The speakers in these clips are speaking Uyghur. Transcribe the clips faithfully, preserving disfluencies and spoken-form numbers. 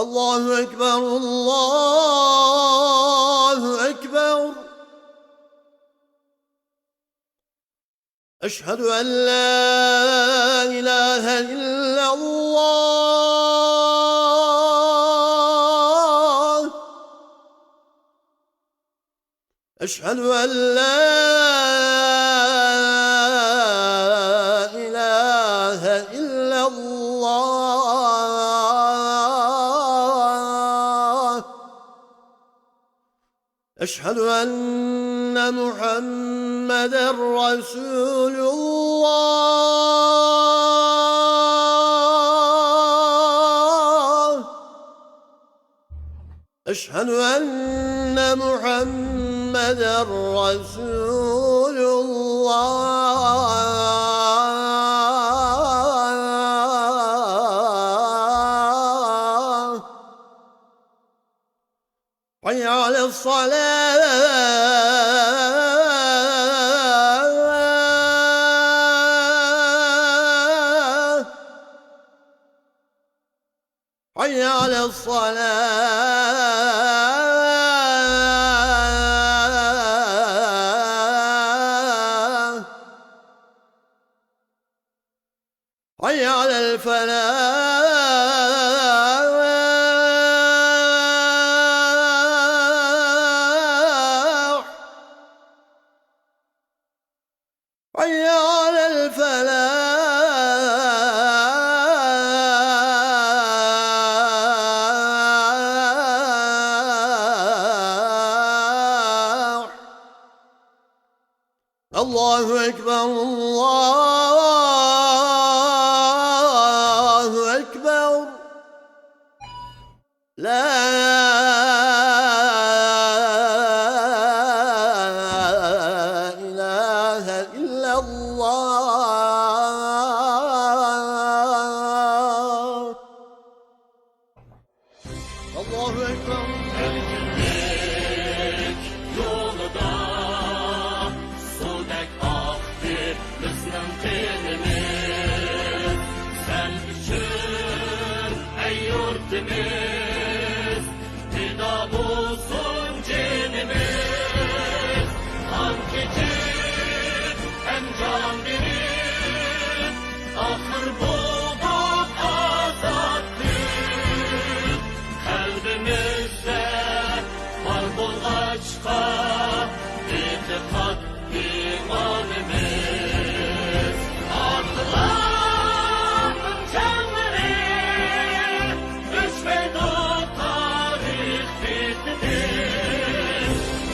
الله أكبر، الله أكبر. أشهد أن لا إله إلا الله. أشهد أن لا إله إلا الله. أشهد أن محمدا رسول الله. أشهد أن محمدا رسول الله. حي على الصلاة. حي على الصلاة. حي على الفلاح. حي على الفلاح. الله أكبر، الله أكبر. لا إله إلا الله. الله أكبر. ئەركىنلىك يولىدا سۇدەك ئاقتى بىزنىڭ قېنىمىز. سەن ئۈچۈن، ئەي يۇرتىمىز، پىدا بولسۇن جېنىمىز. قان كېچىپ، ھەم جان بېرىپ، ئاخىر بولدۇق ئازادتىن. قەلبىمىزدە بار بولغاچقا، ئېتىقاد ئىمانىمىز. ئاتىلارنىڭ جانلىرى ئۆچمەيدۇ تارىخ بېتىدىن.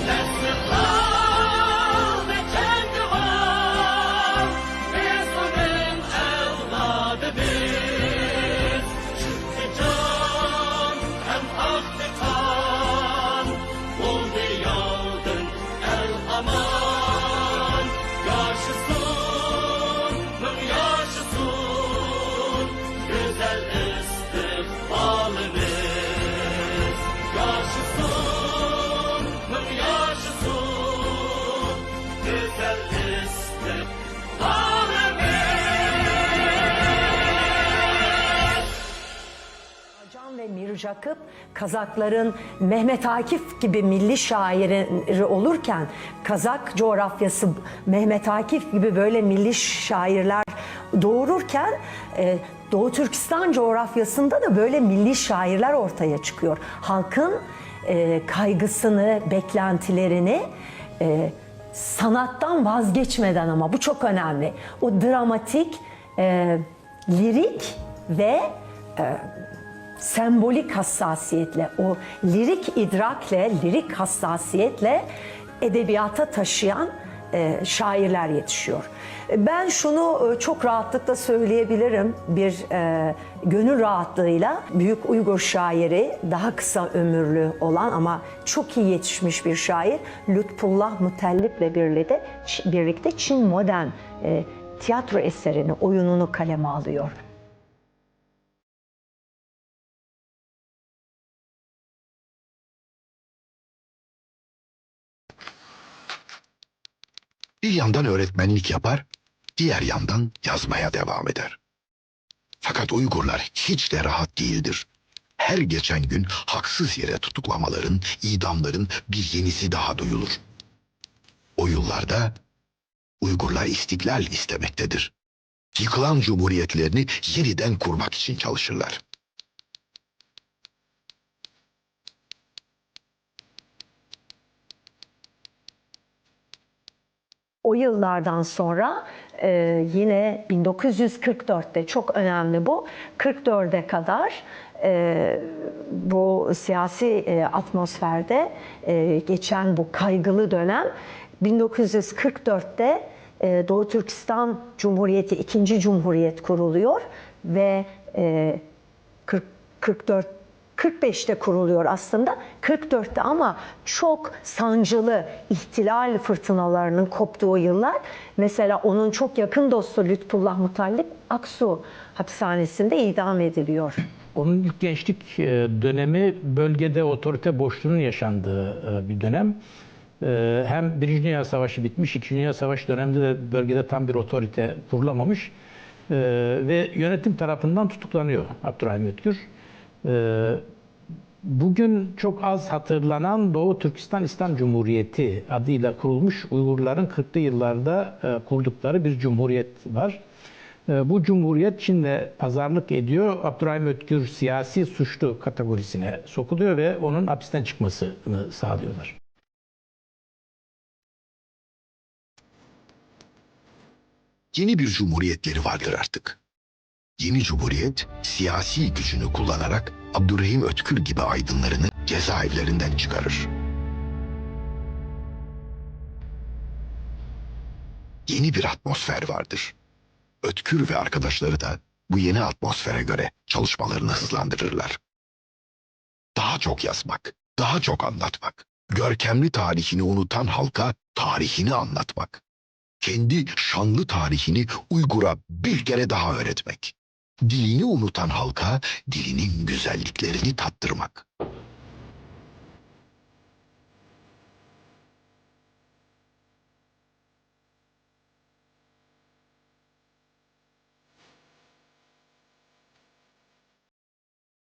نەسلى قالدى جەڭگىۋار، بىز ئۇنىڭ ئەۋلادىمىز. چۈشتى جان ھەم ئاقتى قان، بولدى ياۋدىن ئەل ئامان. ياشىسۇن، مىڭ ياشىسۇن گۈزەل ئىستىقبالىمىز. ياشىسۇن، مىڭ ياشىسۇن گۈزەل ئىستىقبالىمىز. Can ve Mir Jakip, Kazakların Mehmet Akif gibi milli şairi olurken, Kazak coğrafyası Mehmet Akif gibi böyle milli şairler doğururken, e, Doğu Türkistan coğrafyasında da böyle milli şairler ortaya çıkıyor. Halkın, e, kaygısını, beklentilerini, e, sanattan vazgeçmeden, ama bu çok önemli. O dramatik, e, lirik ve, e, sembolik hassasiyetle, o lirik idrakle, lirik hassasiyetle edebiyata taşıyan, e, şairler yetişiyor. Ben şunu, e, çok rahatlıkla söyleyebilirim, bir, e, gönül rahatlığıyla büyük Uygur şairi, daha kısa ömürlü olan ama çok iyi yetişmiş bir şair Lütfullah Mutellip'le birlikte, birlikte Çin modern, e, tiyatro eserini, oyununu kaleme alıyor. Bir yandan öğretmenlik yapar, diğer yandan yazmaya devam eder. Fakat Uygurlar hiç de rahat değildir. Her geçen gün haksız yere tutuklamaların, idamların bir yenisi daha duyulur. O yıllarda Uygurlar istiklal istemektedir. Yıkılan cumhuriyetlerini yeniden kurmak için çalışırlar. O yıllardan sonra e, yine bin dokuz yüz kırk dörtte, çok önemli bu, kırk dörde kadar e, bu siyasi e, atmosferde e, geçen bu kaygılı dönem, bin dokuz yüz kırk dörtte e, Doğu Türkistan Cumhuriyeti, ikinci Cumhuriyet kuruluyor ve e, kırk, kırk dört, kırk beşte kuruluyor aslında. Kırk dörtte ama çok sancılı ihtilal fırtınalarının koptuğu yıllar. Mesela onun çok yakın dostu Lütfullah Mutallip Aksu hapishanesinde idam ediliyor. Onun ilk gençlik e, dönemi bölgede otorite boşluğunun yaşandığı e, bir dönem. E, Hem Birinci Dünya Savaşı bitmiş, İkinci Dünya Savaşı döneminde de bölgede tam bir otorite kurulamamış. E, Ve yönetim tarafından tutuklanıyor Abdurrahim Ötkür. E, Bugün çok az hatırlanan Doğu Türkistan İslam Cumhuriyeti adıyla kurulmuş Uygurların kırklı yıllarda e, kurdukları bir cumhuriyet var. E, Bu cumhuriyet içinde pazarlık ediyor. Abdurrahim Ötkür siyasi suçlu kategorisine sokuluyor ve onun hapisten çıkmasını sağlıyorlar. Yeni bir cumhuriyetleri vardır artık. Yeni cumhuriyet siyasi gücünü kullanarak Abdurrahim Ötkür gibi aydınlarını cezaevlerinden çıkarır. Yeni bir atmosfer vardır. Ötkür ve arkadaşları da bu yeni atmosfere göre çalışmalarını hızlandırırlar. Daha çok yazmak, daha çok anlatmak. Görkemli tarihini unutan halka tarihini anlatmak. Kendi şanlı tarihini Uygur'a bir kere daha öğretmek. Dilini unutan halka dilinin güzelliklerini tattırmak.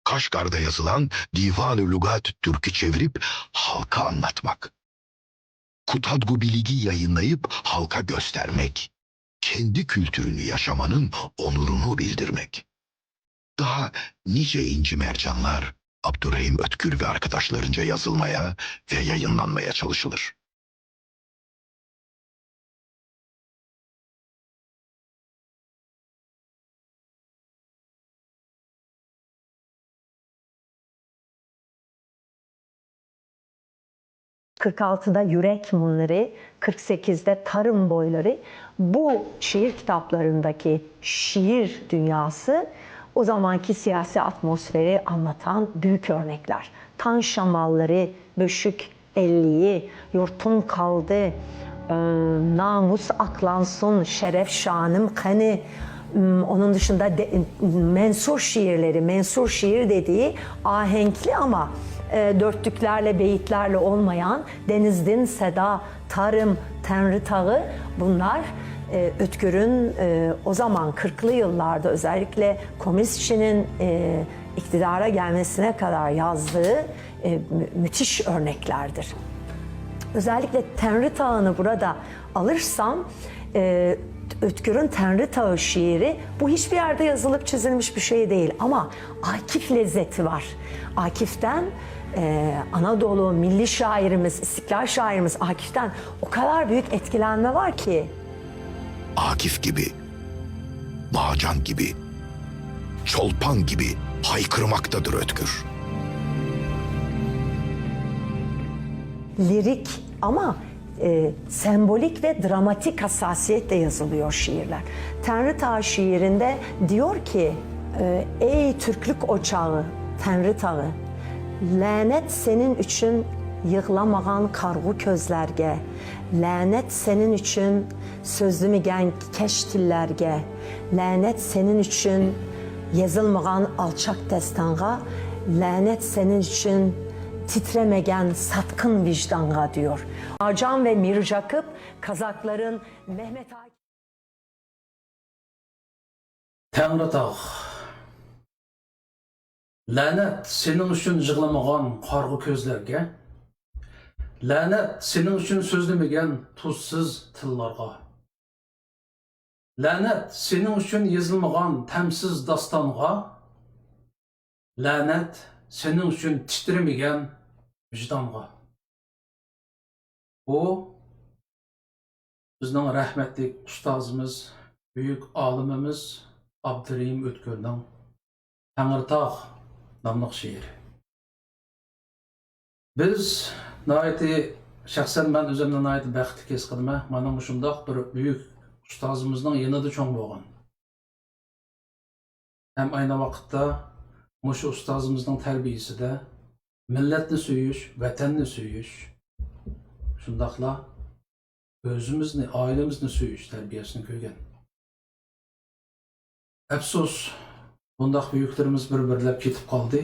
Kaşgar'da yazılan Divan-ı Lugat-ı Türk'ü çevirip halka anlatmak. Kutadgu Bilig'i yayınlayıp halka göstermek. Kendi kültürünü yaşamanın onurunu bildirmek. Daha nice inci mercanlar Abdurrahim Ötkür ve arkadaşlarınca yazılmaya ve yayınlanmaya çalışılır. Kırk altıda Yürek Mınırı, kırk sekizde Tarım Boyları, bu şiir kitaplarındaki şiir dünyası o zamanki siyasi atmosferi anlatan büyük örnekler. Tan şamalları, böşük elliyi, yurtun kaldı, e, namus aklansın, şeref şanım kanı, m, onun dışında de, mensur şiirleri, mensur şiir dediği ahenkli ama e, dörtlüklerle, beyitlerle olmayan Denizdin Seda, Tarım, Tenri Tağı, bunlar e, Ötkür'ün e, o zaman kırklı yıllarda özellikle Komünist Çin'in e, iktidara gelmesine kadar yazdığı e, mü- müthiş örneklerdir. Özellikle Tenri Tağı'nı burada alırsam, e, Ötkür'ün Tenri Tağı şiiri, bu hiçbir yerde yazılıp çizilmiş bir şey değil ama Akif lezzeti var. Akif'ten, e, Anadolu milli şairimiz, istiklal şairimiz Akif'ten o kadar büyük etkilenme var ki. Akif gibi, Bağcan gibi, Çolpan gibi haykırmaktadır Ötkür. Lirik ama e, sembolik ve dramatik hassasiyetle yazılıyor şiirler. Tenri Tağı şiirinde diyor ki, e, ey Türklük ocağı, Tenri Tağı, lənət sənin üçün yığlamağan qarğı közlərə, lənət sənin üçün sözləməyən kəş tillərə, lənət sənin üçün yazılmağan alçaq dəstanğa, lənət sənin üçün titrəməyən satqın vicdanğa diyor. Marjan ve Mir Jakup, Kazakların Mehmet Akif. Tenri Tağ. لەنەت سېنىڭ ئۈچۈن يىغلىمىغان قارىغۇ كۆزلەرگە، لەنەت سېنىڭ ئۈچۈن سۆزلىمىگەن تۇزسىز تىللارغا، لەنەت سېنىڭ ئۈچۈن يېزىلمىغان تەمسىز داستانغا، لەنەت سېنىڭ ئۈچۈن تىترىمىگەن ۋىجدانغا. بۇ بىزنىڭ رەھمەتلىك ئۇستازىمىز، بۈيۈك ئالىمىمىز ئابدۇرېھىم ئۆتكۈرنىڭ تەڭرىتاغ ناملىق شېئىرى. بىز ناھايىتى، شەخسەن مەن ئۆزۈمنى ناھايىتى بەختلىك ھېس قىلىمەن، مانا مۇشۇنداق بىر بۈيۈك ئۇستازىمىزنىڭ يېنىدا چوڭ بولغان. ھەم ئەينى ۋاقىتتا مۇشۇ ئۇستازىمىزنىڭ تەربىيىسىدە مىللەتنى سۆيۈش، ۋەتەننى سۆيۈش، شۇنداقلا ئۆزىمىزنى، ئائىلىمىزنى سۆيۈش تەربىيەسىنى كۆرگەن. ئەپسۇس، بۇنداق بۈيۈكلىرىمىز بىر-بىرلەپ كېتىپ قالدى.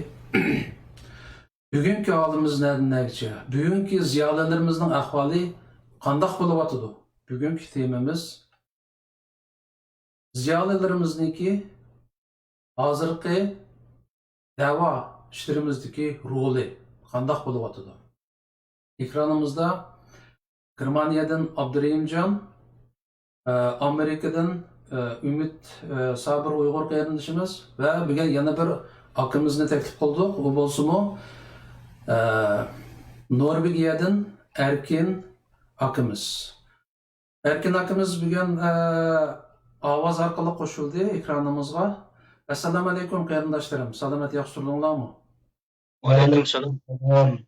بۈگۈنكى ھالىمىز نەدىن نەگىچە؟ بۈگۈنكى زىيالىيلىرىمىزنىڭ ئەھۋالى قانداق بولۇۋاتىدۇ؟ بۈگۈنكى تېمىمىز زىيالىيلىرىمىزنىڭكى ھازىرقى دەۋا ئىشلىرىمىزدىكى رولى قانداق بولۇۋاتىدۇ؟ ئېكرانىمىزدا گېرمانىيەدىن ئابدۇرېھىمجان، ئە، ئامېرىكىدىن، ئە، ئۈمىد، ئە، سابىر ئۇيغۇر قېرىندىشىمىز ۋە بۈگۈن يەنە بىر ئاكىمىزنى تەكلىپ قىلدۇق. ئۇ بولسىمۇ، ئە، نورۋېگىيەدىن ئەركىن ئاكىمىز. ئەركىن ئاكىمىز بۈگۈن، ئە، ئاۋاز ئارقىلىق قوشۇلدى ئېكرانىمىزغا. ئەسسالامۇئەلەيكۇم قېرىنداشلىرىم، سالامەت ياخشى تۇردۇڭلارمۇ؟ ۋەئەلەيكۇم سالام.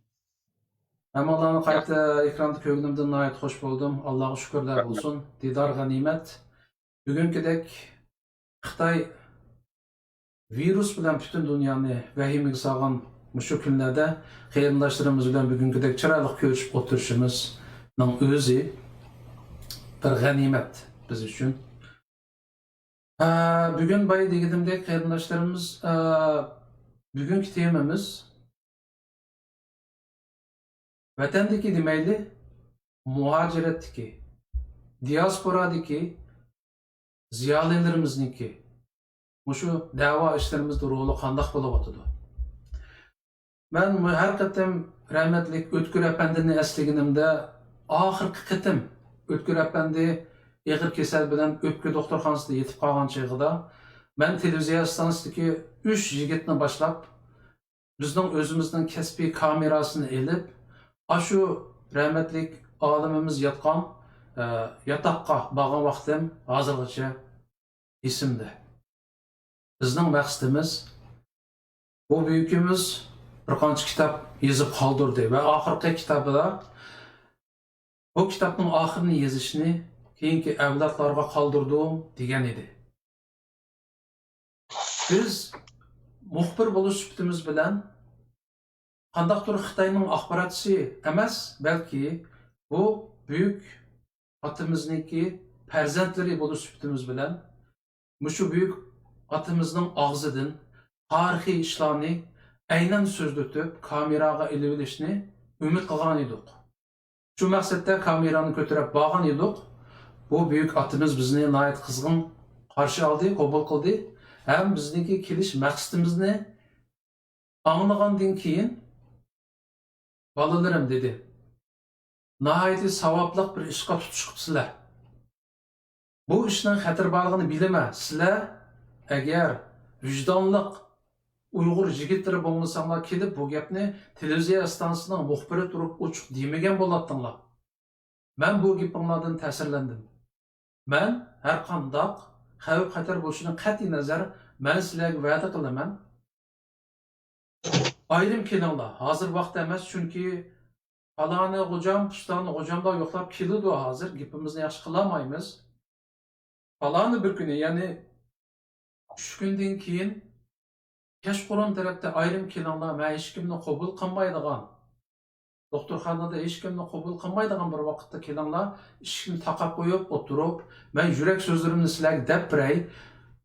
ھەممىڭلارنى قايتا ئېكراندا كۆرگىنىمدىن ناھايىتى خوش بولدۇم. ئاللاغا شۈكۈرلەر بولسۇن. دىدارغا نىمەت. بۈگۈنكىدەك خىتاي ۋىرۇس بىلەن پۈتۈن دۇنيانى ۋەھىمىگە سالغان مۇشۇ كۈنلەردە قېرىنداشلىرىمىز بىلەن بۈگۈنكىدەك چىرايلىق كۆرۈشۈپ ئولتۇرۇشىمىزنىڭ ئۆزى بىر غەنىيمەت بىز ئۈچۈن. ئە، بۈگۈن بايا دېگىنىمدەك قېرىنداشلىرىمىز، ئە، بۈگۈنكى تېمىمىز ۋەتەندىكى دېمەيلى، مۇھاجىرەتتىكى، دىياسپورادىكى زىيالىيلىرىمىزنىڭكى مۇشۇ دەۋا ئىشلىرىمىزدا رولى قانداق بولۇۋاتىدۇ؟ مەن مۇ-، ھەر قېتىم رەھمەتلىك ئۆتكۈر ئەپەندىنى ئەسلىگىنىمدە، ئاخىرقى قېتىم ئۆتكۈر ئەپەندى ئېغىر كېسەل بىلەن ئۆپكە دوختۇرخانىسىدا يېتىپ قالغان چېغىدا، مەن تېلېۋىزىيە ئىستانسىسىدىكى ئۈچ يىگىتنى باشلاپ، بىزنىڭ ئۆزىمىزنىڭ كەسپىي كامېراسىنى ئېلىپ، ئاشۇ رەھمەتلىك ئالىمىمىز ياتقان، ئە، ياتاققا بارغان ۋاقتىم ھازىرغىچە ئېسىمدە. بىزنىڭ مەقسىتىمىز، بۇ بۈيۈكىمىز بىر قانچە كىتاب يېزىپ قالدۇردى ۋە ئاخىرقى كىتابىدا بۇ كىتابنىڭ ئاخىرىنى يېزىشنى كېيىنكى ئەۋلادلارغا قالدۇردۇم دېگەن ئىدى. بىز مۇخبىر بولۇش سۈپىتىمىز بىلەن قانداقتۇر خىتاينىڭ ئاخباراتچىسى ئەمەس، بەلكى بۇ بۈيۈك ئاتىمىزنىڭكى پەرزەنتلىرى بولۇش سۈپىتىمىز بىلەن مۇشۇ بۈيۈك ئاتىمىزنىڭ ئاغزىدىن تارىخىي ئىشلارنى ئەينەن سۆزلىتىپ، كامېراغا ئېلىۋېلىشنى ئۈمىد قىلغان ئىدۇق. شۇ مەقسەتتە كامېرانى كۆتۈرۈپ بارغان ئىدۇق. بۇ بۈيۈك ئاتىمىز بىزنى ناھايىتى قىزغىن قارشى ئالدى، قوبۇل قىلدى ھەم بىزنىڭكى كېلىش مەقسىتىمىزنى ئاڭلىغاندىن كېيىن، «بالىلىرىم» دېدى، «ناھايىتى ساۋابلىق بىر ئىشقا تۇتۇشۇپسىلەر. بۇ ئىشنىڭ خەتىرى بارلىقىنى بىلىمەن. سىلەر ئەگەر ۋىجدانلىق ئۇيغۇر يىگىتلىرى بولمىساڭلار، كېلىپ بۇ گەپنى تېلېۋىزىيە ئىستانسىسىنىڭ مۇخبىرى تۇرۇپ ئوچۇق دېمىگەن بولاتتىڭلار. مەن بۇ گېپىڭلاردىن تەسىرلەندىم. مەن ھەرقانداق خەۋپ-خەتەر بولۇشىدىن قەتئىينەزەر، مەن سىلەرگە ۋەدە قىلىمەن، ئايرىم كېلىڭلار. ھازىر ۋاقىت ئەمەس، چۈنكى پالانى غوجام، پۇستانى غوجاملار يوقلاپ كېلىدۇ ھازىر. گېپىمىزنى ياخشى قىلالمايمىز. پالانى بىر كۈنى، يەنى ئۈچ كۈندىن كېيىن كەچقۇرۇن تەرەپتە ئايرىم كېلىڭلار، مەن ھېچكىمنى قوبۇل قىلمايدىغان، دوختۇرخانىدا ھېچكىمنى قوبۇل قىلمايدىغان بىر ۋاقىتتا كېلىڭلار، ئىشىكنى تاقاپ قويۇپ ئولتۇرۇپ، مەن يۈرەك سۆزلىرىمنى سىلەرگە دەپ بېرەي.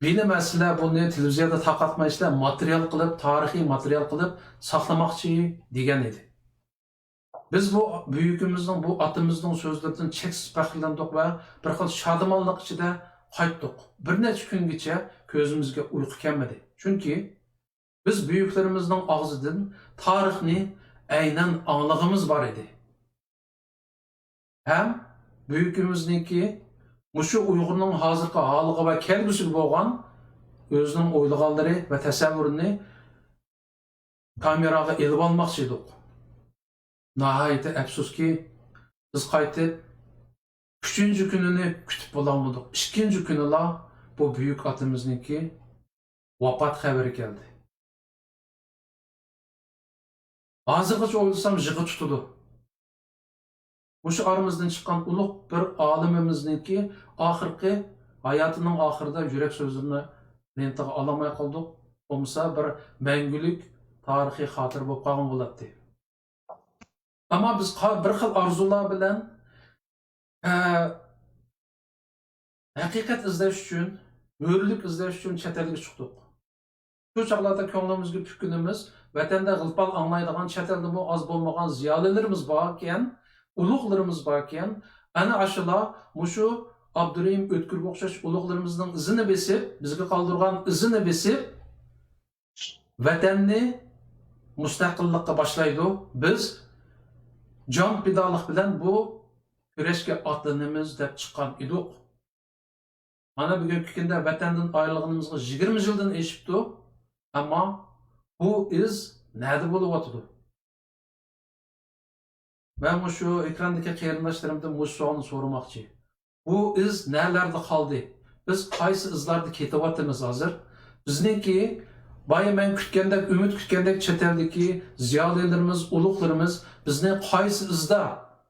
بىلىمەن، سىلەر بۇنى تېلېۋىزىيەدە تارقاتماي، سىلەر ماتېرىيال قىلىپ، تارىخىي ماتېرىيال قىلىپ ساقلىماقچى، دېگەن ئىدى. بىز بۇ بۈيۈكىمىزنىڭ، بۇ ئاتىمىزنىڭ سۆزلىرىدىن چەكسىز پەخىرلەندۇق ۋە بىر خىل شادىمانلىق ئىچىدە قايتتۇق. بىر نەچچە كۈنگىچە كۆزىمىزگە ئۇيقۇ كەلمىدى. چۈنكى بىز بۈيۈكلىرىمىزنىڭ ئاغزىدىن تارىخنى ئەينەن ئاڭلىغىنىمىز بار ئىدى. ھەم بۈيۈكىمىزنىڭكى مۇشۇ ئۇيغۇرنىڭ ھازىرقى ھالىغا ۋە كەلگۈسىگە بولغان ئۆزىنىڭ ئويلىغانلىرى ۋە تەسەۋۋۇرىنى كامېراغا ئېلىۋالماقچى ئىدۇق. ناھايىتى ئەپسۇسكى، بىز قايتىپ ئۈچىنچى كۈنىنى كۈتۈپ بولالمىدۇق. ئىككىنچى كۈنىلا بۇ بۈيۈك ئاتىمىزنىڭكى ۋاپات خەۋىرى كەلدى. ھازىرغىچە ئويلىسام يىغا تۇتىدۇ. مۇشۇ ئارىمىزدىن چىققان ئۇلۇغ بىر ئالىمىمىزنىڭكى ئاخىرقى، ھاياتىنىڭ ئاخىرىدا يۈرەك سۆزلىرىنى لېنتىغا ئالالماي قالدۇق. بولمىسا بىر مەڭگۈلۈك تارىخىي خاتىرە بولۇپ قالغان بولاتتى. ئەمما بىز قا-، بىر خىل ئارزۇلار بىلەن، ئە، ھەقىقەت ئىزدەش ئۈچۈن، ھۆرلۈك ئىزدەش ئۈچۈن چەت ئەلگە چىقتۇق. شۇ چاغلاردا كۆڭلىمىزگە پۈككىنىمىز، ۋەتەندە غىلپال ئاڭلايدىغان، چەت ئەلدىمۇ ئاز بولمىغان زىيالىيلىرىمىز باركەن، ئۇلۇغلىرىمىز باركەن، ئەنە ئاشۇلار مۇشۇ ئابدۇرېھىم ئۆتكۈرگە ئوخشاش ئۇلۇغلىرىمىزنىڭ ئىزىنى بېسىپ، بىزگە قالدۇرغان ئىزىنى بېسىپ، ۋەتەننى مۇستەقىللىققا باشلايدۇ. بىز جان پىدالىق بىلەن بۇ كۈرەشكە ئاتلىنىمىز دەپ چىققان ئىدۇق. مانا بۈگۈنكى كۈندە ۋەتەندىن ئايرىلغىنىمىزغا يىگىرمە يىلدىن ئېشىپتۇ. ئەمما بۇ ئىز نەدە بولۇۋاتىدۇ؟ مەن مۇشۇ ئېكراندىكى قېرىنداشلىرىمدىن مۇشۇ سوئالنى سورىماقچى. بۇ ئىز نەلەردە قالدى؟ بىز قايسى ئىزلاردا كېتىۋاتىمىز ھازىر؟ بىزنىڭكى بايا مەن كۈتكەندەك، ئۈمىد كۈتكەندەك چەت ئەلدىكى زىيالىيلىرىمىز، ئۇلۇغلىرىمىز بىزنى قايسى ئىزدا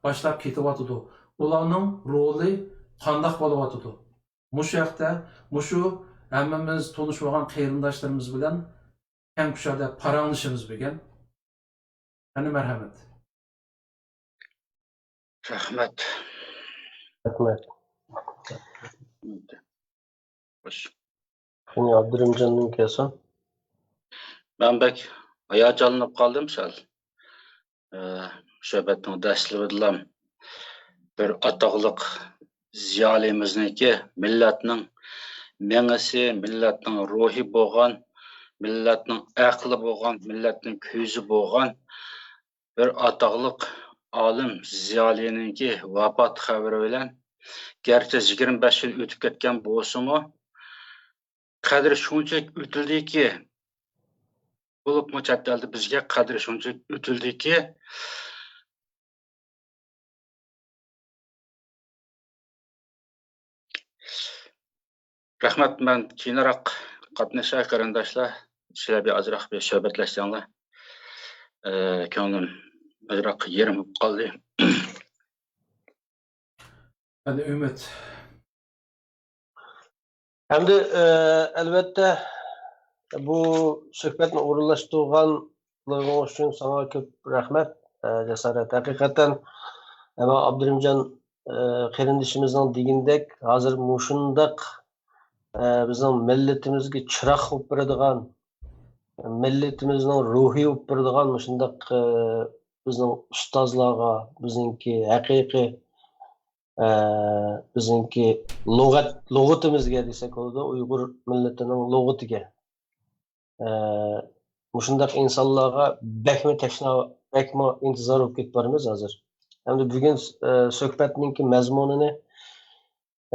باشلاپ كېتىۋاتىدۇ؟ ئۇلارنىڭ رولى قانداق بولۇۋاتىدۇ؟ مۇشۇ ھەقتە، مۇشۇ ھەممىمىز تونۇشۇۋالغان قېرىنداشلىرىمىز بىلەن كەڭ كۇشادە پاراڭلىشىمىز بۈگۈن. قېنى، مەرھەمەت. رەھمەت. رەھمەت. خوش. قېنى، ئابدۇرېھىمجاندىن كەلسۇن. مەن بەك ھاياجانلىنىپ قالدىم سەل. ئە، سۆھبەتنىڭ دەسلىپىدىلا بىر ئاتاقلىق زىيالىيىمىزنىڭكى، مىللەتنىڭ مېڭىسى، مىللەتنىڭ روھى بولغان، مىللەتنىڭ ئەقلى بولغان، مىللەتنىڭ كۆزى بولغان بىر ئاتاقلىق ئالىم زىيالىينىڭكى ۋاپات خەۋىرى بىلەن، گەرچە يىگىرمە بەش يىل ئۆتۈپ كەتكەن بولسىمۇ، قەدرى شۇنچىلىك ئۆتۈلدىكى، بولۇپمۇ چەت ئەلدە بىزگە قەدرى شۇنچىلىك ئۆتۈلدىكى، رەھمەت، مەن كېيىنراق قاتنىشاي، قېرىنداشلار. سىلەر بىر ئازراق بىر سۆھبەتلەشسەڭلار. ئە، كۆڭلۈم ئازراق يېرىم بولۇپ قالدى. قېنى، ئۈمىد. ئەمدى، ئە، ئەلۋەتتە، بۇ سۆھبەتنى ئورۇنلاشتۇرغانلىقىڭ ئۈچۈن ساڭا كۆپ رەھمەت، ئە، جاسارەت. ھەقىقەتەن، ئەمما ئابدۇرېھىمجان، ئە، قېرىندىشىمىزنىڭ دېگىنىدەك، ھازىر مۇشۇنداق، ئە، بىزنىڭ مىللىتىمىزگە چىراغ بولۇپ بېرىدىغان، مىللىتىمىزنىڭ روھى بولۇپ بېرىدىغان مۇشۇنداق، ئە، بىزنىڭ ئۇستازلارغا، بىزنىڭكى ھەقىقىي، ئە، بىزنىڭكى لۇغەت، لۇغىتىمىزگە دېسەك بولىدۇ، ئۇيغۇر مىللىتىنىڭ لۇغىتىگە. ئە، مۇشۇنداق ئىنسانلارغا بەكمۇ تەشنا، بەكمۇ ئىنتىزار بولۇپ كېتىپ بارىمىز ھازىر. ئەمدى بۈگۈن، ئە، سۆھبەتنىڭكى مەزمۇنىنى،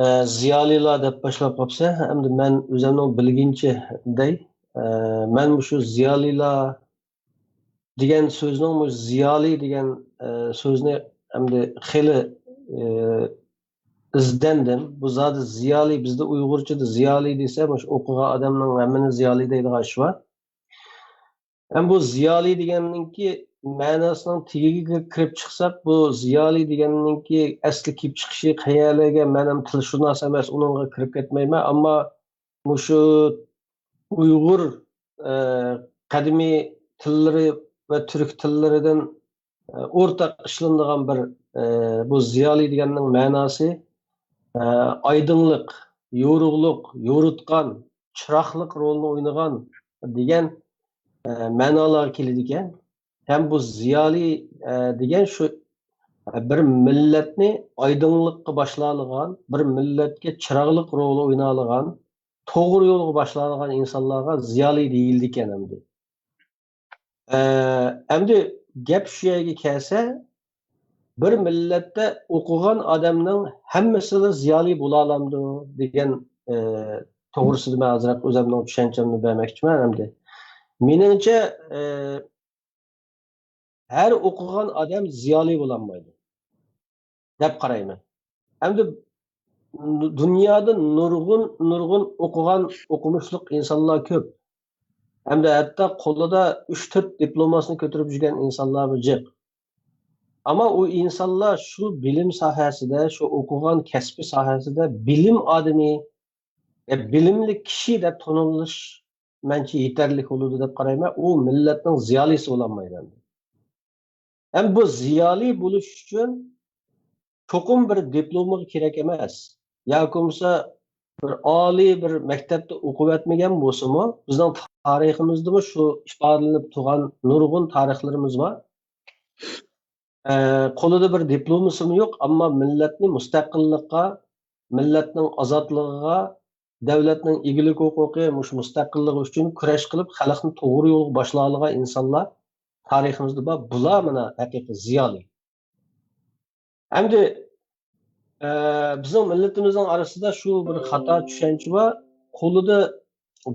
ئە، زىيالىيلار دەپ باشلاپ قاپسەن. ئەمدى مەن ئۆزۈمنىڭ بىلگىنىچە دەي. ئە، مەن مۇشۇ زىيالىيلار دېگەن سۆزنىڭ، مۇشۇ زىيالىي دېگەن، ئە، سۆزنى ئەمدى خېلى، ئە، ئىزدەندىم. بۇ زادى زىيالىي، بىزدە ئۇيغۇرچىدا زىيالىي دېسە، مۇشۇ ئوقۇغان ئادەمنىڭ ھەممىنى زىيالىي دەيدىغان ئىش بار. ھەم بۇ زىيالىي دېگەننىڭكى مەناسىنىڭ تېگىگە كىرىپ چىقساق، بۇ زىيالىي دېگەننىڭكى ئەسلى كېلىپ چىقىشى قەيەرلەرگە، مەن ھەم تىلشۇناس ئەمەس، ئۇنىڭغا كىرىپ كەتمەيمەن. ئەمما مۇشۇ ئۇيغۇر، ئە، قەدىمىي تىللىرى ۋە تۈرك تىللىرىدىن، ئە، ئورتاق ئىشلىنىدىغان بىر، ئە، بۇ زىيالىي دېگەننىڭ مەناسى، ئە، ئايدىڭلىق، يورۇقلۇق، يورۇتقان، چىراغلىق رولىنى ئوينىغان دېگەن، ئە، مەنالارغا كېلىدىكەن. ھەم بۇ زىيالىي، ئە، دېگەن شۇ، ئە، بىر مىللەتنى ئايدىڭلىققا باشلالىغان، بىر مىللەتكە چىراغلىق رولى ئوينالىغان، توغرا يولغا باشلالىغان ئىنسانلارغا زىيالىي دېيىلىدىكەن ئەمدى. ئە، ئەمدى گەپ شۇ يەرگە كەلسە، بىر مىللەتتە ئوقۇغان ئادەمنىڭ ھەممىسىلا زىيالىي بولالامدۇ دېگەن، ئە، توغرىسىدا مەن ئازراق ئۆزۈمنىڭ چۈشەنچەمنى بەرمەكچىمەن ئەمدى. مېنىڭچە، ئە، ھەر ئوقۇغان ئادەم زىيالىي بولالمايدۇ دەپ قارايمەن. ئەمدى دۇنيادا نۇرغۇن، نۇرغۇن ئوقۇغان، ئوقۇمۇشلۇق ئىنسانلار كۆپ. ھەمدە ھەتتا قولىدا ئۈچ، تۆت دىپلوماسىنى كۆتۈرۈپ يۈرگەن ئىنسانلارمۇ جىق. ئەمما ئۇ ئىنسانلار شۇ بىلىم ساھەسىدە، شۇ ئوقۇغان كەسپى ساھەسىدە بىلىم ئادىمى، يا بىلىملىك كىشى دەپ تونۇلۇش مەنچە يېتەرلىك بولىدۇ دەپ قارايمەن. ئۇ مىللەتنىڭ زىيالىيسى بولالمايدۇ ئەمدى. ھەم بۇ زىيالىي بولۇش ئۈچۈن چوقۇم بىر دىپلومىغا كېرەك ئەمەس. ياكى بولمىسا بىر ئالىي بىر مەكتەپتە ئوقۇۋەتمىگەن بولسىمۇ، بىزنىڭ تارىخىمىزدىمۇ شۇ ئىپادىلىنىپ تۇرغان نۇرغۇن تارىخلىرىمىز بار. ئە، قولىدا بىر دىپلومىسىمۇ يوق، ئەمما مىللەتنى مۇستەقىللىققا، مىللەتنىڭ ئازادلىقىغا، دۆلەتنىڭ ئىگىلىك ھوقۇقى، مۇشۇ مۇستەقىللىقى ئۈچۈن كۈرەش قىلىپ، خەلقنى توغرا يولغا باشلىيالىغان ئىنسانلار تارىخىمىزدا بار. بۇلار مانا ھەقىقىي زىيالىي. ئەمدى، ئە، بىزنىڭ مىللىتىمىزنىڭ ئارىسىدا شۇ بىر خاتا چۈشەنچە بار. قولىدا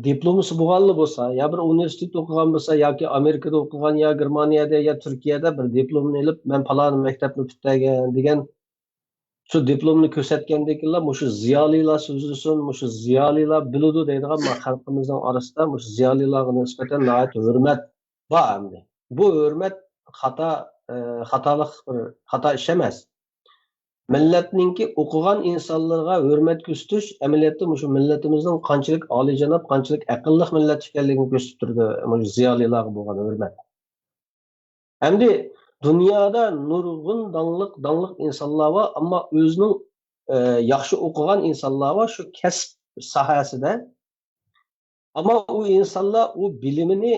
دىپلومىسى بولغانلا بولسا، يا بىر ئۇنىۋېرسىتېتتا ئوقۇغان بولسا، ياكى ئامېرىكىدا ئوقۇغان، يا گېرمانىيەدە، يا تۈركىيەدە بىر دىپلومنى ئېلىپ، مەن پالان مەكتەپنى پۈتتۈرگەن دېگەن شۇ دىپلومنى كۆرسەتكەندىن كېيىنلا مۇشۇ زىيالىيلار سۆزلىسۇن، مۇشۇ زىيالىيلار بىلىدۇ دەيدىغان ما خەلقىمىزنىڭ ئارىسىدا مۇشۇ زىيالىيلارغا نىسبەتەن ناھايىتى ھۆرمەت بار ئەمدى. بۇ ھۆرمەت خاتا، ئە، خاتالىق بىر خاتا ئىش ئەمەس. مىللەتنىڭكى ئوقۇغان ئىنسانلىرىغا ھۆرمەت كۆرسىتىش ئەمەلىيەتتە مۇشۇ مىللىتىمىزنىڭ قانچىلىك ئالىيجاناب، قانچىلىك ئەقىللىق مىللەت ئىكەنلىكىنى كۆرسىتىپ تۇرىدۇ، مۇشۇ زىيالىيلارغا بولغان ھۆرمەت. ئەمدى دۇنيادا نۇرغۇن داڭلىق، داڭلىق ئىنسانلار بار، ئەمما ئۆزىنىڭ، ئە، ياخشى ئوقۇغان ئىنسانلار بار، شۇ كەسىپ ساھەسىدە. ئەمما ئۇ ئىنسانلار ئۇ بىلىمىنى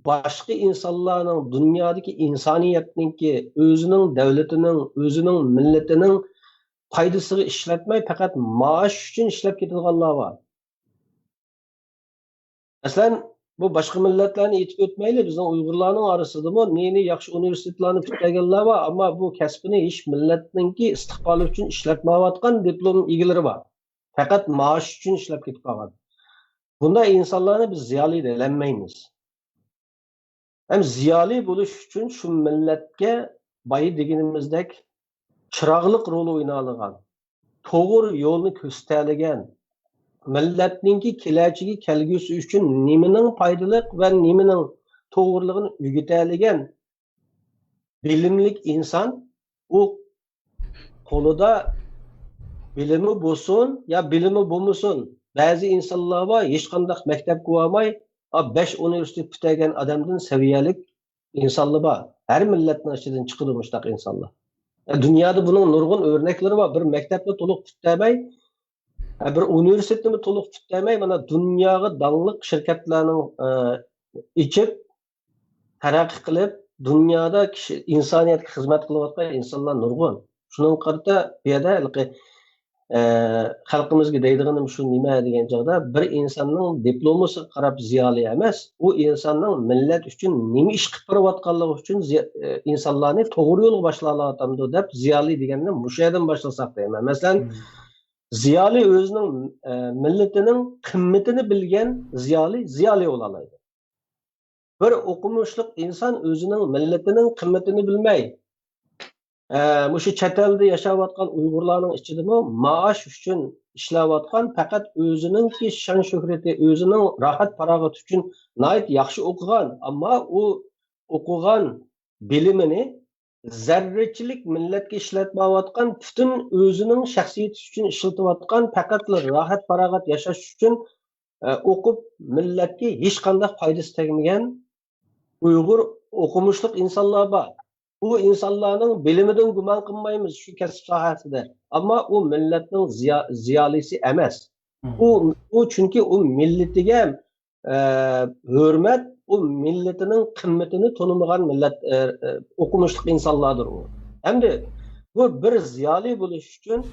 باشقا ئىنسانلارنىڭ، دۇنيادىكى ئىنسانىيەتنىڭكى، ئۆزىنىڭ دۆلىتىنىڭ، ئۆزىنىڭ مىللىتىنىڭ پايدىسىغا ئىشلەتمەي، پەقەت مائاش ئۈچۈن ئىشلەپ كېتىدىغانلار بار. مەسىلەن، بۇ باشقا مىللەتلەرنى ئېيتىپ ئۆتمەيلى، بىزنىڭ ئۇيغۇرلارنىڭ ئارىسىدىمۇ نى-نى ياخشى ئۇنىۋېرسىتېتلارنى پۈتتۈرگەنلەر بار، ئەمما بۇ كەسپىنى ھېچ مىللەتنىڭكى ئىستىقبالى ئۈچۈن ئىشلەتمەيۋاتقان دىپلوم ئىگىلىرى بار. پەقەت مائاش ئۈچۈن ئىشلەپ كېتىپ قالغان. بۇنداق ئىنسانلارنى بىز زىيالىي دېيەلمەيمىز. ھەم زىيالىي بولۇش ئۈچۈن شۇ مىللەتكە بايا دېگىنىمىزدەك چىراغلىق رول ئوينايدىغان، توغرا يولنى كۆرسىتەلىگەن، مىللەتنىڭكى كېلەچىكى، كەلگۈسى ئۈچۈن نېمىنىڭ پايدىلىق ۋە نېمىنىڭ توغرىلىقىنى ئۆگىتەلىگەن بىلىملىك ئىنسان، ئۇ قولىدا بىلىمى بولسۇن يا بىلىمى بولمىسۇن، بەزى ئىنسانلار بار، ھېچقانداق مەكتەپكە بارماي، ئا، بەش ئۇنىۋېرسىتېت پۈتتۈرگەن ئادەمدىن سەۋىيەلىك ئىنسانلار بار. ھەر مىللەتنىڭ ئىچىدىن چىقىدۇ مۇشۇنداق ئىنسانلار. ئە، دۇنيادا بۇنىڭ نۇرغۇن ئۆرنەكلىرى بار. بىر مەكتەپنى تولۇق پۈتتۈرمەي، ئە، بىر ئۇنىۋېرسىتېتنىمۇ تولۇق پۈتتۈرمەي، مانا دۇنياغا داڭلىق شىركەتلەرنىڭ، ئە، ئېچىپ، تەرەققىي قىلىپ، دۇنيادا كىشى، ئىنسانىيەتكە خىزمەت قىلىۋاتقان ئىنسانلار نۇرغۇن. شۇنىڭغا قارىتا بۇ يەردە ھېلىقى، ئە، خەلقىمىزگە دەيدىغىنىم شۇ نېمە دېگەن چاغدا، بىر ئىنساننىڭ دىپلومىسىغا قاراپ زىيالىي ئەمەس، ئۇ ئىنساننىڭ مىللەت ئۈچۈن نېمە ئىش قىلىپ بېرىۋاتقانلىقى ئۈچۈن زىيا-، ئە، ئىنسانلارنى توغرا يولغا باشلايالامدۇ دەپ زىيالىي دېگەننى مۇشۇ يەردىن باشلىساق دەيمەن. مەسىلەن، زىيالىي ئۆزىنىڭ، ئە، مىللىتىنىڭ قىممىتىنى بىلگەن زىيالىي، زىيالىي بولالايدۇ. بىر ئوقۇمۇشلۇق ئىنسان ئۆزىنىڭ مىللىتىنىڭ قىممىتىنى بىلمەي، ئە، مۇشۇ چەت ئەلدە ياشاۋاتقان ئۇيغۇرلارنىڭ ئىچىدىمۇ مائاش ئۈچۈن ئىشلەۋاتقان، پەقەت ئۆزىنىڭكى شان-شۆھرىتى، ئۆزىنىڭ راھەت-پاراغىتى ئۈچۈن ناھايىتى ياخشى ئوقۇغان، ئەمما ئۇ ئوقۇغان بىلىمىنى زەررىچىلىك مىللەتكە ئىشلەتمەيۋاتقان، پۈتۈن ئۆزىنىڭ شەخسىيىتى ئۈچۈن ئىشلىتىۋاتقان، پەقەتلا راھەت-پاراغەت ياشاش ئۈچۈن، ئە، ئوقۇپ، مىللەتكە ھېچقانداق پايدىسى تەگمىگەن ئۇيغۇر ئوقۇمۇشلۇق ئىنسانلار بار. ئۇ ئىنسانلارنىڭ بىلىمىدىن گۇمان قىلمايمىز شۇ كەسىپ ساھەسىدە. ئەمما ئۇ مىللەتنىڭ زىيا-، زىيالىيسى ئەمەس. ئۇ، ئۇ چۈنكى ئۇ مىللىتىگە، ئە، ھۆرمەت، ئۇ مىللىتىنىڭ قىممىتىنى تونۇمىغان مىللەت، ئە، ئە، ئوقۇمۇشلۇق ئىنسانلاردۇر ئۇ. ئەمدى بۇ بىر زىيالىي بولۇش ئۈچۈن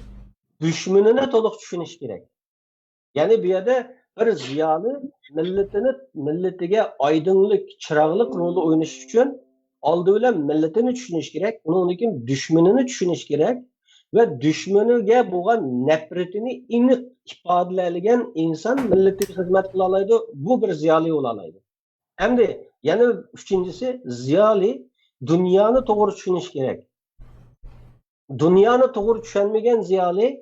دۈشمىنىنى تولۇق چۈشىنىش كېرەك. يەنى بۇ يەردە بىر زىيالىي مىللىتىنى، مىللىتىگە ئايدىڭلىق، چىراغلىق رولى ئوينىشى ئۈچۈن ئالدى بىلەن مىللىتىنى چۈشىنىشى كېرەك، ئۇنىڭدىن كېيىن دۈشمىنىنى چۈشىنىشى كېرەك ۋە دۈشمىنىگە بولغان نەپرىتىنى ئېنىق ئىپادىلەيدىغان ئىنسان مىللىتىگە خىزمەت قىلالايدۇ، بۇ بىر زىيالىي بولالايدۇ. ئەمدى يەنە ئۈچىنچىسى، زىيالىي دۇنيانى توغرا چۈشىنىشى كېرەك. دۇنيانى توغرا چۈشەنمىگەن زىيالىي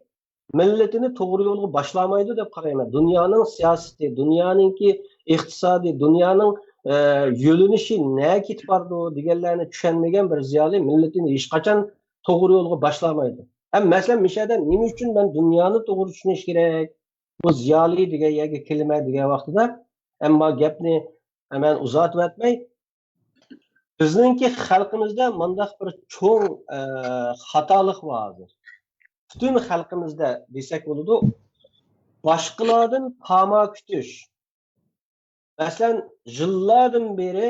مىللىتىنى توغرا يولغا باشلامايدۇ دەپ قارايمەن. دۇنيانىڭ سىياسىتى، دۇنيانىڭكى ئىقتىسادى، دۇنيانىڭ، ئە، يۆنىلىشى نەگە كېتىپ بارىدۇ دېگەنلەرنى چۈشەنمىگەن بىر زىيالىي مىللىتىنى ھېچقاچان توغرا يولغا باشلامايدۇ. ھەم مەسىلەن، مىشەدە نېمە ئۈچۈن مەن دۇنيانى توغرا چۈشىنىش كېرەك؟ بۇ زىيالىي دېگەن يەرگە كېلىمەن دېگەن ۋاقتىدا، ئەمما گەپنى مەن ئۇزارتىۋەتمەي، بىزنىڭكى خەلقىمىزدە مۇنداق بىر چوڭ، ئە، خاتالىق بار ھازىر. پۈتۈن خەلقىمىزدە دېسەك بولىدۇ، باشقىلاردىن تاما كۈتۈش. مەسىلەن، يىللاردىن بېرى،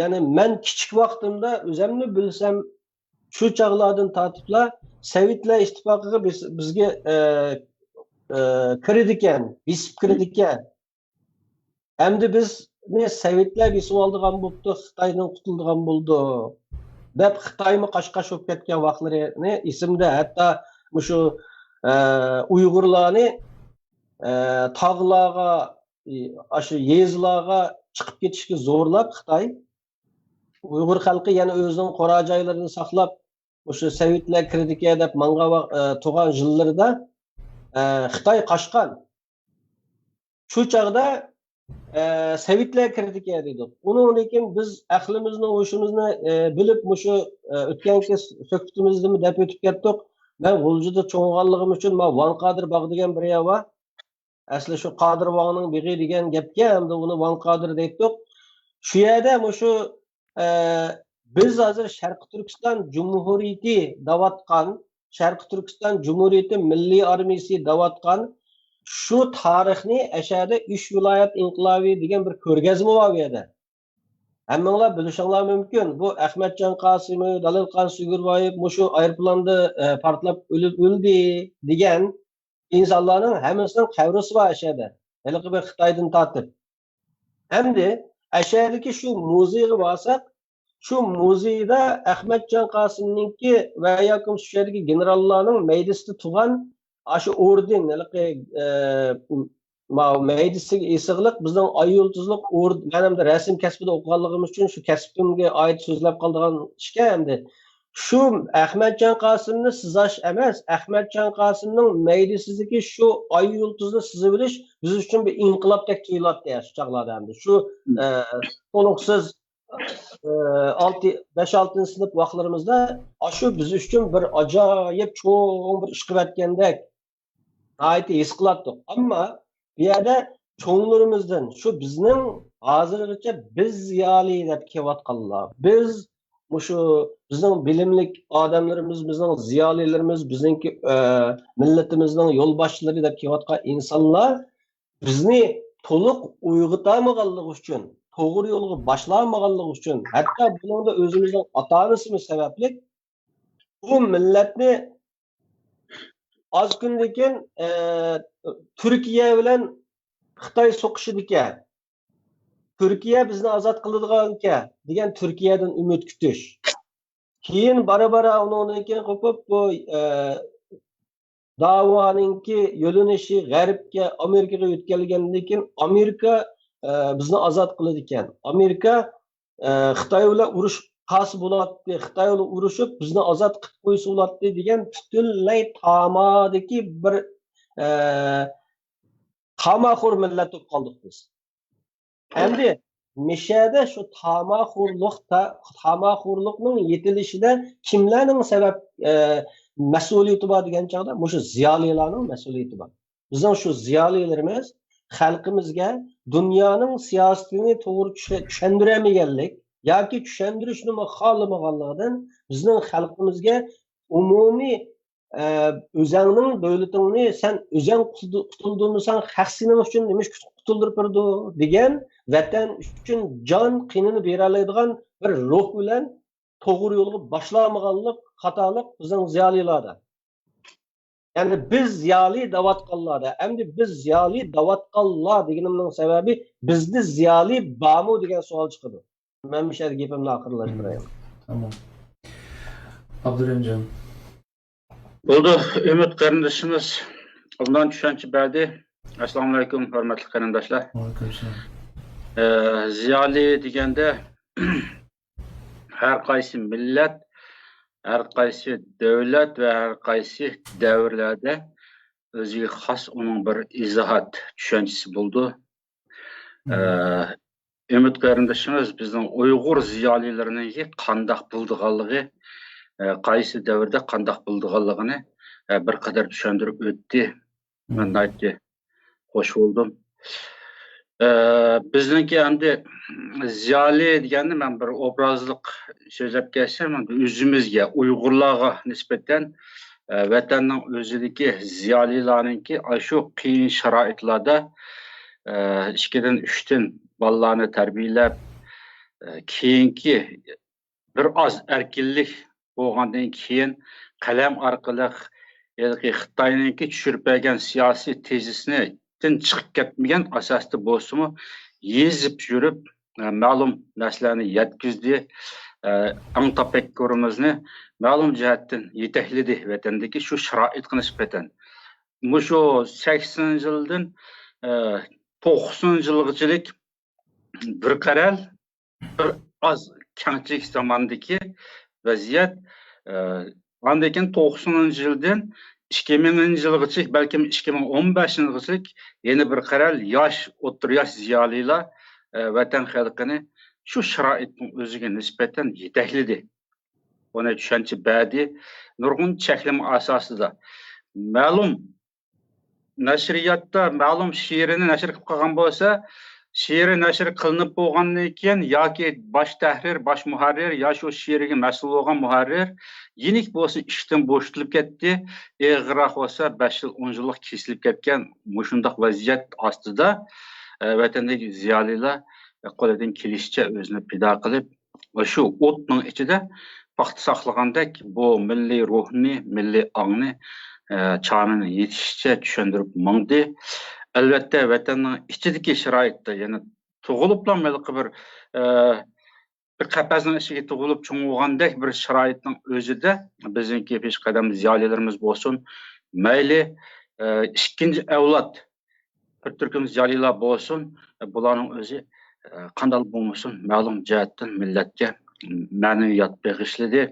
يەنى مەن كىچىك ۋاقتىمدا ئۆزەمنى بىلسەم، شۇ چاغلاردىن تارتىپلا سوۋېتلار ئىتتىپاقىغا بىز، بىزگە، ئە، ئە، كىرىدىكەن، بېسىپ كىرىدىكەن. ئەمدى بىزنى سوۋېتلار بېسىۋالىدىغان بوپتۇ، خىتايدىن قۇتۇلىدىغان بولدۇق دەپ خىتايمۇ قاش-قاش بولۇپ كەتكەن ۋاقىتلىرىنى ئېسىمدە. ھەتتا مۇشۇ، ئە، ئۇيغۇرلارنى، ئە، تاغلارغا، ئاشۇ يېزىلارغا چىقىپ كېتىشكە زورلاپ خىتاي، ئۇيغۇر خەلقى يەنە ئۆزىنىڭ قورا جايلىرىنى ساقلاپ، مۇشۇ سوۋېتلار كىرىدىكەن دەپ ماڭغان ۋاق-، ئە، تۇرغان يىللىرىدا، ئە، خىتاي قاچقان. شۇ چاغدا، ئە، سوۋېتلار كىرىدىكەن دېدۇق. ئۇنىڭدىن كېيىن بىز ئەقلىمىزنى، ھوشىمىزنى، ئە، بىلىپ، مۇشۇ، ئە، ئۆتكەنكى سۆھبىتىمىزدىمۇ دەپ ئۆتۈپ كەتتۇق. مەن غۇلجىدا چوڭىغانلىقىم ئۈچۈن، مانا، ۋان قادىر باغ دېگەن بىر يەر بار. ئەسلى شۇ قادىر ۋاڭنىڭ بېغى دېگەن گەپكە، ئەمدى ئۇنى ۋان قادىر دەيتتۇق. شۇ يەردە مۇشۇ، ئە، بىز ھازىر شەرقىي تۈركىستان جۇمھۇرىيىتى دەۋاتقان، شەرقىي تۈركىستان جۇمھۇرىيىتى مىللىي ئارمىيىسى دەۋاتقان شۇ تارىخنى ئەشەدە ئۈچ ۋىلايەت ئىنقىلابى دېگەن بىر كۆرگەزمە بار بۇ يەردە. ھەممىڭلار بىلىشىڭلار مۇمكىن، بۇ ئەخمەتجان قاسىموف، دالىلقان سۈگۈربايېۋ مۇشۇ ئايروپىلاندا، ئە، پارتلاپ ئۆلۈپ ئۆلدى دېگەن ئىنسانلارنىڭ ھەممىسىنىڭ قەبرىسى بار ئەشەدە. ھېلىقى بىر خىتايدىن تارتىپ. ئەمدى ئەشەدىكى شۇ مۇزېيغا بارساق، شۇ مۇزېيدا ئەخمەتجان قاسىمنىڭكى ۋە ياكى شۇ يەردىكى گېنېراللارنىڭ مەيدىسىدە تۇرغان ئاشۇ ئوردېن، ھېلىقى، ئە، ماۋۇ مەيدىسىگە ئېسىقلىق بىزنىڭ ئاي يۇلتۇزلۇق ئورد-، مەن ئەمدى رەسىم كەسپىدە ئوقۇغانلىقىم ئۈچۈن شۇ كەسپىمگە ئائىت سۆزلەپ قالىدىغان ئىشكەن ئەمدى. شۇ ئەخمەتجان قاسىمنى سىزاش ئەمەس، ئەخمەتجان قاسىمنىڭ مەيدىسىدىكى شۇ ئاي يۇلتۇزنى سىزىۋېلىش بىز ئۈچۈن بىر ئىنقىلابتەك تۇيۇلاتتى شۇ چاغلاردا ئەمدى. شۇ، ئە، تولۇقسىز، ئە، ئالتە، بەش، ئالتىنچى سىنىپ ۋاقىتلىرىمىزدا ئاشۇ بىز ئۈچۈن بىر ئاجايىپ چوڭ بىر ئىش قىلىۋەتكەندەك ناھايىتى ھېس قىلاتتۇق. ئەمما بۇ يەردە چوڭلىرىمىزدىن، شۇ بىزنىڭ ھازىرغىچە بىز زىيالىي دەپ كېلىۋاتقانلار، بىز مۇشۇ بىزنىڭ بىلىملىك ئادەملىرىمىز، بىزنىڭ زىيالىيلىرىمىز، بىزنىڭكى، ئە، مىللىتىمىزنىڭ يولباشچىلىرى دەپ كېلىۋاتقان ئىنسانلار بىزنى تولۇق ئويغىتالمىغانلىقى ئۈچۈن، توغرا يولغا باشلالمىغانلىقى ئۈچۈن، ھەتتا بۇنىڭدا ئۆزىمىزنىڭ ئاتا-ئانىسىمۇ سەۋەبلىك، بۇ مىللەتنى ئاز كۈندىن كېيىن، ئە، تۈركىيە بىلەن خىتاي سوقۇشىدىكەن، تۈركىيە بىزنى ئازاد قىلىدىغانكەن دېگەن تۈركىيەدىن ئۈمىد كۈتۈش. كېيىن بارا-بارا ئۇنىڭدىن كېيىن قوپۇپ، بۇ، ئە، داۋانىڭكى يۆنىلىشى غەربكە، ئامېرىكىغا يۆتكەلگەندىن كېيىن، ئامېرىكا، ئە، بىزنى ئازاد قىلىدىكەن. ئامېرىكا، ئە، خىتاي بىلەن ئۇرۇش قىلسا بولاتتى، خىتاي بىلەن ئۇرۇشۇپ، بىزنى ئازاد قىلىپ قويسا بولاتتى دېگەن پۈتۈنلەي تامادىكى بىر، ئە، تاماخور مىللەت بولۇپ قالدۇق بىز. ئەمدى مىشەدە شۇ تاماخورلۇق، تا-، تاماخورلۇقنىڭ يېتىلىشىدە كىملەرنىڭ سەۋەب، ئە، مەسئۇلىيىتى بار دېگەن چاغدا، مۇشۇ زىيالىيلارنىڭ مەسئۇلىيىتى بار. بىزنىڭ شۇ زىيالىيلىرىمىز خەلقىمىزگە دۇنيانىڭ سىياسىتىنى توغرا چۈشە-، چۈشەندۈرەلمىگەنلىك ياكى چۈشەندۈرۈشنىمۇ خالىمىغانلىقىدىن، بىزنىڭ خەلقىمىزگە ئومۇمىي، ئە، «ئۆزەڭنىڭ دۆلىتىڭنى سەن ئۆزەڭ قۇتۇلدۇ-، قۇتۇلدۇرمىساڭ، خەق سېنىڭ ئۈچۈن نېمىشقا قۇتۇلدۇرۇپ بېرىدۇ؟» دېگەن ۋەتەن ئۈچۈن جان قېنىنى بېرەلەيدىغان بىر روھ بىلەن توغرا يولغا باشلالمىغانلىق خاتالىق بىزنىڭ زىيالىيلاردا. ئەمدى بىز زىيالىي دەۋاتقانلاردا، ئەمدى بىز زىيالىي دەۋاتقانلار دېگىنىمنىڭ سەۋەبى، بىزدە زىيالىي بارمۇ دېگەن سوئال چىقىدۇ. مەن مۇشۇ يەردە گېپىمنى ئاخىرلاشتۇرايمەن. تامام. ئابدۇرېھىمجان. بولدى، ئۈمىد قېرىندىشىمىز ئوبدان چۈشەنچە بەردى. ئەسسالامۇئەلەيكۇم، ھۆرمەتلىك قېرىنداشلار. ۋەئەلەيكۇم ئەسسالام. ئە، زىيالىي دېگەندە، ھەر قايسى مىللەت، ھەر قايسى دۆلەت ۋە ھەر قايسى دەۋرلەردە ئۆزىگە خاس ئۇنىڭ بىر ئىزاھات، چۈشەنچىسى بولىدۇ. ئە، ئۈمىد قېرىندىشىمىز بىزنىڭ ئۇيغۇر زىيالىيلىرىنىڭكى قانداق بولىدىغانلىقى، ئە، قايسى دەۋردە قانداق بولىدىغانلىقىنى، ئە، بىر قەدەر چۈشەندۈرۈپ ئۆتتى. مەن ناھايىتى خوش بولدۇم. ئە، بىزنىڭكى ئەمدى زىيالىي دېگەندە مەن بىر ئوبرازلىق سۆزلەپ كەلسەم، ئۆزىمىزگە، ئۇيغۇرلارغا نىسبەتەن، ئە، ۋەتەننىڭ ئۆزىدىكى زىيالىيلارنىڭكى ئاشۇ قىيىن شارائىتلاردا، ئە، ئىككىدىن، ئۈچتىن بالىلارنى تەربىيەلەپ، ئە، كېيىنكى بىر ئاز ئەركىنلىك بولغاندىن كېيىن، قەلەم ئارقىلىق ھېلىقى خىتاينىڭكى چۈشۈرۈپ بەرگەن سىياسىي تېزىسىدىن چىقىپ كەتمىگەن ئاساستا بولسىمۇ، يېزىپ يۈرۈپ، ئە، مەلۇم نەرسىلەرنى يەتكۈزدى، ئە، ئاڭ تەپەككۇرىمىزنى مەلۇم جەھەتتىن يېتەكلىدى ۋەتەندىكى شۇ شارائىتقا نىسبەتەن. مۇشۇ سەكسىنىنچى يىلدىن، ئە، توقسىنىنچى يىلغىچىلىك بىر قەرەل، بىر ئاز كەڭچىلىك زاماندىكى ۋەزىيەت، ئە، ئاندىن كېيىن توقسىنىنچى يىلدىن ئىككى مىڭىنچى يىلغىچە، بەلكىم ئىككى مىڭ ئون بەشىنچى يىلغىچە يەنە بىر قەرەل ياش، ئوتتۇرا ياش زىيالىيلار، ئە، ۋەتەن خەلقىنى شۇ شارائىتنىڭ ئۆزىگە نىسبەتەن يېتەكلىدى. ئۇنى چۈشەنچە بەردى. نۇرغۇن چەكلىمە ئاساسىدا مەلۇم نەشرىياتتا مەلۇم شېئىرىنى نەشر قىلىپ قالغان بولسا، شېئىرى نەشر قىلىنىپ بولغاندىن كېيىن ياكى باش تەھرىر، باش مۇھەررىر يا شۇ شېئىرىگە مەسئۇل بولغان مۇھەررىر يېنىك بولسا ئىشتىن بوشىتىلىپ كەتتى، ئېغىرراق بولسا بەش يىل، ئون يىللىق كېسىلىپ كەتكەن مۇشۇنداق ۋەزىيەت ئاستىدا، ئە، ۋەتەندىكى زىيالىيلار قولىدىن كېلىشىچە ئۆزىنى پىدا قىلىپ، شۇ ئوتنىڭ ئىچىدە پاختا ساقلىغاندەك بۇ مىللىي روھنى، مىللىي ئاڭنى، ئە، چامىنى يېتىشىچە چۈشەندۈرۈپ ماڭدى. ئەلۋەتتە، ۋەتەننىڭ ئىچىدىكى شارائىتتا، يەنى تۇغۇلۇپلا ھېلىقى بىر، ئە، بىر قەپەسنىڭ ئىچىگە تۇغۇلۇپ چوڭ بولغاندەك بىر شارائىتنىڭ ئۆزىدە بىزنىڭكى پېشقەدەم زىيالىيلىرىمىز بولسۇن، مەيلى، ئە، ئىككىنچى ئەۋلاد بىر تۈركۈم زىيالىيلار بولسۇن، بۇلارنىڭ ئۆزى، ئە، قانداق بولمىسۇن، مەلۇم جەھەتتىن مىللەتكە مەنىۋىيات بېغىشلىدى.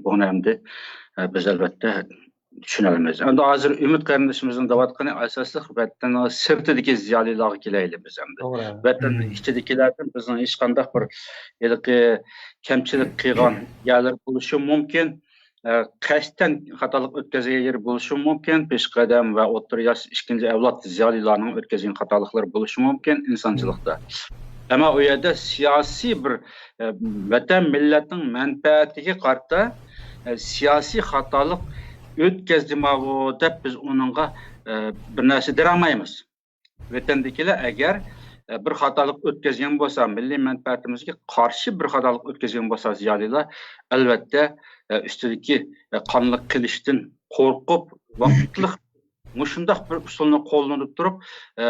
بۇنى ئەمدى، ئە، بىز ئەلۋەتتە چۈشىنەلمەيمىز. ئەمدى ھازىر ئۈمىد قېرىندىشىمىزنىڭ دەۋاتقىنى ئاساسلىق ۋەتەننىڭ سىرتىدىكى زىيالىيلارغا كېلەيلى بىز ئەمدى. توغرا. ۋەتەننىڭ ئىچىدىكىلەردىن بىزنىڭ ھېچقانداق بىر ھېلىقى كەمچىلىك قىلغان يەرلىرى بولۇشى مۇمكىن. ئە، قەستەن خاتالىق ئۆتكۈزگەن يېرى بولۇشى مۇمكىن، پېشقەدەم ۋە ئوتتۇرا ياش ئىككىنچى ئەۋلاد زىيالىيلارنىڭ ئۆتكۈزگەن خاتالىقلىرى بولۇشى مۇمكىن ئىنسانچىلىقتا. ئەمما ئۇ يەردە سىياسىي بىر، ئە، ۋەتەن مىللەتنىڭ مەنپەئەتىگە قارىتا، ئە، سىياسىي خاتالىق ئۆتكەزدىمۇ دەپ بىز ئۇنىڭغا، ئە، بىر نەرسە دېيەلمەيمىز. ۋەتەندىكىلەر ئەگەر، ئە، بىر خاتالىق ئۆتكۈزگەن بولسا، مىللىي مەنپەئەتىمىزگە قارشى بىر خاتالىق ئۆتكۈزگەن بولسا، زىيالىيلار ئەلۋەتتە، ئە، ئۈستىدىكى، ئە، قانلىق قىلىچتىن قورقۇپ، ۋاقىتلىق مۇشۇنداق بىر ئۇسۇلنى قوللىنىپ تۇرۇپ، ئە،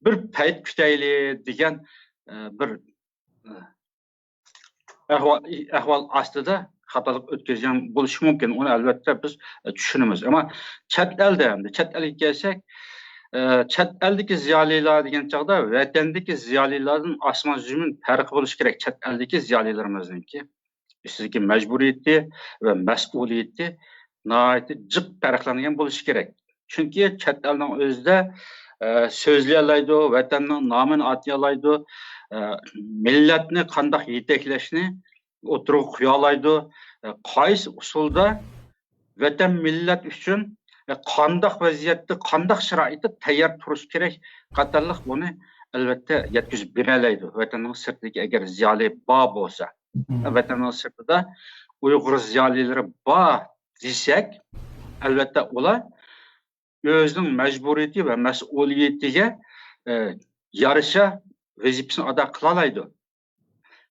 بىر پەيت كۈتەيلى دېگەن، ئە، بىر، ئە، ئەھۋال، ئەھۋال ئاستىدا خاتالىق ئۆتكۈزگەن بولۇشى مۇمكىن. ئۇنى ئەلۋەتتە بىز، ئە، چۈشىنىمىز. ئەمما چەت ئەلدە، ئەمدى چەت ئەلگە كەلسەك، ئە، چەت ئەلدىكى زىيالىيلار دېگەن چاغدا ۋەتەندىكى زىيالىيلاردىن ئاسمان زېمىن پەرقى بولۇشى كېرەك. چەت ئەلدىكى زىيالىيلىرىمىزنىڭكى ئۈستىدىكى مەجبۇرىيىتى ۋە مەسئۇلىيىتى ناھايىتى جىق پەرقلەنگەن بولۇشى كېرەك. چۈنكى چەت ئەلنىڭ ئۆزىدە، ئە، سۆزلىيەلەيدۇ، ۋەتەننىڭ نامىنى ئاتىيالايدۇ، ئە، مىللەتنى قانداق يېتەكلەشنى ئوتتۇرىغا قويالايدۇ، ئە، قايسى ئۇسۇلدا ۋەتەن، مىللەت ئۈچۈن، ئە، قانداق ۋەزىيەتتە، قانداق شارائىتتا تەييار تۇرۇش كېرەك قاتارلىق بۇنى ئەلۋەتتە يەتكۈزۈپ بېرەلەيدۇ. ۋەتەننىڭ سىرتىدىكى ئەگەر زىيالىي بار بولسا، ۋەتەننىڭ سىرتىدا ئۇيغۇر زىيالىيلىرى بار دېسەك، ئەلۋەتتە ئۇلار ئۆزىنىڭ مەجبۇرىيىتى ۋە مەسئۇلىيىتىگە، ئە، يارىشا ۋەزىپىسىنى ئادا قىلالايدۇ.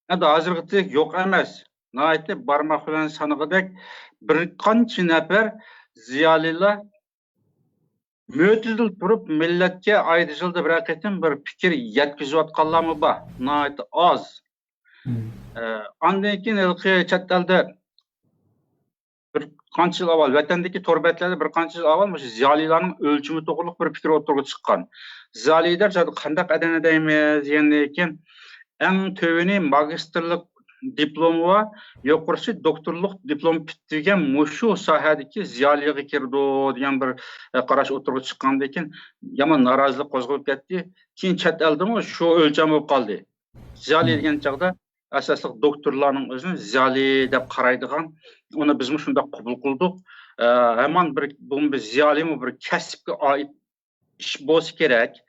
ئەمدى ھازىرغىچە يوق ئەمەس. ناھايىتى بارماق بىلەن سانىغۇدەك بىر قانچە نەپەر زىيالىيلار مۆتىدىل تۇرۇپ مىللەتكە ئايدا، يىلدا بىرەر قېتىم بىر پىكىر يەتكۈزۈۋاتقانلارمۇ بار، ناھايىتى ئاز. ئە، ئاندىن كېيىن ھېلىقى چەت ئەلدە بىر قانچە يىل ئاۋۋال، ۋەتەندىكى تور بەتلەردە بىر قانچە يىل ئاۋۋال مۇشۇ زىيالىيلارنىڭ ئۆلچىمى توغرۇلۇق بىر پىكىر ئوتتۇرىغا چىققان. زىيالىي دەپ زادى قانداق ئادەمنى دەيمىز دېگەندىن كېيىن، ئەڭ تۆۋىنى ماگىستىرلىق دىپلومى بار، يۇقىرىسى دوكتورلۇق دىپلومى پۈتتۈرگەن مۇشۇ ساھەدىكى زىيالىيغا كىرىدۇ دېگەن بىر، ئە، قاراش ئوتتۇرىغا چىققاندىن كېيىن يامان نارازىلىق قوزغىلىپ كەتتى. كېيىن چەت ئەلدىمۇ شۇ ئۆلچەم بولۇپ قالدى. زىيالىي دېگەن چاغدا ئاساسلىق دوكتورلارنىڭ ئۆزىنى زىيالىي دەپ قارايدىغان، ئۇنى بىزمۇ شۇنداق قوبۇل قىلدۇق. ئە، ھامان بىر، بۇ بىر زىيالىيمۇ بىر كەسىپكە ئائىت ئىش بولسا كېرەك.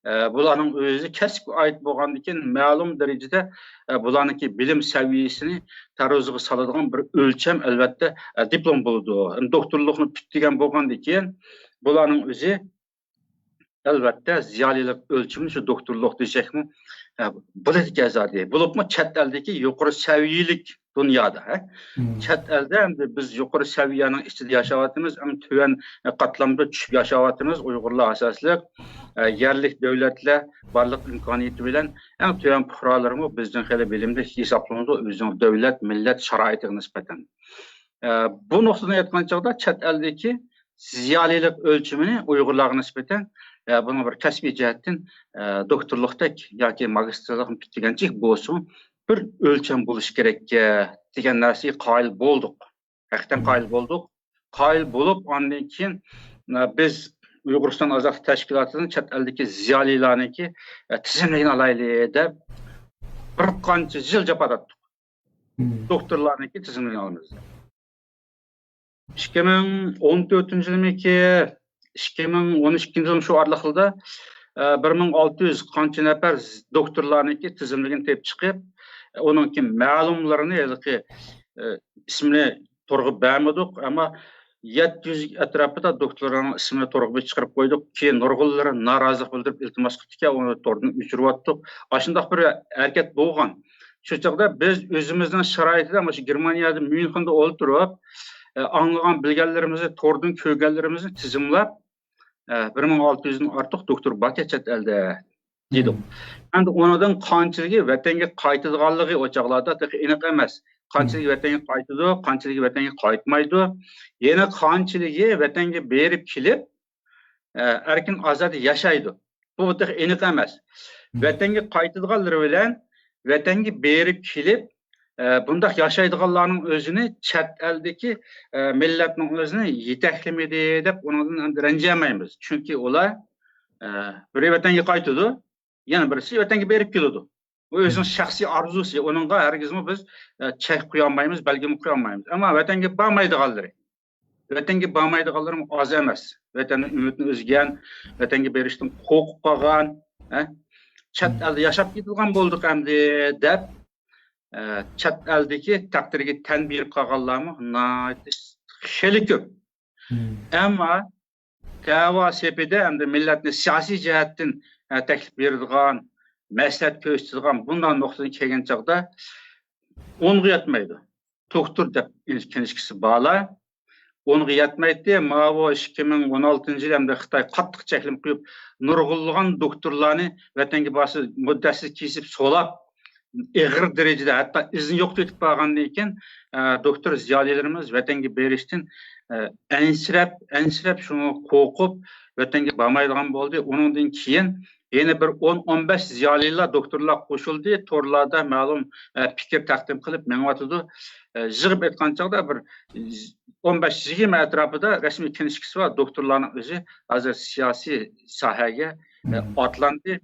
ئە، بۇلارنىڭ ئۆزى كەسىپكە ئائىت بولغاندىن كېيىن مەلۇم دەرىجىدە، ئە، بۇلارنىڭكى بىلىم سەۋىيەسىنى تەرازىغا سالىدىغان بىر ئۆلچەم، ئەلۋەتتە، ئە، دىپلوم بولىدۇ. ئەمدى دوكتورلۇقنى پۈتتۈرگەن بولغاندىن كېيىن بۇلارنىڭ ئۆزى، ئەلۋەتتە، زىيالىيلىق ئۆلچىمى شۇ دوكتورلۇق دېسەكمۇ، ئە، بولىدىكەن زادى. بولۇپمۇ چەت ئەلدىكى يۇقىرى سەۋىيەلىك دۇنيادا، ھە؟ چەت ئەلدە ئەمدى بىز يۇقىرى سەۋىيەنىڭ ئىچىدە ياشاۋاتىمىز، ئەڭ تۆۋەن قاتلامدا چۈشۈپ ياشاۋاتىمىز. ئۇيغۇرلار ئاساسلىق، ئە، يەرلىك دۆلەتلەر بارلىق ئىمكانىيىتى بىلەن ئەڭ تۆۋەن پۇقرالىرىمۇ بىزدىن خېلى بىلىملىك ھېسابلىنىدۇ، ئۆزىنىڭ دۆلەت، مىللەت شارائىتىغا نىسبەتەن. ئە، بۇ نۇقتىدىن ئېيتقان چاغدا چەت ئەلدىكى زىيالىيلىق ئۆلچىمىنى ئۇيغۇرلارغا نىسبەتەن، ئە، بۇنىڭ بىر كەسپىي جەھەتتىن، ئە، دوكتورلۇقتەك ياكى ماگىستىرلىقنى پۈتتۈرگەنچىلىك بولسىمۇ، بىر ئۆلچەم بولۇشى كېرەككە دېگەن نەرسىگە قايىل بولدۇق. ھەقىقەتەن قايىل بولدۇق. قايىل بولۇپ، ئاندىن كېيىن، ئە، بىز ئۇيغۇرىستان ئازادلىق تەشكىلاتىدىن چەت ئەلدىكى زىيالىيلارنىڭكى، ئە، تىزىملىكىنى ئالايلى دەپ، بىر قانچە يىل جاپا تارتتۇق. دوكتورلارنىڭكى تىزىملىكىنى ئالىمىز دەپ. ئىككى مىڭ ئون تۆتىنچى يىلمىكى، ئىككى مىڭ ئون ئىككىنچى يىل شۇ ئارىلىقلىرىدا، ئە، بىر مىڭ ئالتە يۈز قانچە نەپەر دوكتورلارنىڭكى تىزىملىكىنى تېپىپ چىقىپ، ئۇنىڭكى مەلۇملىرىنى ھېلىقى، ئە، ئىسمىنى تورغا بەرمىدۇق، ئەمما يەتتە يۈز ئەتراپىدا دوكتورلارنىڭ ئىسمىنى تورغا بىر چىقىرىپ قويدۇق. كېيىن نۇرغۇنلىرى نارازىلىق بىلدۈرۈپ ئىلتىماس قىپتىكەن، ئۇنى توردىن ئۆچۈرۈۋەتتۇق. ئاشۇنداق بىر ھەرىكەت بولغان. شۇ چاغدا بىز ئۆزىمىزنىڭ شارائىتىدا مۇشۇ گېرمانىيەدە ميۇنخېندا ئولتۇرۇپ، ئە، ئاڭلىغان، بىلگەنلىرىمىزنى، توردىن كۆرگەنلىرىمىزنى تىزىملاپ، ئە، بىر مىڭ ئالتە يۈزدىن ئارتۇق دوكتور باركەن چەت ئەلدە دېدۇق. ئەمدى ئۇنىڭدىن قانچىلىكى ۋەتەنگە قايتىدىغانلىقى ئۇ چاغلاردا تېخى ئېنىق ئەمەس. قانچىلىكى ۋەتەنگە قايتىدۇ، قانچىلىكى ۋەتەنگە قايتمايدۇ، يەنە قانچىلىكى ۋەتەنگە بېرىپ كېلىپ، ئە، ئەركىن ئازادە ياشايدۇ. بۇ تېخى ئېنىق ئەمەس. ۋەتەنگە قايتىدىغانلىرى بىلەن ۋەتەنگە بېرىپ كېلىپ، ئە، بۇنداق ياشايدىغانلارنىڭ ئۆزىنى چەت ئەلدىكى، ئە، مىللەتنىڭ ئۆزىنى يېتەكلىمىدى دەپ ئۇنىڭدىن ئەمدى رەنجىيەلمەيمىز. چۈنكى ئۇلار، ئە، بىرى ۋەتەنگە قايتىدۇ، يەنە بىرسى ۋەتەنگە بېرىپ كېلىدۇ. بۇ ئۆزىنىڭ شەخسىي ئارزۇسى، ئۇنىڭغا ھەرگىزمۇ بىز، ئە، چەك قويالمايمىز، بەلگىمۇ قويالمايمىز. ئەمما ۋەتەنگە بارمايدىغانلىرى، ۋەتەنگە بارمايدىغانلىرىمۇ ئاز ئەمەس. ۋەتەننىڭ ئۈمىدىنى ئۈزگەن، ۋەتەنگە بېرىشتىن قورقۇپ قالغان، ھە؟ چەت ئەلدە ياشاپ كېتىدىغان بولدۇق ئەمدى دەپ، ئە، چەت ئەلدىكى تەقدىرگە تەن بېرىپ قالغانلارمۇ ناھايىتى خېلى كۆپ. ئەمما دەۋا سېپىدە ئەمدى مىللەتنى سىياسىي جەھەتتىن، ئە، تەكلىپ بېرىدىغان، مەسلىھەت كۆرسىتىدىغان بۇنداق نۇقتىدىن كەلگەن چاغدا ئونغا يەتمەيدۇ. دوكتور دەپ كىنىشكىسى بارلار ئونغا يەتمەيتتى. ماۋۇ ئىككى مىڭ ئون ئالتىنچى يىل ئەمدى خىتاي قاتتىق چەكلىمە قويۇپ، نۇرغۇنلىغان دوكتورلارنى ۋەتەنگە بارسا مۇددەتسىز كېسىپ سولاپ، ئېغىر دەرىجىدە ھەتتا ئىزنى يوقىتىپ بارغاندىن كېيىن، ئە، دوكتور زىيالىيلىرىمىز ۋەتەنگە بېرىشتىن، ئە، ئەنسىرەپ، ئەنسىرەپ، شۇڭا قورقۇپ، ۋەتەنگە بارمايدىغان بولدى. ئۇنىڭدىن كېيىن يەنە بىر ئون، ئون بەش زىيالىيلار، دوكتورلار قوشۇلدى. تورلاردا مەلۇم، ئە، پىكىر تەقدىم قىلىپ مېڭىۋاتىدۇ. ئە، يىغىپ ئېيتقان چاغدا بىر ئون بەش يىگىرمە ئەتراپىدا رەسمىي كىنىشكىسى بار دوكتورلارنىڭ ئۆزى ھازىر سىياسىي ساھەگە، ئە، ئاتلاندى.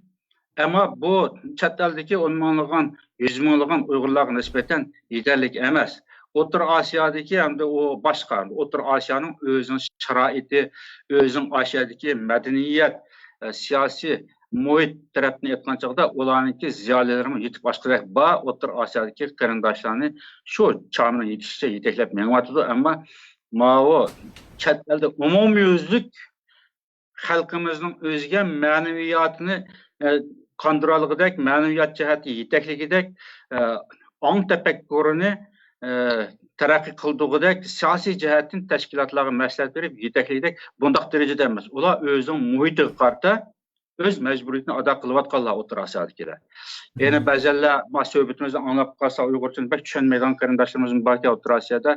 ئەمما بۇ چەت ئەلدىكى ئون مىڭلىغان، يۈز مىڭلىغان ئۇيغۇرلارغا نىسبەتەن يېتەرلىك ئەمەس. ئوتتۇرا ئاسىيادىكى ھەمدە ئۇ باشقا، ئوتتۇرا ئاسىيانىڭ ئۆزىنىڭ شارائىتى، ئۆزىنىڭ ئاسىيادىكى مەدەنىيەت، ئە، سىياسىي مۇھىت تەرەپتىن ئېيتقان چاغدا، ئۇلارنىڭكى زىيالىيلىرىمۇ يېتىپ ئاشقۇدەك بار. ئوتتۇرا ئاسىيادىكى قېرىنداشلارنى شۇ چامىنىڭ يېتىشىچە يېتەكلەپ مېڭىۋاتىدۇ. ئەمما ماۋۇ چەت ئەلدە ئومۇميۈزلۈك خەلقىمىزنىڭ ئۆزىگە مەنىۋىياتىنى، ئە، قاندۇرالىغۇدەك، مەنىۋىيات جەھەتتە يېتەكلىگۈدەك، ئە، ئاڭ تەپەككۇرىنى، ئە، تەرەققىي قىلدۇرغۇدەك، سىياسىي جەھەتتىن تەشكىلاتلارغا مەسلىھەت بېرىپ يېتەكلىگۈدەك بۇنداق دەرىجىدە ئەمەس. ئۇلار ئۆزىنىڭ مۇھىتىغا قارىتا ئۆز مەجبۇرىيىتىنى ئادا قىلىۋاتقانلار ئوتتۇرا ئاسىيادىكىلەر. يەنە بەزەنلەر ما سۆھبىتىمىزنى ئاڭلاپ قالسا، ئۇيغۇرچىنى بەك چۈشەنمەيدىغان قېرىنداشلىرىمىزمۇ باركەن ئوتتۇرا ئاسىيادا.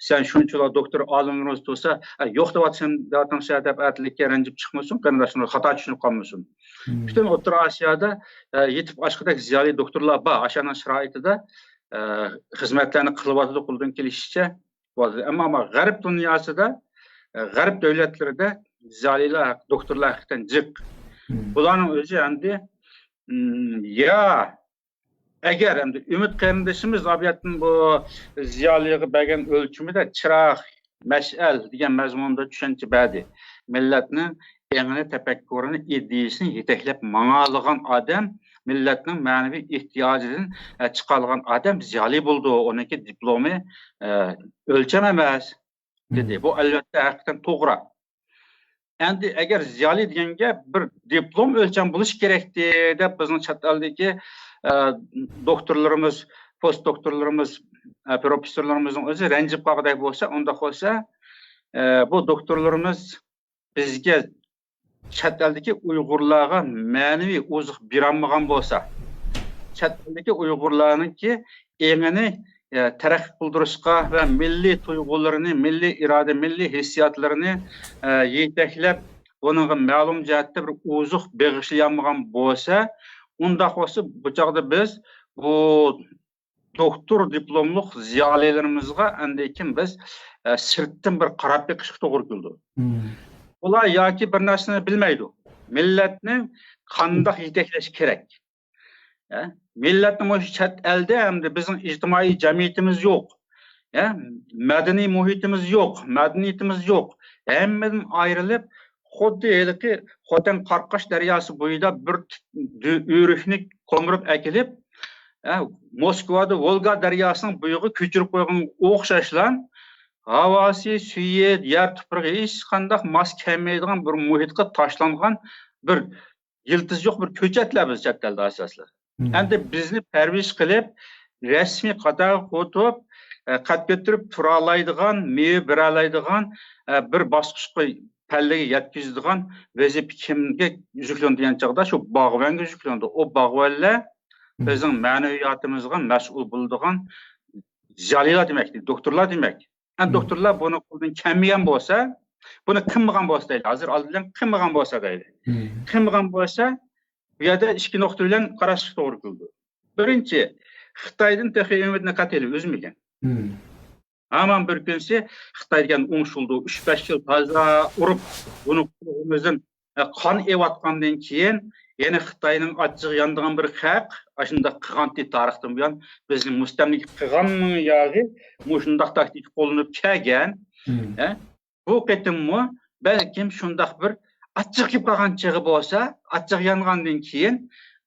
سەن شۇنچىلا دوكتور ئالىملىرىمىز تۇرسا، «ئە، يوق دەۋاتىسەن، دەۋاتامسەن» دەپ ئەتىلىككە رەنجىپ چىقمىسۇن، قېرىنداشلىرىمىز خاتا چۈشىنىپ قالمىسۇن. پۈتۈن ئوتتۇرا ئاسىيادا، ئە، يېتىپ ئاشقۇدەك زىيالىي دوكتورلار بار. ئاشۇنىڭ شارائىتىدا، ئە، خىزمەتلەرنى قىلىۋاتىدۇ، قولىدىن كېلىشىچە. بولدى. ئەمما، ئەمما غەرب دۇنياسىدا، ئە، غەرب دۆلەتلىرىدە زىيالىيلار، دوكتورلار ھەقىقەتەن جىق. بۇلارنىڭ ئۆزى ئەمدى، م، يا ئەگەر ئەمدى ئۈمىد قېرىندىشىمىز ئابىيەتتىن بۇ زىيالىيغا بەرگەن ئۆلچىمىدە چىراغ، مەشئەل دېگەن مەزمۇندا چۈشەنچە بەردى. مىللەتنىڭ ئېڭىنى، تەپەككۇرىنى، ئىدىيىسىنى يېتەكلەپ ماڭالىغان ئادەم، مىللەتنىڭ مەنىۋى ئېھتىياجىدىن، ئە، چىقالىغان ئادەم زىيالىي بولىدۇ. ئۇنىڭكى دىپلومى، ئە، ئۆلچەم ئەمەس، دېدى. بۇ، ئەلۋەتتە، ھەقىقەتەن توغرا. ئەمدى ئەگەر زىيالىي دېگەن گەپ بىر دىپلوم ئۆلچەم بولۇشى كېرەكتى دەپ بىزنىڭ چەت ئەلدىكى، ئە، دوكتورلىرىمىز، پوست دوكتورلىرىمىز، ئە، پروفېسسورلىرىمىزنىڭ ئۆزى رەنجىپ قالغۇدەك بولسا، ئۇنداق بولسا، ئە، بۇ دوكتورلىرىمىز بىزگە چەت ئەلدىكى ئۇيغۇرلارغا مەنىۋى ئوزۇق بېرەلمىگەن بولسا، چەت ئەلدىكى ئۇيغۇرلارنىڭكى ئېڭىنى، ئە، تەرەققىي قىلدۇرۇشقا ۋە مىللىي تۇيغۇلىرىنى، مىللىي ئىرادە، مىللىي ھېسسىياتلىرىنى، ئە، يېتەكلەپ، بۇنىڭغا مەلۇم جەھەتتە بىر ئوزۇق بېغىشلىيالمىغان بولسا، ئۇنداق بولسا، بۇ چاغدا بىز بۇ دوكتور دىپلوملۇق زىيالىيلىرىمىزغا ئاندىن كېيىن بىز، ئە، سىرتتىن بىر قاراپ بېقىشقا توغرا كېلىدۇ. ئۇلار ياكى بىر نەرسىنى بىلمەيدۇ. مىللەتنى قانداق يېتەكلەش كېرەك؟ ئە، مىللەتنىڭ مۇشۇ چەت ئەلدە ئەمدى بىزنىڭ ئىجتىمائىي جەمئىيىتىمىز يوق. ئە، مەدەنىي مۇھىتىمىز يوق، مەدەنىيىتىمىز يوق. ھەممىدىن ئايرىلىپ، خۇددى ھېلىقى خوتەن قاراقاش دەرياسى بويىدا بىر تۈپ دۆ-، ئۆرۈكنى كومۇرۇپ ئەكېلىپ، ئە، موسكۋادا ۋولگا دەرياسىنىڭ بويىغا كۆچۈرۈپ قويغانغا ئوخشاشلا، ھاۋاسى، سۈيى، يەر تۇپرىقى ھېچقانداق ماس كەلمەيدىغان بىر مۇھىتقا تاشلانغان بىر يىلتىزى يوق بىر كۆچەتلەر بىز چەت ئەلدە ئاساسلىق. ئەمدى بىزنى پەرۋىش قىلىپ، رەسمىي قاتارغا قوتۇپ، ئە، قەد كۆتۈرۈپ تۇرالايدىغان، مېۋە بېرەلەيدىغان، ئە، بىر باسقۇچقا، پەللىگە يەتكۈزىدىغان ۋەزىپە كىمگە يۈكلىنىدۇ دېگەن چاغدا، شۇ باغۋەنگە يۈكلىنىدۇ. ئۇ باغۋەنلەر بىزنىڭ مەنىۋىياتىمىزغا مەسئۇل بولىدىغان زىيالىيلار دېمەك، دوكتورلار دېمەك. ئەمدى دوكتورلار بۇنى قولىدىن كەلمىگەن بولسا، بۇنى قىلمىغان بولسا دەيلى، ھازىر ئالدى بىلەن قىلمىغان بولسا دەيلى. قىلمىغان بولسا، بۇ يەردە ئىككى نۇقتا بىلەن قاراشقا توغرا كېلىدۇ. بىرىنچى، خىتايدىن تېخى ئۈمىدنى قەتئىي ئۈزمىگەن. ھامان بىر كۈنسى خىتاي دېگەن ئوڭشىلىدۇ. ئۈچ بەش يىل تازا ئۇرۇپ، بۇنى قولىمىزدىن، ئە، قان ئېۋاتقاندىن كېيىن، يەنە خىتاينىڭ ئاچچىقى يانىدىغان بىر خەق، ئاشۇنداق قىلغانتى تارىختىن بۇيان، بىزنى مۇستەملىكە قىلغاننىڭ ياغى مۇشۇنداق تاكتىكا قوللىنىپ كەلگەن. ئە، بۇ قېتىممۇ بەلكىم شۇنداق بىر ئاچچىق كېلىپ قالغان چېغى بولسا، ئاچچىق يانغاندىن كېيىن،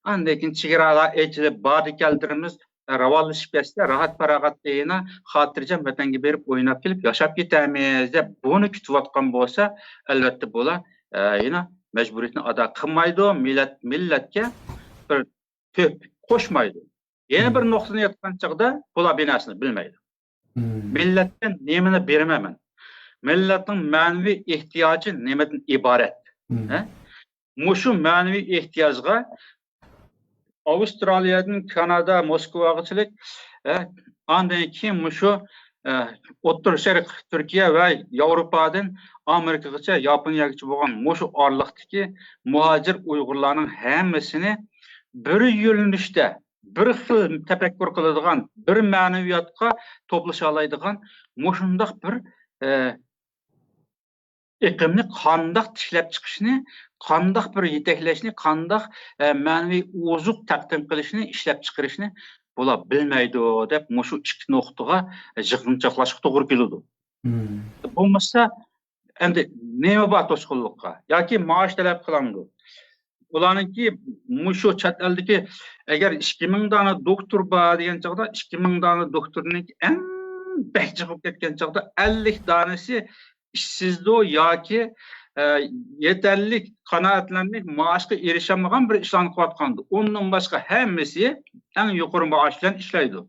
ئاندىن كېيىن چېگرالار ئېچىلىپ، باردا كەلدىرىمىز راۋانلىشىپ كەتسە، راھەت-پاراغەتتە يەنە خاتىرجەم ۋەتەنگە بېرىپ ئويناپ كېلىپ ياشاپ كېتەرمىز دەپ بۇنى كۈتۈۋاتقان بولسا، ئەلۋەتتە بۇلار، ئە، يەنە مەجبۇرىيىتىنى ئادا قىلمايدۇ، مىللەت، مىللەتكە بىر تۆھپە قوشمايدۇ. يەنە بىر نۇقتىنى ئېيتقان چاغدا بۇلار بىر نەرسىنى بىلمەيدۇ. مىللەتكە نېمىنى بېرىمەن مەن؟ مىللەتنىڭ مەنىۋى ئېھتىياجى نېمىدىن ئىبارەت؟ ھە؟ مۇشۇ مەنىۋى ئېھتىياجغا ئاۋسترالىيەدىن كانادا، موسكۋاغىچىلىك، ھە، ئاندىن كېيىن مۇشۇ، ئە، ئوتتۇرا شەرق، تۈركىيە ۋە ياۋروپادىن ئامېرىكىغىچە، ياپونىيەگىچە بولغان مۇشۇ ئارىلىقتىكى مۇھاجىر ئۇيغۇرلارنىڭ ھەممىسىنى بىر يۆنىلىشتە، بىر خىل تەپەككۇر قىلىدىغان، بىر مەنىۋىياتقا توپلىشالايدىغان مۇشۇنداق بىر، ئە، ئېقىمنى قانداق تىكلەپ چىقىشنى، قانداق بىر يېتەكلەشنى، قانداق، ئە، مەنىۋى ئوزۇق تەقدىم قىلىشنى، ئىشلەپچىقىرىشنى بۇلار بىلمەيدۇ دەپ مۇشۇ ئىككى نۇقتىغا يىغىنچاقلاشقا توغرا كېلىدۇ. بولمىسا، ئەمدى نېمە بار توسقۇنلۇققا؟ ياكى مائاش تەلەپ قىلامدۇ؟ ئۇلارنىڭكى مۇشۇ چەت ئەلدىكى، ئەگەر ئىككى مىڭ دانە دوكتور بار دېگەن چاغدا، ئىككى مىڭ دانە دوكتورنىڭكى ئەڭ بەك جىق بولۇپ كەتكەن چاغدا ئەللىك دانىسى ئىشسىزدۇ ياكى، ئە، يېتەرلىك قانائەتلەرنى مائاشقا ئېرىشەلمىگەن بىر ئىشلارنى قىلىۋاتقاندۇ. ئۇندىن باشقا ھەممىسى ئەڭ يۇقىرى مائاش بىلەن ئىشلەيدۇ.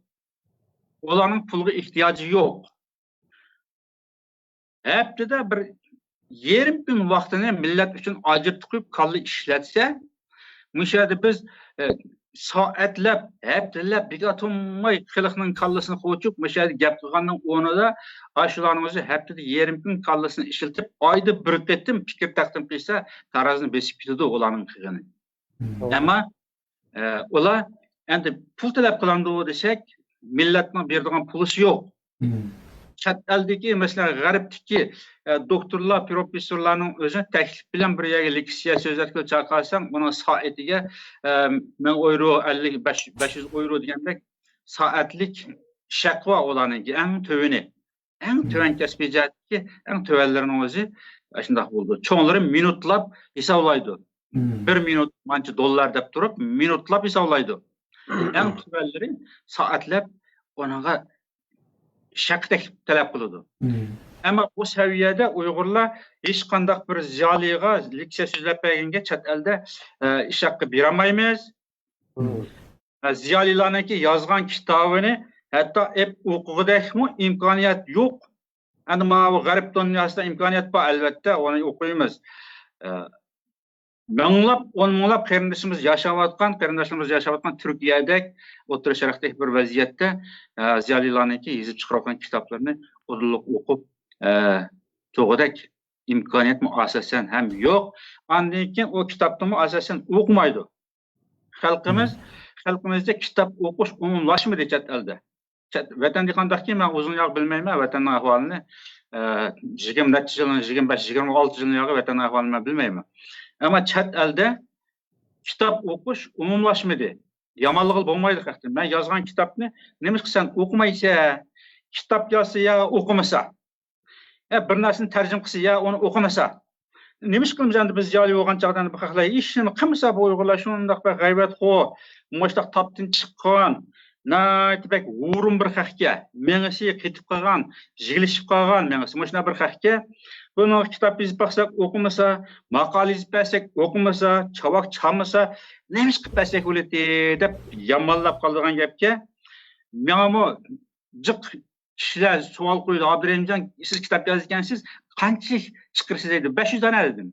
ئۇلارنىڭ پۇلغا ئېھتىياجى يوق. ھەپتىدە بىر يېرىم كۈن ۋاقتىنى مىللەت ئۈچۈن ئاجرىتىپ قويۇپ، كاللا ئىشلەتسە، مۇشۇ يەردە بىز، ئە، سائەتلەپ، ھەپتىلەپ بىكار تۇرماي خەلقنىڭ كاللىسىنى قوچۇپ، مۇشۇ يەردە گەپ قىلغاننىڭ ئورنىدا، ئاشۇلارنىڭ ئۆزى ھەپتىدە يېرىم كۈن كاللىسىنى ئىشلىتىپ، ئايدا بىر قېتىم پىكىر تەقدىم قىلسا، تارازىنى بېسىپ كېتىدۇ ئۇلارنىڭ قىلغىنى. ئەمما، ئە، ئۇلار ئەمدى پۇل تەلەپ قىلامدۇ دېسەك، مىللەتنىڭ بېرىدىغان پۇلىسى يوق. چەت ئەلدىكى، مەسىلەن، غەربتىكى، ئە، دوكتورلار، پروفېسسورلارنىڭ ئۆزىنى تەكلىپ بىلەن بىر يەرگە لېكسىيە سۆزلەتكىلى چاقىرساڭ، ئۇنىڭ سائىتىگە، ئە، مىڭ ئويرو، ئەللىك، بەش، بەش يۈز ئويرو دېگەندەك سائەتلىك ئىش ھەققى بار ئۇلارنىڭكى، ئەڭ تۆۋىنى. ئەڭ تۆۋەن كەسپىي جەھەتتىكى ئەڭ تۆۋەنلىرىنىڭ ئۆزى شۇنداق بولىدۇ. چوڭلىرى مىنۇتلاپ ھېسابلايدۇ. بىر مىنۇت مانچە دوللار دەپ تۇرۇپ، مىنۇتلاپ ھېسابلايدۇ. ئەڭ تۆۋەنلىرى سائەتلەپ ئۇنىڭغا ئىش ھەققى تەكلىپ تەلەپ قىلىدۇ. ئەمما بۇ سەۋىيەدە ئۇيغۇرلار ھېچقانداق بىر زىيالىيغا لېكسىيە سۆزلەپ بەرگەنگە چەت ئەلدە، ئە، ئىش ھەققى بېرەلمەيمىز. ئە، زىيالىيلارنىڭكى يازغان كىتابىنى ھەتتا ئېپ ئوقۇغۇدەكمۇ ئىمكانىيەت يوق. ئەمدى ماۋۇ غەرب دۇنياسىدا ئىمكانىيەت بار، ئەلۋەتتە، ئۇنى ئوقۇيمىز. ئە، مىڭلاپ، ئون مىڭلاپ قېرىندىشىمىز ياشاۋاتقان، قېرىنداشلىرىمىز ياشاۋاتقان تۈركىيەدەك ئوتتۇرا شەرقتىكى بىر ۋەزىيەتتە، ئە، زىيالىيلارنىڭكى يېزىپ چىقىرىۋاتقان كىتابلىرىنى ئۇدۇللۇق ئوقۇپ، ئە، تۇرغۇدەك ئىمكانىيەتمۇ ئاساسەن ھەم يوق. ئاندىن كېيىن ئۇ كىتابنىمۇ ئاساسەن ئوقۇمايدۇ. خەلقىمىز، خەلقىمىزدە كىتاب ئوقۇش ئومۇملاشمىدى چەت ئەلدە. چەت، ۋەتەندە قانداقكى، مەن ئۇزۇن ياق بىلمەيمەن ۋەتەننىڭ ئەھۋالىنى. ئە، يىگىرمە نەچچە يىلنىڭ، يىگىرمە بەش، يىگىرمە ئالتە يىلنىڭ ياقى ۋەتەننىڭ ئەھۋالىنى مەن بىلمەيمەن. ئەمما چەت ئەلدە كىتاب ئوقۇش ئومۇملاشمىدى. يامانلىقى بولمايدۇ خەقتىن. مەن يازغان كىتابنى نېمىشقا سەن ئوقۇمايسەن؟ كىتاب يازسا يا ئوقۇمىسا. ئە، بىر نەرسىنى تەرجىمە قىلسا يا ئۇنى ئوقۇمىسا. نېمە ئىش قىلىمىز ئەمدى بىز زىيالىي بولغان چاغدا بۇ خەقلەر ھېچ نېمە قىلمىسا، بۇ ئۇيغۇرلار شۇنداق بەك غەيۋەتخور، مۇشۇنداق تاپتىن چىققان، ناھايىتى بەك ھۇرۇن بىر خەقكە، مېڭىسى قېتىپ قالغان، يىگلىشىپ قالغان مېڭىسى مۇشۇنداق بىر خەقكە، بۇنىڭغا كىتاب يېزىپ باقساق ئوقۇمىسا، ماقالە يېزىپ بەرسەك ئوقۇمىسا، چاۋاك چالمىسا، نېمە ئىش قىلىپ بەرسەك بولىدى دەپ يامانلاپ قالىدىغان گەپكە ماڭىمۇ جىق كىشىلەر سوئال قويىدۇ، ئابدۇرېھىمجان، سىز كىتاب يازىدىكەنسىز، قانچىلىك چىقىرىسىز دەيدۇ. بەش يۈز دانە دېدىم.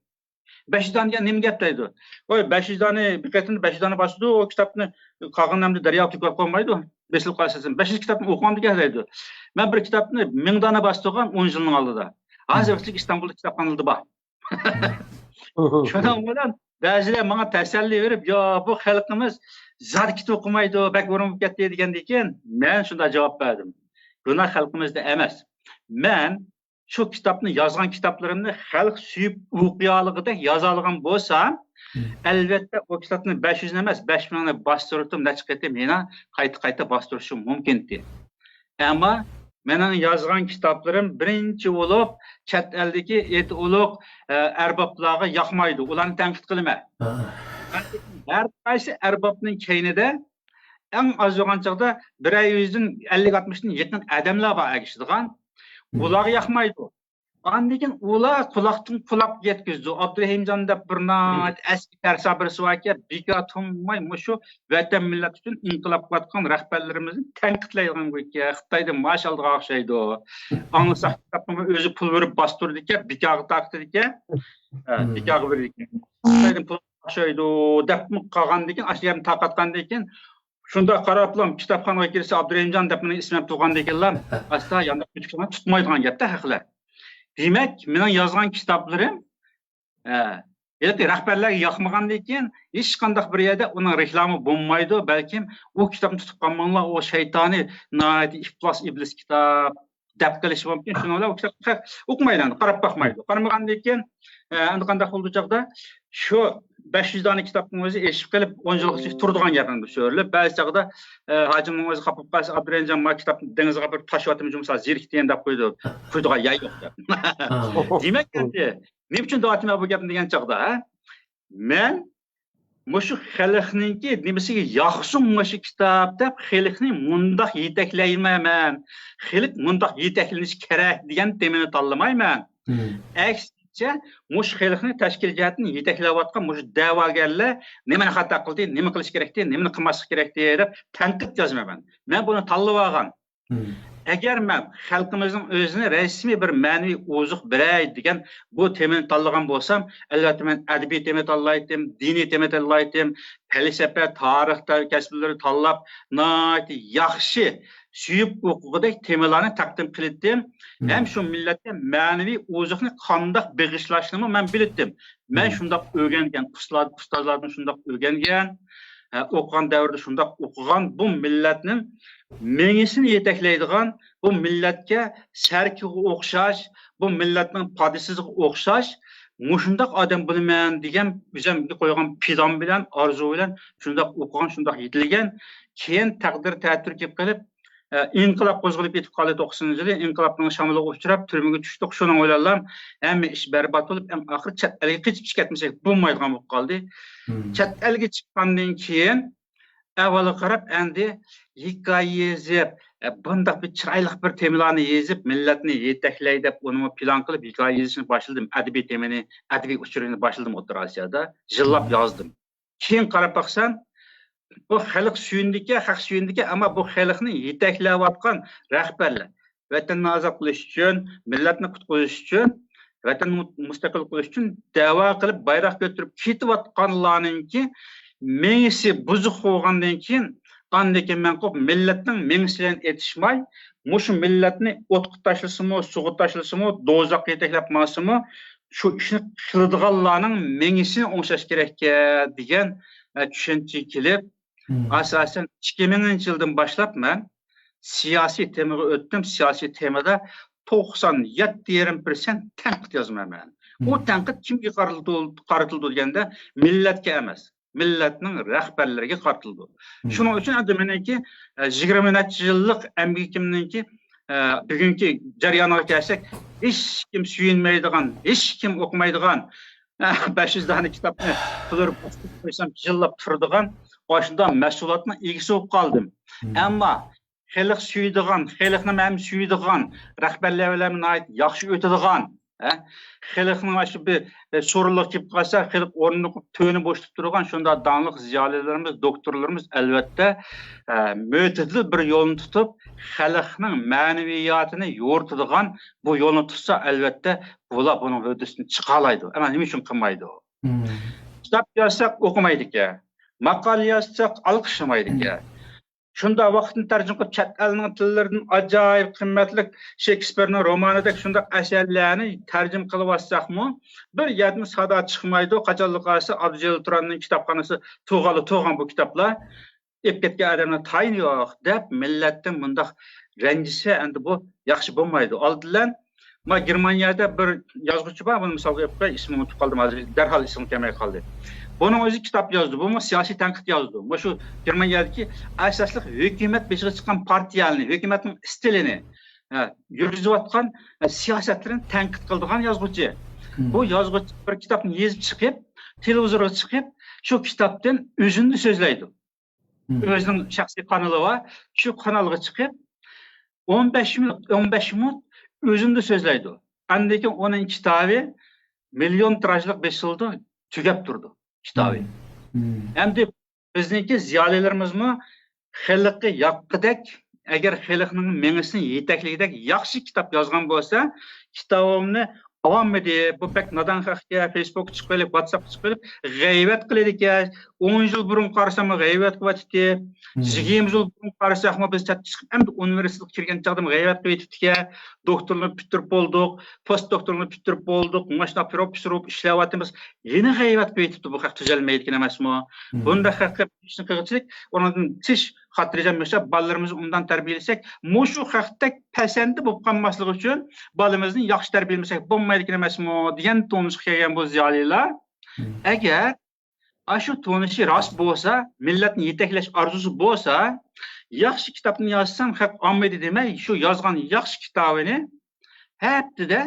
بەش يۈز دانە دېگەن نېمە گەپ دەيدۇ. ۋاي، بەش يۈز دانە بىر قېتىمدا بەش يۈز دانە باسىدۇ، ئۇ كىتابنى قالغىنىنى دەرياغا تۆكۈپ قويمايدۇ. بېسىلىپ قالسا، بەش يۈز كىتابنى ئوقۇغاندىكەن دەيدۇ. مەن بىر كىتابنى مىڭ دانە باستۇرغان ئون يىلنىڭ ئالدىدا. ھازىر ۋاقىتلىق ئىستانبۇلدا كىتابخانىلاردا بار. شۇنىڭ بىلەن بەزىلەر ماڭا تەسەللى بېرىپ، يا، بۇ خەلقىمىز زادى كىتاب ئوقۇمايدۇ، بەك ھۇرۇن بولۇپ كەتتى دېگەندىن كېيىن، مەن شۇنداق جاۋاب بەردىم. گۇناھ خەلقىمىزدە ئەمەس. مەن شۇ كىتابنى يازغان كىتابلىرىمنى خەلق سۆيۈپ ئوقۇيالىغۇدەك يازالىغان بولسام، ئەلۋەتتە، ئۇ كىتابنى بەش يۈزنى ئەمەس، بەش مىڭنى باستۇرۇپ، نەچچە قېتىم يەنە قايتا-قايتا باستۇرۇشۇم مۇمكىنتى. ئەمما مېنىڭ يازغان كىتابلىرىم بىرىنچى بولۇپ چەت ئەلدىكى ئېتى ئۇلۇغ، ئە، ئەربابلارغا ياقمايدۇ، ئۇلارنى تەنقىد قىلىمەن. ھە. ھەر قايسى ئەربابنىڭ كەينىدە ئەڭ ئاز بولغان چاغدا بىرەر يۈزدىن ئەللىك ئاتمىشتىن يېقىن ئادەملەر بار ئەگىشىدىغان. ئۇلارغا ياقمايدۇ. ئاندىن كېيىن ئۇلار قۇلاقتىن قۇلاققا يەتكۈزىدۇ. ئابدۇرېھىمجان دەپ بىر ناھايىتى ئەسكى تەرسا بىرسى باركەن، بىكار تۇرماي مۇشۇ ۋەتەن مىللەت ئۈچۈن ئىنقىلاب قىلىۋاتقان رەھبەرلىرىمىزنى تەنقىدلەيدىغان گۇيكى خىتايدىن مائاش ئالىدىغان ئوخشايدۇ. ئاڭلىساق كىتابنىمۇ ئۆزى پۇل بېرىپ باستۇرىدىكەن، بىكارغا تارقىتىدىكەن. ھە، بىكارغا بېرىدىكەن. خىتايدىن پۇل ئوخشايدۇ دەپمۇ قالغاندىن كېيىن، ئاشۇ گەپنى تارقاتقاندىن كېيىن، شۇنداق قاراپلا كىتابخانىغا كىرسە ئابدۇرېھىمجان دەپ مېنىڭ ئىسمىم تۇرغاندىن كېيىنلا ئاستا يانداق كۈتۈكلەرنى تۇتمايدىغان گەپتە خەقلەر. دېمەك، مېنىڭ يازغان كىتابلىرىم، ئە، ھېلىقى رەھبەرلەرگە ياقمىغاندىن كېيىن، ھېچقانداق بىر يەردە ئۇنىڭ رېكلاما بولمايدۇ. بەلكىم ئۇ كىتابنى تۇتۇپ قالماڭلار، ئۇ شەيتانىي، ناھايىتى ئىپلاس، ئىبلىس كىتاب دەپ قېلىشى مۇمكىن. شۇنىڭ بىلەن ئۇ كىتابنى خەق ئوقۇمايدۇ، ئەمدى قاراپ باقمايدۇ. قارىمىغاندىن كېيىن، ئە، ئەمدى قانداق بولىدۇ چاغدا؟ شۇ بەش يۈز دانە كىتابنىڭ ئۆزى ئېشىپ قېلىپ، ئون يىلغىچە تۇرىدىغان گەپ ئەمدى شۆرىلىپ. بەزى چاغدا، ئە، ھاجىمنىڭ ئۆزى خاپا بولۇپ قالسا، ئابدۇرېھىمجان، ما كىتابنى دېڭىزغا بىر تاشلىۋاتىمىز، مىسال، زېرىكتىم دەپ قويىدۇ. قويىدىغان يەر يوق دەپ. دېمەك، ئەمدى نېمە ئۈچۈن دەۋاتىمەن بۇ گەپنى دېگەن چاغدا، ھە؟ مەن مۇشۇ خەلقنىڭكى نېمىسىگە ياقسۇن مۇشۇ كىتاب دەپ خەلقنى مۇنداق يېتەكلەيمەن مەن. خەلق مۇنداق يېتەكلىنىشى كېرەك دېگەن تېمىنى تاللىمايمەن. ئەكسىچە، مۇشۇ خەلقنى تەشكىل جەھەتتىن يېتەكلەۋاتقان مۇشۇ دەۋاگەرلەر نېمىنى خاتا قىلدى، نېمە قىلىش كېرەكتى، نېمىنى قىلماسلىق كېرەكتى دەپ تەنقىد يازىمەن مەن. مەن بۇنى تاللىۋالغان. ئەگەر مەن خەلقىمىزنىڭ ئۆزىنى رەسمىي بىر مەنىۋى ئوزۇق بېرەي دېگەن بۇ تېمىنى تاللىغان بولسام، ئەلۋەتتە، مەن ئەدەبىي تېما تاللايتتىم، دىنىي تېما تاللايتتىم، پەلسەپە، تارىخ كەسىپلىرى تاللاپ، ناھايىتى ياخشى، سۆيۈپ ئوقۇغۇدەك تېمىلارنى تەقدىم قىلىتتىم. ھەم شۇ مىللەتكە مەنىۋى ئوزۇقنى قانداق بېغىشلاشنىمۇ مەن بىلىتتىم. مەن شۇنداق ئۆگەنگەن، ئۇستاز-، ئۇستازلاردىن شۇنداق ئۆگەنگەن، ئە، ئوقۇغان دەۋردە شۇنداق ئوقۇغان، بۇ مىللەتنىڭ مېڭىسىنى يېتەكلەيدىغان، بۇ مىللەتكە سەركىغا ئوخشاش، بۇ مىللەتنىڭ پادىسىزىغا ئوخشاش، مۇشۇنداق ئادەم بولىمەن دېگەن ئۆزۈمگە قويغان پىلان بىلەن، ئارزۇ بىلەن شۇنداق ئوقۇغان، شۇنداق يېتىلگەن. كېيىن تەقدىر تەتۈر كېلىپ قېلىپ، ئە، ئىنقىلاب قوزغىلىپ كېتىپ قالدى توقسىنىنچى يىلى. ئىنقىلابنىڭ شامىلىغا ئۇچراپ، تۈرمىگە چۈشتۇق. شۇنىڭ بىلەنلا ھەممە ئىش بەربات بولۇپ، ئەڭ ئاخىرى چەت ئەلگە قېچىپ كەتمىسەك بولمايدىغان بولۇپ قالدى. چەت ئەلگە چىققاندىن كېيىن، ئەھۋالغا قاراپ، ئەمدى ھېكايە يېزىپ، ئە، بۇنداق بىر چىرايلىق بىر تېمىلارنى يېزىپ، مىللەتنى يېتەكلەي دەپ، ئۇنىمۇ پىلان قىلىپ، ھېكايە يېزىشنى باشلىدىم. ئەدەبىي تېمىنى، ئەدەبىي ئۇچۇرنى باشلىدىم ئوتتۇرا ئاسىيادا. يىللاپ يازدىم. كېيىن قاراپ باقسام، بۇ خەلق سۆيۈندىكەن، خەق سۆيۈندىكەن، ئەمما بۇ خەلقنى يېتەكلەۋاتقان رەھبەرلەر، ۋەتەننى ئازاد قىلىش ئۈچۈن، مىللەتنى قۇتقۇزۇش ئۈچۈن، ۋەتەننى مۇ-، مۇستەقىل قىلىش ئۈچۈن دەۋا قىلىپ، بايراق كۆتۈرۈپ كېتىۋاتقانلارنىڭكى مېڭىسى بۇزۇق بولغاندىن كېيىن، ئاندىن كېيىن مەن قوپ مىللەتنىڭ مېڭىسى بىلەن ئېتىشماي، مۇشۇ مىللەتنى ئوتقا تاشلىسىمۇ، سۇغا تاشلىسىمۇ، دوزاخقا يېتەكلەپ ماڭسىمۇ، شۇ ئىشنى قىلىدىغانلارنىڭ مېڭىسىنى ئوڭشاش كېرەككەن دېگەن، ئە، چۈشەنچىگە كېلىپ، ئاساسەن ئىككى مىڭىنچى يىلدىن باشلاپ مەن سىياسىي تېمىغا ئۆتتۈم. سىياسىي تېمىدا توقسان يەتتە يېرىم پىرسەنت تەنقىد يازىمەن مەن. ئۇ تەنقىد كىمگە قارىتىلىدۇ، قارىتىلىدۇ دېگەندە، مىللەتكە ئەمەس، مىللەتنىڭ رەھبەرلىرىگە قارىتىلىدۇ. شۇنىڭ ئۈچۈن ئەمدى مېنىڭكى، ئە، يىگىرمە نەچچە يىللىق ئەمگىكىمنىڭكى، ئە، بۈگۈنكى جەريانىغا كەلسەك، ھېچكىم سۆيۈنمەيدىغان، ھېچكىم ئوقۇمايدىغان، ئە، بەش يۈز دانە كىتابنى قىلدۇرۇپ باستۇرۇپ قويسام، يىللاپ تۇرىدىغان ئاشۇنداق مەھسۇلاتنىڭ ئىگىسى بولۇپ قالدىم. ئەمما خەلق سۆيىدىغان، خەلقنى ھەم سۆيىدىغان، رەھبەرلەر بىلەن ناھايىتى ياخشى ئۆتىدىغان، ھە؟ خەلقنىڭ ئاشۇ بىر، ئە، سورۇنلۇق كېلىپ قالسا، خەلق ئورنىنى قويۇپ تۆرىنى بوشىتىپ تۇرغان شۇنداق داڭلىق زىيالىيلىرىمىز، دوكتورلىرىمىز، ئەلۋەتتە، ئە، مۆتىدىل بىر يولنى تۇتۇپ، خەلقنىڭ مەنىۋىياتىنى يورۇتىدىغان بۇ يولنى تۇتسا، ئەلۋەتتە، بۇلار بۇنىڭ ھۆددىسىدىن چىقالايدۇ. ئەمما نېمە ئۈچۈن قىلمايدۇ؟ كىتاب يازساق ئوقۇمايدىكەن، ماقالە يازساق ئالقىشلىمايدىكەن. شۇنداق ۋاقىتنى تەرجىمە قىلىپ، چەت ئەلنىڭ تىللىرىدىن ئاجايىپ قىممەتلىك شېكسپىرنىڭ رومانىدەك شۇنداق ئەسەرلەرنى تەرجىمە قىلىۋاتساقمۇ، بىر يەردىن سادا چىقمايدۇ. قاچانلا قالسا، ئابدۇجېلىل تۇراننىڭ كىتابخانىسى تۇغانلا تۇغان بۇ كىتابلار. ئېلىپ كەتكەن ئادەمنىڭ تايىنى يوق دەپ، مىللەتتىن مۇنداق رەنجىسە، ئەمدى بۇ ياخشى بولمايدۇ. ئالدى بىلەن، ما گېرمانىيەدە بىر يازغۇچى بار، بۇنى مىسالغا ئېلىپ قوياي، ئىسمىنى ئۇنتۇپ قالدىم ھازىر، دەرھال ئېسىمگە كەلمەي قالدى. بۇنىڭ ئۆزى كىتاب يازدى، بۇمۇ سىياسىي تەنقىد يازدى. مۇشۇ گېرمانىيەدىكى ئاساسلىق ھۆكۈمەت بېشىغا چىققان پارتىيەنى، ھۆكۈمەتنىڭ ئىستىلىنى، ھە، يۈرگۈزۈۋاتقان، ھە، سىياسەتلىرىنى تەنقىد قىلىدىغان يازغۇچى. بۇ يازغۇچى بىر كىتابنى يېزىپ چىقىپ، تېلېۋىزورغا چىقىپ، شۇ كىتابتىن ئۆزۈندە سۆزلەيدۇ. ئۆزىنىڭ شەخسىي قانىلى بار. شۇ قانالغا چىقىپ، ئون بەش مىنۇت، ئون بەش مىنۇت ئۆزىندە سۆزلەيدۇ. ئاندىن كېيىن ئۇنىڭ كىتابى مىليون تىراژلىق بېسىلىدۇ، تۈگەپ تۇرىدۇ كىتابى. ئەمدى بىزنىڭكى زىيالىيلىرىمىزمۇ خەلققە ياققۇدەك، ئەگەر خەلقنىڭ مېڭىسىنى يېتەكلىگۈدەك ياخشى كىتاب يازغان بولسا، كىتابىمنى ئاۋاممىدى، بۇ بەك نادان خەقكە، فېيسبۇكقا چىقىۋېلىپ، ۋاتساپقا چىقىۋېلىپ غەيۋەت قىلىدىكەن. ئون يىل بۇرۇن قارىساممۇ غەيۋەت قىلىۋاتىتتى. يىگىرمە يىل بۇرۇن قارىساقمۇ بىز چەتكە چىقىپ، ئەمدى ئۇنىۋېرسىتېتقا كىرگەن چاغدىمۇ غەيۋەت قىلىۋېتىپتىكەن. دوكتورلۇقنى پۈتتۈرۈپ بولدۇق، پوست دوكتورلۇقنى پۈتتۈرۈپ بولدۇق، ماشۇنداق پروفېسسور بولۇپ ئىشلەۋاتىمىز. يەنە غەيۋەت قىلىۋېتىپتۇ، بۇ خەق تۈزەلمەيدىكەن ئەمەسمۇ؟ بۇنداق خەققە ئىشنى قىلغۇچىلىك، ئۇنىڭدىن تېش خاتىرجەم ياشاپ، بالىلىرىمىزنى ئوبدان تەربىيەلىسەك، مۇشۇ خەقتەك پەسەندە بولۇپ قالماسلىقى ئۈچۈن بالىمىزنى ياخشى تەربىيەلىمىسەك بولمايدىكەن ئەمەسمۇ دېگەن تونۇشقا كەلگەن بۇ زىيالىيلار. ئەگەر ئاشۇ تونۇشى راست بولسا، مىللەتنى يېتەكلەش ئارزۇسى بولسا، ياخشى كىتابنى يازسام خەق ئالمايدۇ دېمەي، شۇ يازغان ياخشى كىتابىنى ھەپتىدە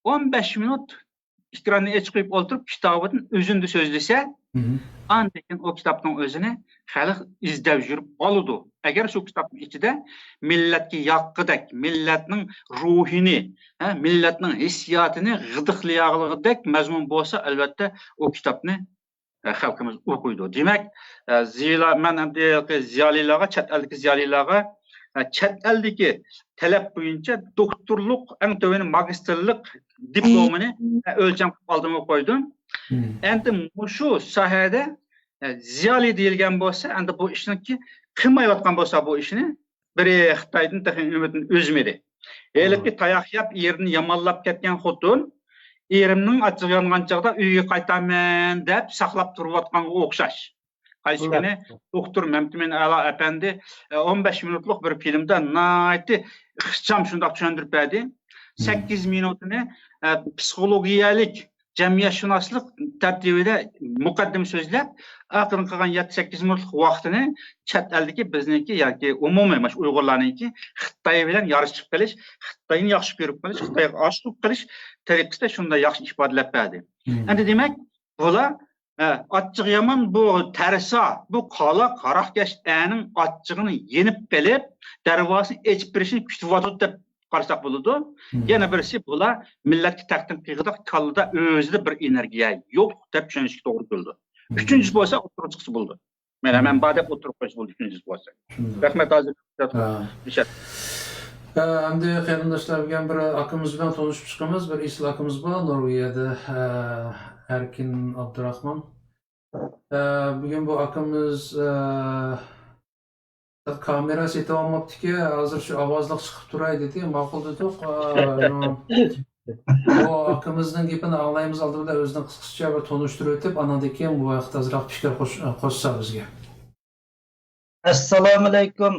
ئون بەش مىنۇت ئېكراننى ئېچىپ قويۇپ ئولتۇرۇپ، كىتابىدىن ئۆزۈندە سۆزلىسە، ئاندىن كېيىن ئۇ كىتابنىڭ ئۆزىنى خەلق ئىزدەپ يۈرۈپ ئالىدۇ. ئەگەر شۇ كىتابنىڭ ئىچىدە مىللەتكە ياققۇدەك، مىللەتنىڭ روھىنى، ھە، مىللەتنىڭ ھېسسىياتىنى غىدىقلىيالىغۇدەك مەزمۇن بولسا، ئەلۋەتتە، ئۇ كىتابنى، ئە، خەلقىمىز ئوقۇيدۇ. دېمەك، ئە، زىيلا-، مەن ئەمدى زىيالىيلارغا، چەت ئەلدىكى زىيالىيلارغا، چەت ئەلدىكى تەلەپ بويىچە دوكتورلۇق، ئەڭ تۆۋىنى ماگىستىرلىق دىپلومىنى ئۆلچەم قىلىپ ئالدىمغا قويدۇم. ئەمدى مۇشۇ ساھەدە، ئە، زىيالىي دېيىلگەن بولسا، ئەمدى بۇ ئىشنىڭكى قىلمايۋاتقان بولسا بۇ ئىشنى، بىرى خىتايدىن تېخى ئۈمىدىنى ئۈزمىدى. ھېلىقى تاياق يەپ، ئېرىنى يامانلاپ كەتكەن خوتۇن، «ئېرىمنىڭ ئاچچىقى يانغان چاغدا ئۆيگە قايتارمەن» دەپ ساقلاپ تۇرۇۋاتقانغا ئوخشاش. قايسى كۈنى دوكتور مەمتىمىن ئەلا ئەپەندى، ئە، ئون بەش مىنۇتلۇق بىر فىلىمدا ناھايىتى ئىخچام شۇنداق چۈشەندۈرۈپ بەردى. سەككىز مىنۇتىنى، ئە، پسىخولوگىيەلىك، جەمئىيەتشۇناسلىق تەرتىپىدە مۇقەددىمە سۆزلەپ، ئاخىرىنى قالغان يەتتە سەككىز مىنۇتلۇق ۋاقتىنى چەت ئەلدىكى بىزنىڭكى ياكى ئومۇمىي مانا شۇ ئۇيغۇرلارنىڭكى خىتاي بىلەن يارىشىپ قېلىش، خىتاينى ياخشى كۆرۈپ قېلىش، خىتايغا ئاشىقىپ قېلىش تەرىقىسىدە شۇنداق ياخشى ئىپادىلەپ بەردى. ئەمدى دېمەك، بۇلار، ئە، ئاچچىقى يامان بۇ تەرسا، بۇ قالا قاراقكەش ئەرنىڭ ئاچچىقىنى يېنىپ قېلىپ، دەرۋازىسىنى ئېچىپ بېرىشىنى كۈتۈۋاتىدۇ دەپ قارىساق بولىدۇ. يەنە بىرسى، بۇلار مىللەتكە تەقدىم قىلغۇدەك كاللىدا ئۆزىدە بىر ئېنېرگىيە يوق دەپ چۈشىنىشكە توغرا كېلىدۇ. ئۈچىنچىسى بولسا ئوتتۇرىغا چىقسا بولىدۇ. مانا مەن بار دەپ ئولتۇرۇپ قويسا بولدى، ئۈچىنچىسى بولسا. رەھمەت، ھازىر. ھە. ئە، ئەمدى قېرىنداشلار بىلەن بىر ئاكىمىز بىلەن تونۇشۇپ چىقىمىز. بىر ئېسىل ئاكىمىز بار، نورۋېگىيەدە، ئە، ئەركىن ئابدۇراخمان. ئە، بۈگۈن بۇ ئاكىمىز، ئە، كامېرا سېتىۋالماپتىكەن، ھازىر شۇ ئاۋازلىق چىقىپ تۇراي دېدى. ماقۇل دېدۇق. ئە، بۇ ئاكىمىزنىڭ گېپىنى ئاڭلايمىز، ئالدى بىلەن ئۆزىنى قىسقىچە بىر تونۇشتۇرۇۋېتىپ، ئانىڭدىن كېيىن بۇ ھەقتە ئازراق پىكىر قوش-، قوشسا بىزگە. ئەسسالامۇئەلەيكۇم،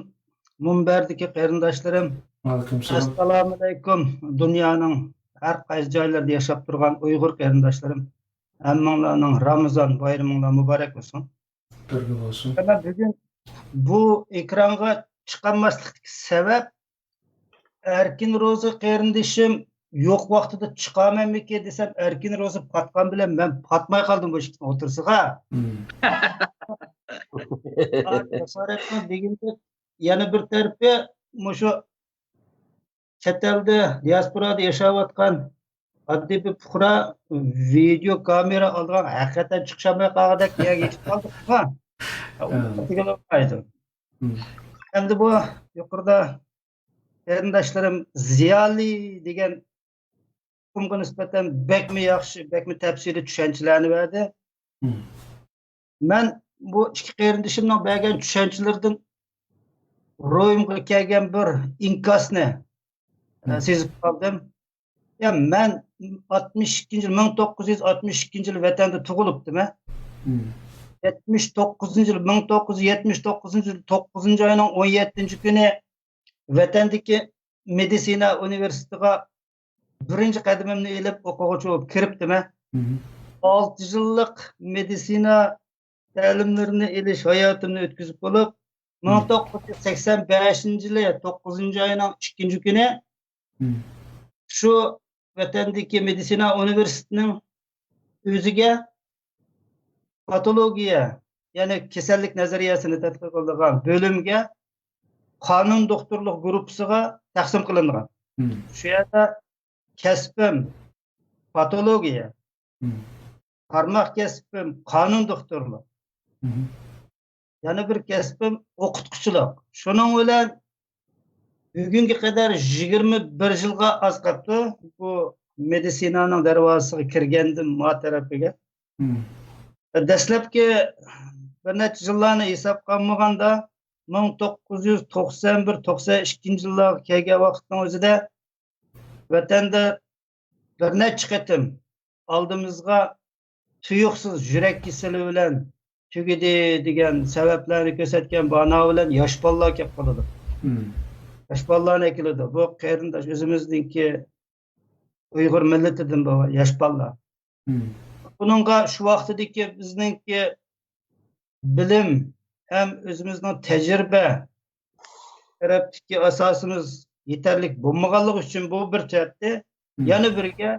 مۇنبەردىكى قېرىنداشلىرىم. ۋەئەلەيكۇم سالام. ئەسسالامۇئەلەيكۇم، دۇنيانىڭ ھەر قايسى جايلىرىدا ياشاپ تۇرغان ئۇيغۇر قېرىنداشلىرىم. ھەممىڭلارنىڭ رامىزان بايرىمىڭلار مۇبارەك بولسۇن. بىرگە بولسۇن. مەن بۈگۈن بۇ ئېكرانغا چىقالماسلىقتىكى سەۋەب، ئەركىن روزى قېرىندىشىم يوق ۋاقتىدا چىقارمەنمىكىن دېسەم، ئەركىن روزى پاتقان بىلەن مەن پاتماي قالدىم بۇ ئىككىسىنىڭ ئوتتۇرىسىغا. جاسارەتنىڭ دېگىنىدەك، يەنە بىر تەرىپى، مۇشۇ چەت ئەلدە، دىياسپورادا ياشاۋاتقان ئاددىي بىر پۇقرا ۋىدېو كامېرا ئالدىغا ھەقىقەتەن چىقىشالماي قالغۇدەك يەرگە يېتىپ قالدۇققۇ. ئەمدى بۇ يۇقىرىدا قېرىنداشلىرىم زىيالىي دېگەن ئۇقۇمغا نىسبەتەن بەكمۇ ياخشى، بەكمۇ تەپسىلىي چۈشەنچىلەرنى بەردى. مەن بۇ ئىككى قېرىندىشىمنىڭ بەرگەن چۈشەنچىلىرىدىن روھۇمغا كەلگەن بىر ئىنكاسنى، ئە، سېزىپ قالدىم. يا، مەن ئاتمىش ئىككىنچى يىل، مىڭ توققۇز يۈز ئاتمىش ئىككىنچى يىل ۋەتەندە تۇغۇلۇپتىمەن. يەتمىش توققۇزىنچى يىل، مىڭ توققۇز يۈز يەتمىش توققۇزىنچى يىل توققۇزىنچى ئاينىڭ ئون يەتتىنچى كۈنى ۋەتەندىكى مېدىتسىنا ئۇنىۋېرسىتېتىغا بىرىنچى قەدىمىمنى ئېلىپ، ئوقۇغۇچى بولۇپ كىرىپتىمەن. ئالتە يىللىق مېدىتسىنا تەلىملىرىنى ئېلىش ھاياتىمنى ئۆتكۈزۈپ بولۇپ، مىڭ توققۇز يۈز سەكسەن بەشىنچى يىلى توققۇزىنچى ئاينىڭ ئىككىنچى كۈنى شۇ ۋەتەندىكى مېدىتسىنا ئۇنىۋېرسىتېتىنىڭ ئۆزىگە پاتولوگىيە، يەنى كېسەللىك نەزەرىيەسىنى تەتقىق قىلىدىغان بۆلۈمگە قانۇن دوختۇرلۇق گۇرۇپپىسىغا تەقسىم قىلىنغان. شۇ يەردە كەسپىم پاتولوگىيە، تارماق كەسپىم قانۇن دوختۇرلۇق. يەنە بىر كەسپىم ئوقۇتقۇچىلىق. شۇنىڭ بىلەن بۈگۈنگە قەدەر يىگىرمە بىر يىلغا ئاز قاپتۇ بۇ مېدىتسىنانىڭ دەرۋازىسىغا كىرگەندىن ما تەرىپىگە. دەسلەپكى بىر نەچچە يىللارنى ھېسابقا ئالمىغاندا، مىڭ توققۇز يۈز توقسان بىر، توقسان ئىككىنچى يىللارغا كەلگەن ۋاقىتنىڭ ئۆزىدە ۋەتەندە بىر نەچچە قېتىم ئالدىمىزغا تۇيۇقسىز يۈرەك كېسىلى بىلەن تۈگىدى دېگەن سەۋەبلەرنى كۆرسەتكەن بانا بىلەن ياش بالىلار كەپ قالىدۇ. ياش بالىلارنى ئەكېلىدۇ. بۇ قېرىنداش ئۆزىمىزنىڭكى ئۇيغۇر مىللىتىدىن بولغان ياش بالىلار. بۇنىڭغا شۇ ۋاقتىدىكى بىزنىڭكى بىلىم ھەم ئۆزىمىزنىڭ تەجرىبە تەرەپتىكى ئاساسىمىز يېتەرلىك بولمىغانلىقى ئۈچۈن بۇ بىر جەھەتتە. يەنە بىرگە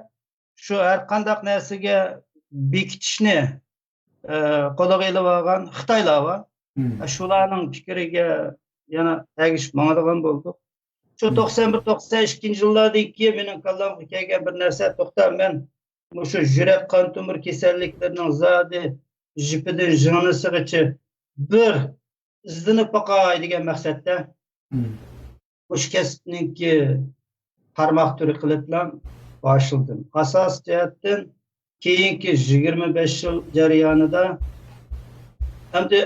شۇ ھەر قانداق نەرسىگە بېكىتىشنى، ئە، قولىغا ئېلىۋالغان خىتايلار بار. شۇلارنىڭ پىكرىگە يەنە ئەگىشىپ ماڭىدىغان بولدۇق. شۇ توقسان بىر، توقسان ئىككىنچى يىللاردىن كېيىن مېنىڭ كاللامغا كەلگەن بىر نەرسە، توختا، مەن مۇشۇ يۈرەك قان تومۇر كېسەللىكلىرىنىڭ زادى جىپىدىن ژىڭنىسىغىچە بىر ئىزدىنىپ باقاي دېگەن مەقسەتتە. مۇشۇ كەسىپنىڭكى تارماق تۈرى قىلىپلا باشلىدىم. ئاساسىي جەھەتتىن كېيىنكى يىگىرمە بەش يىل جەريانىدا ئەمدى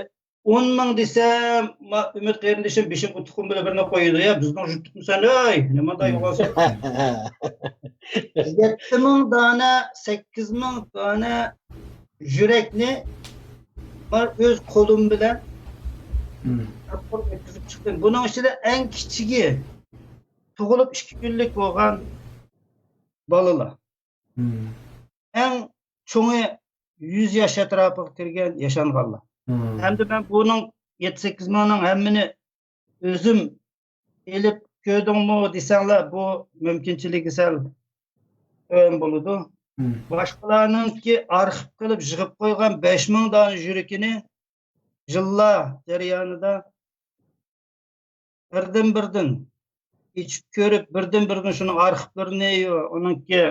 ئون مىڭ دېسەم، ما-، ئۈمىد قېرىندىشىم بېشىمغا تۇخۇم بىلەن بىرنى قويىدۇ. يا، بىزنىڭ يۇرتتىمۇ سەن، ئەي، نېمانداق يوغان سۆز؟ يەتتە مىڭ دانە، سەككىز مىڭ دانە يۈرەكنى مەن ئۆز قولۇم بىلەن ئۆتكۈزۈپ چىقتىم. بۇنىڭ ئىچىدە ئەڭ كىچىكى تۇغۇلۇپ ئىككى كۈنلۈك بولغان بالىلار. ئەڭ چوڭى يۈز ياش ئەتراپىغا كىرگەن ياشانغانلار. ئەمدى مەن بۇنىڭ يەتتە سەككىز مىڭنىڭ ھەممىنى ئۆزۈم ئېلىپ كۆردۈڭمۇ دېسەڭلار، بۇ مۇمكىنچىلىكى سەل تۆۋەن بولىدۇ. باشقىلارنىڭكى ئارخىپ قىلىپ يىغىپ قويغان بەش مىڭ دانە يۈرىكىنى يىللار جەريانىدا بىردىن-بىردىن ئېچىپ كۆرۈپ، بىردىن-بىردىن شۇنىڭ ئارخىپلىرىنى، ئۇنىڭكى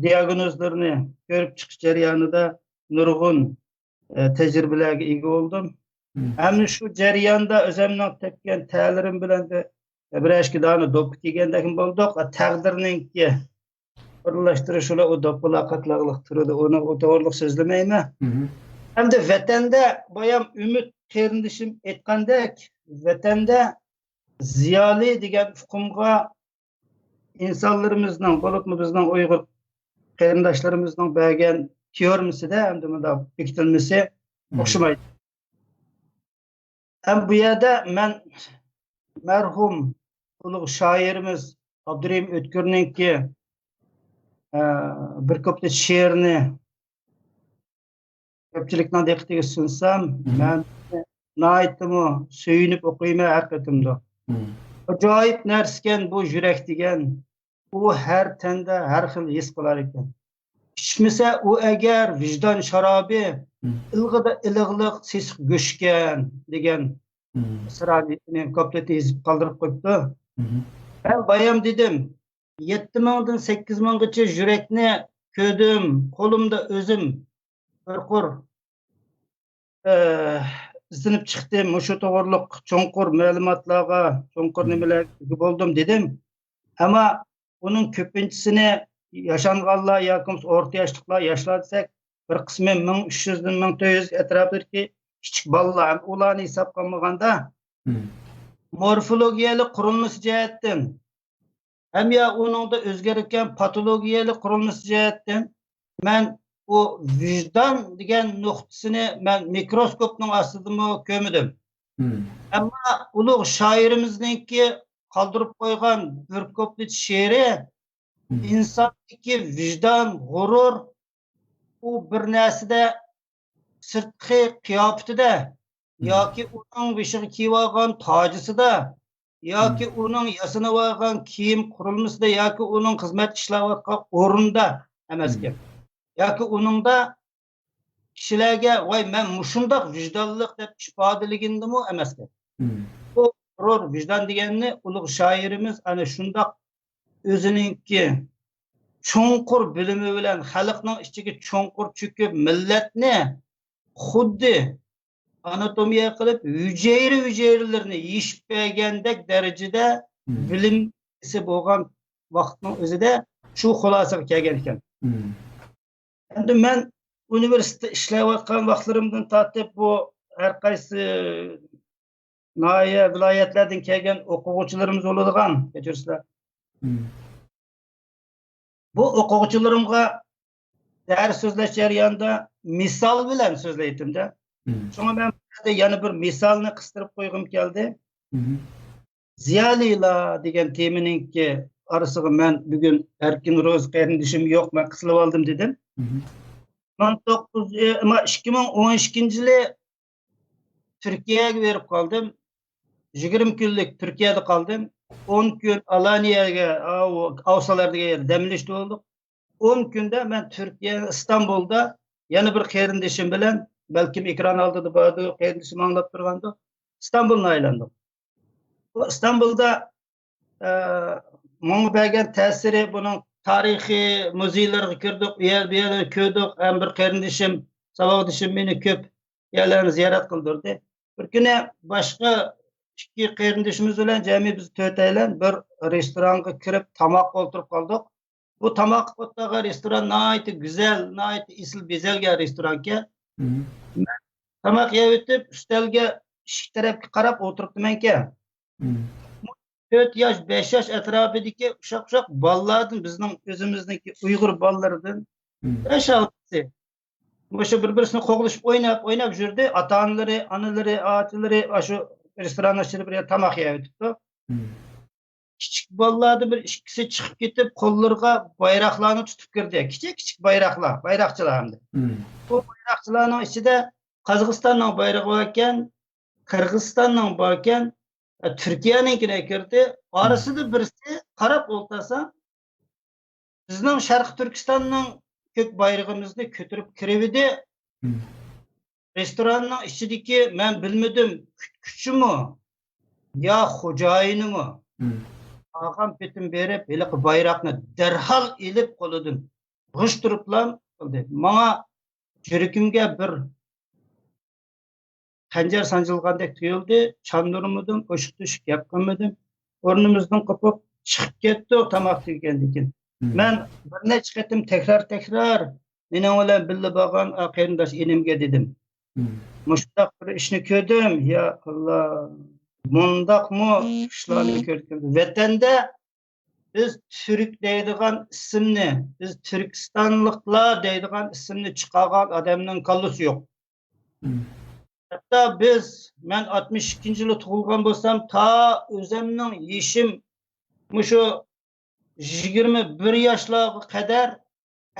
دىياگنوزلىرىنى كۆرۈپ چىقىش جەريانىدا نۇرغۇن، ئە، تەجرىبىلەرگە ئىگە بولدۇم. ھەم شۇ جەرياندا ئۆزۈمنىڭ تەپكەن تەرلىرىم بىلەن بىر، بىرەر ئىككى دانە دوپپا كىيگەندەكمۇ بولدۇق. ئە، تەقدىرنىڭكى ئورۇنلاشتۇرۇشىلا ئۇ دوپپىلار قاتارلىق تۇرىدۇ. ئۇنىڭ توغرىلىق سۆزلىمەيمەن. ئەمدى ۋەتەندە بايام ئۈمىد قېرىندىشىم ئېيتقاندەك، ۋەتەندە زىيالىي دېگەن ئۇقۇمغا ئىنسانلىرىمىزنىڭ، بولۇپمۇ بىزنىڭ ئۇيغۇر قېرىنداشلىرىمىزنىڭ بەرگەن تېئورېمىسىدە ئەمدى مۇنداق بېكىتىلمىسى ئوخشىمايدۇ. ھەم بۇ يەردە مەن مەرھۇم ئۇلۇغ شائىرىمىز ئابدۇرېھىم ئۆتكۈرنىڭكى، ئە، بىر كۇپلېت شېئىرىنى كۆپچىلىكنىڭ دىققىتىگە سۇنسام، مەن ناھايىتىمۇ سۆيۈنۈپ ئوقۇيمەن ھەر قېتىمدا. ئاجايىپ نەرسىكەن بۇ يۈرەك دېگەن، ئۇ ھەر تەندە ھەر خىل ھېس قىلار ئىكەن. ئىچمىسە ئۇ ئەگەر ۋىجدان شارابى، ئىلغىدا ئىلىغلىق سېسىق گۆشكەن دېگەن مىسرانى، كۇپلېتنى يېزىپ قالدۇرۇپ قويۇپتۇ. مەن بايام دېدىم، يەتتە مىڭدىن سەككىز مىڭغىچە يۈرەكنى كۆردۈم، قولۇمدا ئۆزۈم بىر قۇر، ئە، ئىزدىنىپ چىقتىم. مۇشۇ توغرۇلۇق چوڭقۇر مەلۇماتلارغا، چوڭقۇر نېمىلەرگە ئىگە بولدۇم دېدىم. ئەمما ئۇنىڭ كۆپىنچىسىنى ياشانغانلار ياكى بولمىسا ئورتا ياشلىقلار، ياشلار دېسەك، بىر قىسمى مىڭ ئۈچ يۈزدىن مىڭ تۆت يۈز ئەتراپىدىكى كىچىك بالىلار، ھەم ئۇلارنى ھېسابقا ئالمىغاندا، مورفولوگىيەلىك قۇرۇلمىسى جەھەتتىن ھەم يا ئۇنىڭدا ئۆزگەرگەن پاتولوگىيەلىك قۇرۇلمىسى جەھەتتىن مەن ئۇ ۋىجدان دېگەن نۇقتىسىنى مەن مىكروسكوپنىڭ ئاستىدىمۇ كۆرمىدىم. ئەمما ئۇلۇغ شائىرىمىزنىڭكى قالدۇرۇپ قويغان بىر كۇپلېت شېئىرى ئىنساندىكى ۋىجدان، غۇرۇر، ئۇ بىر نەرسىدە سىرتقى قىياپىتىدە ياكى ئۇنىڭ بېشىغا كىيىۋالغان تاجىسىدا ياكى ئۇنىڭ ياسىنىۋالغان كىيىم قۇرۇلمىسىدا ياكى ئۇنىڭ خىزمەت ئىشلەۋاتقان ئورنىدا ئەمەسكەن. ياكى ئۇنىڭدا كىشىلەرگە، ۋاي، مەن مۇشۇنداق ۋىجدانلىق دەپ ئىپادىلىگىنىدىمۇ ئەمەسكەن. بۇ غۇرۇر، ۋىجدان دېگەننى ئۇلۇغ شائىرىمىز ئەنە شۇنداق ئۆزىنىڭكى چوڭقۇر بىلىمى بىلەن خەلقنىڭ ئىچىگە چوڭقۇر چۆكۈپ، مىللەتنى خۇددى ئاناتومىيە قىلىپ، ھۈجەيرە-ھۈجەيرىلىرىنى يېشىپ بەرگەندەك دەرىجىدە بىلىم ئىگىسى بولغان ۋاقىتنىڭ ئۆزىدە شۇ خۇلاسىگە كەلگەن ئىكەن. ئەمدى مەن ئۇنىۋېرسىتېتتا ئىشلەۋاتقان ۋاقىتلىرىمدىن تارتىپ بۇ ھەر قايسى ناھىيە، ۋىلايەتلەردىن كەلگەن ئوقۇغۇچىلىرىمىز بولىدىغان، كەچۈرسىلەر. بۇ ئوقۇغۇچىلىرىمغا دەرس سۆزلەش جەريانىدا مىسال بىلەن سۆزلەيتتىم-دە. شۇڭا مەن بۇ يەردە يەنە بىر مىسالنى قىستۇرۇپ قويغۇم كەلدى. زىيالىيلار دېگەن تېمىنىڭكى ئارىسىغا مەن بۈگۈن ئەركىن روزى قېرىندىشىم يوق، مەن قىسىلىۋالدىم دېدىم. مىڭ توققۇز، ئىككى مىڭ ئون ئىككىنچى يىلى تۈركىيەگە بېرىپ قالدىم. يىگىرمە كۈنلۈك تۈركىيەدە قالدىم. ئون كۈن ئالانىيەگە، ئاۋ-، ئاۋسالار دېگەن يەردە دەم ئېلىشتا بولدۇق. ئون كۈندە مەن تۈركىيە، ئىستانبۇلدا يەنە بىر قېرىندىشىم بىلەن، بەلكىم ئېكران ئالدىدا باردۇ، قېرىندىشىم ئاڭلاپ تۇرغاندۇ، ئىستانبۇلنى ئايلاندۇق. بۇ ئىستانبۇلدا، ئە، ماڭا بەرگەن تەسىرى، بۇنىڭ تارىخىي مۇزېيلىرىغا كىردۇق، ئۇ يەر، بۇ يەرلەرنى كۆردۇق. ھەم بىر قېرىندىشىم، ساۋاقدىشىم مېنى كۆپ يەرلەرنى زىيارەت قىلدۇردى. بىر كۈنى باشقا ئىككى قېرىندىشىمىز بىلەن جەمئىي بىز تۆتەيلەن بىر رېستورانغا كىرىپ تاماققا ئولتۇرۇپ قالدۇق. بۇ تاماققا ئولتۇرغان رېستوران ناھايىتى گۈزەل، ناھايىتى ئېسىل بېزەلگەن رېستورانكەن. تاماق يەۋېتىپ، ئۈستەلگە ئىشىك تەرەپكە قاراپ ئولتۇرۇپتىمەنكەن. تۆت ياش، بەش ياش ئەتراپىدىكى ئۇششاق-ئۇششاق بالىلاردىن، بىزنىڭ ئۆزىمىزنىڭكى ئۇيغۇر بالىلىرىدىن بەش-ئالتىسى مۇشۇ بىر-بىرسىنى قوغلىشىپ ئويناپ، ئويناپ يۈردى. ئاتا-ئانىلىرى، ئانىلىرى، ئاچىلىرى ئاشۇ رېستوران ئىچىدە بىر يەردە تاماق يەۋېتىپتۇ. كىچىك بالىلاردىن بىر ئىككىسى چىقىپ كېتىپ، قوللىرىغا بايراقلارنى تۇتۇپ كىردى. كىچىك-كىچىك بايراقلار، بايراقچىلار ئەمدى. بۇ بايراقچىلارنىڭ ئىچىدە قازاقىستاننىڭ بايرىقى باركەن، قىرغىزىستاننىڭ باركەن، ئە، تۈركىيەنىڭكىنى كىردى. ئارىسىدا بىرسى قاراپ ئولتۇرسا، بىزنىڭ شەرقىي تۈركىستاننىڭ كۆك بايرىقىمىزنى كۆتۈرۈپ كىرىۋىدى. رېستوراننىڭ ئىچىدىكى، مەن بىلمىدىم، كۈتكۈچىمۇ يا خوجايىنىمۇ، ئاغام پېتىم بېرىپ، ھېلىقى بايراقنى دەرھال ئېلىپ قولىدىن غۇژ تۇرۇپلا قىلدى. ماڭا يۈرىكىمگە بىر خەنجەر سانجىلغاندەك تۇيۇلدى. چاندۇرمىدىم، قوشۇق-تۆشۈك گەپ قىلمىدىم. ئورنىمىزدىن قوپۇپ چىقىپ كەتتۇق تاماق تۈگىگەندىن كېيىن. مەن بىر نەچچە قېتىم تەكرار-تەكرار مېنىڭ بىلەن بىللە بارغان، ئا، قېرىنداش ئىنىمگە دېدىم. مۇشۇنداق بىر ئىشنى كۆردۈم، يا ئاللا، مۇنداقمۇ ئىشلارنى كۆردۈم. ۋەتەندە بىز تۈرك دەيدىغان ئىسىمنى، بىز تۈركىستانلىقلار دەيدىغان ئىسىمنى چىقارغان ئادەمنىڭ كاللىسى يوق. ھەتتا بىز، مەن ئاتمىش ئىككىنچى يىلى تۇغۇلغان بولسام، تا ئۆزۈمنىڭ يېشىم مۇشۇ يىگىرمە بىر ياشلارغا قەدەر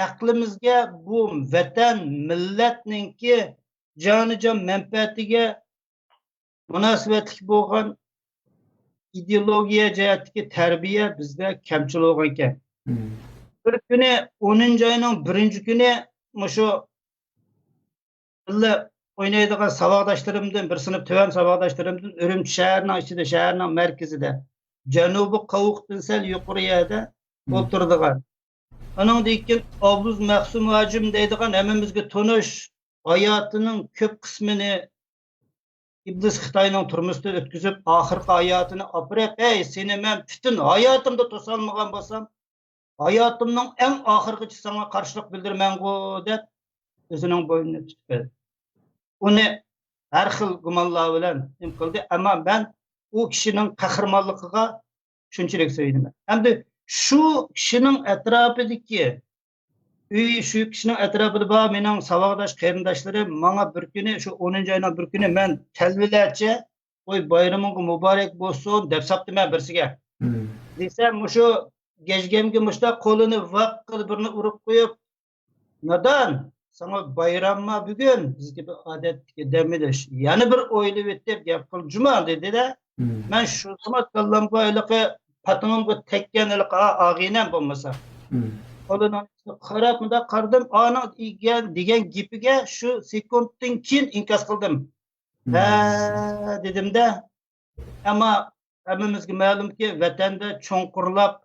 ئەقلىمىزگە بۇ ۋەتەن، مىللەتنىڭكى جانىجان مەنپەئەتىگە مۇناسىۋەتلىك بولغان ئىدېئولوگىيە جەھەتتىكى تەربىيە بىزدە كەمچىل بولغانىكەن. بىر كۈنى، ئونىنچى ئاينىڭ بىرىنچى كۈنى مۇشۇ بىللە ئوينايدىغان ساۋاقداشلىرىمدىن، بىر سىنىپ تۆۋەن ساۋاقداشلىرىمدىن ئۈرۈمچى شەھەرنىڭ ئىچىدە، شەھەرنىڭ مەركىزىدە، جەنۇبىي قوۋۇقتىن سەل يۇقىرى يەردە ئولتۇرىدىغان. ئانىڭدىن كېيىن ئابلىز مەخسۇم ھاجىم دەيدىغان ھەممىمىزگە تونۇش، ھاياتىنىڭ كۆپ قىسمىنى ئىبلىس خىتاينىڭ تۈرمىسىدە ئۆتكۈزۈپ، ئاخىرقى ھاياتىنى ئاپىرىپ، ئەي، سېنى مەن پۈتۈن ھاياتىمدا توسالمىغان بولسام، ھاياتىمنىڭ ئەڭ ئاخىرىغىچە ساڭا قارشىلىق بىلدۈرمەنغۇ، دەپ ئۆزىنىڭ بوينىنى تۇتۇپ بەردى. ئۇنى ھەر خىل گۇمانلار بىلەن نېمە قىلدى، ئەمما مەن ئۇ كىشىنىڭ قەھرىمانلىقىغا شۇنچىلىك سۆيۈنىمەن. ئەمدى شۇ كىشىنىڭ ئەتراپىدىكى ئۆي، شۇ كىشىنىڭ ئەتراپىدا بار مېنىڭ ساۋاقداش قېرىنداشلىرىم ماڭا بىر كۈنى، شۇ ئونىنچى ئاينىڭ بىر كۈنى مەن تەلۋىلەرچە، «ۋوي، بايرىمىڭغا مۇبارەك بولسۇن» دەپ ساپتىمەن بىرسىگە. دېسەم، مۇشۇ گەجگەمگە مۇشۇنداق قولىنى ۋاققىدە بىرنى ئۇرۇپ قويۇپ، «نادان، ساڭا بايرامما بۈگۈن؟ بىزگە بىر ئادەتتىكى دەم ئېلىش. يەنە بىر ئويلىۋېتىپ گەپ قىل، جۇما» دېدى-دە. مەن شۇ زامان كاللامغا ھېلىقى پاتىڭىمغا تەگكەن ھېلىقى ئا-، ئاغىنەم بولمىسا. قولىنىڭ ئىچىگە قاراپ مۇنداق قارىدىم، ئانىڭ دېگەن، دېگەن گېپىگە شۇ سېكۇنتتىن كېيىن ئىنكاس قىلدىم. ھە، دېدىم-دە. ئەمما ھەممىمىزگە مەلۇمكى، ۋەتەندە چوڭقۇرلاپ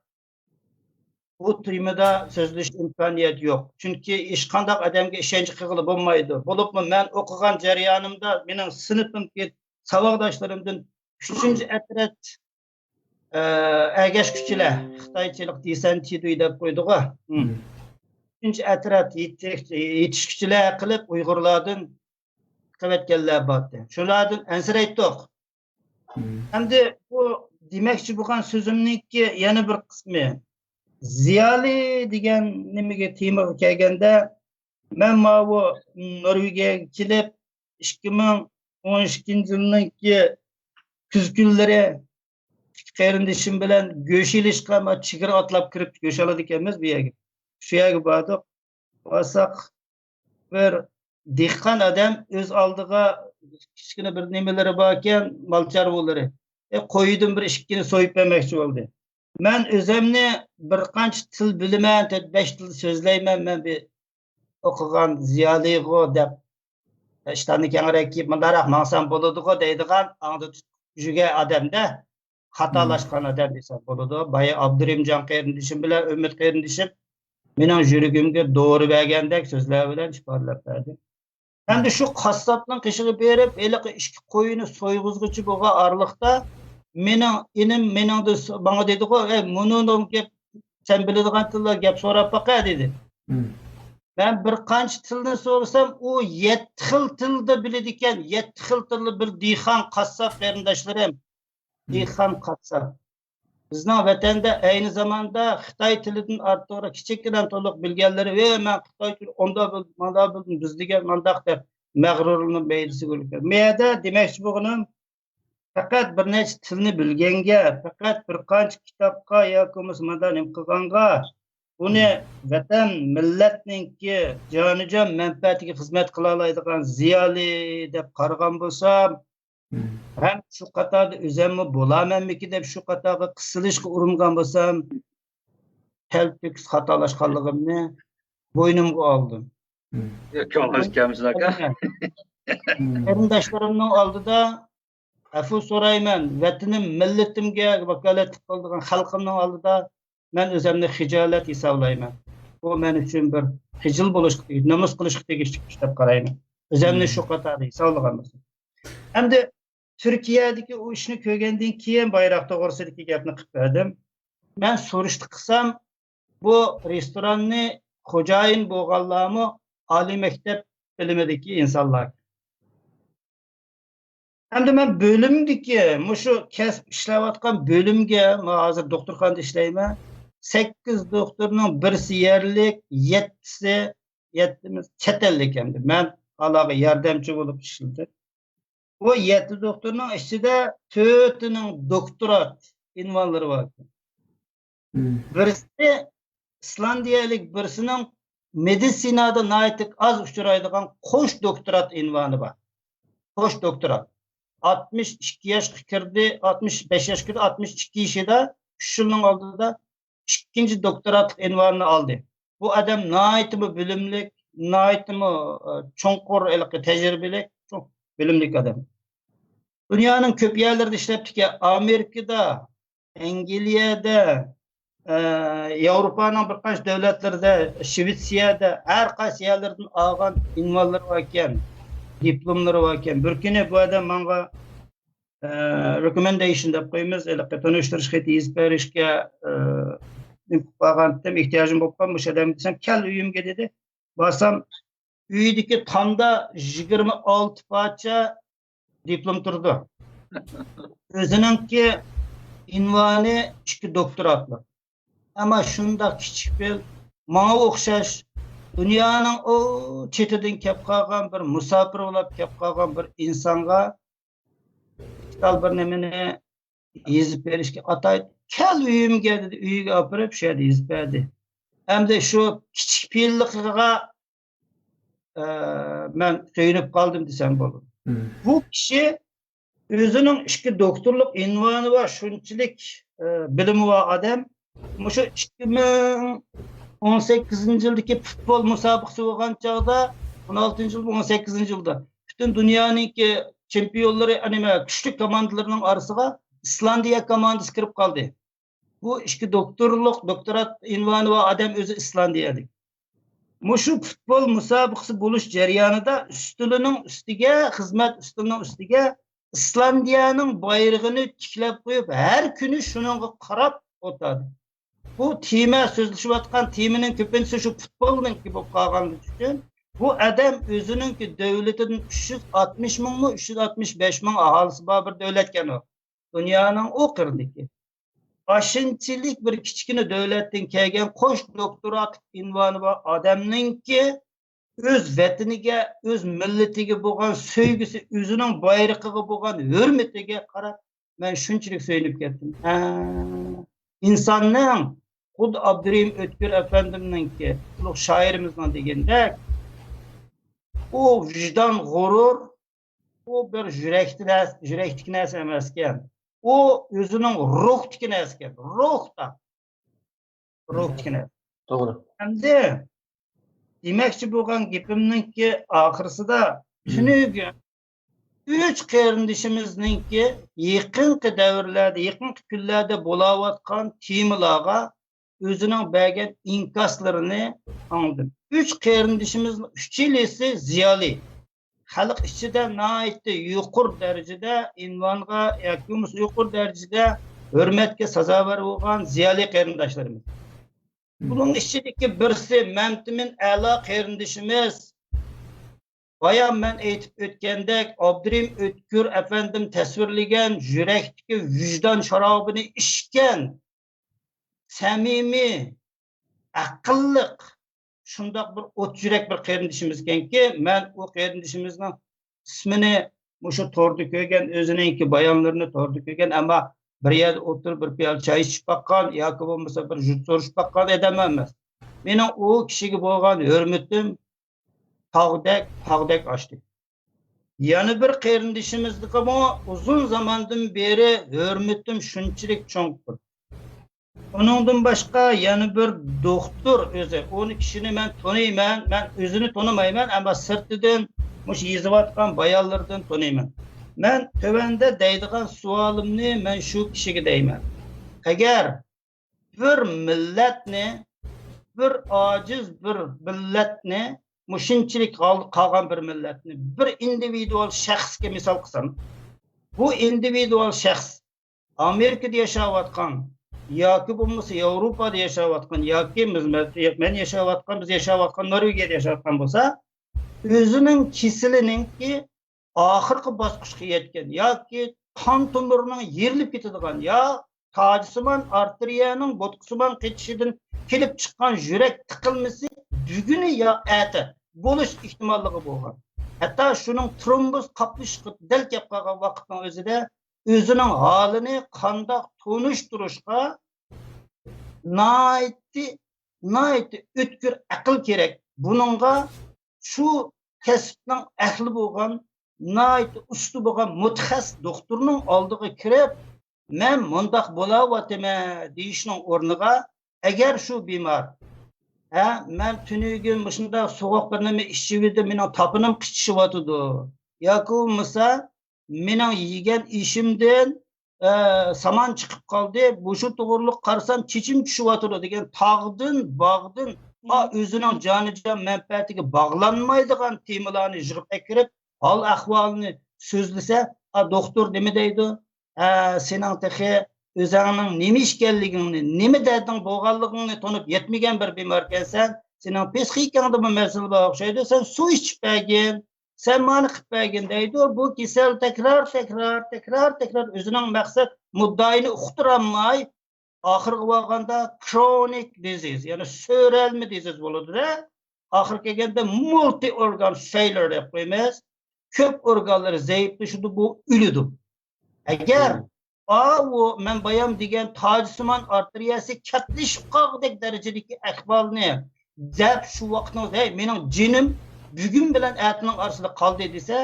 بۇ تېمىدا سۆزلىشىش ئىمكانىيەت يوق. چۈنكى ھېچقانداق ئادەمگە ئىشەنچ قىلغىلى بولمايدۇ. بولۇپمۇ مەن ئوقۇغان جەريانىمدا مېنىڭ سىنىپىمدىكى ساۋاقداشلىرىمدىن ئۈچىنچى ئەترەت، ئە، ئەگەشكۈچىلەر، خىتايچىلىق دېسەنتىدۇي دەپ قويدىغۇ. ئۈچىنچى ئەترەت يېتىش-، يېتىشكۈچىلەر قىلىپ ئۇيغۇرلاردىن قىلىۋەتكەنلەر بارتى. شۇلاردىن ئەنسىرەيتتۇق. ئەمدى بۇ دېمەكچى بولغان سۆزۈمنىڭكى يەنە بىر قىسمى، زىيالىي دېگەن نېمىگە، تېمىغا كەلگەندە، مەن ماۋۇ نورۋېگىيەگە كېلىپ، ئىككى مىڭ ئون ئىككىنچى يىلنىڭكى كۈز كۈنلىرى ئىككى قېرىندىشىم بىلەن گۆش ئېلىشقا ما چېگرا ئاتلاپ كىرىپ گۆش ئالىدىكەنمىز بۇ يەرگە. شۇ يەرگە باردۇق. بارساق، بىر دېھقان ئادەم ئۆز ئالدىغا كىچىككىنە بىر نېمىلىرى باركەن، مال چارۋىلىرى. ئە، قويىدىن بىر ئىككىنى سويۇپ بەرمەكچى بولدى. مەن ئۆزۈمنى بىر قانچە تىل بىلىمەن، تۆت بەش تىل سۆزلەيمەن، مەن بىر ئوقۇغان زىيالىيغۇ دەپ، ئىشتاننى كەڭرەك كىيىپ، مۇنداقراق ماڭسام بولىدىغۇ دەيدىغان، ئاڭدا تۇتۇپ يۈرگەن ئادەمدە خاتالاشقان ئادەم دېسەم بولىدۇ. بايا ئابدۇرېھىمجان قېرىندىشىم بىلەن ئۈمىد قېرىندىشىم مېنىڭ يۈرىكىمگە دورا بەرگەندەك سۆزلەر بىلەن ئىپادىلەپ بەردى. ئەمدى شۇ قاسساپنىڭ قېشىغا بېرىپ، ھېلىقى ئىككى قوينى سويغۇزغۇچە بولغان ئارىلىقتا، مېنىڭ ئىنىم مېنىڭدىن س-، ماڭا دېدىغۇ، «ئەي، مۇنۇنىڭ گەپ، سەن بىلىدىغان تىلدا گەپ سوراپ باقە» دېدى. مەن بىر قانچە تىلنى سورىسام، ئۇ يەتتە خىل تىلدا بىلىدىكەن. يەتتە خىل تىلدا بىر دېھقان، قاسساپ قېرىنداشلىرىم. دېھقان، قاسساپ. بىزنىڭ ۋەتەندە ئەينى زاماندا خىتاي تىلىدىن ئارتۇقراق كىچىككىنە تولۇق بىلگەنلىرى، «ۋەي، مەن خىتاي تىلى ئۇنداق بىلدىم، مانداق بىلدىم، بىز دېگەن مانداق» دەپ مەغرۇرلىنىپ مەيدىسىگە ئۈركۈپ. مەيەدە دېمەكچى بولغىنىم، پەقەت بىر نەچچە تىلنى بىلگەنگە، پەقەت بىر قانچە كىتابقا ياكى بولمىسا مانداق نېمە قىلغانغا، بۇنى ۋەتەن، مىللەتنىڭكى جانىجان مەنپەئەتىگە خىزمەت قىلالايدىغان زىيالىي دەپ قارىغان بولسام، ھەم شۇ قاتاردا ئۆزەممۇ بولامەنمىكىن دەپ شۇ قاتارغا قىسىلىشقا ئۇرۇنغان بولسام، تەلتۆكۈس خاتالاشقانلىقىمنى بوينۇمغا ئالدىم. كۆڭلىڭىز كەلمىسۇن، ئاكا. قېرىنداشلىرىمنىڭ ئالدىدا ئەپۇ سورايمەن، ۋەتىنىم، مىللىتىمگە ۋاكالەتلىك قىلىدىغان خەلقىمنىڭ ئالدىدا مەن ئۆزەمنى خىجالەت ھېسابلايمەن. بۇ مەن ئۈچۈن بىر خىجىل بولۇشقا تېگىش، نومۇس قىلىشقا تېگىشلىك ئىش دەپ قارايمەن. ئۆزەمنى شۇ قاتاردا ھېسابلىغان بولسام. ئەمدى تۈركىيەدىكى ئۇ ئىشنى كۆرگەندىن كېيىن بايراق توغرىسىدىكى گەپنى قىلىپ بەردىم. مەن سۈرۈشتە قىلسام، بۇ رېستوراننى خوجايىن بولغانلارمۇ ئالىي مەكتەپ بىلىمىدىكى ئىنسانلار. ئەمدى مەن بۆلۈمدىكى، مۇشۇ كەسىپ ئىشلەۋاتقان بۆلۈمگە، مەن ھازىر دوختۇرخانىدا ئىشلەيمەن، سەككىز دوختۇرنىڭ بىرسى يەرلىك، يەتتىسى، يەتتىمىز چەت ئەللىك ئەمدى. مەن ئالاغا ياردەمچى بولۇپ ئىشلىدىم. بۇ يەتتە دوختۇرنىڭ ئىچىدە تۆتىنىڭ دوكتورات ئۇنۋانلىرى بار ئىكەن. بىرسى ئىسلاندىيەلىك، بىرسىنىڭ مېدىتسىنادا ناھايىتى ئاز ئۇچرايدىغان قوش دوكتورات ئۇنۋانى بار. قوش دوكتورات. ئاتمىش ئىككى ياشقا كىردى، ئاتمىش بەش ياشقا كىردى، ئاتمىش ئىككى يېشىدا، ئۈچ يىلنىڭ ئالدىدا ئىككىنچى دوكتوراتلىق ئۇنۋانىنى ئالدى. بۇ ئادەم ناھايىتىمۇ بىلىملىك، ناھايىتىمۇ، ئە، چوڭقۇر ھېلىقى تەجرىبىلىك، چوڭ بىلىملىك ئادەم. دۇنيانىڭ كۆپ يەرلىرىدە ئىشلەپتىكەن. ئامېرىكىدا، ئەنگلىيەدە، ئە، ياۋروپانىڭ بىر قانچە دۆلەتلىرىدە، شىۋېتسىيەدە، ھەر قايسى يەرلىرىدىن ئالغان ئۇنۋانلىرى باركەن، دىپلوملىرى باركەن. بىر كۈنى بۇ ئادەم ماڭا، ئە، رېكومېندېيشن دەپ قويىمىز، ھېلىقى تونۇشتۇرۇش خېتى يېزىپ بېرىشكە، ئە، نېمە قىلىپ قالغانتىم، ئېھتىياجىم بولۇپ قالدى مۇشۇ ئادەمگە دېسەم، كەل ئۆيۈمگە دېدى. بارسام، ئۆيدىكى تامدا يىگىرمە ئالتە پارچە دىپلوم تۇرىدۇ. ئۆزىنىڭكى ئۇنۋانى ئىككى دوكتوراتلىق. ئەمما شۇنداق كىچىك پېئىل، ماڭا ئوخشاش دۇنيانىڭ ئۇ چېتىدىن كەپ قالغان بىر مۇساپىر بولاپ كەپ قالغان بىر ئىنسانغا ئىشتال بىر نېمىنى يېزىپ بېرىشكە ئاتايتتى. كەل ئۆيۈمگە دېدى، ئۆيىگە ئاپىرىپ شۇ يەردە يېزىپ بەردى. ئەمدى شۇ كىچىك پېئىللىقىغا، ئە، مەن سۆيۈنۈپ قالدىم دېسەم بولىدۇ. بۇ كىشى ئۆزىنىڭ ئىككى دوكتورلۇق ئۇنۋانى بار، شۇنچىلىك، ئە، بىلىمى بار ئادەم. مۇشۇ ئىككى مىڭ ئون سەككىزىنچى يىلدىكى پۇتبول مۇسابىقىسى بولغان چاغدا، ئون ئالتىنچى يىل، ئون سەككىزىنچى يىلدا پۈتۈن دۇنيانىڭكى چېمپىيونلىرى، نېمە، كۈچلۈك كوماندىلىرىنىڭ ئارىسىغا ئىسلاندىيە كوماندىسى كىرىپ قالدى. بۇ ئىككى دوكتورلۇق، دوكتورات ئۇنۋانى بار ئادەم ئۆزى ئىسلاندىيەلىك. مۇشۇ پۇتبول مۇسابىقىسى بولۇش جەريانىدا ئۈستىلىنىڭ ئۈستىگە، خىزمەت ئۈستىلىنىڭ ئۈستىگە ئىسلاندىيەنىڭ بايرىقىنى تىكلەپ قويۇپ، ھەر كۈنى شۇنىڭغا قاراپ ئولتۇردى. بۇ تېما، سۆزلىشىۋاتقان تېمىنىڭ كۆپىنچىسى شۇ پۇتبولنىڭكى بولۇپ قالغانلىقى ئۈچۈن، بۇ ئادەم ئۆزىنىڭكى دۆلىتىدىن ئۈچ يۈز ئاتمىش مىڭمۇ، ئۈچ يۈز ئاتمىش بەش مىڭ ئاھالىسى بار بىر دۆلەتكەن ئۇ. دۇنيانىڭ ئۇ قىرىدىكى. ئاشۇنچىلىك بىر كىچىككىنە دۆلەتتىن كەلگەن قوش دوكتوراتلىق ئۇنۋانى بار ئادەمنىڭكى ئۆز ۋەتىنىگە، ئۆز مىللىتىگە بولغان سۆيگۈسى، ئۆزىنىڭ بايرىقىغا بولغان ھۆرمىتىگە قاراپ، مەن شۇنچىلىك سۆيۈنۈپ كەتتىم. ھە، ئىنساننىڭ، خۇددى ئابدۇرېھىم ئۆتكۈر ئەپەندىمنىڭكى، ئۇلۇغ شائىرىمىزنىڭ دېگىنىدەك، ئۇ ۋىجدان، غۇرۇر، ئۇ بىر يۈرەكتە نەرسە، يۈرەكتىكى نەرسە ئەمەسكەن. ئۇ ئۆزىنىڭ روھتىكى نەرسىكەن. روھتا. روھتىكى نەرسە. توغرا. ئەمدى دېمەكچى بولغان گېپىمنىڭكى ئاخىرسىدا تۈنۈگۈن ئۈچ قېرىندىشىمىزنىڭكى يېقىنقى دەۋرلەردە، يېقىنقى كۈنلەردە بولاۋاتقان تېمىلارغا ئۆزىنىڭ بەرگەن ئىنكاسلىرىنى ئاڭلىدىم. ئۈچ قېرىندىشىمىزنىڭ ئۈچىلىسى زىيالىي. خەلق ئىچىدە ناھايىتى يۇقىرى دەرىجىدە ئۇنۋانغا ياكى بولمىسا يۇقىرى دەرىجىدە ھۆرمەتكە سازاۋەر بولغان زىيالىي قېرىنداشلىرىمىز. بۇنىڭ ئىچىدىكى بىرسى مەمتىمىن ئەلا قېرىندىشىمىز. بايام مەن ئېيتىپ ئۆتكەندەك، ئابدۇرېھىم ئۆتكۈر ئەپەندىم تەسۋىرلىگەن يۈرەكتىكى ۋىجدان شارابىنى ئىچكەن سەمىمىي، ئەقىللىق، شۇنداق بىر ئوت يۈرەك بىر قېرىندىشىمىز ئىكەنكى، مەن ئۇ قېرىندىشىمىزنىڭ ئىسمىنى مۇشۇ توردا كۆرگەن، ئۆزىنىڭكى بايانلىرىنى توردا كۆرگەن، ئەمما بىر يەردە ئولتۇرۇپ بىر پىيالە چاي ئىچىپ باققان ياكى بولمىسا بىر يۇرت سورىشىپ باققان ئادەم ئەمەس. مېنىڭ ئۇ كىشىگە بولغان ھۆرمىتىم تاغدەك، تاغدەك ئاشتى. يەنە بىر قېرىندىشىمىزغىمۇ ئۇزۇن زاماندىن بېرى ھۆرمىتىم شۇنچىلىك چوڭقۇر. ئۇنىڭدىن باشقا يەنە بىر دوختۇر ئۆزى، ئۇنى كىشىنى مەن تونۇيمەن، مەن ئۆزىنى تونۇمايمەن، ئەمما سىرتىدىن مۇشۇ يېزىۋاتقان بايانلىرىدىن تونۇيمەن. مەن تۆۋەندە دەيدىغان سوئالىمنى مەن شۇ كىشىگە دەيمەن. ئەگەر بىر مىللەتنى، بىر ئاجىز بىر مىللەتنى، مۇشۇنچىلىك ھال-، قالغان بىر مىللەتنى بىر ئىندىۋىدۇئال شەخسكە مىسال قىلسام، بۇ ئىندىۋىدۇئال شەخس ئامېرىكىدا ياشاۋاتقان ياكى بولمىسا ياۋروپادا ياشاۋاتقان ياكى بىز، مەن ياشاۋاتقان، بىز ياشاۋاتقان نورۋېگىيەدە ياشاۋاتقان بولسا، ئۆزىنىڭ كېسىلىنىڭكى ئاخىرقى باسقۇچقا يەتكەن ياكى قان تومۇرىنىڭ يېرىلىپ كېتىدىغان يا تاجسىمان ئارتېرىيەنىڭ بوتقىسىمان قېتىشىدىن كېلىپ چىققان يۈرەك تىقىلمىسى بۈگۈنى يا ئەتە بولۇش ئېھتىماللىقى بولغان. ھەتتا شۇنىڭ ترومبوز قاپلىشىشقا دەل كەپ قالغان ۋاقىتنىڭ ئۆزىدە ئۆزىنىڭ ھالىنى قانداق تونۇشتۇرۇشقا ناھايىتى، ناھايىتى ئۆتكۈر ئەقىل كېرەك. بۇنىڭغا شۇ كەسىپنىڭ ئەھلى بولغان، ناھايىتى ئۇستا بولغان مۇتەخەسسىس دوختۇرنىڭ ئالدىغا كىرىپ، مەن مۇنداق بولاۋاتىمەن دېيىشنىڭ ئورنىغا، ئەگەر شۇ بىمار، ھە، مەن تۈنۈگۈن مۇشۇنداق سوغۇق بىر نېمە ئىچىۋىدىم، مېنىڭ تاپىنىم قىچىشىۋاتىدۇ ياكى بولمىسا مېنىڭ يېگەن ئېشىمدىن، ئە، سامان چىقىپ قالدى، مۇشۇ توغرۇلۇق قارىسام چېچىم چۈشۈۋاتىدۇ دېگەن تاغدىن، باغدىن، ئا، ئۆزىنىڭ جانىجان مەنپەئەتىگە باغلانمايدىغان تېمىلارنى يىغىپ ئەكىرىپ، ھال ئەھۋالىنى سۆزلىسە، ئا، دوختۇر نېمە دەيدۇ؟ ھە، سېنىڭ تېخى ئۆزۈڭنىڭ نېمە ئىكەنلىكىڭنى، نېمە دەردىڭ بولغانلىقىڭنى تونۇپ يەتمىگەن بىر بىماركەنسەن، سېنىڭ پسىخىكاڭدىمۇ مەسىلە بار ئوخشايدۇ، سەن سۇ ئىچىپ بەرگىن، سەن مانا قىلىپ بەرگىن دەيدۇ. بۇ كېسەل تەكرار، تەكرار، تەكرار، تەكرار ئۆزىنىڭ مەقسەت مۇددىئايىنى ئۇقتۇرالماي، ئاخىرىغا بارغاندا كرونىك دىزىز، يەنى سۆرەلمە دىزىز بولىدۇ-دە. ئاخىرى كەلگەندە مۇلتى ئورگان فېيلۇر دەپ قويىمىز. كۆپ ئورگانلىرى زەئىپلىشىدۇ، بۇ ئۆلىدۇ. ئەگەر ئاۋۇ مەن بايام دېگەن تاجسىمان ئارتېرىيەسى كەتلىشىپ قالغۇدەك دەرىجىدىكى ئەھۋالنى دەپ شۇ ۋاقىتنىڭ، ھەي، مېنىڭ جېنىم بۈگۈن بىلەن ئەتىنىڭ ئارىسىدا قالدى دېسە،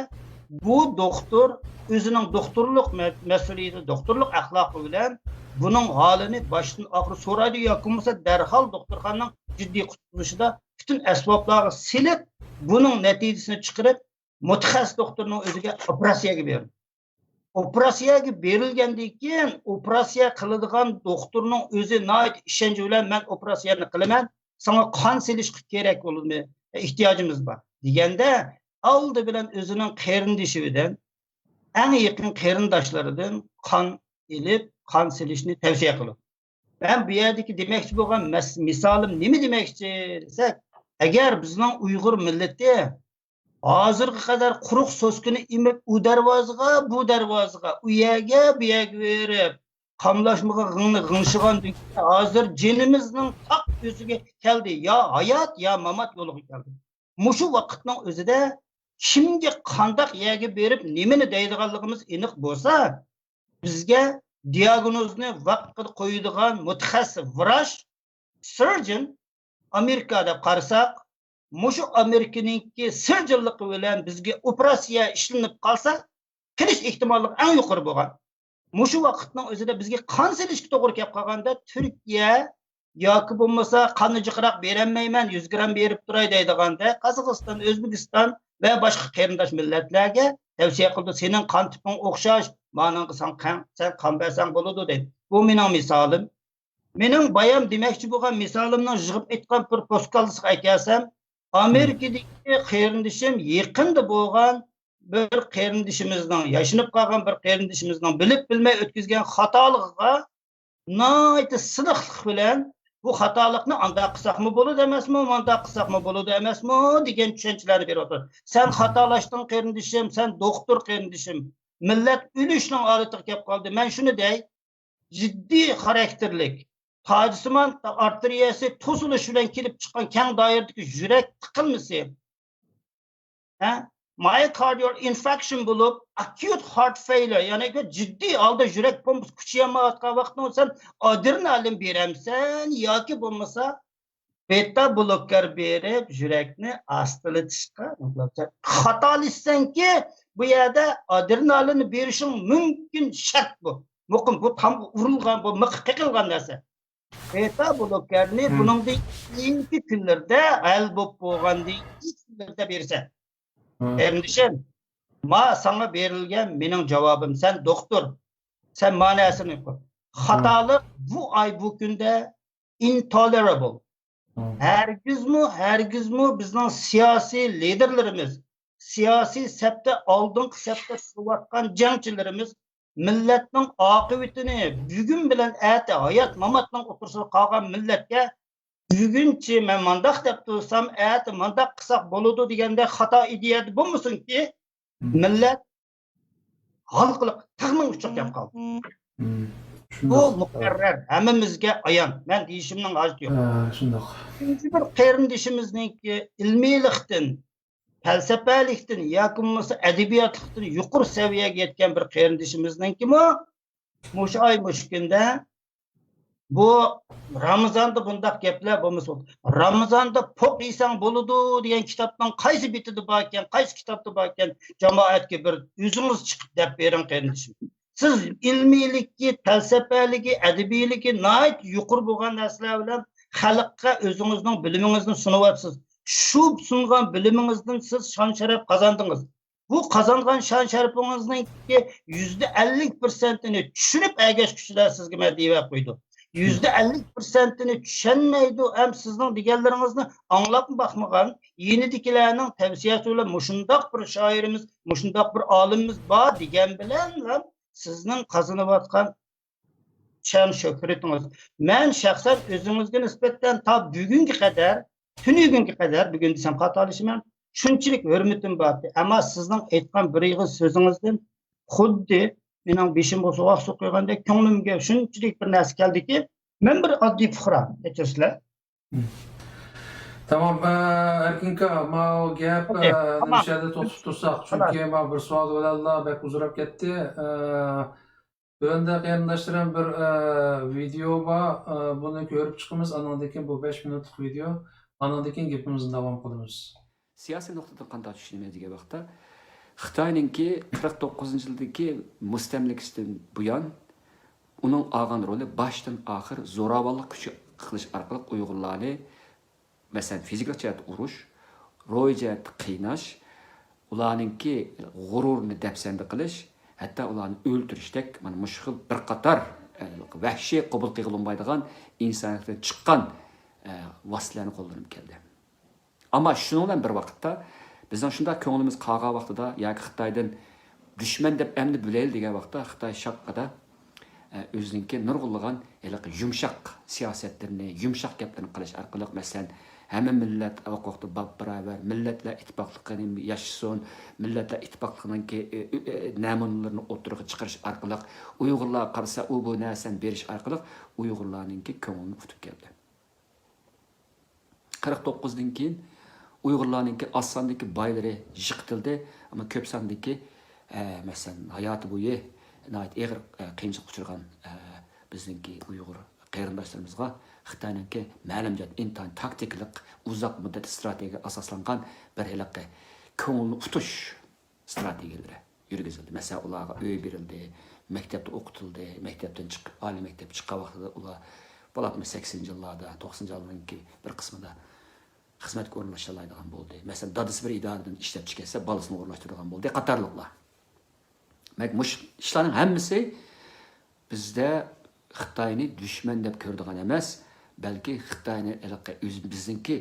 بۇ دوختۇر ئۆزىنىڭ دوختۇرلۇق مە-، مەسئۇلىيىتى، دوختۇرلۇق ئەخلاقى بىلەن بۇنىڭ ھالىنى باشتىن ئاخىر سورايدۇ ياكى بولمىسا دەرھال دوختۇرخانىنىڭ جىددىي قۇتقۇزۇشىدا پۈتۈن ئەسۋابلارغا سېلىپ، بۇنىڭ نەتىجىسىنى چىقىرىپ، مۇتەخەسسىس دوختۇرنىڭ ئۆزىگە ئوپېراتسىيەگە بېرىدۇ. ئوپېراتسىيەگە بېرىلگەندىن كېيىن، ئوپېراتسىيە قىلىدىغان دوختۇرنىڭ ئۆزى ناھايىتى ئىشەنچ بىلەن، «مەن ئوپېراتسىيەنى قىلىمەن، ساڭا قان سېلىشقا كېرەك بولىدۇ، ئېھتىياجىمىز بار» دېگەندە، ئالدى بىلەن ئۆزىنىڭ قېرىندىشى بىلەن، ئەڭ يېقىن قېرىنداشلىرىدىن قان ئېلىپ، قان سېلىشنى تەۋسىيە قىلىدۇ. مەن بۇ يەردىكى دېمەكچى بولغان مەس-، مىسالىم نېمە دېمەكچى دېسەك، ئەگەر بىزنىڭ ئۇيغۇر مىللىتى ھازىرغا قەدەر قۇرۇق سوسكىنى ئېمىپ، ئۇ دەرۋازىغا، بۇ دەرۋازىغا، ئۇ يەرگە، بۇ يەرگە بېرىپ، قاملاشمىغا غىڭ-، غىڭشىغاندىن كېيىن، ھازىر جېنىمىزنىڭ تاق ئۆزىگە كەلدى. يا ھايات، يا مامات يولىغا كەلدى. مۇشۇ ۋاقىتنىڭ ئۆزىدە كىمگە قانداق يەرگە بېرىپ نېمىنى دەيدىغانلىقىمىز ئېنىق بولسا، بىزگە دىياگنوزنى ۋاقتىدا قويىدىغان مۇتەخەسسىس ۋراچ، سىرجىن، ئامېرىكا دەپ قارىساق، مۇشۇ ئامېرىكىنىڭكى سىرجىنلىقى بىلەن بىزگە ئوپېراتسىيە ئىشلىنىپ قالسا، قېلىش ئېھتىماللىقى ئەڭ يۇقىرى بولغان. مۇشۇ ۋاقىتنىڭ ئۆزىدە بىزگە قان سېلىشقا توغرا كەپ قالغاندا، تۈركىيە ياكى بولمىسا قاننى جىقراق بېرەلمەيمەن، يۈز گرام بېرىپ تۇراي دەيدىغاندا، قازاقىستان، ئۆزبېكىستان ۋە باشقا قېرىنداش مىللەتلەرگە تەۋسىيە قىلىدۇ، سېنىڭ قان تىپىڭ ئوخشاش، مانىڭغا سەن قان، سەن قان بەرسەڭ بولىدۇ دەيدۇ. بۇ مېنىڭ مىسالىم. مېنىڭ بايام دېمەكچى بولغان مىسالىمنىڭ يىغىپ ئېيتقان بىر پوسكالدىسىغا ئەكەلسەم، ئامېرىكىدىكى قېرىندىشىم يېقىندا بولغان بىر قېرىندىشىمىزنىڭ، ياشىنىپ قالغان بىر قېرىندىشىمىزنىڭ بىلىپ بىلمەي ئۆتكۈزگەن خاتالىقىغا ناھايىتى سىلىقلىق بىلەن، بۇ خاتالىقنى ئانداق قىلساقمۇ بولىدۇ ئەمەسمۇ، مانداق قىلساقمۇ بولىدۇ ئەمەسمۇ دېگەن چۈشەنچىلەرنى بېرىۋاتىدۇ. سەن خاتالاشتىڭ قېرىندىشىم، سەن دوختۇر قېرىندىشىم. مىللەت ئۆلۈشنىڭ ھالىتىگە كەپ قالدى. مەن شۇنى دەي، جىددىي خاراكتېرلىك، تاجسىمان ئارتېرىيەسى توسۇلۇش بىلەن كېلىپ چىققان كەڭ دائىرىدىكى يۈرەك تىقىلمىسى، ھە؟ Myocardial infarction بولۇپ، acute heart failure، يەنى جىددىي ھالدا يۈرەك پومپىسى كۈچىيەلمەيۋاتقان ۋاقىتتا سەن ئادرېنالىن بېرەمسەن ياكى بولمىسا بېتا بلوكېر بېرىپ، يۈرەكنى ئاستىلىتىشقا خاتالىشىسەنكى، بۇ يەردە ئادرېنالىننى بېرىشىڭ مۇمكىن، شەرت بۇ. مۇقىم، بۇ تامغا ئۇرۇلغان، بۇ مىخقا قېقىلغان نەرسە. بېتا بلوكېرنى بۇنىڭدىن كېيىنكى كۈنلەردە، ھەل بولۇپ بولغاندىن كېيىنكى كۈنلەردە بېرىسەن. قېرىندىشىم، ما ساڭا بېرىلگەن مېنىڭ جاۋابىم، سەن دوختۇر، سەن ما نەرسىنى قىل. خاتالىق بۇ ئاي، بۇ كۈندە intolerable. ھەرگىزمۇ، ھەرگىزمۇ بىزنىڭ سىياسىي لىدېرلىرىمىز، سىياسىي سەپتە ئالدىنقى سەپتە تۇرۇۋاتقان جەڭچىلىرىمىز مىللەتنىڭ ئاقىۋىتىنى، بۈگۈن بىلەن ئەتە ھايات-ماماتنىڭ ئوتتۇرىسىدا قالغان مىللەتكە بۈگۈنچە مەن مانداق دەپ تۇرسام، ئەتە مانداق قىلساق بولىدۇ دېگەندەك خاتا ئىدىيەدە بولمىسۇنكى، مىللەت ھالقىلىق تاغنىڭ ئۇچىغا كەپ قالدى. بۇ مۇقەررەر، ھەممىمىزگە ئايان. مەن دېيىشىمنىڭ ھاجىتى يوق. ھە، شۇنداق. ئىككىنچى بىر قېرىندىشىمىزنىڭكى ئىلمىيلىقتىن، پەلسەپەلىكتىن ياكى بولمىسا ئەدەبىياتلىقتىن يۇقىرى سەۋىيەگە يەتكەن بىر قېرىندىشىمىزنىڭكىمۇ مۇشۇ ئاي، مۇشۇ كۈندە بۇ رامىزاندا بۇنداق گەپلەر بولمىسا، رامىزاندا پوق يېسەڭ بولىدۇ دېگەن كىتابنىڭ قايسى بېتىدە باركەن، قايسى كىتابتا باركەن، جامائەتكە بىر ئۆزىڭىز چىقىپ دەپ بېرىڭ، قېرىندىشىم. سىز ئىلمىيلىكى، پەلسەپەلىكى، ئەدەبىيلىكى ناھايىتى يۇقىرى بولغان نەرسىلەر بىلەن خەلققە ئۆزىڭىزنىڭ بىلىمىڭىزنى سۇنۇۋاتىسىز. شۇ سۇنغان بىلىمىڭىزدىن سىز شان-شەرەپ قازاندىڭىز. بۇ قازانغان شان-شەرىپىڭىزنىڭكى يۈزدە ئەللىك پىرسەنتىنى چۈشىنىپ ئەگەشكۈچىلەر سىزگە مەدھىيە قويىدۇ. يۈزدە ئەللىك پىرسەنتىنى چۈشەنمەيدۇ ھەم سىزنىڭ دېگەنلىرىڭىزنى ئاڭلاپمۇ باقمىغان، يېنىدىكىلەرنىڭ تەۋسىيەسى بىلەن مۇشۇنداق بىر شائىرىمىز، مۇشۇنداق بىر ئالىمىمىز بار دېگەن بىلەنلا سىزنىڭ قازىنىۋاتقان شان شۆھرىتىڭىز. مەن شەخسەن ئۆزىڭىزگە نىسبەتەن تا بۈگۈنگە قەدەر، تۈنۈگۈنگە قەدەر، بۈگۈن دېسەم خاتالىشىمەن، شۇنچىلىك ھۆرمىتىم بار ئىدى. ئەمما سىزنىڭ ئېيتقان بىر ئېغىز سۆزىڭىزدىن خۇددى مېنىڭ بېشىمغا سوغۇق سۇ قۇيغاندەك كۆڭلۈمگە شۇنچىلىك بىر نەرسە كەلدىكى، مەن بىر ئاددىي پۇقرا، كەچۈرسىلەر. تامام، ئەركىن ئاكا، ماۋۇ گەپ نېمىشەدە توختىتىپ تۇرساق، چۈنكى ماۋۇ بىر سوئال بىلەنلا بەك ئۇزىراپ كەتتى. تۆۋەندە قېرىنداشلىرىم بىر ۋىدېو بار، بۇنى كۆرۈپ چىقىمىز، ئانىڭدىن كېيىن بۇ بەش مىنۇتلۇق ۋىدېو، ئانىڭدىن كېيىن گېپىمىزنى داۋام قىلىمىز. سىياسىي نۇقتىدىن قانداق چۈشىنىمىز دېگەن ۋاقىتتا، خىتاينىڭكى قىرىق توققۇزىنچى يىلدىكى مۇستەملىكىسىدىن بۇيان، ئۇنىڭ ئالغان رولى باشتىن ئاخىر زوراۋانلىق كۈچى قىلىش ئارقىلىق ئۇيغۇرلارنى، مەسىلەن، فىزىكىلىق جەھەتتە ئۇرۇش، روھىي جەھەتتە قىيناش، ئۇلارنىڭكى غۇرۇرىنى دەپسەندە قىلىش، ھەتتا ئۇلارنى ئۆلتۈرۈشتەك مانا مۇشۇ خىل بىر قاتار ۋەھشىي، قوبۇل قىلغىلى بولمايدىغان، ئىنسانىيەتتىن چىققان ۋاسىتىلەرنى قوللىنىپ كەلدى. ئەمما شۇنىڭ بىلەن بىر ۋاقىتتا، بىزنىڭ شۇنداق كۆڭلىمىز قالغان ۋاقتىدا ياكى خىتايدىن دۈشمەن دەپ ئەمدى بىلەيلى دېگەن ۋاقىتتا، خىتاي شاققىدە ئۆزىنىڭكى نۇرغۇنلىغان ھېلىقى يۇمشاق سىياسەتلىرىنى، يۇمشاق گەپلىرىنى قىلىش ئارقىلىق، مەسىلەن، ھەممە مىللەت ۋاقتى باپباراۋەر، مىللەتلەر ئىتتىپاقلىقىنى ياشىسۇن، مىللەتلەر ئىتتىپاقلىقىنىڭكى نەمۇنىلىرىنى ئوتتۇرىغا چىقىرىش ئارقىلىق، ئۇيغۇرلارغا قارىسا ئۇ بۇ نەرسىنى بېرىش ئارقىلىق ئۇيغۇرلارنىڭكى كۆڭلىنى ئۇتۇپ كەلدى. قىرىق توققۇزدىن كېيىن ئۇيغۇرلارنىڭكى ئاز ساندىكى بايلىرى يىقىتىلدى، ئەمما كۆپ ساندىكى، ئە، مەسىلەن، ھاياتى بويى ناھايىتى ئېغىر، ئە، قىيىنچىلىققا ئۇچرىغان، ئە، بىزنىڭكى ئۇيغۇر قېرىنداشلىرىمىزغا خىتاينىڭكى مەلۇم جەھەتتە ئىنتايىن تاكتىكىلىق، ئۇزاق مۇددەتلىك ئىستراتېگىيەگە ئاساسلانغان بىر ھېلىقى كۆڭۈلنى ئۇتۇش ئىستراتېگىيەلىرى يۈرگۈزۈلدى. مەسىلەن، ئۇلارغا ئۆي بېرىلدى، مەكتەپتە ئوقۇتۇلدى، مەكتەپتىن چىقىپ، ئالىي مەكتەپكە چىققان ۋاقتىدا ئۇلار، بالا سەكسىنىنچى يىللاردا، توقسىنىنچى يىللاردىكى بىر قىسمىدا خىزمەتكە ئورۇنلىشالايدىغان بولدى. مەسىلەن، دادىسى بىر ئىدارىدىن ئىشلەپ چىقىۋەتسە، بالىسىنى ئورۇنلاشتۇرىدىغان بولدى قاتارلىقلار. دېمەك، مۇشۇ ئىشلارنىڭ ھەممىسى بىزدە خىتاينى دۈشمەن دەپ كۆرىدىغان ئەمەس، بەلكى خىتاينى ھېلىقى ئۆز، بىزنىڭكى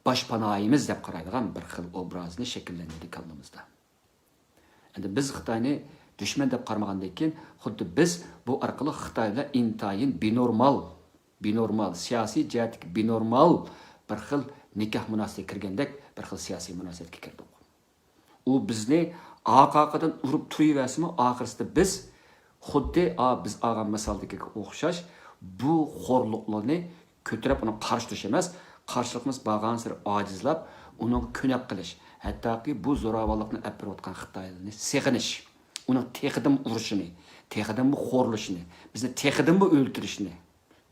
باشپاناھىمىز دەپ قارايدىغان بىر خىل ئوبرازنى شەكىللەندۈردى كاللىمىزدا. ئەمدى بىز خىتاينى دۈشمەن دەپ قارىمىغاندىن كېيىن، خۇددى بىز بۇ ئارقىلىق خىتاي بىلەن ئىنتايىن بىنورمال، بىنورمال، سىياسىي جەھەتتىكى بىنورمال بىر خىل نىكاھ مۇناسىۋىتىگە كىرگەندەك بىر خىل سىياسىي مۇناسىۋەتكە كىردۇق. ئۇ بىزنى ئارقا-ئارقىدىن ئۇرۇپ تۇرۇۋەرسىمۇ، ئاخىرسىدا بىز خۇددى، ئا، بىز ئالغان مىسالدىكىگە ئوخشاش بۇ خورلۇقلارنى كۆتۈرۈپ ئۇنىڭغا قارشى تۇرۇش ئەمەس، قارشىلىقىمىز بارغانسېرى ئاجىزلاپ، ئۇنىڭغا كۆنەك قېلىش، ھەتتاكى بۇ زوراۋانلىقنى ئەپ بېرىۋاتقان خىتايلارنى سېغىنىش، ئۇنىڭ تېخىدىنمۇ ئۇرۇشىنى، تېخىدىنمۇ خورلىشىنى، بىزنى تېخىدىنمۇ ئۆلتۈرۈشىنى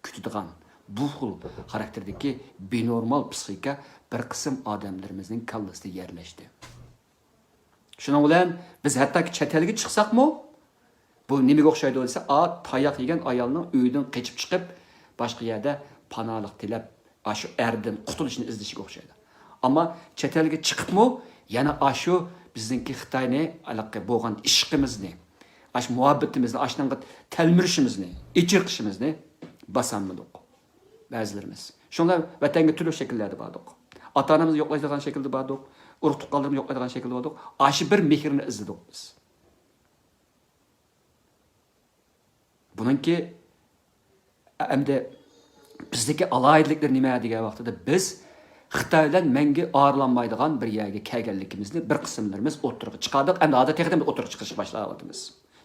كۈتىدىغان بۇ خىل خاراكتېردىكى بىنورمال پسىخىكا بىر قىسىم ئادەملىرىمىزنىڭ كاللىسىدا يەرلەشتى. شۇنىڭ بىلەن بىز ھەتتاكى چەت ئەلگە چىقساقمۇ، بۇ نېمىگە ئوخشايدۇ دېسە، ئا، تاياق يېگەن ئايالنىڭ ئۆيىدىن قېچىپ چىقىپ، باشقا يەردە پاناھلىق تىلەپ، ئاشۇ ئەردىن قۇتۇلۇشنى ئىزدىشىگە ئوخشايدۇ. ئەمما چەت ئەلگە چىقىپمۇ، يەنە ئاشۇ بىزنىڭكى خىتاينى ھېلىقى بولغان ئىشقىمىزنى، ئاشۇ مۇھەببىتىمىزنى، ئاشۇنىڭغا تەلمۈرۈشىمىزنى، ئېچىرقىشىمىزنى باسالمىدۇق بەزىلىرىمىز. شۇڭلار ۋەتەنگە تۈرلۈك شەكىللەردە باردۇق. ئاتا-ئانىمىزنى يوقلايدىغان شەكىلدە باردۇق. ئۇرۇق-تۇغقانلىرىمىزنى يوقلايدىغان شەكىلدە باردۇق. ئاشۇ بىر مېھىرنى ئىزدىدۇق بىز. بۇنىڭكى ئەمدى بىزدىكى ئالاھىدىلىكلىرى نېمە دېگەن ۋاقتىدا، بىز خىتاي بىلەن مەڭگۈ ئايرىلالمايدىغان بىر يەرگە كەلگەنلىكىمىزنى بىر قىسىملىرىمىز ئوتتۇرىغا چىقاردۇق. ئەمدى ھازىر تېخىدىن ئوتتۇرىغا چىقىرىشقا باشلاۋاتىمىز.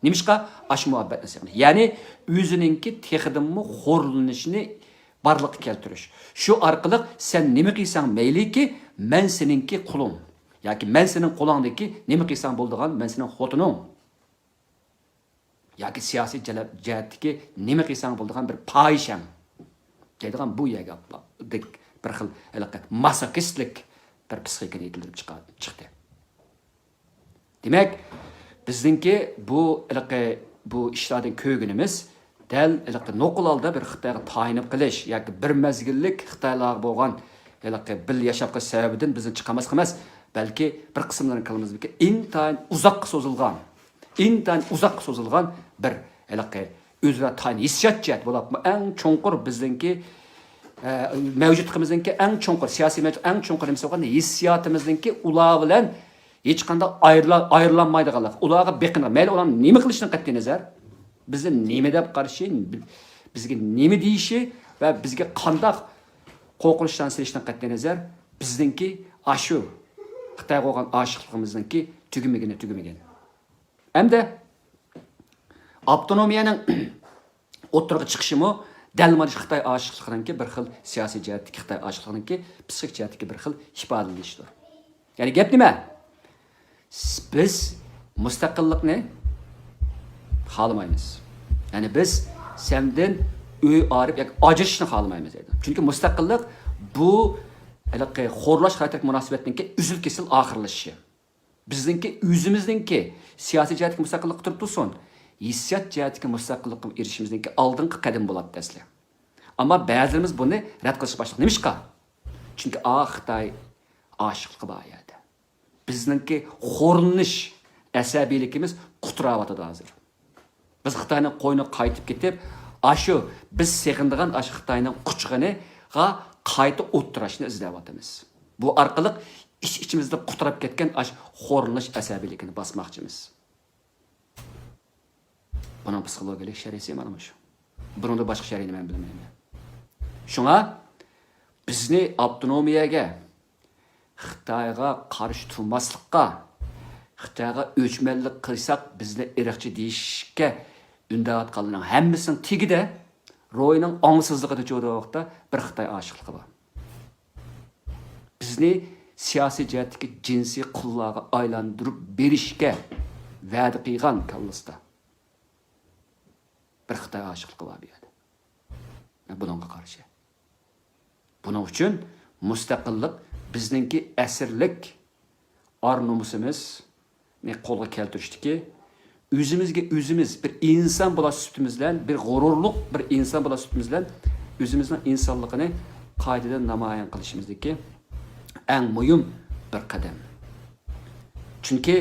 نېمىشقا؟ ئاشۇ مۇھەببەتنى سېغىنىش. يەنى ئۆزىنىڭكى تېخىدىنمۇ خورلىنىشىنى بارلىققا كەلتۈرۈش. شۇ ئارقىلىق سەن نېمە قىلساڭ مەيلىكى، مەن سېنىڭكى قۇلۇڭ. ياكى مەن سېنىڭ قولۇڭدىكى نېمە قىلساڭ بولىدىغان، مەن سېنىڭ خوتۇنۇڭ. ياكى سىياسىي جەلەپ-، جەھەتتىكى نېمە قىلساڭ بولىدىغان بىر پاھىشەڭ دەيدىغان بۇ يەرگە بىر خىل ھېلىقى ماسوخىستلىك بىر پسىخىكىنى يېتىلدۈرۈپ چىقا-، چىقتى. دېمەك، بىزنىڭكى بۇ ھېلىقى بۇ ئىشلاردىن كۆرگىنىمىز دەل ھېلىقى نوقۇل ھالدا بىر خىتايغا تايىنىپ قېلىش ياكى بىر مەزگىللىك خىتايلارغا بولغان ھېلىقى بىللە ياشاپ قېلىش سەۋەبىدىن بىزنى چىقارماسلىق ئەمەس، بەلكى بىر قىسىملىرىنىڭ كاللىمىزدىكى ئىنتايىن ئۇزاققا سوزۇلغان، ئىنتايىن ئۇزاققا سوزۇلغان بىر ھېلىقى ئۆزئارا تايىن ھېسسىيات جەھەت بولۇپمۇ ئەڭ چوڭقۇر بىزنىڭكى، ئە، مەۋجۇتلۇقىمىزنىڭكى ئەڭ چوڭقۇر، سىياسىي مەۋجۇت ئەڭ چوڭقۇر نېمىسى بولغان ھېسسىياتىمىزنىڭكى ئۇلار بىلەن ھېچقانداق ئايرىلا-، ئايرىلالمايدىغانلىق، ئۇلارغا بېقىنىدىغان، مەيلى ئۇلار نېمە قىلىشىدىن قەتئىينەزەر، بىزنى نېمە دەپ قارىشى، بىزگە نېمە دېيىشى ۋە بىزگە قانداق قورقۇنچلارنى سېلىشىدىن قەتئىينەزەر، بىزنىڭكى ئاشۇ خىتايغا بولغان ئاشىقلىقىمىزنىڭكى تۈگىمىگىنى تۈگىمىگەن. ئەمدى ئاپتونومىيەنىڭ ئوتتۇرىغا چىقىشىمۇ دەل مانا شۇ خىتاي ئاشىقلىقىنىڭكى بىر خىل سىياسىي جەھەتتىكى، خىتاي ئاشىقلىقىنىڭكى پسىخىك جەھەتتىكى بىر خىل ئىپادىلىنىشىدۇر. يەنى گەپ نېمە؟ س-، بىز مۇستەقىللىقنى خالىمايمىز. يەنى بىز سەندىن ئۆي ئايرىپ ياكى ئاجرىشىشنى خالىمايمىز دەيدۇ. چۈنكى مۇستەقىللىق بۇ ھېلىقى خورلاش خاراكتېرلىك مۇناسىۋەتنىڭكى ئۈزۈل-كېسىل ئاخىرلىشىشى. بىزنىڭكى ئۆزىمىزنىڭكى سىياسىي جەھەتتىكى مۇستەقىللىققا تۇرۇپ تۇرسۇن، ھېسسىيات جەھەتتىكى مۇستەقىللىققا ئېرىشىشىمىزنىڭكى ئالدىنقى قەدىمى بولاتتى ئەسلى. ئەمما بەزىلىرىمىز بۇنى رەت قىلىشقا باشلىدۇق. نېمىشقا؟ چۈنكى، ئا، خىتاي ئاشىقلىقى بار ئۇ يەردە. بىزنىڭكى خورلىنىش ئەسەبىيلىكىمىز قۇتراۋاتىدۇ ھازىر. بىز خىتاينىڭ قوينىغا قايتىپ كېتىپ، ئاشۇ بىز سېغىنىدىغان ئاشۇ خىتاينىڭ قۇچىقىنىغا قايتا ئولتۇراشنى ئىزدەۋاتىمىز. بۇ ئارقىلىق ئىچ-ئىچىمىزدە قۇتراپ كەتكەن ئاشۇ خورلىنىش ئەسەبىيلىكىنى باسماقچىمىز. بۇنىڭ پسىخولوگىيەلىك شەرھىسى مانا مۇشۇ. بۇنىڭدىن باشقا شەرھىنى مەن بىلمەيمەن. شۇڭا بىزنى ئاپتونومىيەگە، خىتايغا قارشى تۇرماسلىققا، خىتايغا ئۆچمەنلىك قىلساق بىزنى ئىرقچى دېيىشكە ئۈندەۋاتقانلارنىڭ ھەممىسىنىڭ تېگىدە، روھىنىڭ ئاڭسىزلىقىدا چۇۋۇرۇۋاتقان بىر خىتاي ئاشىقلىقى بار. بىزنى سىياسىي جەھەتتىكى جىنسىي قۇللارغا ئايلاندۇرۇپ بېرىشكە ۋەدە قىلغان كاللىسىدا بىر خىتاي ئاشىقلىقى بار بۇ يەردە. بۇنىڭغا قارشى. بۇنىڭ ئۈچۈن مۇستەقىللىق بىزنىڭكى ئەسىرلىك ئار-نومۇسىمىزنى قولغا كەلتۈرۈشتىكى، ئۆزىمىزگە ئۆزىمىز بىر ئىنسان بولاش سۈپىتىمىز بىلەن، بىر غۇرۇرلۇق بىر ئىنسان بولاش سۈپىتىمىز بىلەن ئۆزىمىزنىڭ ئىنسانلىقىنى قايتىدىن نامايان قىلىشىمىزدىكى ئەڭ مۇھىم بىر قەدەم. چۈنكى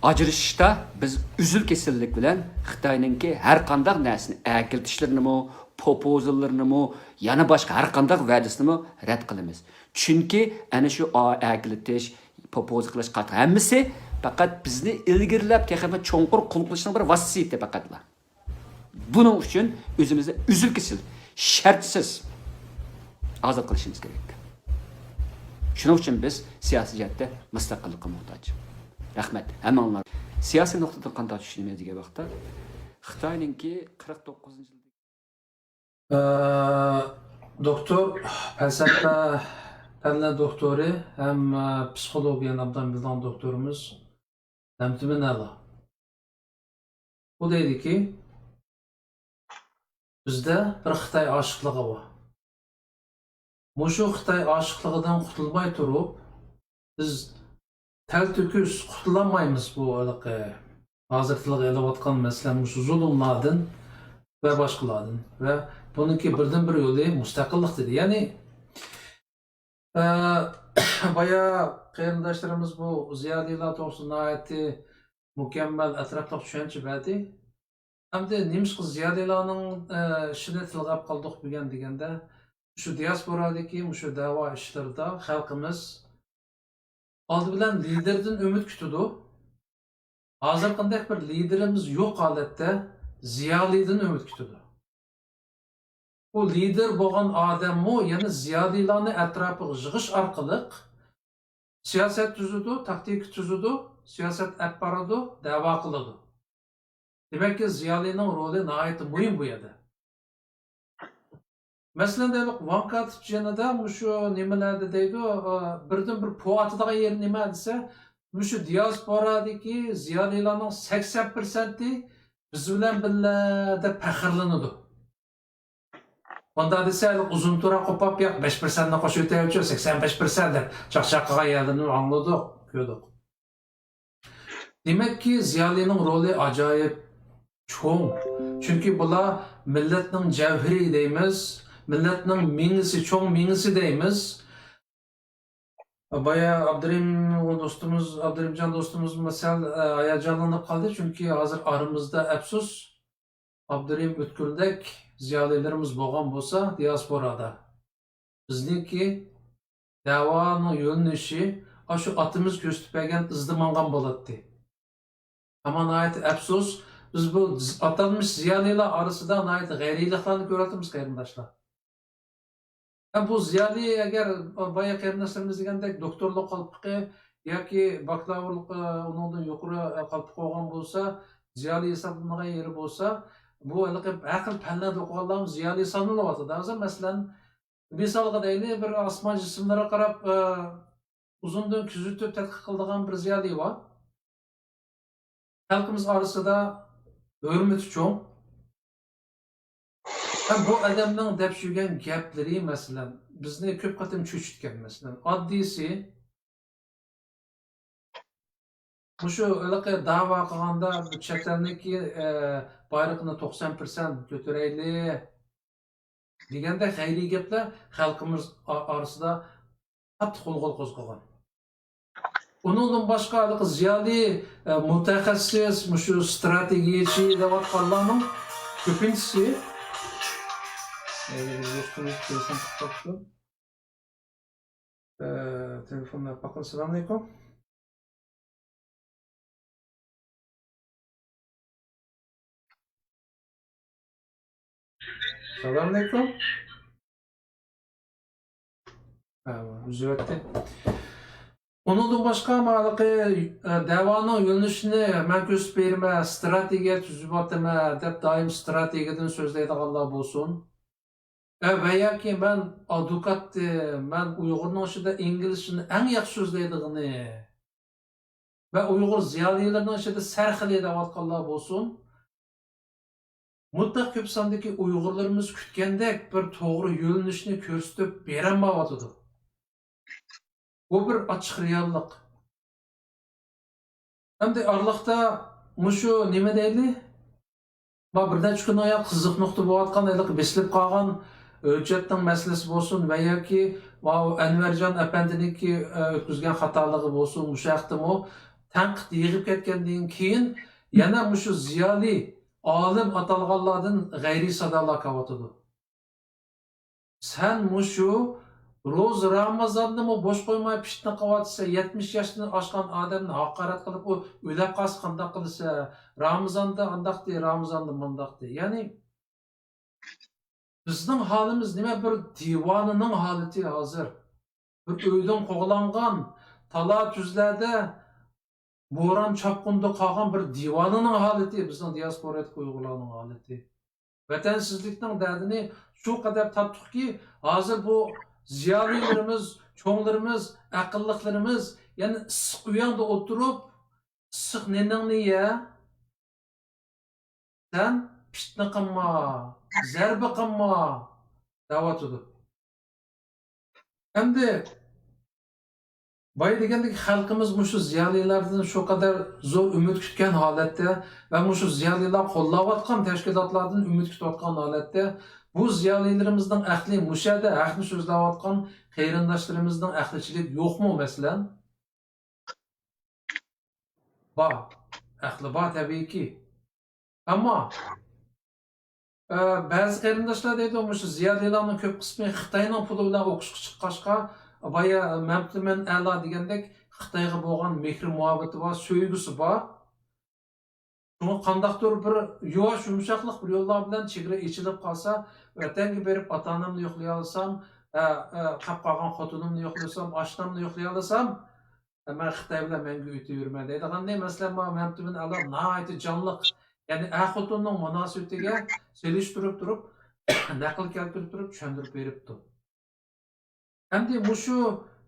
ئاجرىشىشتا بىز ئۈزۈل-كېسىللىك بىلەن خىتاينىڭكى ھەر قانداق نەرسىنى، ئەكېلىتىشلىرىنىمۇ، پوپوزىلىرىنىمۇ، يەنە باشقا ھەر قانداق ۋەدىسىنىمۇ رەت قىلىمىز. چۈنكى ئەنە شۇ ئا-، ئەكېلىتىش، پوپوزا قىلىش قاتارلىق ھەممىسى پەقەت بىزنى ئىلگىرىلەپ، تېخىمۇ چوڭقۇر قۇل قىلىشنىڭ بىر ۋاسىتە پەقەتلا. بۇنىڭ ئۈچۈن ئۆزىمىزنى ئۈزۈل-كېسىل، شەرتسىز ئازاد قىلىشىمىز كېرەك. شۇنىڭ ئۈچۈن بىز سىياسىي جەھەتتە مۇستەقىللىققا موھتاج. رەھمەت، ھەممىڭلار. سىياسىي نۇقتىدىن قانداق چۈشىنىمىز دېگەن ۋاقىتتا، خىتاينىڭكى قىرىق توققۇزىنچى يىلدىكى ئە، دوكتور، پەلسەپە پەنلەر دوكتورى ھەم، ئە، پسىخولوگىيەنى ئابدان بىلىدىغان دوكتورىمىز نەمتىمىن ئەلا. ئۇ دەيدىكى، بىزدە بىر خىتاي ئاشىقلىقى بار. مۇشۇ خىتاي ئاشىقلىقىدىن قۇتۇلماي تۇرۇپ، بىز تەلتۆكۈس قۇتۇلالمايمىز بۇ ھېلىقى ھازىر تىلغا ئېلىۋاتقان، مەسىلەن، مۇشۇ زۇلۇملاردىن ۋە باشقىلاردىن. ۋە بۇنىڭكى بىردىنبىر يولى مۇستەقىللىق دېدى. يەنى، ئە، بايا قېرىنداشلىرىمىز بۇ زىيالىيلار توغرىسىدا ناھايىتى مۇكەممەل، ئەتراپلىق چۈشەنچە بەردى. ئەمدى نېمىشقا زىيالىيلارنىڭ، ئە، ئىشىنى تىلغا ئاپ قالدۇق بۈگۈن دېگەندە، مۇشۇ دىياسپورادىكى مۇشۇ دەۋا ئىشلىرىدا خەلقىمىز ئالدى بىلەن لىدېردىن ئۈمىد كۈتىدۇ. ھازىرقىدەك بىر لىدېرىمىز يوق ھالەتتە زىيالىيدىن ئۈمىد كۈتىدۇ. بۇ لىدېر بولغان ئادەممۇ يەنە زىيالىيلارنى ئەتراپىغا يىغىش ئارقىلىق سىياسەت تۈزىدۇ، تاكتىكا تۈزىدۇ، سىياسەت ئەپ بارىدۇ، دەۋا قىلىدۇ. دېمەككى، زىيالىينىڭ رولى ناھايىتى مۇھىم بۇ يەردە. مەسىلەن، دەيلى، ۋاڭ كاتىپ جېنىدا مۇشۇ نېمىلەردە دەيدۇ، ئا، بىردىن بىر پو ئاتىدىغان يېرى نېمە دېسە، مۇشۇ دىياسپورادىكى زىيالىيلارنىڭ سەكسەن پىرسەنتى بىز بىلەن بىللە دەپ پەخىرلىنىدۇ. مۇنداق دېسە، ئۇزۇن تۇرا قوپاپ، ياق، بەش پىرسەنتنى قوشۇۋېتەيلىچۇ، سەكسەن بەش پىرسەنت دەپ چاقچاق قىلغان يەردىن ئاڭلىدۇق، كۆردۇق. دېمەككى، زىيالىينىڭ رولى ئاجايىپ چوڭ. چۈنكى بۇلار مىللەتنىڭ جەۋھىرى دەيمىز، مىللەتنىڭ مېڭىسى، چوڭ مېڭىسى دەيمىز. بايا ئابدۇرېھىم دوستىمىز، ئابدۇرېھىمجان دوستىمىزمۇ سەل، ئە، ھاياجانلىنىپ قالدى، چۈنكى ھازىر ئارىمىزدا، ئەپسۇس، ئابدۇرېھىم ئۆتكۈردەك زىيالىيلىرىمىز بولغان بولسا دىياسپورادا، بىزنىڭكى دەۋانىڭ يۆنىلىشى ئاشۇ ئاتىمىز كۆرسىتىپ بەرگەن ئىزدا ماڭغان بولاتتى. ئەمما ناھايىتى ئەپسۇس، بىز بۇ ز-، ئاتالمىش زىيالىيلار ئارىسىدا ناھايىتى غەيرىيلىقلارنى كۆرۈۋاتىمىز، قېرىنداشلار. ھەم بۇ زىيالىي، ئەگەر بايا قېرىنداشلىرىمىز دېگەندەك دوكتورلۇق قالپىقى ياكى باكلاۋۇرلۇق، ئۇنىڭدىن يۇقىرى قالپىقى بولغان بولسا، زىيالىي ھېسابلىنىدىغان يېرى بولسا، بۇ ھېلىقى ھەر خىل پەنلەردە ئوقۇغانلارمۇ زىيالىي سانىلىۋاتىدۇ. ھازىر، مەسىلەن، مىسالغا دەيلى، بىر ئاسمان جىسىملىرىغا قاراپ، ئۇزۇندىن كۆزىتىپ تەتقىق قىلىدىغان بىر زىيالىي بار. خەلقىمىز ئارىسىدا ھۆرمىتى چوڭ. ھەم بۇ ئادەمنىڭ دەپ يۈرگەن گەپلىرى، مەسىلەن، بىزنى كۆپ قېتىم چۆچۈتكەن، مەسىلەن، ئاددىيسى، مۇشۇ ھېلىقى دەۋا قىلغاندا، بۇ چەت ئەلنىڭكى، ئە، بايرىقىنى توقسان پىرسەنت كۆتۈرەيلى دېگەندەك غەيرىي گەپلەر خەلقىمىز ئا-، ئارىسىدا قاتتىق غۇلغۇلا قوزغىغان. ئۇنىڭدىن باشقا، ھېلىقى زىيالىي، ئە، مۇتەخەسسىس، مۇشۇ ستراتېگىيەچى دەۋاتقانلارنىڭ كۆپىنچىسى، ئە، دوستىمىز تېلېفون قىلىپ قاپتۇ. ئە، تېلېفون باققىن. ئەسسالامۇئەلەيكۇم. ئەسسالامۇئەلەيكۇم. ھە، ئۈزۈۋەتتى. ئۇنىڭدىن باشقا، مانا ھېلىقى، ئە، دەۋانىڭ يۆنىلىشىنى مەن كۆرسىتىپ بېرىمەن، ستراتېگىيە تۈزۈۋاتىمەن دەپ دائىم ستراتېگىيەدىن سۆزلەيدىغانلار بولسۇن. ئە، ۋە ياكى مەن ئادۋوكاتتىم، مەن ئۇيغۇرنىڭ ئىچىدە ئىنگلىزچىنى ئەڭ ياخشى سۆزلەيدىغىنى ۋە ئۇيغۇر زىيالىيلىرىنىڭ ئىچىدە سەرخىلى دەۋاتقانلار بولسۇن، مۇتلەق كۆپ ساندىكى ئۇيغۇرلىرىمىز كۈتكەندەك بىر توغرا يۆنىلىشنى كۆرسىتىپ بېرەلمەيۋاتىدۇ. بۇ بىر ئاچچىق رېئاللىق. ئەمدى ئارىلىقتا مۇشۇ نېمە دەيلى؟ ما بىر نەچچە كۈندىن ئاياغ قىزىق نۇقتا بولۇۋاتقان، ھېلىقى بېسىلىپ قالغان ھۆججەتنىڭ مەسىلىسى بولسۇن ۋە ياكى ماۋۇ ئەنۋەرجان ئەپەندىنىڭكى، ئە، ئۆتكۈزگەن خاتالىقى بولسۇن، مۇشۇ ھەقتىمۇ تەنقىد يېغىپ كەتكەندىن كېيىن، يەنە مۇشۇ زىيالىي، ئالىم ئاتالغانلاردىن غەيرىي سادالار كېلىۋاتىدۇ. سەن مۇشۇ روزا، رامىزاندىمۇ بوش قويماي پىتنە قىلىۋاتىسەن، يەتمىش ياشتىن ئاشقان ئادەمنى ھاقارەت قىلىپ، ئۇ ئۆلۈپ قالسا قانداق قىلىسەن؟ رامىزاندا ئانداقتى، رامىزاندا مۇنداقتى. يەنى بىزنىڭ ھالىمىز نېمە؟ بىر دىۋانىنىڭ ھالىتى ھازىر. بىر ئۆيدىن قوغلانغان، تالا-تۈزلەردە بوران-چاپقۇندا قالغان بىر دىۋانىنىڭ ھالىتى، بىزنىڭ دىياسپورادىكى ئۇيغۇرلارنىڭ ھالىتى. ۋەتەنسىزلىكنىڭ دەردىنى شۇ قەدەر تارتتۇقكى، ھازىر بۇ زىيالىيلىرىمىز، چوڭلىرىمىز، ئەقىللىقلىرىمىز يەنە ئىسسىق ئۆيۈڭدە ئولتۇرۇپ، ئىسسىق نېنىڭنى يە، سەن پىتنە قىلما، زەربە قىلما دەۋاتىدۇ. ئەمدى بايا دېگەندەك، خەلقىمىز مۇشۇ زىيالىيلاردىن شۇ قەدەر زور ئۈمىد كۈتكەن ھالەتتە ۋە مۇشۇ زىيالىيلار قوللاۋاتقان تەشكىلاتلاردىن ئۈمىد كۈتۈۋاتقان ھالەتتە، بۇ زىيالىيلىرىمىزنىڭ ئەقلى مۇشۇ يەردە ھەقنى سۆزلەۋاتقان قېرىنداشلىرىمىزنىڭ ئەقلىچىلىكى يوقمۇ، مەسىلەن؟ بار. ئەقلى بار، تەبىئىيكى. ئەمما، ئە، بەزى قېرىنداشلار دەيدۇ، مۇشۇ زىيالىيلارنىڭ كۆپ قىسمى خىتاينىڭ پۇلى بىلەن ئوقۇشقا چىققاچقا، بايا مەمتىمىن ئەلا دېگەندەك خىتايغا بولغان مېھرى مۇھەببىتى بار، سۆيگۈسى بار. شۇڭا قانداقتۇر بىر يۇۋاش يۇمشاقلىق بىر يوللار بىلەن چېگرا ئېچىلىپ قالسا، ۋەتەنگە بېرىپ ئاتا-ئانامنى يوقلىيالىسام، ئە، ئە، قاپ قالغان خوتۇنۇمنى يوقلىسام، ئاشنامنى يوقلىيالىسام، مەن خىتاي بىلەن مەڭگۈ ئۆتۈۋېرىمەن دەيدىغاننى، مەسىلەن، مانا مەمتىمىن ئەلا ناھايىتى جانلىق، يەنى ئەر-خوتۇننىڭ مۇناسىۋىتىگە سېلىشتۇرۇپ تۇرۇپ، نەقىل كەلتۈرۈپ تۇرۇپ چۈشەندۈرۈپ بېرىپتۇ. ئەمدى مۇشۇ،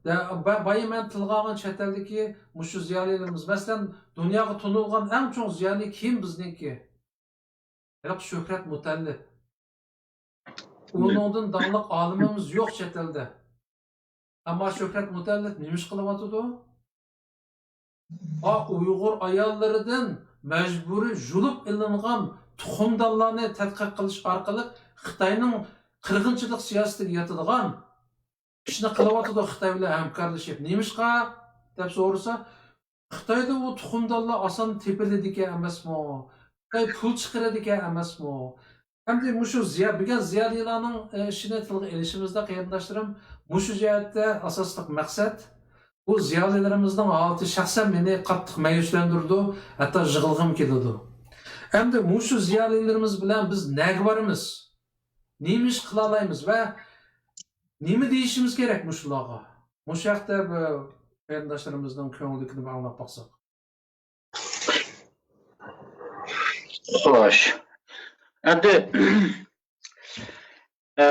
دە-، با-، بايا مەن تىلغا ئالغان چەت ئەلدىكى مۇشۇ زىيالىيلىرىمىز، مەسىلەن، دۇنياغا تونۇلغان ئەڭ چوڭ زىيالىي كىم بىزنىڭكى؟ ھېلىقى شۆھرەت مۇتەللىپ. ئۇنىڭدىن داڭلىق ئالىمىمىز يوق چەت ئەلدە. ئەمما شۆھرەت مۇتەللىپ نېمە ئىش قىلىۋاتىدۇ؟ ئا، ئۇيغۇر ئاياللىرىدىن مەجبۇرىي يۇلۇپ ئېلىنغان تۇخۇمدانلارنى تەتقىق قىلىش ئارقىلىق خىتاينىڭ قىرغىنچىلىق سىياسىتىگە ياتىدىغان ئىشنى قىلىۋاتىدۇ خىتاي بىلەن ھەمكارلىشىپ. نېمىشقا دەپ سورىسا، خىتايدا ئۇ تۇخۇمدانلار ئاسان تېپىلىدىكەن ئەمەسمۇ؟ خىتاي پۇل چىقىرىدىكەن ئەمەسمۇ؟ ئەمدى مۇشۇ زىيا-، بۈگۈن زىيالىيلارنىڭ، ئى، ئىشىنى تىلغا ئېلىشىمىزدا، قېرىنداشلىرىم، مۇشۇ جەھەتتە ئاساسلىق مەقسەت، بۇ زىيالىيلىرىمىزنىڭ ھالىتى شەخسەن مېنى قاتتىق مەيۈسلەندۈرىدۇ، ھەتتا يىغلىغۇم كېلىدۇ. ئەمدى مۇشۇ زىيالىيلىرىمىز بىلەن بىز نەگە بارىمىز؟ نېمە ئىش قىلالايمىز ۋە نېمە دېيىشىمىز كېرەك مۇشۇلارغا؟ مۇشۇ ھەقتە بىر قېرىنداشلىرىمىزنىڭ كۆڭلىدىكىنى بىر ئاڭلاپ باقساق. خوش. ئەمدى، ئە،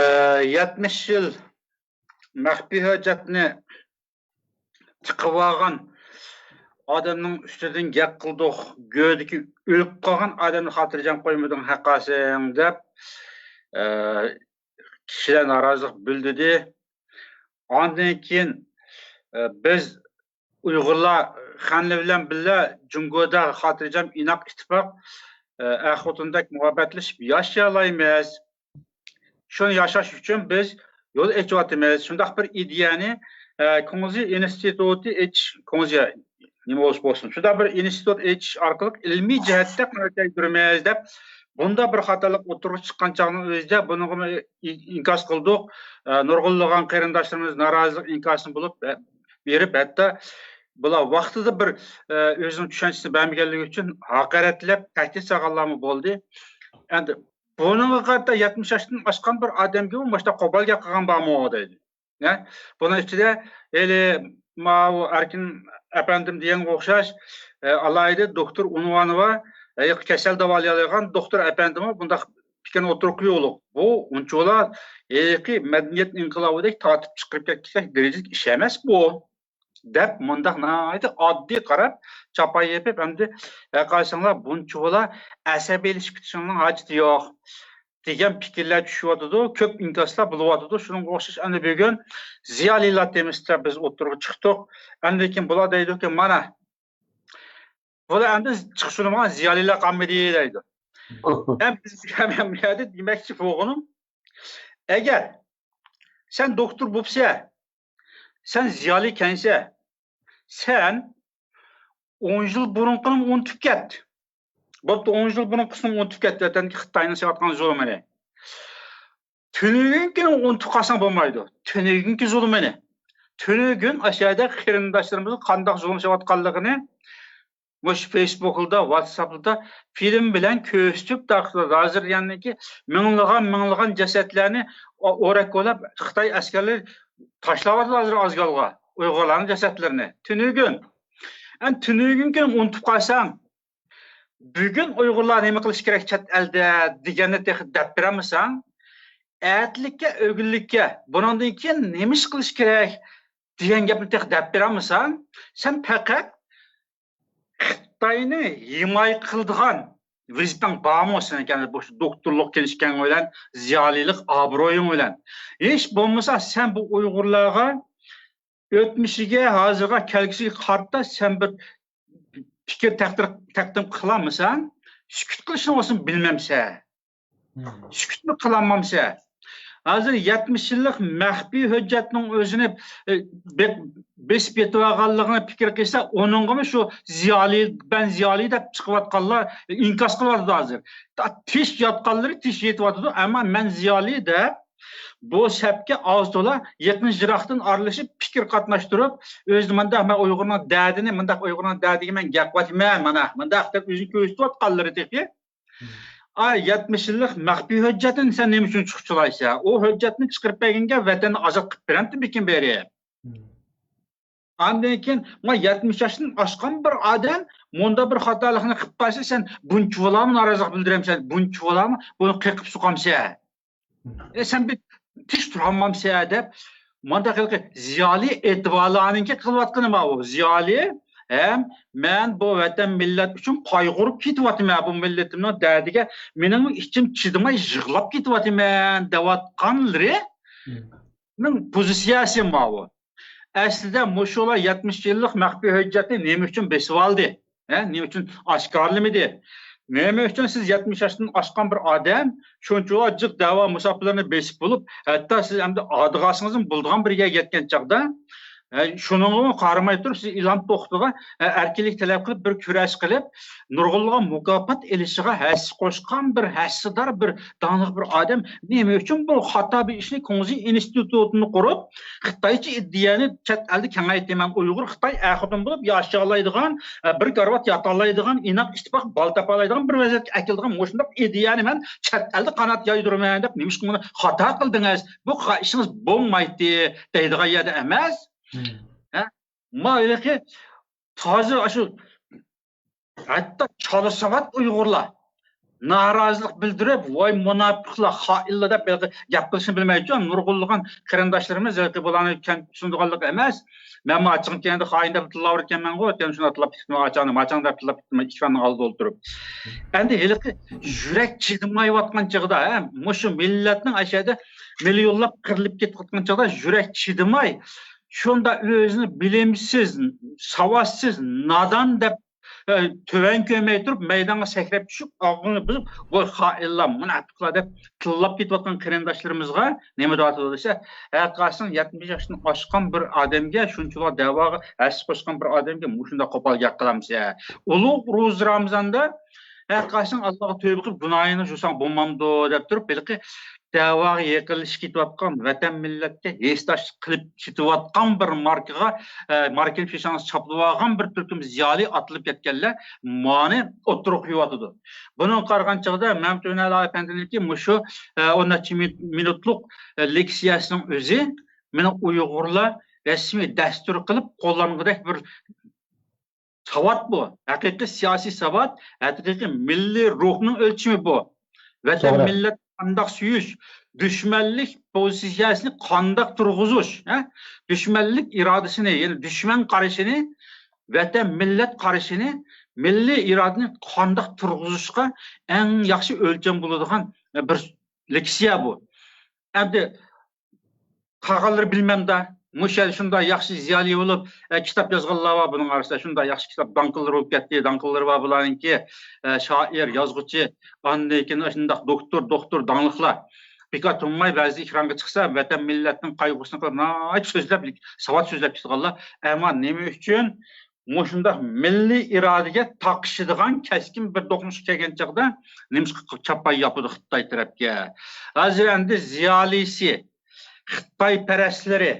يەتمىش يىل مەخپىي ھۆججەتنى تىقىۋالغان ئادەمنىڭ ئۈستىدىن گەپ قىلدۇق، گۆدىكى ئۆلۈپ قالغان ئادەمنى خاتىرجەم قويمىدىڭ ھەققاسىڭ دەپ، ئە، كىشىلەر نارازىلىق بىلدۈردى. ئاندىن كېيىن، ئە، بىز ئۇيغۇرلار خەنلى بىلەن بىللە جۇڭگودا خاتىرجەم، ئىناق، ئىتتىپاق، ئە، ئەر-خوتۇندەك مۇھەببەتلىشىپ ياشىيالايمىز. شۇنى ياشاش ئۈچۈن بىز يول ئېچىۋاتىمىز. شۇنداق بىر ئىدىيەنى، ئە، كۇڭزى ئىنستىتۇتى ئېچىش، كۇڭزى نېمە بولسا بولسۇن، شۇنداق بىر ئىنستىتۇت ئېچىش ئارقىلىق ئىلمىي جەھەتتە قانات يايدۇرىمىز دەپ، بۇنداق بىر خاتالىق ئوتتۇرىغا چىققان چاغنىڭ ئۆزىدە بۇنىڭغا ئىنكاس قىلدۇق. ئە، نۇرغۇنلىغان قېرىنداشلىرىمىز نارازىلىق ئىنكاسىنى بولۇپ، ئە، بېرىپ، ھەتتا بۇلار ۋاقتىدا بىر، ئە، ئۆزىنىڭ چۈشەنچىسىنى بەرمىگەنلىكى ئۈچۈن ھاقارەتلەپ، تەھدىت سالغانلارمۇ بولدى. ئەمدى بۇنىڭغا قارىتا يەتمىش ياشتىن ئاشقان بىر ئادەمگىمۇ مۇشۇنداق قوپال گەپ قىلغان بارمۇ دەيدۇ. نە؟ بۇنىڭ ئىچىدە ھېلى ماۋۇ ئەركىن ئەپەندىم دېگەنگە ئوخشاش، ئە، ئالاھىدە دوكتور ئۇنۋانى بار، ھېلىقى كېسەل داۋالىيالايدىغان دوكتور ئەپەندىمۇ بۇنداق پىكىرنى ئوتتۇرىغا قويۇۋالدى. بۇ ئۇنچىۋالا ھېلىقى مەدەنىيەت ئىنقىلابىدەك تارتىپ چىقىرىپ كەتكۈدەك دەرىجىلىك ئىش ئەمەس بۇ. دەپ مۇنداق ناھايىتى ئاددىي قاراپ، چاپان يېپىپ، ئەمدى ھەرقايسىڭلار بۇنچىۋالا ئەسەبىيلىشىپ كېتىشىڭلارنىڭ ھاجىتى يوق دېگەن پىكىرلەر چۈشۈۋاتىدۇ، كۆپ ئىنكاسلار بولۇۋاتىدۇ. شۇنىڭغا ئوخشاش ئەنە بۈگۈن زىيالىيلار تېمىسىدا بىز ئوتتۇرىغا چىقتۇق. ئاندىن كېيىن بۇلار دەيدۇكى، مانا، بۇلار ئەمدى چىقىش ئۇنىمىغان زىيالىيلار قالمىدى دەيدۇ. ھەم بىز ھەم بۇ يەردە دېمەكچى بولغىنىم، ئەگەر سەن دوكتور بوپسە، سەن زىيالىيكەنسە، سەن ئون يىل بۇرۇنقىنى ئۇنتۇپ كەت. بوپتۇ، ئون يىل بۇرۇنقىسىنى ئۇنتۇپ كەت، ۋەتەندىكى خىتاينىڭ سېلىۋاتقان زۇلۇمىنى. تۈنۈگۈنكىنى ئۇنتۇپ قالساڭ بولمايدۇ. تۈنۈگۈنكى زۇلۇمىنى. تۈنۈگۈن ئاشۇ يەردە قېرىنداشلىرىمىزغا قانداق زۇلۇم چېلىۋاتقانلىقىنى مۇشۇ فېيسبۇكلاردا، ۋاتساپلاردا فىلىم بىلەن كۆرسىتىپ تارقىتىۋاتىدۇ. ھازىر يەنىكى مىڭلىغان، مىڭلىغان جەسەتلەرنى ئو-، ئورەك ئوراپ خىتاي ئەسكەرلىرى تاشلاۋاتىدۇ ھازىر ئازگالغا ئۇيغۇرلارنىڭ جەسەتلىرىنى. تۈنۈگۈن. ئەن تۈنۈگۈنكىنى ئۇنتۇپ قالساڭ، بۈگۈن ئۇيغۇرلار نېمە قىلىشى كېرەك چەت ئەلدە دېگەننى تېخى دەپ بېرەلمىسەڭ، ئەتىلىككە، ئۆگۈنلۈككە، بۇنىڭدىن كېيىن نېمە ئىش قىلىش كېرەك دېگەن گەپنى تېخى دەپ بېرەلمىسەڭ، سەن پەقەت خىتاينى ھىمايە قىلىدىغان ۋەزىپەڭ بارمۇ سېنىڭكى؟ مۇشۇ دوكتورلۇق كىنىشكاڭ بىلەن، زىيالىيلىق ئابرۇيۇڭ بىلەن. ھېچ بولمىسا سەن بۇ ئۇيغۇرلارغا ئۆتمۈشىگە، ھازىرغا، كەلگۈسىگە قارىتا سەن بىر پىكىر تەقدىر-، تەقدىم قىلالمىساڭ، سۈكۈت قىلىشنى بولسۇن بىلمەمسە. سۈكۈتمۇ قىلالمامسەن. ھازىر يەتمىش يىللىق مەخپىي ھۆججەتنىڭ ئۆزىنى، ئى، بە-، بېسىپ يېتىۋالغانلىقىنى پىكىر قىلسا، ئۇنىڭغىمۇ شۇ زىيالىي، بەن زىيالىي دەپ چىقىۋاتقانلار ئىنكاس قىلىۋاتىدۇ ھازىر. تا-، تىش ياتقانلىرى تىش يېتىۋاتىدۇ، ئەمما مەن زىيالىي دەپ بۇ سەپكە ئاز تولا يېقىن يىراقتىن ئارىلىشىپ، پىكىر قاتناشتۇرۇپ، ئۆزىنى مۇنداق، مەن ئۇيغۇرنىڭ دەردىنى، مۇنداق ئۇيغۇرنىڭ دەردىگە مەن گەپ قىلىۋاتىمەن، مانا مۇنداق دەپ ئۆزىنى كۆرسىتىۋاتقانلىرى تېخى. ئا، يەتمىش يىللىق مەخپىي ھۆججەتنى سەن نېمە ئۈچۈن چۇخچىلايسەن؟ ئۇ ھۆججەتنى چىقىرىپ بەرگەنگە ۋەتەننى ئازاد قىلىپ بېرەمتىمىكىن بېرىپ؟ ئاندىن كېيىن، ما يەتمىش ياشتىن ئاشقان بىر ئادەم مۇنداق بىر خاتالىقنى قىلىپ قالسا، سەن بۇنچىۋالامۇ نارازىلىق بىلدۈرەمسەن، بۇنچىۋالامۇ بۇنى قېقىپ سوقامسەن؟ ئە، سەن بىر تىش تۇرالمامسەن دەپ، مانداق ھېلىقى زىيالىي ئېتىبارلارنىڭكى قىلىۋاتقىنى ماۋۇ. زىيالىي ھەم مەن بۇ ۋەتەن مىللەت ئۈچۈن قايغۇرۇپ كېتىۋاتىمەن، بۇ مىللىتىمنىڭ دەردىگە مېنىڭ ئىچىم چىدىماي يىغلاپ كېتىۋاتىمەن دەۋاتقانلىرىنىڭ پوزىتسىيەسى ماۋۇ. ئەسلىدە مۇشۇلار يەتمىش يىللىق مەخپىي ھۆججەتنى نېمە ئۈچۈن بېسىۋالدى؟ ھە، نېمە ئۈچۈن ئاشكارىلىمىدى؟ نېمە ئۈچۈن سىز يەتمىش ياشتىن ئاشقان بىر ئادەم شۇنچىۋالا جىق دەۋا مۇساپىلىرىنى بېسىپ بولۇپ، ھەتتا سىز ئەمدى ئادىغاسىڭىزمۇ بولىدىغان بىر يەرگە يەتكەن چاغدا، ھە، شۇنىڭغىمۇ قارىماي تۇرۇپ، سىز ئىلھام توختىغا، ھە، ئەركىنلىك تەلەپ قىلىپ، بىر كۈرەش قىلىپ، نۇرغۇنلىغان مۇكاپات ئېلىشىغا ھەسسە قوشقان بىر ھەسسىدار، بىر داڭلىق بىر ئادەم نېمە ئۈچۈن بۇ خاتا بىر ئىشنى، كۇڭزى ئىنستىتۇتىنى قۇرۇپ، خىتايچە ئىدىيەنى چەت ئەلدە كېڭەيتىمەن، ئۇيغۇر خىتاي ئەر-خوتۇن بولۇپ ياشىيالايدىغان، بىر كارىۋات ياتالايدىغان، ئىناق ئىتتىپاق بال تاپالايدىغان بىر ۋەزىيەتكە ئەكېلىدىغان مۇشۇنداق ئىدىيەنى مەن چەت ئەلدە قانات يايدۇرىمەن دەپ، نېمىشقا بۇنى خاتا قىلدىڭىز؟ بۇ خا-، ئىشىڭىز بولمايتتى دەيدىغان يەردە ئەمەس. ھە؟ ما ھېلىقى تازا ئاشۇ ھەتتا چالا ساۋات ئۇيغۇرلار نارازىلىق بىلدۈرۈپ، ۋاي مۇناپىقلار، خائىنلار دەپ ھېلىقى گەپ قىلىشنى بىلمەيدۇ. نۇرغۇنلىغان قېرىنداشلىرىمىز ھېلىقى بۇلارنى كەم چۈشىنىدىغانلىق ئەمەس. مەنمۇ ئاچىقىم كەينىدە خائىن دەپ تىللاۋېرىپتىمەنغۇ، كەينىدە شۇنداق تىللاپ كېتىپتىمەن، ئاچاڭنى، ماچاڭ دەپ تىللاپ كېتىپتىمەن ئىككى ئىشخانىنىڭ ئالدىدا ئولتۇرۇپ. ئەمدى ھېلىقى يۈرەك چىدىمايۋاتقان چېغىدا، ھە، مۇشۇ مىللەتنىڭ ئاشۇ يەردە مىليونلاپ قىرىلىپ كېتىۋاتقان چېغىدا يۈرەك چىدىماي، شۇنداق ئۆزىنى بىلىمسىز، ساۋاتسىز، نادان دەپ، ئە، تۆۋەن كۆرمەي تۇرۇپ، مەيدانغا سەكرەپ چۈشۈپ، ئاغزىنى بۇزۇپ، ۋاي خائىنلار، مۇناپىقلار دەپ تىللاپ كېتىۋاتقان قېرىنداشلىرىمىزغا نېمە دەۋاتىدۇ دېسە، ھەرقايسىڭ يەتمىش ياشتىن ئاشقان بىر ئادەمگە، شۇنچىۋالا دەۋاغا ھەسسە قوشقان بىر ئادەمگە مۇشۇنداق قوپال گەپ قىلامسەن؟ ئۇلۇغ روزى رامىزاندا ھەرقايسىڭ ئاللاغا تۆبە قىلىپ، گۇناھىڭنى يۇساڭ بولمامدۇ دەپ تۇرۇپ، ھېلىقى دەۋاغا يېقىنلىشىپ كېتىۋاتقان، ۋەتەن مىللەتكە ھېسداشلىق قىلىپ كېتىۋاتقان بىر ماركىغا، ئە، ماركىنى پېشانىسىغا چاپلىۋالغان بىر تۈركۈم زىيالىي ئاتىلىپ كەتكەنلەر مانى ئوتتۇرىغا قويۇۋاتىدۇ. بۇنىڭغا قارىغان چاغدا مەمتىمىن ئەلا ئەپەندىنىڭكى مۇشۇ، ئە، ئون نەچچە مىنۇت-، مىنۇتلۇق، ئە، لېكسىيەسىنىڭ ئۆزى مېنىڭ ئۇيغۇرلار رەسمىي دەستۇر قىلىپ قوللانغۇدەك بىر ساۋات بۇ. ھەقىقىي سىياسىي ساۋات، ھەقىقىي مىللىي روھنىڭ ئۆلچىمى بۇ. ۋەتەن، توغرا. مىللەت قانداق سۆيۈش، دۈشمەنلىك پوزىتسىيەسىنى قانداق تۇرغۇزۇش، ھە؟ دۈشمەنلىك ئىرادىسىنى، يەنى دۈشمەن قارىشىنى، ۋەتەن، مىللەت قارىشىنى، مىللىي ئىرادىنى قانداق تۇرغۇزۇشقا ئەڭ ياخشى ئۆلچەم بولىدىغان بىر لېكسىيە بۇ. ئەمدى قالغانلىرى بىلمەمدە، مۇشۇ يەردە شۇنداق ياخشى زىيالىي بولۇپ، ئە، كىتاب يازغانلار بار بۇنىڭ ئارىسىدا. شۇنداق ياخشى كىتاب، داڭقىللىرى بولۇپ كەتتى، داڭقىللىرى بار بۇلارنىڭكى، ئە، شائىر، يازغۇچى، ئاندىن كېيىن شۇنداق دوكتور، دوختۇر، داڭلىقلار. بىكار تۇرماي، بەزىدە ئېكرانغا چىقسا، ۋەتەن، مىللەتنىڭ قايغۇسىنى قىلىپ، ناھايىتى سۆزلەپ، ساۋات سۆزلەپ كېتىدىغانلار. ئەمما نېمە ئۈچۈن مۇشۇنداق مىللىي ئىرادىگە تاقىشىدىغان كەسكىن بىر دوقمۇشقا كەلگەن چاغدا نېمىشقا چاپان ياپىدۇ خىتاي تەرەپكە؟ ھازىر ئەمدى زىيالىيسى، خىتايپەرەسلىرى،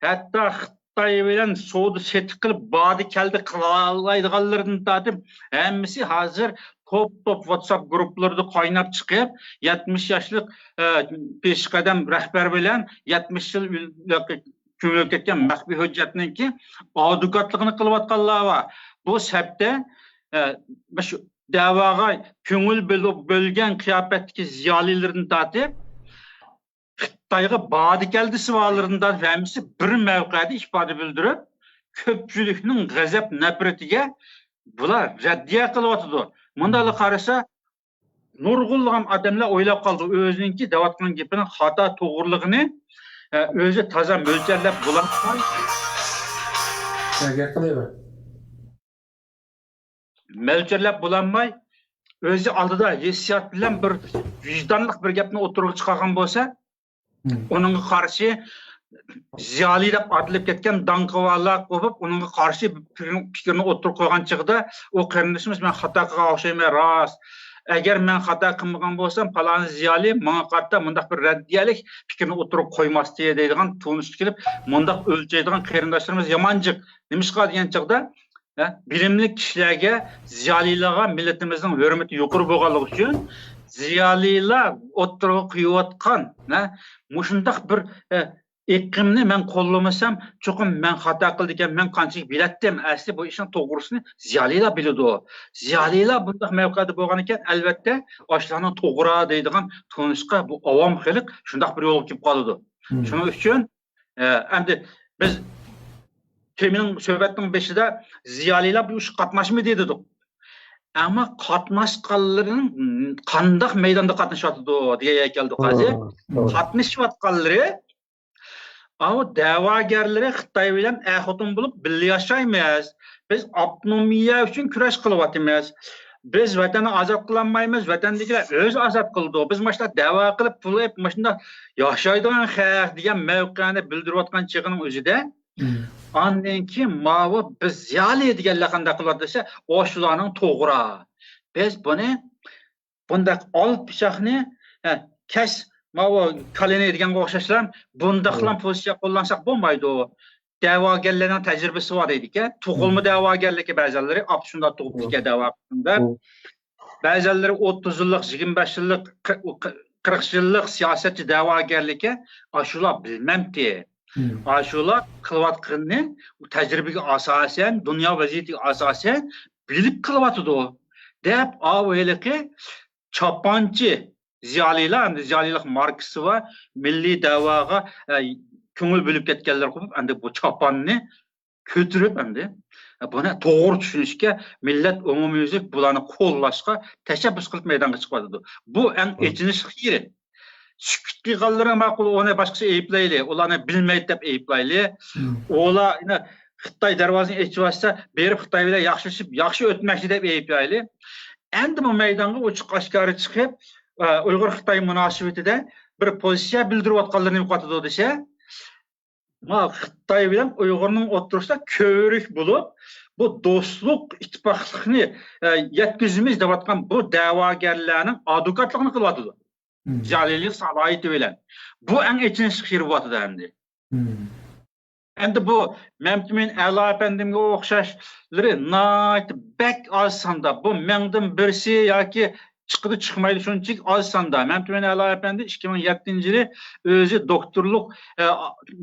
ھەتتا خىتاي بىلەن سودا سېتىق قىلىپ، باردى كەلدى قىلالايدىغانلىرىدىن تارتىپ، ھەممىسى ھازىر توپ توپ ۋاتساپ گۇرۇپپىلىرىدا قايناپ چىقىپ، يەتمىش ياشلىق، ئە، پېشقەدەم رەھبەر بىلەن يەتمىش يىل ئىل-، كۆمۈلۈپ كەتكەن مەخپىي ھۆججەتنىڭكى ئادۋوكاتلىقىنى قىلىۋاتقانلار بار. بۇ سەپتە، ئە، مۇشۇ دەۋاغا كۆڭۈل بۆلۈپ، بۆلگەن قىياپەتتىكى زىيالىيلىرىدىن تارتىپ، خىتايغا باردى كەلدى سۇۋالىرىندا ھەممىسى بىر مەۋقەدە ئىپادە بىلدۈرۈپ، كۆپچىلىكنىڭ غەزەپ نەپرىتىگە بۇلار رەددىيە قىلىۋاتىدۇ. مۇنداقلا قارىسا، نۇرغۇنلىغان ئادەملەر ئويلاپ قالدى، ئۆزىنىڭكى دەۋاتقان گېپىنىڭ خاتا توغرىلىقىنى، ئە، ئۆزى تازا مۆلچەرلەپ بولالماي، گەپ قىلىۋەر. مۆلچەرلەپ بولالماي، ئۆزى ئالدىدا ھېسسىيات بىلەن بىر ۋىجدانلىق بىر گەپنى ئوتتۇرىغا چىقارغان بولسا، مم. ئۇنىڭغا قارشى زىيالىي دەپ ئاتىلىپ كەتكەن داڭقىۋالار قوپۇپ، ئۇنىڭغا قارشى پىكىرنى، پىكىرنى ئوتتۇرىغا قويغان چېغىدا، ئۇ قېرىندىشىمىز، مەن خاتا قىلغان ئوخشايمەن، راست. ئەگەر مەن خاتا قىلمىغان بولسام، پالانى زىيالىي ماڭا قارىتا مۇنداق بىر رەددىيەلىك پىكىرنى ئوتتۇرىغا قويماستى دەيدىغان تونۇشقا كېلىپ، مۇنداق ئۆلچەيدىغان قېرىنداشلىرىمىز يامان جىق. نېمىشقا دېگەن چاغدا، ھە، بىلىملىك كىشىلەرگە، زىيالىيلارغا مىللىتىمىزنىڭ ھۆرمىتى يۇقىرى بولغانلىقى ئۈچۈن، زىيالىيلار ئوتتۇرىغا قويۇۋاتقان، ھە، مۇشۇنداق بىر، ھە، ئېقىمنى مەن قوللىمىسام، چوقۇم مەن خاتا قىلدىكەن، مەن قانچىلىك بىلەتتىم، ئەسلى بۇ ئىشنىڭ توغرىسىنى زىيالىيلار بىلىدۇ. زىيالىيلار بۇنداق مەۋقەدە بولغانىكەن، ئەلۋەتتە، ئاشۇلارنىڭ توغرا دەيدىغان تونۇشقا بۇ ئاۋام خەلق شۇنداق بىر يولغا كېلىپ قالىدۇ. مم. شۇنىڭ ئۈچۈن، ئە، ئەمدى بىز تېمىنىڭ، سۆھبەتنىڭ بېشىدا زىيالىيلار بۇ ئىشقا قاتناشمىدى دېدۇق. ئەمما قاتناشقانلىرىنىڭ قانداق مەيداندا قاتنىشىۋاتىدۇ دېگەن يەرگە كەلدۇق ھازىر. توغرا، توغرا. قاتنىشىۋاتقانلىرى، ئاۋۇ دەۋاگەرلىرى خىتاي بىلەن ئەر-خوتۇن بولۇپ بىللە ياشايمىز. بىز ئاپتونومىيە ئۈچۈن كۈرەش قىلىۋاتىمىز. بىز ۋەتەننى ئازاد قىلالمايمىز، ۋەتەندىكىلەر ئۆزى ئازاد قىلىدۇ. بىز ماشۇنداق دەۋا قىلىپ، پۇل ئېلىپ، ماشۇنداق ياشايدىغان خەق دېگەن مەۋقەنى بىلدۈرۈۋاتقان چېغىنىڭ ئۆزىدە، مم. ئاندىن كېيىن ماۋۇ بىز زىيالىي دېگەنلەر قانداق قىلىۋاتىدۇ دېسە، ئاشۇلارنىڭ توغرا. بىز بۇنى بۇنداق ئال پىچاقنى، ھە، كەس ماۋۇ كالىنى دېگەنگە ئوخشاشلا، بۇنداقلا مم. پوزىتسىيە قوللانساق بولمايدۇ. دەۋاگەرلەرنىڭ تەجرىبىسى بار دەيدىكەن. تۇغۇلما مم. دەۋاگەرلىكى بەزەنلىرى ئاپا شۇنداق تۇغۇپتىكەن مم. دەۋا ۋاقتىدا. مم. بەزەنلىرى ئوتتۇز يىللىق، يىگىرمە بەش يىللىق، قىرىق يىللىق سىياسەتچى دەۋاگەرلىكى ئاشۇلار بىلمەمتى. مم. ئاشۇلار قىلىۋاتقىنىنى تەجرىبىگە ئاساسەن، دۇنيا ۋەزىيىتىگە ئاساسەن بىلىپ قىلىۋاتىدۇ، دەپ ئاۋۇ ھېلىقى چاپانچى زىيالىيلار، ئەمدى زىيالىيلىق ماركىسى بار، مىللىي دەۋاغا، ئە، كۆڭۈل بۆلۈپ كەتكەنلەر قوپۇپ، ئەمدى بۇ چاپاننى كۆتۈرۈپ، ئەمدى، ئە، بۇنى توغرا چۈشىنىشكە، مىللەت ئومۇميۈزلۈك بۇلارنى قوللاشقا تەشەببۇس قىلىپ مەيدانغا چىقىۋاتىدۇ. بۇ ئەڭ مم. ئېچىنىشلىق يېرى. سۈكۈت قىلغانلىرى ماقۇل، ئۇنى باشقىسى ئەيىبلەيلى، ئۇلارنى بىلمەيدۇ دەپ ئەيىبلەيلى. مم. ئۇلار، يەنە خىتاي دەرۋازىنى ئېچىۋەتسە، بېرىپ خىتاي بىلەن ياخشىلىشىپ، ياخشى ئۆتمەكچى دەپ ئەيىبلەيلى. ئەمدى بۇ مەيدانغا ئوچۇق ئاشكارا چىقىپ، ئە، ئۇيغۇر خىتاي مۇناسىۋىتىدە بىر پوزىتسىيە بىلدۈرۈۋاتقانلىرى نېمە قىلىۋاتىدۇ دېسە، ما خىتاي بىلەن ئۇيغۇرنىڭ ئوتتۇرىسىدا كۆۋرۈك بولۇپ، بۇ دوستلۇق، ئىتتىپاقلىقنى، ئە، يەتكۈزىمىز دەۋاتقان بۇ دەۋاگەرلەرنىڭ ئادۋوكاتلىقىنى قىلىۋاتىدۇ. مم. زىيالىيلىق سالاھىيىتى بىلەن. بۇ ئەڭ ئېچىنىشلىق يېرى بولۇۋاتىدۇ ئەمدى. مم. ئەمدى بۇ مەمتىمىن ئەلا ئەپەندىمگە ئوخشاشلىرى ناھايىتى بەك ئاز ساندا. بۇ مىڭدىن بىرسى ياكى چىقىدۇ، چىقمايدۇ، شۇنچىلىك ئاز ساندا. مەمتىمىن ئەلا ئەپەندى ئىككى مىڭ يەتتىنچى يىلى ئۆزى دوكتورلۇق، ئە،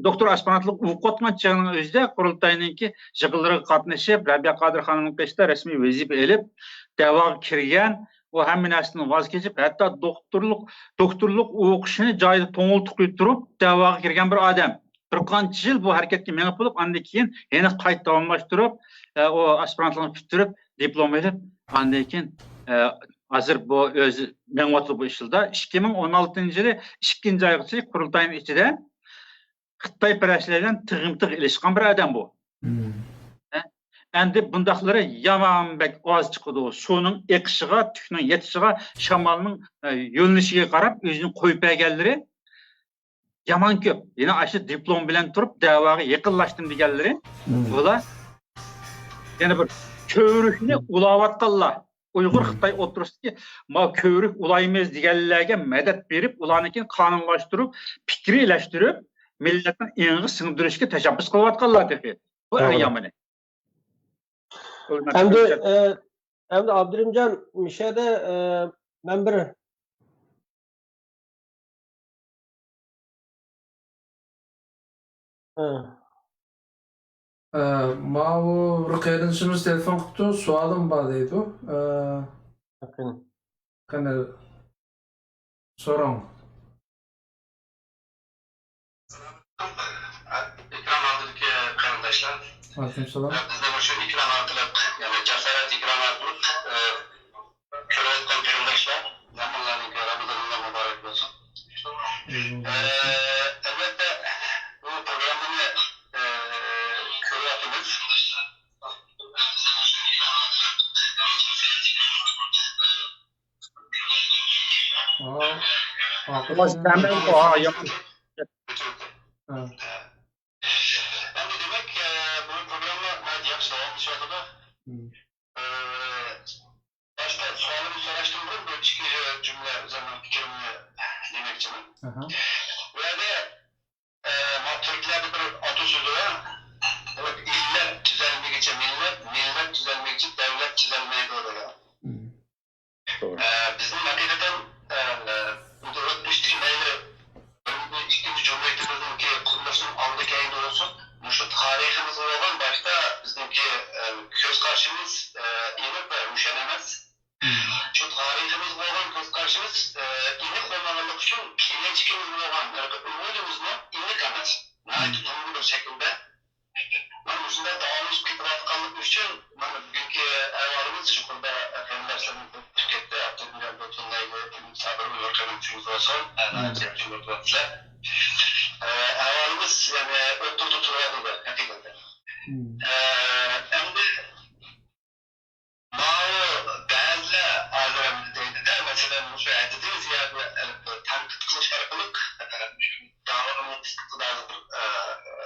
دوكتور ئاسپىرانتلىق ئوقۇۋاتقان چېغىنىڭ ئۆزىدە قۇرۇلتاينىڭكى يىغىنلىرىغا قاتنىشىپ، رەبىيە قادىر خانىمنىڭ قېشىدا رەسمىي ۋەزىپە ئېلىپ، دەۋاغا كىرگەن. ئۇ ھەممە نەرسىدىن ۋاز كېچىپ، ھەتتا دوكتورلۇق، دوكتورلۇق ئوقۇشىنى جايىدا توڭلىتىپ قويۇپ تۇرۇپ، دەۋاغا كىرگەن بىر ئادەم. بىر قانچە يىل بۇ ھەرىكەتكە مېڭىپ بولۇپ، ئاندىن كېيىن يەنە قايتا داۋاملاشتۇرۇپ، ئە، ئۇ ئاسپىرانتلىقنى پۈتتۈرۈپ، دىپلوم ئېلىپ، ئاندىن كېيىن، ئە، ھازىر بۇ ئۆزى مېڭىۋاتىدۇ بۇ ئىش يىلدا. ئىككى مىڭ ئون ئالتىنچى يىلى ئىككىنچى ئايغىچە قۇرۇلتاينىڭ ئىچىدە خىتايپەرەسلەر بىلەن تىغمۇ تىغ ئېلىشقان بىر ئادەم بۇ. مم. ئە، ئەمدى بۇنداقلىرى يامان بەك ئاز چىقىدۇ. سۇنىڭ ئېقىشىغا، تۈكنىڭ يېتىشىغا، شامالنىڭ، ئە، يۆنىلىشىگە قاراپ ئۆزىنى قويۇپ بەرگەنلىرى يامان كۆپ. يەنە ئاشۇ دىپلوم بىلەن تۇرۇپ دەۋاغا يېقىنلاشتىم دېگەنلىرى، مم. بۇلار يەنە بىر كۆۋرۈكنى ئۇلاۋاتقانلار، ئۇيغۇر خىتاي ئوتتۇرىسىدىكى ما كۆۋرۈك ئۇلايمىز دېگەنلەرگە مەدەت بېرىپ، ئۇلارنىڭكىنى قانۇنلاشتۇرۇپ، پىكرىلەشتۈرۈپ، مىللەتنىڭ ئېڭىغا سىڭدۈرۈشكە تەشەببۇس قىلىۋاتقانلار تېخى. بۇ ئەڭ يامىنى. ئەمدى، ئە، ئەمدى ئابدۇرېھىمجان، مۇشۇ يەردە، ئە، مەن بىر، ئە، ئە، ماۋۇ بىر قېرىندىشىمىز تېلېفون قىپتۇ، سوئالىم بار دەيدۇ. ئە، قېنى. قېنى، سوراڭ. ئېكران ئالدىدىكى قېرىنداشلار. ۋەئەلەيكۇم سالام. بىزنى مۇشۇ ئېكران ئارقىلىق، يەنى جاسارەت ئېكران ئارقىلىق، ئە، كۆرۈۋاتقان قېرىنداشلار، ھەممىڭلارنىڭكى رامىزانىڭلار مۇبارەك بولسۇن. ئە، ئەلۋەتتە، بۇ پروگراممىنى، ئە، كۆرۈۋاتىمىز. ئەمدى دېمەك، ئە، بۇ پروگرامما ناھايىتى ياخشى داۋاملىشىۋاتىدۇ. ئە، باشتا سوئالىمنى سوراشتىن بۇرۇن بىر ئىككى جۈملە ئۆزۈمنىڭ پىكرىمنى دېمەكچىمەن. بۇ يەردە، ئە، ما تۈركلەردە بىر ئاتە سۆزى بار. ئىللەت تۈزەلمىگۈچە مىللەت، مىللەت تۈزەلمىگۈچە دەۋلەت تۈزەلمەيدۇ دېگەن. ئە، بىزنىڭ ھەقىقەتەن، ئە، ئۆتمۈشتىكى مەيلى بىرىنچى، ئىككىنچى جۇمھۇرىيىتىمىزنىڭكى قۇرۇلۇشىنىڭ ئالدى كەينىدە بولسۇن، مۇشۇ تارىخىمىزغا بولغان باشتا بىزنىڭكى، ئە، كۆز قارىشىمىز، ئە، ئېنىق ۋە روشەن ئەمەس. شۇ تارىخىمىزغا بولغان كۆز قارىشىمىز، ئە، ئېنىق بولمىغانلىقى ئۈچۈن كېلەچىكىمىزگە بولغان ھېلىقى ئۈمىدىمىزمۇ ئېنىق ئەمەس. ناھايىتى بۇرۇنقى بىر شەكىلدە. مانا مۇشۇنداق داۋاملىشىپ كېتىۋاتقانلىقى ئۈچۈن، مانا بۈگۈنكى ئەھۋالىمىز يۇقىرىدا قېرىنداشلىرىمىز ئۆتۈپ كەتتى. ئابدۇرېھىمجان بولسۇن، مەيلى، سابىر ئۇيغۇر قېرىندىشىمىز بولسۇن، ئە، ناھايىتى ياخشى ئۆتۈۋاتىسىلەر. ئە، ئەھۋالىمىز، يەنى ئوتتۇرىدا تۇرۇۋاتىدۇ ھەقىقەتەن. ئە، ئەمدى ماۋۇ بەزىلەر ھازىر ئەمدى دەيدۇ-دە، مەسىلەن، مۇشۇ ئەدەبىي زىيادە تەنقىد قىلىش ئارقىلىق، ئە، داۋانىڭ ئىستىقبالى بىر، ئە،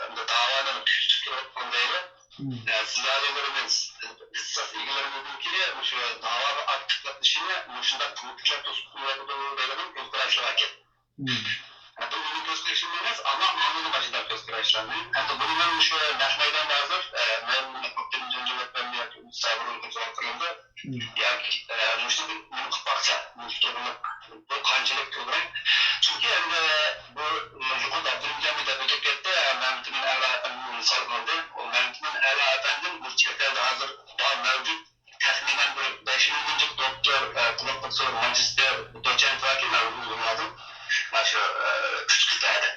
ئەمدى داۋانى كۈچىيتىپ تۇرۇۋاتقان دەيدۇ. ئە، زىيالىيلىرىمىز، ئىختىساس ئىگىلىرىمىزنىڭكى مۇشۇ داۋاغا ئاكتىپ قاتنىشىشىنى مۇشۇنداق پۇڭلۇقلار توسۇپ قويۇۋاتىدۇ دەيدىغان كۆز قاراشلار بار ئىكەن. ھەتتا مېنىڭ كۆز قارىشىم ئەمەس، ئەمما ماڭىمۇ ئاشۇنداق كۆز قاراشلارنى. ئەمدى بۇنى مەن مۇشۇ نەق مەيداندا ھازىر، ئە، مەن مەن ياكى سابىرنىڭ كۆزىگە قارىغاندا، ياكى، ئە، مۇشۇ نېمە قىلىپ باقسا، مۇشۇ توغرىلىق بۇ قانچىلىك توغرا؟ چۈنكى ئەمدى بۇ، ئە، يۇقىرىدا ئابدۇرېھىمجان دەپ ئۆتۈپ كەتتى، ئە، مەمتىمىن ئەلا ئەپەندىنى مىسال ئالدى. ئۇ مەمتىمىن ئەلا ئەپەندى بۇ چەت ئەلدە ھازىر بار مەۋجۇت تەخمىنەن بىر بەش مىڭ دوكتور، ئە، قۇلاق قۇرسىغۇ ماگىستىر، دوتسېنت باركەن، مەن ئۇنى ئۇقمىدىم. مانا شۇ، ئە، ئۈچ قىتئەدە.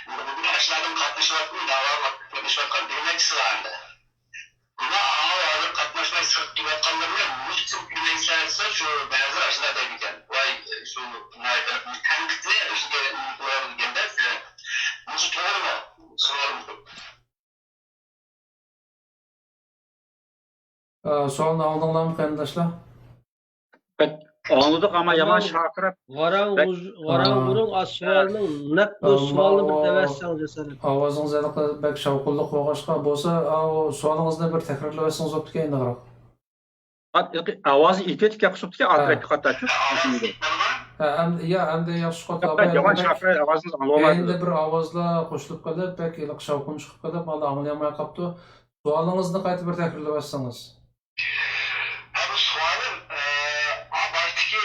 بۈگۈن ئاشۇلاردىن قاتنىشىۋاتقان، داۋاغا قاتنىشىۋاتقان بىر نەچچىسى بار ئەمدى. مانا ئاڭا ھازىر قاتناشماي سىرتتا تۇرۇۋاتقانلىرىنى نېمە ئۈچۈن كۈيلەيسىلەر دېسە، شۇ بەزىلەر ئاشۇنداق دەيدىكەن. ۋاي، شۇ ناھايىتى تەنقىدنى ئۆزىگە نېمە قىلىۋالىدىكەن-دە، مۇشۇ توغرىمۇ؟ سوئالىم شۇ. ئە، سوئالنى ئاڭلىدىڭلارمۇ، قېرىنداشلار؟ ئاڭلىدۇق، ئەمما يامان شارقىراپ. ۋاراڭ بەك ئۇز-، ۋاراڭ ئۇرۇڭ، ئا، سوئالنىڭ نەق بۇ سوئالنى بىر دەۋەتسەڭ جاسارەت. ئاۋازىڭىز ھېلىقى بەك شاۋقۇنلۇق بولغاچقا، بولسا، ئاۋۇ سوئالىڭىزنى بىر تەكرارلىۋەتسىڭىز بوپتىكەن، ئېنىقراق. ئاۋازى ئېتىۋېتىپ كەپ قىسىپتىكەن، ئارقىدىكى قاتناشچى. ھە، ئەمدى، يا، ئەمدى ياخشى قوتلاپ، يامان شارقىراپ، ئاۋازىڭىز ئاڭلىنالمايدۇ. ئەمدى بىر ئاۋازلار قوشۇلۇپ قېلىپ، بەك ھېلىقى شاۋقۇن چىقىپ قېلىپ، مانا ئاڭلىيالماي قاپتۇ. سوئالىڭىزنى قايتا بىر تەكرارلىۋەتسىڭىز. ھە، بۇ سوئالىم، ئە، ئا، باشتىكى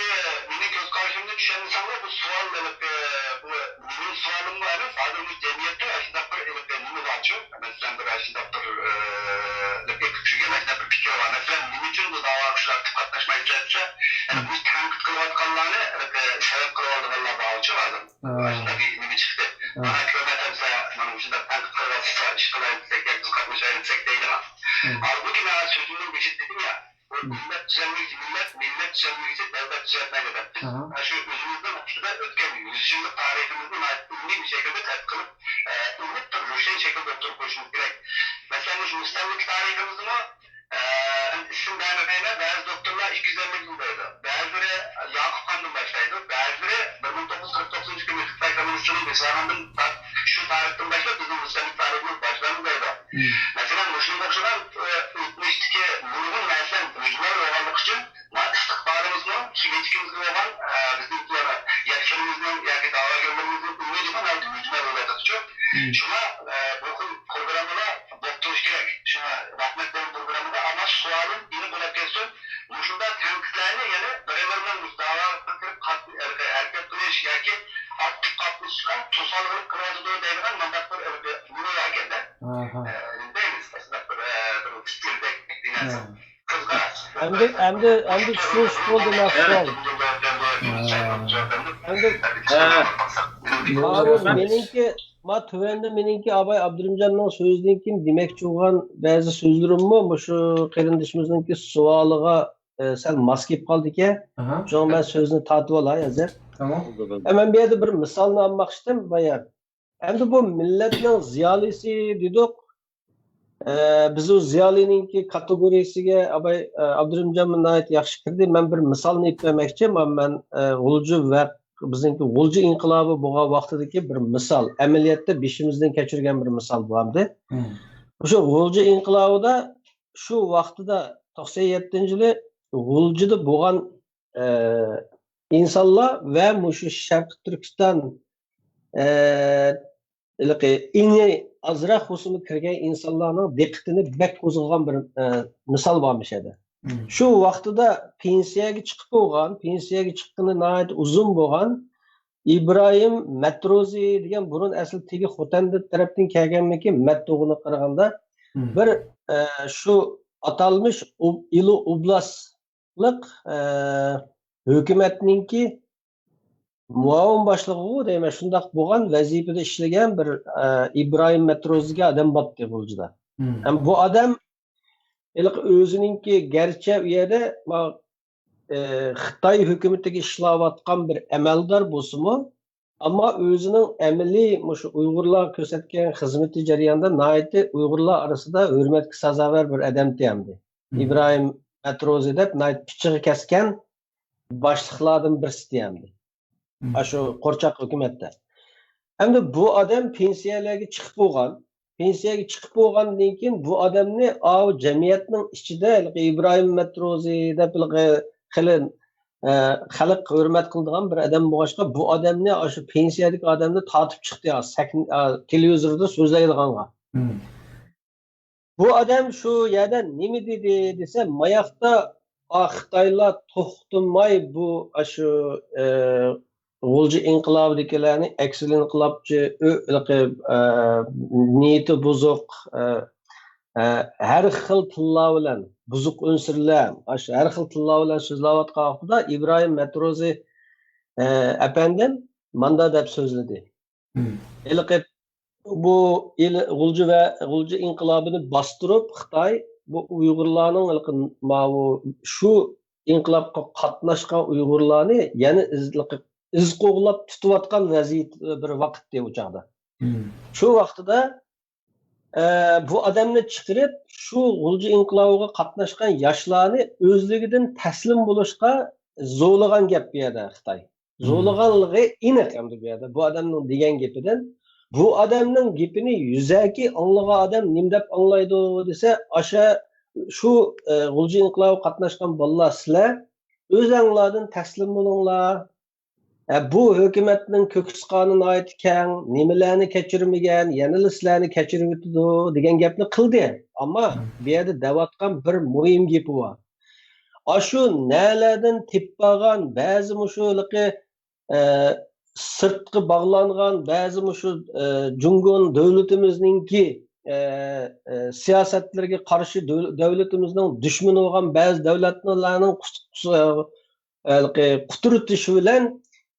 مېنىڭ كۆز قارىشىمنى چۈشەنمىسەڭلار، بۇ سوئال ھېلىقى، بۇ مېنىڭ سوئالىممۇ ئەمەس، ھازىر مۇشۇ جەمئىيەتتە ئاشۇنداق بىر ھېلىقى نېمە بارچۇ، مەسىلەن، بىر ئاشۇنداق بىر، ئە، ھېلىقى كۈچىگە ئاشۇنداق بىر پىكىر بار. مەسىلەن، نېمە ئۈچۈن بۇ داۋاغا شۇلار ئاكتىپ قاتناشمايسىلەر دېسە، يەنى بۇ تەنقىد قىلىۋاتقانلارنى ھېلىقى سەۋەب قىلىۋالىدىغانلار بارچۇ ھازىر. ھە. ئاشۇنداق بىر نېمە چىقتى. ھە. مانا كۆرمەيتەمسە، مانا مۇشۇنداق تەنقىد قىلىۋاتسا، ئىش قىلايمىسەك ياكى بىز قاتنىشايمىسەك دەيدىغان. ھە. ھالبۇكى، مانا سۆزۈمنىڭ بېشىدا دېدىم يا، بۇ مىللەت تۈزەلمىگۈچە مىللەت، مىللەت تۈزەلمىگۈچە دەۋلەت تۈزەلمەيدۇ دەپ. بىز ئاشۇ ئۆزىمىزنىڭ ئىچىدە ئۆتكەن يۈز يىللىق تارىخىمىزنى ناھايىتى ئىلمىي بىر شەكىلدە تەتقىق قىلىپ، ئە، ئېنىق بىر روشەن شەكىلدە ئوتتۇرىغا قويۇشىمىز كېرەك. مەسىلەن، مۇشۇ مۇستەملىكە تارىخىمىزنىمۇ، ئە، ئىسىم بەرمەيمەن، بەزى دوكتورلار ئىككى يۈز ئەللىك يىل دەيدۇ، بەزىلىرى ياقۇپ خاندىن باشلايدۇ، بەزىلىرى بىر مىڭ توققۇز يۈز قىرىق توققۇزىنچى كۈنى خىتاي كوممۇنىستلىرىنىڭ بېسىۋالغاندىن تارت-، شۇ تارىختىن باشلاپ بىزنىڭ مۇستەملىكە تارىخىمىز باشلاندى دەيدۇ. مەسىلەن، مۇشۇنىڭغا ئوخشىغان، ئۆ، ئۆتمۈشتىكى يەنە بۇنى قىلسۇن، مۇشۇنداق تەنقىدلەرنى يەنە بىر-بىرىنىڭ دەۋاغا كىرىپ قات-، ھەرىكەت قىلىش ياكى ئاكتىپ قاتنىشىشقا توسالغۇلۇق قىلىۋاتىدۇ دەيدىغان مۇنداق بىر نېمە بار ئىكەندە. ئاھا. ئە، نېمە دەيمىز، ئەسلىدە بىر، ئە، بىر پىكىردەك بىر نەرسە. ھە. قىزغا. ئەمدى، ئەمدى، ئەمدى چۈشىنىش بولدى، مەن سوئال. ئەمدى، ھە. ماۋۇ مېنىڭكى، ما تۆۋەندە مېنىڭكى ئاباي ئابدۇرېھىمجاننىڭ سۆزىدىن كېيىن دېمەكچى بولغان بەزى سۆزلىرىممۇ مۇشۇ قېرىندىشىمىزنىڭكى سوئالىغا، ئە، سەل ماس كېلىپ قالدىكەن. ئاھا. شۇڭا مەن سۆزنى تارتىۋالاي ھازىر. تامام. ئە، مەن بۇ يەردە بىر مىسالنى ئالماقچىدىم بايا. ئەمدى بۇ مىللەتنىڭ زىيالىيسى دېدۇق. ئە، بىز ئۇ زىيالىينىڭكى كاتېگورىيىسىگە ئاباي، ئە، ئابدۇرېھىمجان ناھايىتى ياخشى كىردى. مەن بىر مىسالنى ئېيتىپ بەرمەكچى. مەن، مەن، ئە، غۇلجا ۋە بىزنىڭكى غۇلجا ئىنقىلابى بولغان ۋاقتىدىكى بىر مىسال. ئەمەلىيەتتە بېشىمىزدىن كەچۈرگەن بىر مىسال بۇ ئەمدى. مم. شۇ غۇلجا ئىنقىلابىدا شۇ ۋاقتىدا توقسان يەتتىنچى يىلى غۇلجىدا بولغان، ئە، ئىنسانلار ۋە مۇشۇ شەرقىي تۈركىستان، ئە، ھېلىقى ئېڭى ئازراق ھوسۇلغا كىرگەن ئىنسانلارنىڭ دىققىتىنى بەك قوزغىغان بىر، ئە، مىسال بار مۇشۇ يەردە. مم. شۇ ۋاقتىدا پېنسىيەگە چىقىپ بولغان، پېنسىيەگە چىققىنى ناھايىتى ئۇزۇن بولغان ئىبراھىم مەتروزى دېگەن بۇرۇن ئەسلى تېگى خوتەندە تەرەپتىن كەلگەنمىكىن، مەتتۇغىنى قارىغاندا مم. بىر، ئە، شۇ ئاتالمىش ئوب-، ئىلى ئوبلاستلىق، ئە، ھۆكۈمەتنىڭكى مۇئاۋىن باشلىقىغۇ دەيمەن، شۇنداق بولغان ۋەزىپىدە ئىشلىگەن بىر، ئە، ئىبراھىم مەتروزى دېگەن ئادەم بارتتى غۇلجىدا. مم. ھەم بۇ ئادەم ھېلىقى ئۆزىنىڭكى گەرچە ئۇ يەردە ما-، ئە، خىتاي ھۆكۈمىتىگە ئىشلەۋاتقان بىر ئەمەلدار بولسىمۇ، ئەمما ئۆزىنىڭ ئەمەلىي مۇشۇ ئۇيغۇرلارغا كۆرسەتكەن خىزمىتى جەريانىدا ناھايىتى ئۇيغۇرلار ئارىسىدا ھۆرمەتكە سازاۋەر بىر ئادەمتى ئەمدى. مم. ئىبراھىم مەتروزى دەپ ناھايىتى پىچىقى كەسكەن باشلىقلاردىن بىرسىتى ئەمدى. مم. ئاشۇ قورچاق ھۆكۈمەتتە. ئەمدى بۇ ئادەم پېنسىيەلەرگە چىقىپ بولغان. پېنسىيەگە چىقىپ بولغاندىن كېيىن بۇ ئادەمنى ئاۋۇ جەمئىيەتنىڭ ئىچىدە ھېلىقى ئىبراھىم مەتروزى دەپ ھېلىقى خېلى، ئە، خەلق ھۆرمەت قىلىدىغان بىر ئادەم بولغاچقا، بۇ ئادەمنى، ئاشۇ پېنسىيەدىكى ئادەمنى تارتىپ چىقتى، سەھنە، ئە، تېلېۋىزوردا سۆزلەيدىغانغا. مم. بۇ ئادەم شۇ يەردە نېمە دېدى دېسە، ماياقتا، ئا، خىتايلار توختىماي بۇ، ئاشۇ، ئە، غۇلجا ئىنقىلابىدىكىلەرنى ئەكسىل ئىنقىلابچى، ئۆ-، ھېلىقى، ئە، نىيىتى بۇزۇق، ئە، ئە، ھەر خىل تىللار بىلەن، بۇزۇق ئۈنسۈرلەر، ئاشۇ ھەر خىل تىللار بىلەن سۆزلەۋاتقان ۋاقتىدا ئىبراھىم مەتروزى، ئە، ئەپەندىم ماندا دەپ سۆزلىدى. مم. ھېلىقى بۇ ئىل-، غۇلجا ۋە غۇلجا ئىنقىلابىنى باستۇرۇپ، خىتاي بۇ ئۇيغۇرلارنىڭ ھېلىقى ماۋۇ شۇ ئىنقىلابقا قاتناشقان ئۇيغۇرلارنى يەنە ئىز-، ئىز قوغلاپ تۇتۇۋاتقان ۋەزىيەت، بىر ۋاقىتتى ئۇ چاغدا. مم. شۇ ۋاقتىدا، ئە، بۇ ئادەمنى چىقىرىپ، شۇ غۇلجا ئىنقىلابىغا قاتناشقان ياشلارنى ئۆزلۈكىدىن تەسلىم بولۇشقا زورلىغان گەپ بۇ يەردە خىتاي. مم. زورلىغانلىقى ئېنىق ئەمدى بۇ يەردە. بۇ ئادەمنىڭ دېگەن گېپىدىن، بۇ ئادەمنىڭ گېپىنى يۈزەكى ئاڭلىغان ئادەم نېمە دەپ ئاڭلايدۇ دېسە، ئاشا شۇ، ئە، غۇلجا ئىنقىلابىغا قاتناشقان بالىلار سىلەر ئۆزەڭلاردىن تەسلىم بولۇڭلار. ئە، بۇ ھۆكۈمەتنىڭ كۆكسى قانى ناھايىتى كەڭ، نېمىلەرنى كەچۈرمىگەن، يەنىلا سىلەرنى كەچۈرۈۋېتىدۇ دېگەن گەپنى قىلدى. ئەمما مم. بۇ يەردە دەۋاتقان بىر مۇھىم گېپى بار. ئاشۇ نەلەردىن تېپىپ بارغان بەزى مۇشۇ ھېلىقى، ئە، سىرتقا باغلانغان بەزى مۇشۇ، ئە، جۇڭگو دۆلىتىمىزنىڭكى، ئە، ئە، سىياسەتلىرىگە قارشى دۆل-، دۆلىتىمىزنىڭ دۈشمىنى بولغان بەزى دۆلەتلەرنىڭ قۇت-، قۇت-، ھېلىقى قۇترىتىشى بىلەن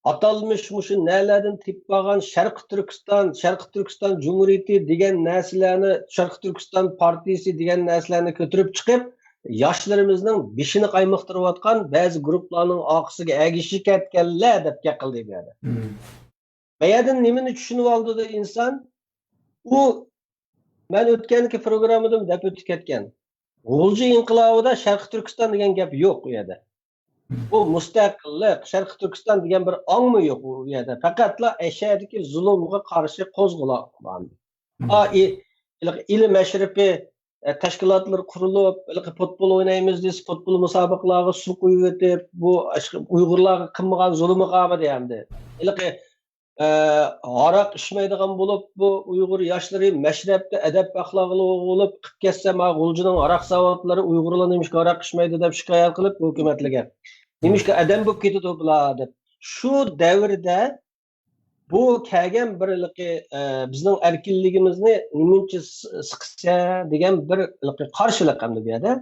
ئاتالمىش مۇشۇ نەلەردىن تېپىپ بارغان شەرقىي تۈركىستان، شەرقىي تۈركىستان جۇمھۇرىيىتى دېگەن نەرسىلەرنى، شەرقىي تۈركىستان پارتىيىسى دېگەن نەرسىلەرنى كۆتۈرۈپ چىقىپ، ياشلىرىمىزنىڭ بېشىنى قايمۇقتۇرۇۋاتقان بەزى گۇرۇپپىلارنىڭ ئارقىسىغا ئەگىشىپ كەتكەنلەر دەپ گەپ قىلدى بۇ يەردە. مم. بۇ يەردىن نېمىنى چۈشىنىۋالدى ئىنسان؟ ئۇ، مەن ئۆتكەنكى پروگراممىدىمۇ دەپ ئۆتۈپ كەتكەن. غۇلجا ئىنقىلابىدا شەرقىي تۈركىستان دېگەن گەپ يوق ئۇ يەردە. بۇ مۇستەقىللىق، شەرقىي تۈركىستان دېگەن بىر ئاڭمۇ يوق ئۇ يەردە. پەقەتلا ئەشەدىكى زۇلۇمغا قارشى قوزغىلاڭ. ئا، ئى-، ھېلىقى ئىلىم ئەشرىپى، ئە، تەشكىلاتلىرى قۇرۇلۇپ، ھېلىقى پۇتبول ئوينايمىز دېسە، پۇتبول مۇسابىقىلارغا سۇ قۇيۇۋېتىپ، بۇ ئاشۇ ئۇيغۇرلارغا قىلمىغان زۇلۇمى قالمىدى ئەمدى. ھېلىقى ئە، ھاراق ئىچمەيدىغان بولۇپ، بۇ ئۇيغۇر ياشلىرى مەشرەپتە ئەدەپ ئەخلاقلىق بولۇپ قىپ كەتسە، ما غۇلجىنىڭ ھاراق زاۋۇتلىرى ئۇيغۇرلار نېمىشقا ھاراق ئىچمەيدۇ دەپ شىكايەت قىلىپ ھۆكۈمەتلەرگە. نېمىشقا ئادەم بولۇپ كېتىدۇ بۇلار دەپ. شۇ دەۋردە بۇ كەلگەن بىر ھېلىقى، ئە، بىزنىڭ ئەركىنلىكىمىزنى نېمىنچە س-، سىقىسە دېگەن بىر ھېلىقى قارشىلىق ئەمدى بۇ يەردە.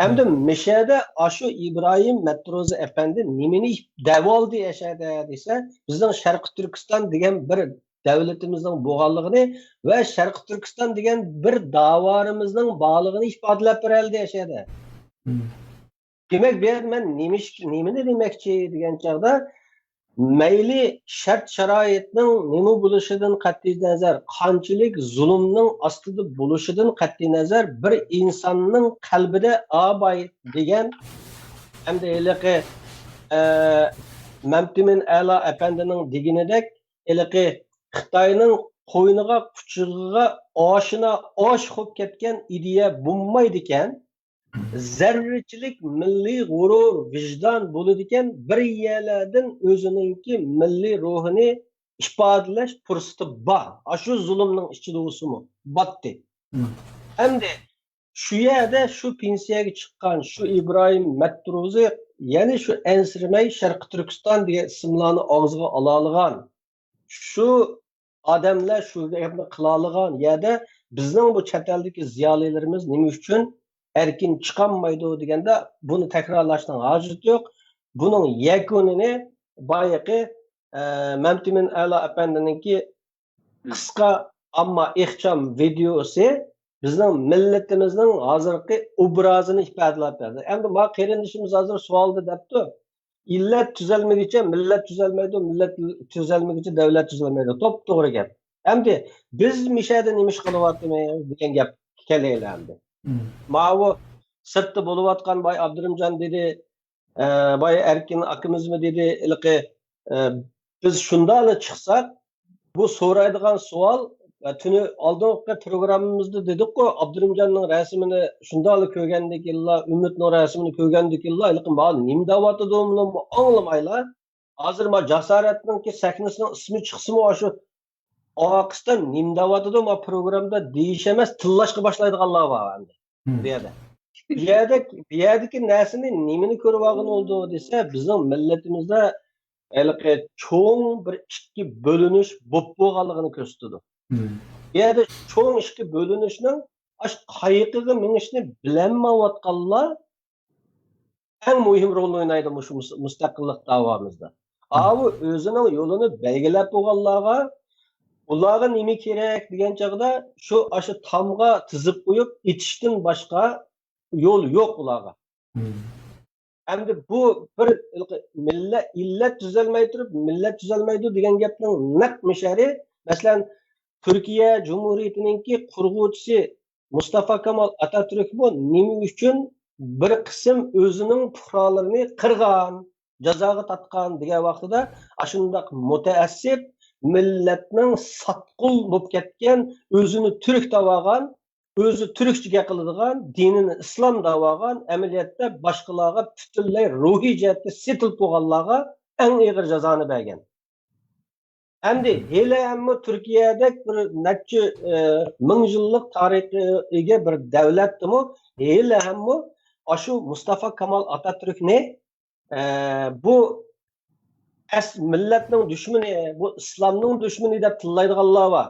ئەمدى مىشەدە ئاشۇ ئىبراھىم مەتروزى ئەپەندى نېمىنى دەۋالدى ئەشەدە دېسە، بىزنىڭ شەرقىي تۈركىستان دېگەن بىر دەۋلىتىمىزنىڭ بولغانلىقىنى ۋە شەرقىي تۈركىستان دېگەن بىر داۋارىمىزنىڭ بارلىقىنى ئىپادىلەپ بېرەلدى ئەشەدە. دېمەك، بۇ يەردە مەن نېمىش-، نېمىنى دېمەكچى دېگەن چاغدا، مەيلى شەرت-شارائىتنىڭ نېمە بولۇشىدىن قەتئىينەزەر، قانچىلىك زۇلۇمنىڭ ئاستىدا بولۇشىدىن قەتئىينەزەر، بىر ئىنساننىڭ قەلبىدە ئاباي دېگەن، ھەمدە ھېلىقى، ئە، مەمتىمىن ئەلا ئەپەندىنىڭ دېگىنىدەك، ھېلىقى خىتاينىڭ قوينىغا، قۇچىقىغا ئاشنا ئاش خوپ كەتكەن ئىدىيە بولمايدىكەن. زەررىچىلىك مىللىي غۇرۇر، ۋىجدان بولىدىكەن، بىر يەرلەردىن ئۆزىنىڭكى مىللىي روھىنى ئىپادىلەش پۇرسىتى بار. ئاشۇ زۇلۇمنىڭ ئىچىدە بولسىمۇ باتتى. ئەمدى شۇ يەردە شۇ پېنسىيەگە چىققان شۇ ئىبراھىم مەتروزى يەنە شۇ ئەنسىرىمەي شەرقىي تۈركىستان دېگەن ئىسىملارنى ئاغزىغا ئالالىغان، شۇ ئادەملەر شۇ گەپنى قىلالىغان يەردە بىزنىڭ بۇ چەت ئەلدىكى زىيالىيلىرىمىز نېمە ئۈچۈن ئەركىن چىقالمايدۇ دېگەندە، بۇنى تەكرارلاشنىڭ ھاجىتى يوق. بۇنىڭ يەكۈنىنى بايىقى، ئە، مەمتىمىن ئەلا ئەپەندىنىڭكى قىسقا، ئەمما ئىخچام ۋىدېئوسى بىزنىڭ مىللىتىمىزنىڭ ھازىرقى ئوبرازىنى ئىپادىلەپ بەردى. ئەمدى ما قېرىندىشىمىز ھازىر سوئالدا دەپتۇ، ئىللەت تۈزەلمىگىچە مىللەت تۈزەلمەيدۇ، مىللەت تۈزەلمىگىچە دەۋلەت تۈزەلمەيدۇ. توپتوغرا گەپ. ئەمدى بىز مىشەدە نېمە ئىش قىلىۋاتىمىز دېگەن گەپكە كېلەيلى ئەمدى. ماۋۇ سىرتتا بولۇۋاتقان باي ئابدۇرىمجان دېدى، ئە، باي ئەركىن ئاكىمىزمۇ دېدى، ھېلىقى، ئە، بىز شۇنداقلا چىقساق، بۇ سورايدىغان سوئال، ئە، تۈنى ئالدىنقى پروگراممىمىزدا دېدۇققۇ، ئابدۇرىمجاننىڭ رەسىمىنى شۇنداقلا كۆرگەندىكىنلا، ئۈمىدنىڭ رەسىمىنى كۆرگەندىكىنلا، ھېلىقى مانا نېمە دەۋاتىدۇ، مۇنۇمۇ ئاڭلىمايلا. ھازىر ما جاسارەتنىڭكى سەھنىسىنىڭ ئىسمى چىقسىمۇ، ئاشۇ ئارقىسىدا نېمە دەۋاتىدۇ، ما پروگرامدا دېيىش ئەمەس، تىللاشقا باشلايدىغانلار بار ئەمدى. بۇ يەردە. بۇ يەردە، بۇ يەردىكى نەرسىنى نېمىنى كۆرۈۋالغىلى بولىدۇ دېسە، بىزنىڭ مىللىتىمىزدە ھېلىقى چوڭ بىر ئىككى بۆلۈنۈش بولۇپ بولغانلىقىنى كۆرسىتىدۇ. بۇ يەردە چوڭ ئىككى بۆلۈنۈشنىڭ ئاشۇ قايىقىغا مېڭىشنى بىلەلمەيۋاتقانلار ئەڭ مۇھىم رولنى ئوينايدۇ مۇشۇ مۇس-، مۇستەقىللىق داۋامىزدا. ئاۋۇ ئۆزىنىڭ يولىنى بەلگىلەپ بولغانلارغا، ئۇلارغا نېمە كېرەك دېگەن چاغدا، شۇ ئاشۇ تامغا تىزىپ قويۇپ ئېتىشتىن باشقا يول يوق ئۇلارغا. ئەمدى بۇ بىر مىللەت، ئىللەت تۈزەلمەي تۇرۇپ، مىللەت تۈزەلمەيدۇ دېگەن گەپنىڭ نەق مىشەرى، مەسىلەن، تۈركىيە جۇمھۇرىيىتىنىڭكى قۇرغۇچىسى مۇستافا كامال ئاتاتۈركمۇ نېمە ئۈچۈن بىر قىسىم ئۆزىنىڭ پۇقرالىرىنى قىرغان، جازاغا تارتقان دېگەن ۋاقتىدا، ئاشۇنداق مۇتەئەسسىپ، مىللەتنىڭ ساتقۇن بولۇپ كەتكەن، ئۆزىنى تۈرك دەۋالغان، ئۆزى تۈركچە گەپ قىلىدىغان، دىنىنى ئىسلام دەۋالغان، ئەمەلىيەتتە باشقىلارغا پۈتۈنلەي روھىي جەھەتتە سېتىلىپ بولغانلارغا ئەڭ ئېغىر جازانى بەرگەن. ئەمدى ھېلىھەممۇ تۈركىيەدەك بىر نەچچە، ئە، مىڭ يىللىق تارىخىغا ئىگە بىر دەۋلەتتىمۇ ھېلىھەممۇ ئاشۇ مۇستافا كامال ئاتاتۈركنى، ئە، بۇ ئەس-، مىللەتنىڭ دۈشمىنى، بۇ ئىسلامنىڭ دۈشمىنى دەپ تىللايدىغانلار بار.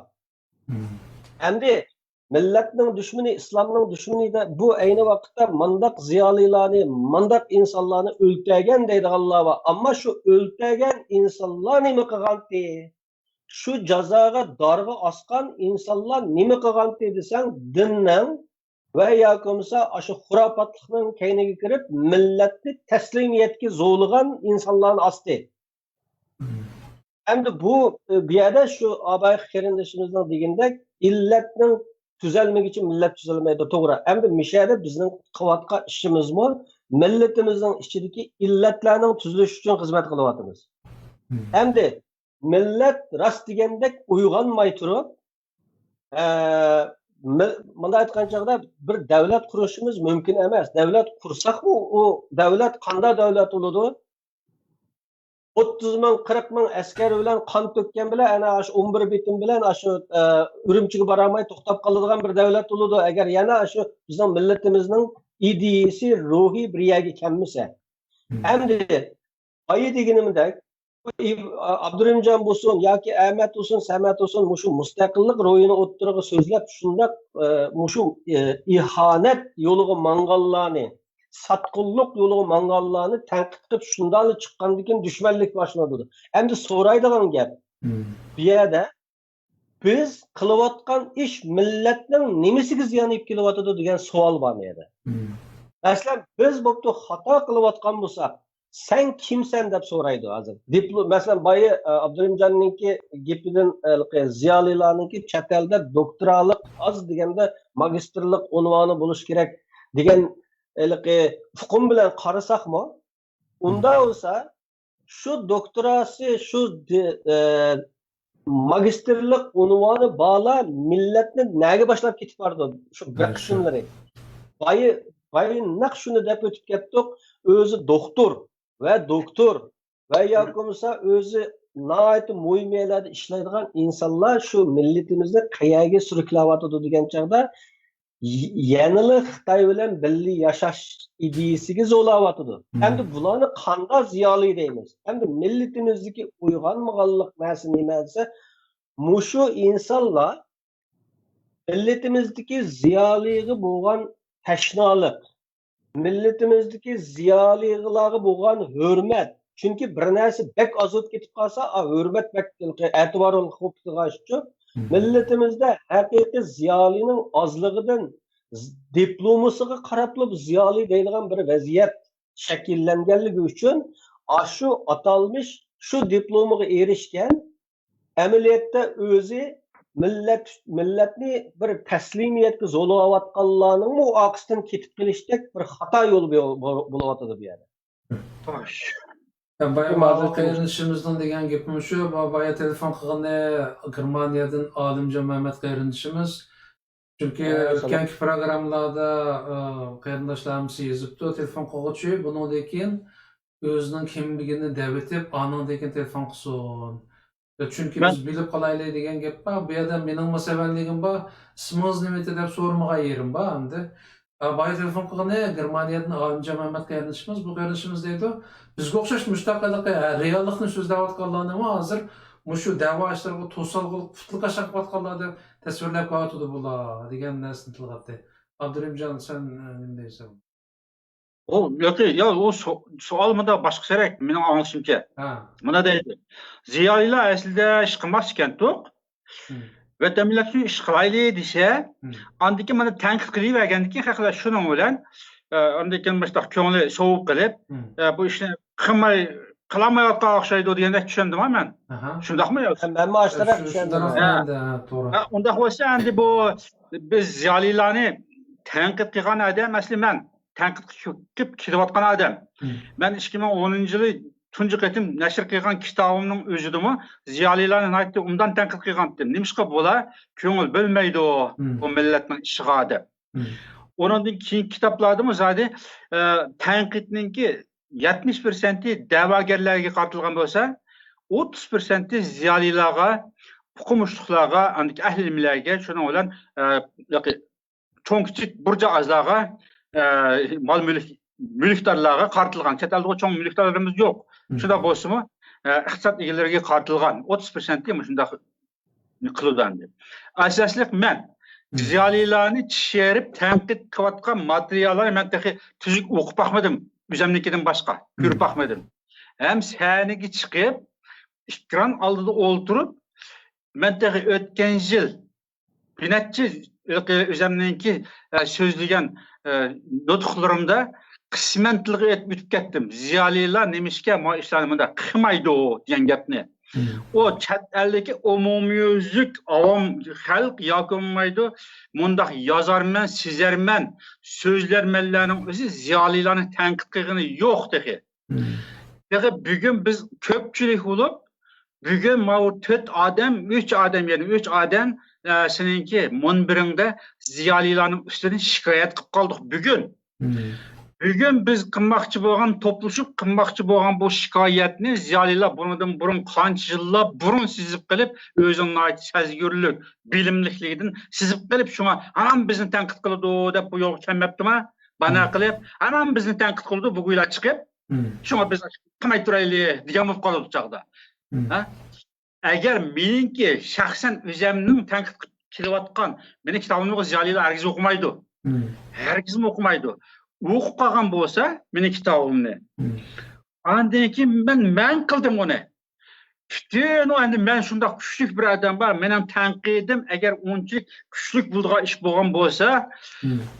ئەمدى مىللەتنىڭ دۈشمىنى، ئىسلامنىڭ دۈشمىنى دەپ، بۇ ئەينى ۋاقىتتا مانداق زىيالىيلارنى، مانداق ئىنسانلارنى ئۆلتۈرگەن دەيدىغانلار بار. ئەمما شۇ ئۆلتۈرگەن ئىنسانلار نېمە قىلغانتى؟ شۇ جازاغا، دارغا ئاسقان ئىنسانلار نېمە قىلغانتى دېسەڭ، دىننىڭ ۋە ياكى بولمىسا ئاشۇ خۇراپاتلىقنىڭ كەينىگە كىرىپ، مىللەتنى تەسلىمىيەتكە زورلىغان ئىنسانلارنى ئاستى. ئەمدى بۇ، بۇ يەردە شۇ ئاباي قېرىندىشىمىزنىڭ دېگىنىدەك، ئىللەتنىڭ تۈزەلمىگىچە مىللەت تۈزەلمەيدۇ، توغرا. ئەمدى مىشەدە بىزنىڭ قىلىۋاتقان ئىشىمىزمۇ مىللىتىمىزنىڭ ئىچىدىكى ئىللەتلەرنىڭ تۈزۈلۈشى ئۈچۈن خىزمەت قىلىۋاتىمىز. ئەمدى مىللەت راست دېگەندەك ئويغانماي تۇرۇپ، ئە، مىل-، مۇنداق ئېيتقان چاغدا بىر دەۋلەت قۇرۇشىمىز مۇمكىن ئەمەس. دەۋلەت قۇرساقمۇ، ئۇ دەۋلەت قانداق دەۋلەت بولىدۇ؟ ئوتتۇز مىڭ، قىرىق مىڭ ئەسكەر بىلەن قان تۆككەن بىلەن، ئەنە ئاشۇ ئون بىر بېتىم بىلەن ئاشۇ، ئە، ئۈرۈمچىگە بارالماي توختاپ قالىدىغان بىر دۆلەت بولىدۇ. ئەگەر يەنە ئاشۇ بىزنىڭ مىللىتىمىزنىڭ ئىدىيىسى، روھى بىر يەرگە كەلمىسە. مم. ئەمدى بايا دېگىنىمدەك، ئابدۇرېھىمجان بولسۇن ياكى ئەمەت بولسۇن، سەمەت بولسۇن، مۇشۇ مۇستەقىللىق روھىنى ئوتتۇرىغا سۆزلەپ، شۇنداق، ئە، مۇشۇ، ئە، ئىھانەت يولىغا ماڭغانلارنى، ساتقۇنلۇق يولىغا ماڭغانلارنى تەنقىد قىلىپ، شۇنداقلا چىققاندىن كېيىن دۈشمەنلىك باشلىنىدۇ. ئەمدى سورايدىغان گەپ، مم. بۇ يەردە بىز قىلىۋاتقان ئىش مىللەتنىڭ نېمىسىگە زىيان ئېلىپ كېلىۋاتىدۇ دېگەن سوئال بار بۇ يەردە. مم. مەسىلەن، بىز بوپتۇ خاتا قىلىۋاتقان بولساق، سەن كىمسەن دەپ سورايدۇ ھازىر. دىپلو-، مەسىلەن، بايا، ئە، ئابدۇرېھىمجاننىڭكى گېپىدىن، ھېلىقى زىيالىيلارنىڭكى چەت ئەلدە دوكتورالىق ئاز دېگەندە ماگىستىرلىق ئۇنۋانى بولۇشى كېرەك دېگەن ھېلىقى ئۇقۇم بىلەن قارىساقمۇ، ئۇنداق بولسا، شۇ دوكتوراسى، شۇ دى-، ئە، ماگىستىرلىق ئۇنۋانى بارلار مىللەتنى نەگە باشلاپ كېتىپ بارىدۇ؟ شۇ بىر قىسىملىرى. بايا، بايا نەق شۇنى دەپ ئۆتۈپ كەتتۇق. ئۆزى دوختۇر ۋە دوكتور ۋە ياكى بولمىسا ئۆزى ناھايىتى مۇھىم يەرلەردە ئىشلەيدىغان ئىنسانلار شۇ مىللىتىمىزنى قەيەرگە سۈرۈكلەۋاتىدۇ دېگەن چاغدا، ي-، يەنىلا خىتاي بىلەن بىللە ياشاش ئىدىيىسىگە زورلاۋاتىدۇ. مم. ئەمدى بۇلارنى قانداق زىيالىي دەيمىز؟ ئەمدى مىللىتىمىزدىكى ئويغانمىغانلىق نەرسە نېمە دېسە، مۇشۇ ئىنسانلار مىللىتىمىزدىكى زىيالىيغا بولغان تەشنالىق، مىللىتىمىزدىكى زىيالىيلارغا بولغان ھۆرمەت. چۈنكى بىر نەرسە بەك ئاز بولۇپ كېتىپ قالسا، ئا، ھۆرمەت بەك ئېتىبارلىق بولۇپ قالغاچقا، مم. مىللىتىمىزدە ھەقىقىي زىيالىينىڭ ئازلىقىدىن ز-، دىپلومىسىغا قاراپلا زىيالىي دەيدىغان بىر ۋەزىيەت شەكىللەنگەنلىكى ئۈچۈن، ئاشۇ ئاتالمىش شۇ دىپلومىغا ئېرىشكەن، ئەمەلىيەتتە ئۆزى مىللەت، مىللەتنى بىر تەسلىمىيەتكە زورلاۋاتقانلارنىڭمۇ ئارقىسىدىن كېتىپ قېلىشتەك بىر خاتا يول بو-، بو-، بولۇۋاتىدۇ بۇ يەردە. خوش. بايا مۇھەممەت قېرىندىشىمىزنىڭ دېگەن گېپى مۇشۇ، با-، بايا تېلېفون قىلغىنى گېرمانىيەدىن ئالىمجان مەمەت قېرىندىشىمىز. چۈنكى ئەلەيھىسسالام. ئۆتكەنكى پروگراممىلاردا، ئە، قېرىنداشلار ھەممىسى يېزىپتۇ، تېلېفون قىلغۇچى بۇنىڭدىن كېيىن ئۆزىنىڭ كىملىكىنى دەۋېتىپ، ئانىڭدىن كېيىن تېلېفون قىلسۇن. چۈنكى مەن بىز بىلىپ قالايلى دېگەن گەپ بار. بۇ يەردە مېنىڭمۇ سەۋەنلىكىم بار. ئىسمىڭىز نېمىتى دەپ سورىمىغان يېرىم بار ئەمدى. ئە، بايا تېلېفون قىلغىنى گېرمانىيەدىن ئالىمجان مەمەت قېرىندىشىمىز. بۇ قېرىندىشىمىز دەيدۇ، بىزگە ئوخشاش مۇشۇنداق ھېلىقى، ئە، رېئاللىقنى سۆزلەۋاتقانلارنىمۇ ھازىر مۇشۇ دەۋا ئىشلىرىغا توسالغۇلۇق پۇتلىكاش قىلىۋاتقانلار دەپ تەسۋىرلەپ كېلىۋاتىدۇ بۇلار دېگەن نەرسىنى تىلغا ئالدى. ئابدۇرېھىمجان، سەن، ئە، نېمە دەيسەن؟ ئۇ ياقى، يا، ئۇ سو-، سوئال مۇنداق باشقىچىراق، مېنىڭ ئاڭلىشىمچە. ھە. مۇنداق دەيدۇ. زىيالىيلار ئەسلىدە ئىش قىلماس ئىكەنتۇق. ھىم. ۋەتەن مىللەت ئۈچۈن ئىش قىلايلى دېسە، ھىم. ئاندىن كېيىن مانا تەنقىد قىلىۋەرگەندىن كېيىن خەقلەر شۇنىڭ بىلەن، ئە، ئاندىن كېيىن مۇشۇنداق كۆڭلى سوۋۇپ قېلىپ، ھىم. ئە، بۇ ئىشنى قىلماي، قىلالمايۋاتقان ئوخشايدۇ دېگەندەك چۈشەندىم مەن. ئاھا. شۇنداقمۇ يا؟ ھە، مەنمۇ ئاشۇنداق چۈشەندىم. ھە. ھە، توغرا. ھە، ئۇنداق بولسا ئەمدى بۇ بىز زىيالىيلارنى تەنقىد قىلغان ئادەم، ئەسلى مەن تەنقىد قىلىپ كېلىۋاتقان ئادەم. ھىم. مەن ئىككى مىڭ ئونىنچى يىلى تۇنجى قېتىم نەشر قىلغان كىتابىمنىڭ ئۆزىدىمۇ زىيالىيلارنى ناھايىتى ئوبدان تەنقىد قىلغانتىم. نېمىشقا بۇلار كۆڭۈل بۆلمەيدۇ مم. بۇ مىللەتنىڭ ئىشىغا دەپ. مم. ئۇنىڭدىن كېيىنكى كىتابلاردىمۇ زادى، ئە، تەنقىدنىڭكى يەتمىش پىرسەنتى دەۋاگەرلەرگە قارىتىلغان بولسا، ئوتتۇز پىرسەنتى زىيالىيلارغا، ئوقۇمۇشلۇقلارغا، ئاندىكى ئەھلى ئىلىملەرگە، شۇنىڭ بىلەن، ئە، ياقى چوڭ كىچىك بۇرجۇئازلارغا، ئە، مال مۈلۈك، مۈلۈكدارلارغا قارىتىلغان. چەت ئەلدىغۇ چوڭ مۈلۈكدارلىرىمىز يوق. مم. شۇنداق بولسىمۇ، ئە، ئىقتىساد ئىگىلىرىگە قارىتىلغان. ئوتتۇز پىرسەنتى مۇشۇنداق قىلىدۇ ئەمدى. ئاساسلىق مەن مم. زىيالىيلارنى چىشىرىپ تەنقىد قىلىۋاتقان ماتېرىياللارنى مەن تېخى تۈزۈك ئوقۇپ باقمىدىم. ئۆزۈمنىڭكىدىن باشقا. كۆرۈپ مم. باقمىدىم. ھەم سەھنىگە چىقىپ، ئېكران ئالدىدا ئولتۇرۇپ، مەن تېخى ئۆتكەن يىل بىر نەچچە ھېلىقى ئۆزۈمنىڭكى، ئە، سۆزلىگەن، ئە، نۇتۇقلىرىمدا قىسمەن تىلغا ئېتىپ ئۆتۈپ كەتتىم. زىيالىيلار نېمىشقا ما ئىشلارنى مۇنداق قىلمايدۇ دېگەن گەپنى. مم. ئۇ چەت ئەلدىكى ئومۇميۈزلۈك ئاۋام خەلق ياكى بولمايدۇ، مۇنداق يازارمەن، سىزەرمەن، سۆزلەرمەنلەرنىڭ ئۆزى زىيالىيلارنى تەنقىد قىلغىنى يوق تېخى. مم. تېخى بۈگۈن بىز كۆپچىلىك بولۇپ، بۈگۈن ماۋۇ تۆت ئادەم، ئۈچ ئادەم، يەنى ئۈچ ئادەم، ئە، سېنىڭكى مۇنبىرىڭدە زىيالىيلارنىڭ ئۈستىدىن شىكايەت قىلىپ قالدۇق بۈگۈن. مم. بۈگۈن بىز قىلماقچى بولغان، توپلىشىپ قىلماقچى بولغان بۇ شىكايەتنى زىيالىيلار بۇنىڭدىن بۇرۇن قانچە يىللار بۇرۇن سېزىپ قېلىپ، ئۆزىنىڭ ناھايىتى سەزگۈرلۈك، بىلىملىكلىكىدىن سېزىپ قېلىپ، شۇڭا ھامان بىزنى تەنقىد قىلىدۇ دەپ بۇ يولغا كەلمەپتىما؟ بانا قىلىپ، ھامان بىزنى تەنقىد قىلىدۇ، بۇ گويلا چىقىپ، شۇڭا بىز قىلماي تۇرايلى دېگەن بولۇپ قالىدۇ چاغدا. ھە؟ ئەگەر مېنىڭكى شەخسەن ئۆزەمنىڭ تەنقىد قىلىپ كېلىۋاتقان، مېنىڭ كىتابىمنى زىيالىيلار ھەرگىز ئوقۇمايدۇ. ھەرگىزمۇ ئوقۇمايدۇ. ئوقۇپ قالغان بولسا مېنىڭ كىتابىمنى، ئاندىن كېيىن مەن مەن قىلدىم ئۇنى. پۈتۈن ئۇ، ئەمدى مەن شۇنداق كۈچلۈك بىر ئادەم بار، مېنىڭ تەنقىدىم ئەگەر ئۇنچىلىك كۈچلۈك بولىدىغان ئىش بولغان بولسا،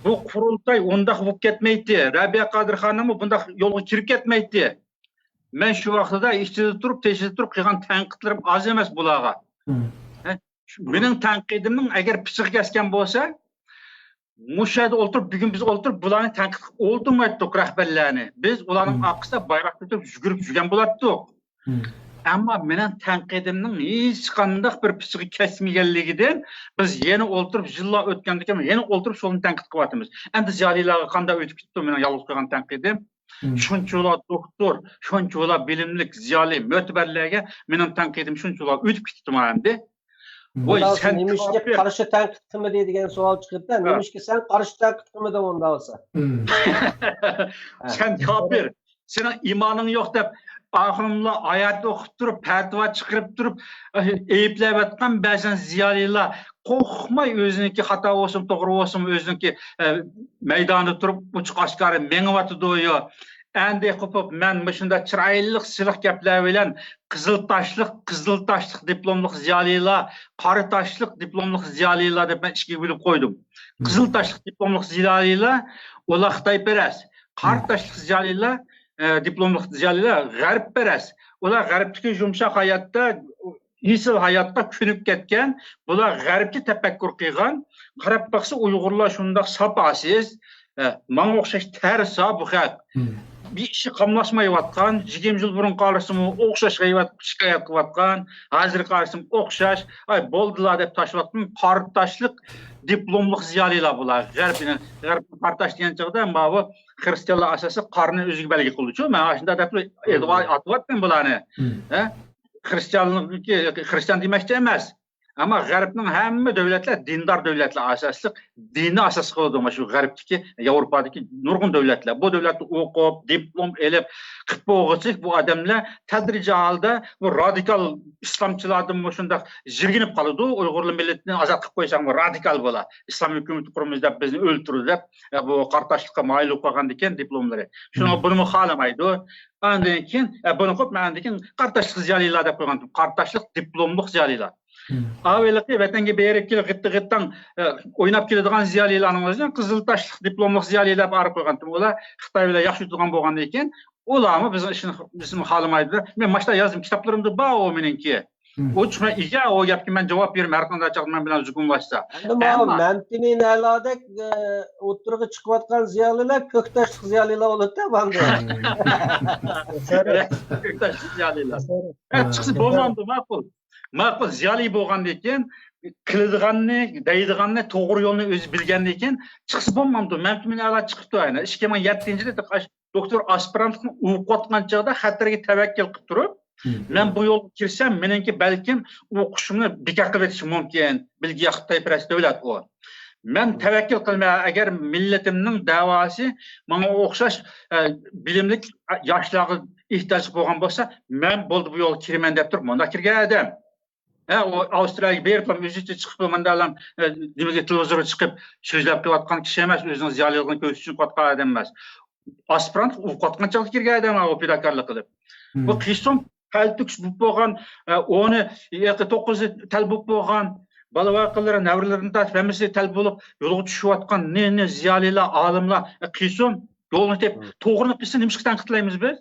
بۇ قۇرۇلتاي ئۇنداق بولۇپ كەتمەيتتى. رەبىيە قادىر خانىممۇ بۇنداق يولغا كىرىپ كەتمەيتتى. مەن شۇ ۋاقتىدا ئىچىدە تۇرۇپ، تېشىدا تۇرۇپ قىلغان تەنقىدلىرىم ئاز ئەمەس بۇلارغا. ھە؟ شۇ مېنىڭ تەنقىدىمنىڭ ئەگەر پىچىقى كەسكەن بولسا، مۇشۇ يەردە ئولتۇرۇپ، بۈگۈن بىز ئولتۇرۇپ بۇلارنى تەنقىد قىلىپ ئولتۇرمايتتۇق رەھبەرلەرنى. بىز ئۇلارنىڭ ئارقىسىدا بايراق كۆتۈرۈپ يۈگۈرۈپ يۈرگەن بولاتتۇق. ئەمما مېنىڭ تەنقىدىمنىڭ ھېچقانداق بىر پىچىقى كەسمىگەنلىكىدىن بىز يەنە ئولتۇرۇپ، يىللار ئۆتكەندىن كېيىن يەنە ئولتۇرۇپ شۇنى تەنقىد قىلىۋاتىمىز. ئەمدى زىيالىيلارغا قانداق ئۆتۈپ كېتىپتۇ مېنىڭ يالغۇز قىلغان تەنقىدىم؟ شۇنچىۋالا دوكتور، شۇنچىۋالا بىلىملىك، زىيالىي، مۆتىبەرلەرگە مېنىڭ تەنقىدىم شۇنچىۋالا ئۆتۈپ كېتىپتۇما ئەمدى؟ ۋاي، سەن نېمىشقا قارشى تەنقىد قىلمىدى دېگەن سوئال چىقىدۇ-دە، نېمىشقا سەن قارشى تەنقىد قىلمىدىڭ ئۇنداق بولسا؟ سەن كاپىر، سېنىڭ ئىمانىڭ يوق دەپ، ئاخۇنۇملار ئايەت ئوقۇپ تۇرۇپ، پەتىۋا چىقىرىپ تۇرۇپ، ئەيىبلەۋاتقان بەزەن زىيالىيلار قورقماي ئۆزىنىڭكى خاتا بولسۇن، توغرا بولسۇن، ئۆزىنىڭكى، ئە، مەيدانىدا تۇرۇپ ئوچۇق ئاشكارا مېڭىۋاتىدۇ. ئەمدى قوپۇپ، مەن مۇشۇنداق چىرايلىق سىلىق گەپلەر بىلەن قىزىل تاشلىق، قىزىل تاشلىق دىپلوملۇق زىيالىيلار، قارا تاشلىق دىپلوملۇق زىيالىيلار دەپ مەن ئىككىگە بۆلۈپ قويدۇم. قىزىل تاشلىق دىپلوملۇق زىيالىيلار، ئۇلار خىتايپەرەس. قارا تاشلىق زىيالىيلار، ئە، دىپلوملۇق زىيالىيلار غەربپەرەس. ئۇلار غەربتىكى يۇمشاق ھاياتتا، ئېسىل ھاياتقا كۆنۈپ كەتكەن، بۇلار غەربچە تەپەككۇر قىلغان، قاراپ باقسا ئۇيغۇرلار شۇنداق ساپاسىز، ئە، ماڭا ئوخشاش تەرسا بۇ خەق. بىر ئىشى قاملاشمايۋاتقان، يىگىرمە يىل بۇرۇن قارىسىمۇ ئوخشاش غەيۋەت شىكايەت قىلىۋاتقان، ھازىر قارىسىمۇ ئوخشاش، ئاي بولدىلا دەپ تاشلاۋاتقان قارا تاشلىق دىپلوملۇق زىيالىيلار بۇلار. غەربنى، غەربنى قارا تاش دېگەن چاغدا ماۋۇ خىرىستىيانلار ئاساسلىق قارىنى ئۆزىگە بەلگە قىلدىچۇ. مەن ئاشۇنداق دەپ ئېتىبار ئاتىۋاتىمەن بۇلارنى. ھە؟ خىرىستىيانلىقنىڭكى، خىرىستىيان دېمەكچى ئەمەس. ئەمما غەربنىڭ ھەممە دۆلەتلەر دىندار دۆلەتلەر ئاساسلىق، دىننى ئاساس قىلىدۇ. مانا شۇ غەربتىكى، ياۋروپادىكى نۇرغۇن دۆلەتلەر. بۇ دۆلەتتە ئوقۇپ، دىپلوم ئېلىپ، قىپ بولغۇچە بۇ ئادەملەر تەدرىجىي ھالدا بۇ رادىكال ئىسلامچىلاردىن مۇشۇنداق يىرگىنىپ قالىدۇ. ئۇيغۇرلار مىللىتىنى ئازاد قىلىپ قويساڭ، بۇ رادىكال بولا. ئىسلام ھۆكۈمىتى قۇرىمىز دەپ بىزنى ئۆلتۈرىدۇ دەپ، بۇ قارا تاشلىققا مايىل بولۇپ قالغاندىكىن دىپلوملىرى. شۇنىڭغا بۇنىمۇ خالىمايدۇ. ئاندىن كېيىن، ئە، بۇنى قويۇپ، مەن ئاندىن كېيىن قارا تاشلىق زىيالىيلار دەپ قويغانتىم. قارا تاشلىق دىپلوملۇق زىيالىيلار. ئاۋۇ ھېلىقى ۋەتەنگە بېرىپ كېلىپ غىتتا-غىتتاڭ، ئە، ئويناپ كېلىدىغان زىيالىيلارنىڭ ئۆزىنى قىزىل تاشلىق دىپلوملۇق زىيالىيلار دەپ ئايرىپ قويغانتىم. ئۇلار خىتاي بىلەن ياخشى يۈتىدىغان بولغاندىن كېيىن، ئۇلارمۇ بىزنىڭ ئىشنى، بىزنى خالىمايدۇ. مەن ماشتا يازدىم، كىتابلىرىمدا بار ئۇ مېنىڭكى. ئۇ چۈشمە ئىگە، ئۇ گەپكە مەن جاۋاب بېرىمەن، ھەر قانداق چاغدا مەن بىلەن زۇگۇملاشسا. ئەمدى ماۋۇ ئەمما مەمتىمىن ئەلادەك، ئە، ئوتتۇرىغا چىقىۋاتقان زىيالىيلار كۆك تاشلىق زىيالىيلار بولىدۇ-دە، بولدى. كۆك تاشلىق زىيالىيلار. ھە، چىقسا بولمامدۇ، ماقۇل. ماقۇل، زىيالىي بولغاندىن كېيىن، قىلىدىغاننى، دەيدىغاننى، توغرا يولنى ئۆزى بىلگەندىن كېيىن چىقسا بولمامدۇ؟ مەمتىمىن ئەلا چىقىپتۇ، ئەنە، ئىككى مىڭ يەتتىنچى يىلى دوكتور ئاسپىرانتلىقنى ئوقۇۋاتقان چاغدا خەتەرگە تەۋەككۈل قىلىپ تۇرۇپ، مەن بۇ يولغا كىرسەم، مېنىڭكى بەلكىم ئوقۇشۇمنى بىكار قىلىۋېتىشى مۇمكىن. بىلگە خىتايپەرەس دۆلەت ئۇ. مەن تەۋەككۈل قىلىمەن، ئەگەر مىللىتىمنىڭ دەۋاسى ماڭا ئوخشاش، ئە، بىلىملىك ياشلارغا ئېھتىياج بولغان بولسا، مەن بولدى بۇ يولغا كىرىمەن دەپ تۇرۇپ مۇنداق كىرگەن ئادەم. ھە، ئۇ ئاۋسترالىيەگە بېرىپلا ئۆزىچە چىقىپلا مۇنداقلا، ئە، نېمىگە، تېلېۋىزورغا چىقىپ سۆزلەپ قېلىۋاتقان كىشى ئەمەس، ئۆزىنىڭ زىيالىيلىقىنى كۆرسىتىش ئۈچۈن قىلىۋاتقان ئادەم ئەمەس. ئاسپىرانت ئوقۇۋاتقان چاغدا كىرگەن ئادەم ئۇ پىداكارلىق قىلىپ. بۇ قىسىم تەلتۆكۈس بولۇپ بولغان، ئە، ئونى، ياكى توققۇزى تەل بولۇپ بولغان، بالا-ۋاقىلىرى، نەۋرىلىرىدىن تارتىپ ھەممىسى تەل بولۇپ يولغا چۈشۈۋاتقان نى-نى زىيالىيلار، ئالىملار، ئە، قىسىم يولنى تېپىپ، توغرىنى قىلسا نېمىشقا تەنقىدلەيمىز بىز؟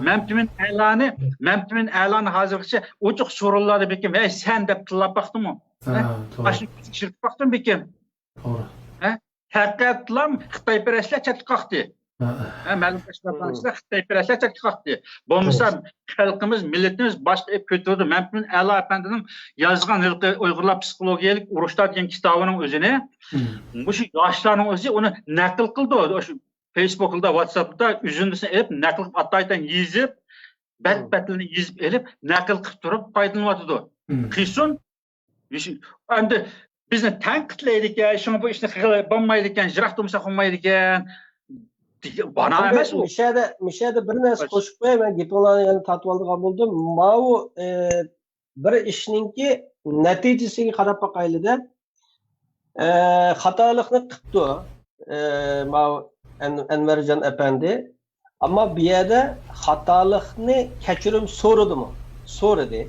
مەمتىمىن ئەلانى، مەمتىمىن ئەلانى ھازىرغىچە ئوچۇق سورۇنلاردا بېكىم، ھەي، سەن دەپ تىللاپ باقتىمۇ؟ ھە؟ ئاشۇ ئىشلىتىپ باقتىم بېكىم. توغرا. ھە؟ پەقەتلا خىتايپەرەسلەر چەتكە قاقتى. ھە، مەلۇم تەشكىلاتلارنىڭ ئىچىدە خىتايپەرەسلەر چەتكە قاقتى. بولمىسا خەلقىمىز، مىللىتىمىز باشقا ئېپ كۆتۈرىدۇ. مەمتىمىن ئەلا ئەپەندىنىڭ يازغان ھېلىقى ئۇيغۇرلار پسىخولوگىيەلىك ئۇرۇشلار دېگەن كىتابىنىڭ ئۆزىنى مۇشۇ ياشلارنىڭ ئۆزى ئۇنى نەقىل قىلىدۇ. شۇ فېيسبۇكلاردا، ۋاتساپتا ئۈزۈندىسىنى ئېلىپ، نەقىل قىلىپ ئاتايتەن يېزىپ، بەت-بەتلىرىنى يېزىپ ئېلىپ، نەقىل قىلىپ تۇرۇپ پايدىلىنىۋاتىدۇ. قىلسۇن. ئەمدى بىزنى تەنقىدلەيدىكەن، شۇڭا بۇ ئىشنى قىلغىلى بولمايدىكەن، يىراق تۇرمىساق بولمايدىكەن. بىنا ئەمدى ئەمەس ئۇ. مۇشۇ يەردە، مۇشۇ يەردە بىر نەرسە قوشۇپ قوياي، مەن گېپىڭلارنى يەنە تارتىۋالىدىغان بولدۇم. ماۋۇ، ئى، بىر ئىشنىڭكى نەتىجىسىگە قاراپ باقايلى-دە. ئە، خاتالىقنى قىپتۇ، ئە، ماۋۇ ئەن-، ئەنۋەرجان ئەپەندى. ئەمما بۇ يەردە خاتالىقنى كەچۈرۈم سورىدىمۇ؟ سورىدى.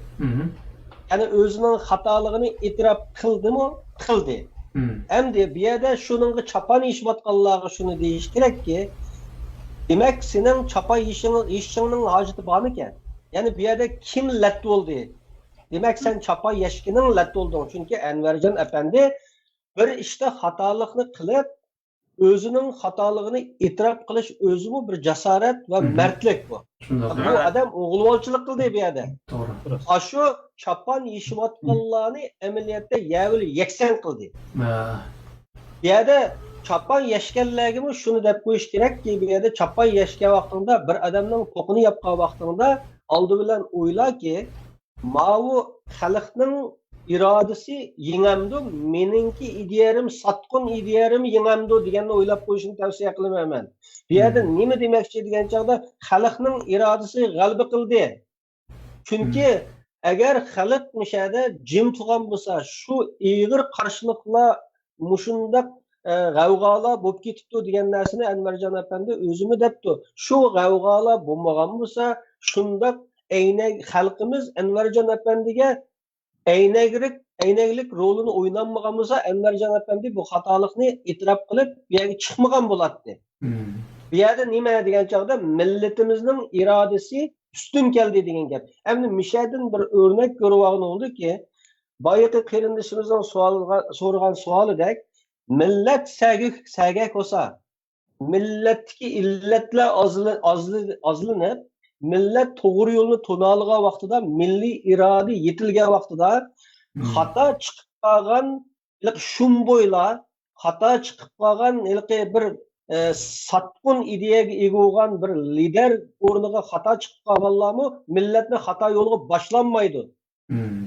يەنى ئۆزىنىڭ خاتالىقىنى ئېتىراپ قىلدىمۇ؟ قىلدى. ئەمدى بۇ يەردە شۇنىڭغا چاپان يېشىۋاتقانلارغا شۇنى دېيىش كېرەككى، دېمەك، سېنىڭ چاپان يېشىڭ-، يېشىشىڭنىڭ ھاجىتى بارمىكەن؟ يەنى بۇ يەردە كىم لەت بولدى؟ دېمەك، سەن چاپان يەشكىنىڭ لەت بولدۇڭ. چۈنكى ئەنۋەرجان ئەپەندى بىر ئىشتا خاتالىقنى قىلىپ، ئۆزىنىڭ خاتالىقىنى ئېتىراپ قىلىش ئۆزىمۇ بىر جاسارەت ۋە مەردلىك بۇ. شۇنداق. بۇ ئادەم ئوغلىۋالچىلىق قىلدى بۇ يەردە. توغرا. ئاشۇ چاپان يېشىۋاتقانلارنى ئەمەلىيەتتە يەۋىل يەكسەن قىلدى. بۇ يەردە چاپان يەشكەنلەرگىمۇ شۇنى دەپ قويۇش كېرەككى، بۇ يەردە چاپان يەشكەن ۋاقتىڭدا، بىر ئادەمنىڭ پوقىنى ياپقان ۋاقتىڭدا، ئالدى بىلەن ئويلاكى، ماۋۇ خەلقنىڭ ئىرادىسى يېڭەمدۇ، مېنىڭكى ئىدىيەلىرىم، ساتقۇن ئىدىيەلىرىم يېڭەمدۇ دېگەننى ئويلاپ قويۇشنى تەۋسىيە قىلىمەن مەن. بۇ يەردە نېمە دېمەكچى دېگەن چاغدا، خەلقنىڭ ئىرادىسى غەلىبە قىلدى. چۈنكى ئەگەر خەلق مۇشۇ يەردە جىم تۇرغان بولسا، شۇ ئېغىر قارشىلىقلار، مۇشۇنداق، ئە، غەۋغالار بولۇپ كېتىپتۇ دېگەن نەرسىنى ئەنۋەرجان ئەپەندى ئۆزىمۇ دەپتۇ. شۇ غەۋغالار بولمىغان بولسا، شۇنداق ئەينەك، خەلقىمىز ئەنۋەرجان ئەپەندىگە ئەينەكلىك، ئەينەكلىك رولىنى ئوينالمىغان بولسا، ئەنۋەرجان ئەپەندى بۇ خاتالىقنى ئېتىراپ قىلىپ، بۇ يەرگە چىقمىغان بولاتتى. بۇ يەردە نېمە دېگەن چاغدا مىللىتىمىزنىڭ ئىرادىسى ئۈستۈن كەلدى دېگەن گەپ. ئەمدى مىشەدىن بىر ئۆرنەك كۆرۈۋالغىنى بولدىكى، بايىقى قېرىندىشىمىزنىڭ سوئالغا، سورىغان سوئالىدەك، مىللەت سەگەك، سەگەك بولسا، مىللەتتىكى ئىللەتلەر ئازلى-، ئازلى-، ئازلىنىپ، مىللەت توغرا يولنى تونالىغان ۋاقتىدا، مىللىي ئىرادە يېتىلگەن ۋاقتىدا، خاتا چىقىپ قالغان ھېلىقى شۇمبويلار، خاتا چىقىپ قالغان ھېلىقى بىر، ئە، ساتقۇن ئىدىيەگە ئىگە بولغان بىر لىدەر ئورنىغا خاتا چىقىپ قالغانلارمۇ مىللەتنى خاتا يولغا باشلانمايدۇ.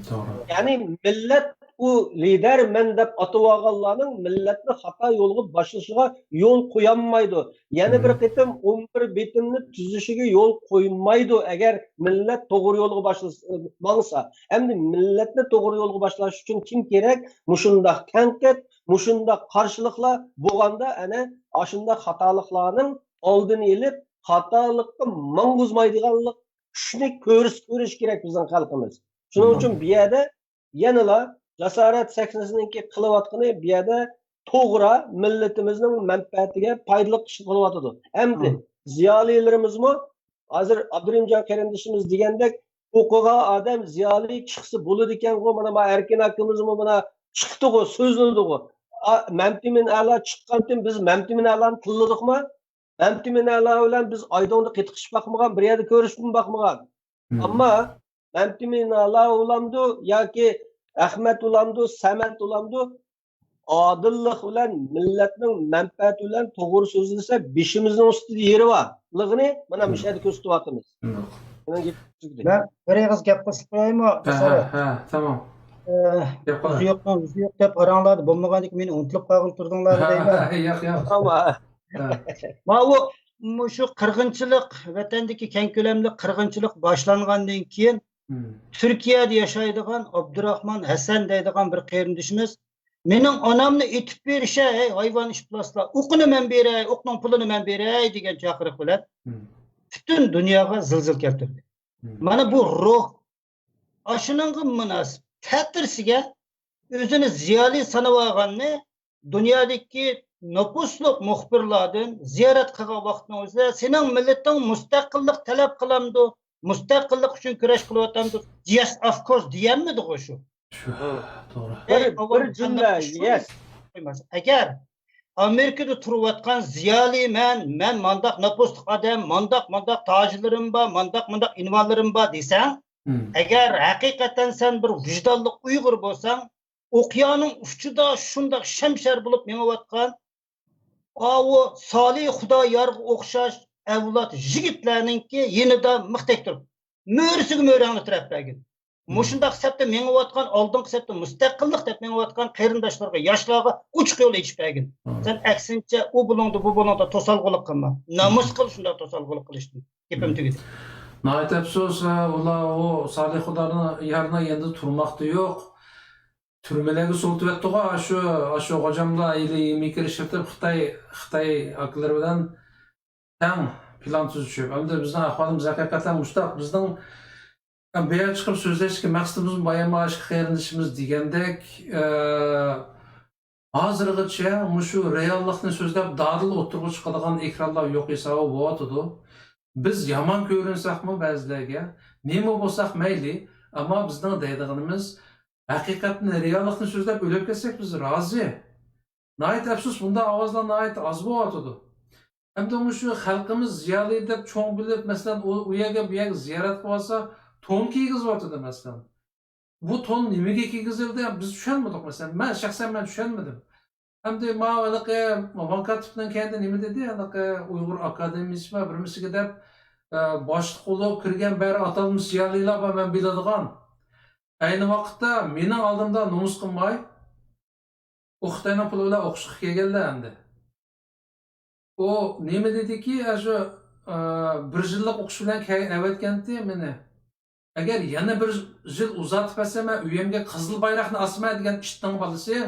توغرا. يەنى مىللەت ئۇ لىدەر مەن دەپ ئاتىۋالغانلارنىڭ مىللەتنى خاتا يولغا باشلىشىغا يول قويالمايدۇ. يەنە بىر قېتىم ئون بىر بېتىمنى تۈزۈشىگە يول قويمايدۇ، ئەگەر مىللەت توغرا يولغا باشلىسا، ماڭسا. ئەمدى مىللەتنى توغرا يولغا باشلاش ئۈچۈن كىم كېرەك؟ مۇشۇنداق تەنقىد، مۇشۇنداق قارشىلىقلار بولغاندا، ئەنە ئاشۇنداق خاتالىقلارنىڭ ئالدىنى ئېلىپ، خاتالىققا ماڭغۇزمايدىغانلىق كۈچنى كۆرس-، كۆرۈش كېرەك بىزنىڭ خەلقىمىز. شۇنىڭ ئۈچۈن بۇ يەردە يەنىلا جاسارەت سەھنىسىنىڭكى قىلىۋاتقىنى بۇ يەردە توغرا، مىللىتىمىزنىڭ مەنپەئەتىگە پايدىلىق ئىشنى قىلىۋاتىدۇ. ئەمدى زىيالىيلىرىمىزمۇ ھازىر ئابدۇرېھىمجان قېرىندىشىمىز دېگەندەك، ئوقۇغان ئادەم زىيالىي چىقسا بولىدىكەنغۇ، مانا، مانا ئەركىن ئاكىمىزمۇ مانا چىقتىغۇ، سۆزلىدىغۇ. ئا، مەمتىمىن ئەلا چىققانتىن بىز مەمتىمىن ئەلانى تىللىدۇقما؟ مەمتىمىن ئەلا بىلەن بىز ئايدىڭدا قېتىقىشىپ باقمىغان، بىر يەردە كۆرۈشۈپمۇ باقمىغان. ئەمما مەمتىمىن ئەلا بولامدۇ ياكى ئەخمەت بولامدۇ، سەمەت بولامدۇ، ئادىللىق بىلەن مىللەتنىڭ مەنپەئەتى بىلەن توغرا سۆزلىسە، بېشىمىزنىڭ ئۈستىدە يېرى بارلىقىنى مانا مۇشۇ يەردە كۆرسىتىۋاتىمىز. مېنىڭ گېپىم تۈگىدى. مەن بىر ئېغىز گەپ قوشۇپ قويايمۇ؟ ھە، ھە، ھە، تامام. ئە، گەپ قىلىڭ. ئۆزى يوقنىڭ ئۆزى يوق دەپ ئاراڭلاردا بولمىغاندىكىن مېنى ئۇنتۇلۇپ قالغىلى تۇردۇڭلارمۇ دەيمەن. ياق، ياق. ئەمما ھە. ماۋۇ، مۇشۇ قىرغىنچىلىق، ۋەتەندىكى كەڭ كۆلەملىك قىرغىنچىلىق باشلانغاندىن كېيىن، تۈركىيەدە ياشايدىغان ئابدۇراخمان ھەسەن دەيدىغان بىر قېرىندىشىمىز، «مېنىڭ ئانامنى ئېتىپ بېرىشە، ھەي ھايۋان ئىپلاسلار، ئوقىنى مەن بېرەي، ئوقنىڭ پۇلىنى مەن بېرەي» دېگەن چاقىرىق بىلەن پۈتۈن دۇنياغا زىلزىلە كەلتۈردى. مانا بۇ روھ. ئاشۇنىڭغا مۇناسىپ. تەتۈرىسىگە ئۆزىنى زىيالىي سانىۋالغاننى دۇنيادىكى نوپۇسلۇق مۇخبىرلاردىن، زىيارەت قىلغان ۋاقىتنىڭ ئۆزىدە، «سېنىڭ مىللىتىڭ مۇستەقىللىق تەلەپ قىلامدۇ؟ مۇستەقىللىق ئۈچۈن كۈرەش قىلىۋاتامدۇ؟» «Yes, of course» دېيەلمىدىغۇ شۇ. شۇ، توغرا. بىر، بىر جۈملە، yes. ئەگەر ئامېرىكىدا تۇرۇۋاتقان زىيالىي مەن، مەن مانداق نوپۇسلۇق ئادەم، مانداق، مانداق تاجلىرىم بار، مانداق، مانداق ئىنۋاللىرىم بار دېسەڭ، ئەگەر ھەقىقەتەن سەن بىر ۋىجدانلىق ئۇيغۇر بولساڭ، ئوقياننىڭ ئۇچىدا شۇنداق شەمشەر بولۇپ مېڭىۋاتقان ئاۋۇ سالىھ خۇدا يارغا ئوخشاش ئەۋلاد يىگىتلەرنىڭكى يېنىدا مىختەك تۇرۇپ، مۈرىسىگە مۈرە ئاڭلىتىپ بەرگىن. مۇشۇنداق سەپتە مېڭىۋاتقان، ئالدىنقى سەپتە مۇستەقىللىق دەپ مېڭىۋاتقان قېرىنداشلارغا، ياشلارغا ئوچۇق يول ئېچىپ بەرگىن. سەن ئەكسىنچە ئۇ بۇلۇڭدا، بۇ بۇلۇڭدا توسالغۇلۇق قىلما. نامۇس قىل شۇنداق توسالغۇلۇق قىلىشتىن. گېپىم تۈگىدى. ناھايىتى ئەپسۇس، ئۇلار ئۇ سالىھ خۇدانىڭ يارنىڭ يېنىدا تۇرماقتا يوق. تۈرمىلەرگە سولىتىۋەتتىغۇ، ئاشۇ، ئاشۇ غوجاملار ھىيلە-مىكىر ئىشلىتىپ، خىتاي، خىتاي ئاكىلىرى بىلەن تەڭ پىلان تۈزۈشۈپ. ئەمدى بىزنىڭ ئەھۋالىمىز ھەقىقەتەن مۇشۇنداق. بىزنىڭ بۇ يەرگە چىقىپ سۆزلەشتىكى مەقسىتىمىز بايام ئاشۇ قېرىندىشىمىز دېگەندەك، ئە، ھازىرغىچە مۇشۇ رېئاللىقنى سۆزلەپ، دادىل ئوتتۇرىغا چىقىدىغان ئېكرانلار يوق ھېسابى بولۇۋاتىدۇ. بىز يامان كۆرۈنسەكمۇ بەزىلەرگە، نېمە بولساق مەيلى، ئەمما بىزنىڭ دەيدىغىنىمىز، ھەقىقەتنى، رېئاللىقنى سۆزلەپ ئۆلۈپ كەتسەك بىز رازى. ناھايىتى ئەپسۇس، بۇنداق ئاۋازلار ناھايىتى ئاز بولۇۋاتىدۇ. ئەمدى مۇشۇ خەلقىمىز زىيالىي دەپ چوڭ بىلىپ، مەسىلەن، ئۇ، ئۇ يەرگە، بۇ يەرگە زىيارەتكە بارسا، تون كىيگۈزۈۋاتىدۇ، مەسىلەن. بۇ تون نېمىگە كىيگۈزۈلدى؟ بىز چۈشەنمىدۇق، مەسىلەن. مەن، شەخسەن مەن چۈشەنمىدىم. ئەمدى ماۋۇ ھېلىقى ۋان كاتىپنىڭ كەينىدە نېمە دېدى؟ ھېلىقى ئۇيغۇر ئاكادېمىيىسىمۇ بىرمىسىگە دەپ، ئە، باشلىق بولۇپ كىرگەن بىر ئاتالمىش زىيالىيلار بار، مەن بىلىدىغان. ئەينى ۋاقىتتا مېنىڭ ئالدىمدا نومۇس قىلماي، ئۇ خىتاينىڭ پۇلى بىلەن ئوقۇشقا كەلگەنلەر ئەمدى. ئۇ نېمە دېدىكى، ئاشۇ، ئە، بىر يىللىق ئوقۇش بىلەن كەي-، ئەۋەتكەنتى مېنى. ئەگەر يەنە بىر يىل ئۇزارتىپ بەرسە، مەن ئۆيۈمگە قىزىل بايراقنى ئاسىمەن دېگەن ئىتنىڭ بالىسى.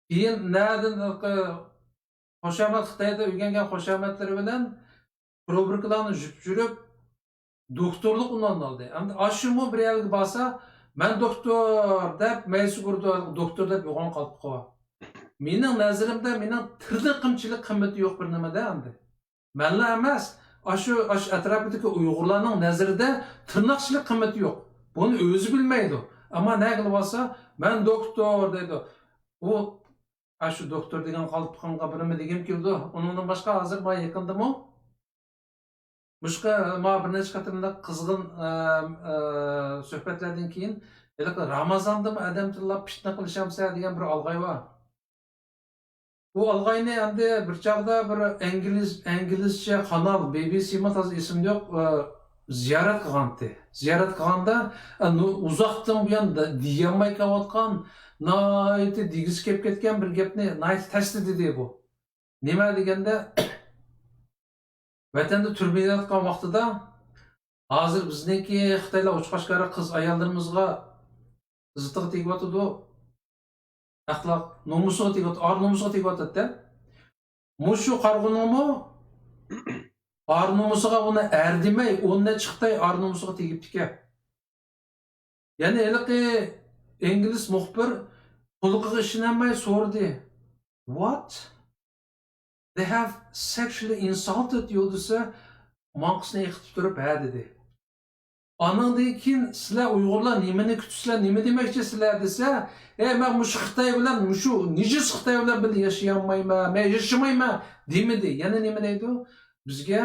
كېيىن نەدىن، خۇشامەت، خىتايدا ئۆگەنگەن خۇشامەتلىرى بىلەن پروبىركىلارنى يۇتۇپ يۈرۈپ، دوكتورلۇق ئۇنۋانىنى ئالدى. ئەمدى ئاشۇمۇ بىر يەرگە بارسا، مەن دوكتور دەپ مەيسە ئۇرىدۇ، دوكتور دەپ يوغان قالپىقى بار. مېنىڭ نەزىرىمدە مېنىڭ تىرنىقىمچىلىك قىممىتى يوق بىر نېمىدە ئەمدى. مەنلا ئەمەس، ئاشۇ، ئاشۇ ئەتراپىدىكى ئۇيغۇرلارنىڭ نەزىرىدە تىرناقچىلىق قىممىتى يوق. بۇنى ئۆزى بىلمەيدۇ. ئەمما نەگىلا بارسا، مەن دوكتور دەيدۇ. ئۇ، ئاشۇ دوكتور دېگەن قالپىقىڭغا بىرىمۇ دېگۈم كېلىدۇ. ئۇنىڭدىن باشقا ھازىر مانا يېقىندىمۇ مۇشۇقا، مانا بىر نەچچە قېتىملىق قىزغىن، ئە، ئە، سۆھبەتلەردىن كېيىن، ھېلىقى رامازاندىمۇ ئادەم تىللاپ پىتنە قىلىشامسەن دېگەن بىر ئالغاي بار. بۇ ئالغاينى ئەمدى بىر چاغدا بىر ئىنگلىز، ئىنگلىزچە قانال، بى بى سىمۇ تازا ئېسىمدە يوق، ئە، زىيارەت قىلغانتى. زىيارەت قىلغاندا، ئە، نۇ-، ئۇزاقتىن بۇيان د-، دېيەلمەي كېلىۋاتقان، ناھايىتى دېگۈسى كېلىپ كەتكەن بىر گەپنى ناھايىتى تەستە دېدى بۇ. نېمە دېگەندە، ۋەتەندە تۈرمىدە ياتقان ۋاقتىدا، ھازىر بىزنىڭكى خىتايلار ئوچۇق-ئاشكارا قىز-ئاياللىرىمىزغا زىتىغا تېگىۋاتىدۇ. ئەخلاق نومۇسىغا تېگىۋاتىدۇ، ئار نومۇسىغا تېگىۋاتىدۇ. مۇشۇ قارىغۇنىڭمۇ ئار نومۇسىغا ئۇنى ئەر دېمەي، ئون نەچچە خىتاي ئار نومۇسىغا تېگىپتىكەن. يەنە ھېلىقى ئىنگلىز مۇخبىر قۇلىقىغا ئىشىنەلمەي سورىدى. What? They have sexually insulted you دېسە، ماڭقىسىنى ئېقىتىپ تۇرۇپ، ھە دېدى. ئانىڭدىن كېيىن سىلەر ئۇيغۇرلار نېمىنى كۈتىسىلەر، نېمە دېمەكچىسىلەر دېسە، ئەي، مەن مۇشۇ خىتاي بىلەن، مۇشۇ نىجىس خىتاي بىلەن بىللە ياشىيالمايمەن، مەن ياشىمايمەن دېمىدى. يەنە نېمە دەيدۇ؟ بىزگە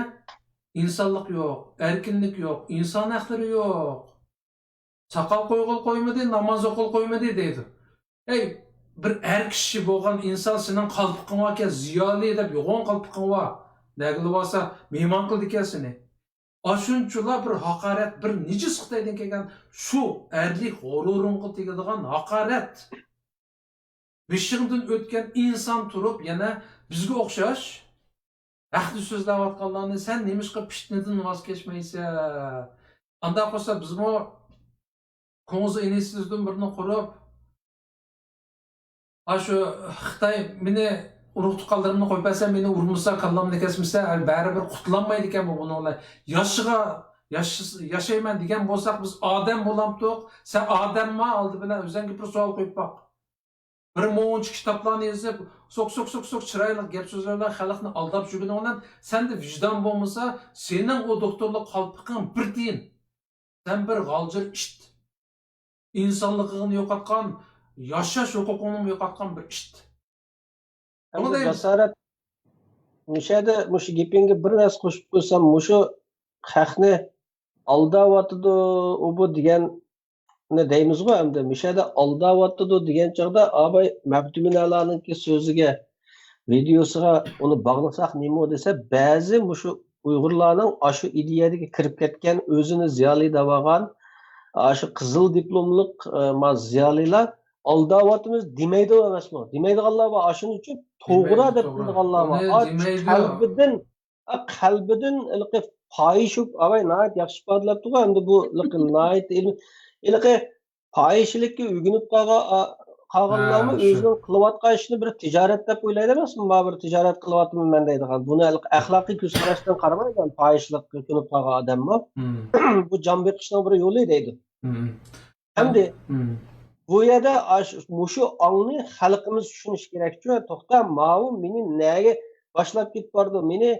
ئىنسانلىق يوق، ئەركىنلىك يوق، ئىنسان ھەقلىرى يوق. ساقال قويغىلى قويمىدى، ناماز ئوقۇغىلى قويمىدى دەيدۇ. ئەي، بىر ئەر كىشى بولغان ئىنسان سېنىڭ قالپىقىڭ باركەن، زىيالىي دەپ يوغان قالپىقىڭ بار. نەگىلا بارسا مېھمان قىلىدىكەن سېنى. ئاشۇنچىلا بىر ھاقارەت، بىر نىجىس خىتايدىن كەلگەن شۇ ئەرلىك غۇرۇرۇڭغا تېگىدىغان ھاقارەت. بېشىڭدىن ئۆتكەن ئىنسان تۇرۇپ يەنە بىزگە ئوخشاش ھەقنى سۆزلەۋاتقانلارنى سەن نېمىشقا پىتنىدىن ۋاز كەچمەيسەن؟ ئانداق بولسا بىزمۇ كۇڭزى ئىنىستىتۇتىدىن بىرنى قۇرۇپ، ئاشۇ خىتاي مېنى ئۇرۇق-تۇغقانلىرىمنى قويۇپ بەرسە، مېنى ئۇرمىسا، كاللامنى كەسمىسە، بەرىبىر قۇتۇلالمايدىكەن بۇ بۇنىڭ بىلەن. ياشىغا، ياش-، ياشايمەن دېگەن بولساق، بىز ئادەم بولامتۇق؟ سەن ئادەمما؟ ئالدى بىلەن ئۆزۈڭگە بىر سوئال قويۇپ باق. بىر مۇنچە كىتابلارنى يېزىپ، سوك، سوك، سوك، سوك، چىرايلىق گەپ سۆزلەر بىلەن خەلقنى ئالداپ يۈرگىنىڭ بىلەن، سەندە ۋىجدان بولمىسا، سېنىڭ ئۇ دوكتورلۇق قالپىقىڭ بىر تىيىن. سەن بىر غالجىر ئىت. ئىنسانلىقىڭنى يوقاتقان، ياشاش ھوقۇقۇڭنىمۇ يوقاتقان بىر ئىت. ئەمدى جاسارەت، مۇشۇ يەردە مۇشۇ گېپىڭگە بىر نەرسە قوشۇپ قويسام، مۇشۇ خەقنى ئالداۋاتىدۇ، ئۇ بۇ دېگەننى دەيمىزغۇ ئەمدى. مۇشۇ يەردە ئالداۋاتىدۇ دېگەن چاغدا ئاباي مەبدۇمىنەلارنىڭكى سۆزىگە ۋىدېئوسىغا ئۇنى باغلىساق نېمە دېسە، بەزى مۇشۇ ئۇيغۇرلارنىڭ ئاشۇ ئىدىيەدىكى كىرىپ كەتكەن، ئۆزىنى زىيالىي دەۋالغان، ئاشۇ قىزىل دىپلوملۇق، ئە، ما زىيالىيلار ئالداۋاتىمىز دېمەيدۇ ئەمەسمۇ؟ دېمەيدىغانلار بار، ئاشۇنى ئۈچۈن توغرا دېمەيدۇ، دەپ توغرا. بىلىدىغانلار بار. ئۇنى ئا، دېمەيدۇ. قەلبىدىن، ئا، قەلبىدىن ھېلىقى پاھىشە، ئاۋاي ناھايىتى ياخشى ئىپادىلەپتىغۇ، ئەمدى بۇ ھېلىقى ناھايىتى ئىلمىي، ھېلىقى پاھىشىلىككە ئۆگىنىپ قالغان، قالغانلارمۇ ھە، شۇ. ئۆزىنىڭ قىلىۋاتقان ئىشىنى بىر تىجارەت دەپ ئويلايدۇ ئەمەسمۇ؟ ما بىر تىجارەت قىلىۋاتىمەن مەن دەيدىغان. بۇنى ھېلىقى ئەخلاقىي كۆز قاراشتىن قارىمايدۇ، پاھىشىلىككە كۆنۈپ قالغان ئادەممۇ. مم. بۇ جان بېقىشنىڭ بىر يولى دەيدۇ. مم. ئەمدى مم. بۇ يەردە ئاش-، مۇشۇ ئاڭنى خەلقىمىز چۈشىنىشى كېرەكچۇ، توختا، ماۋۇ مېنى نەگە باشلاپ كېتىپ بارىدۇ؟ مېنى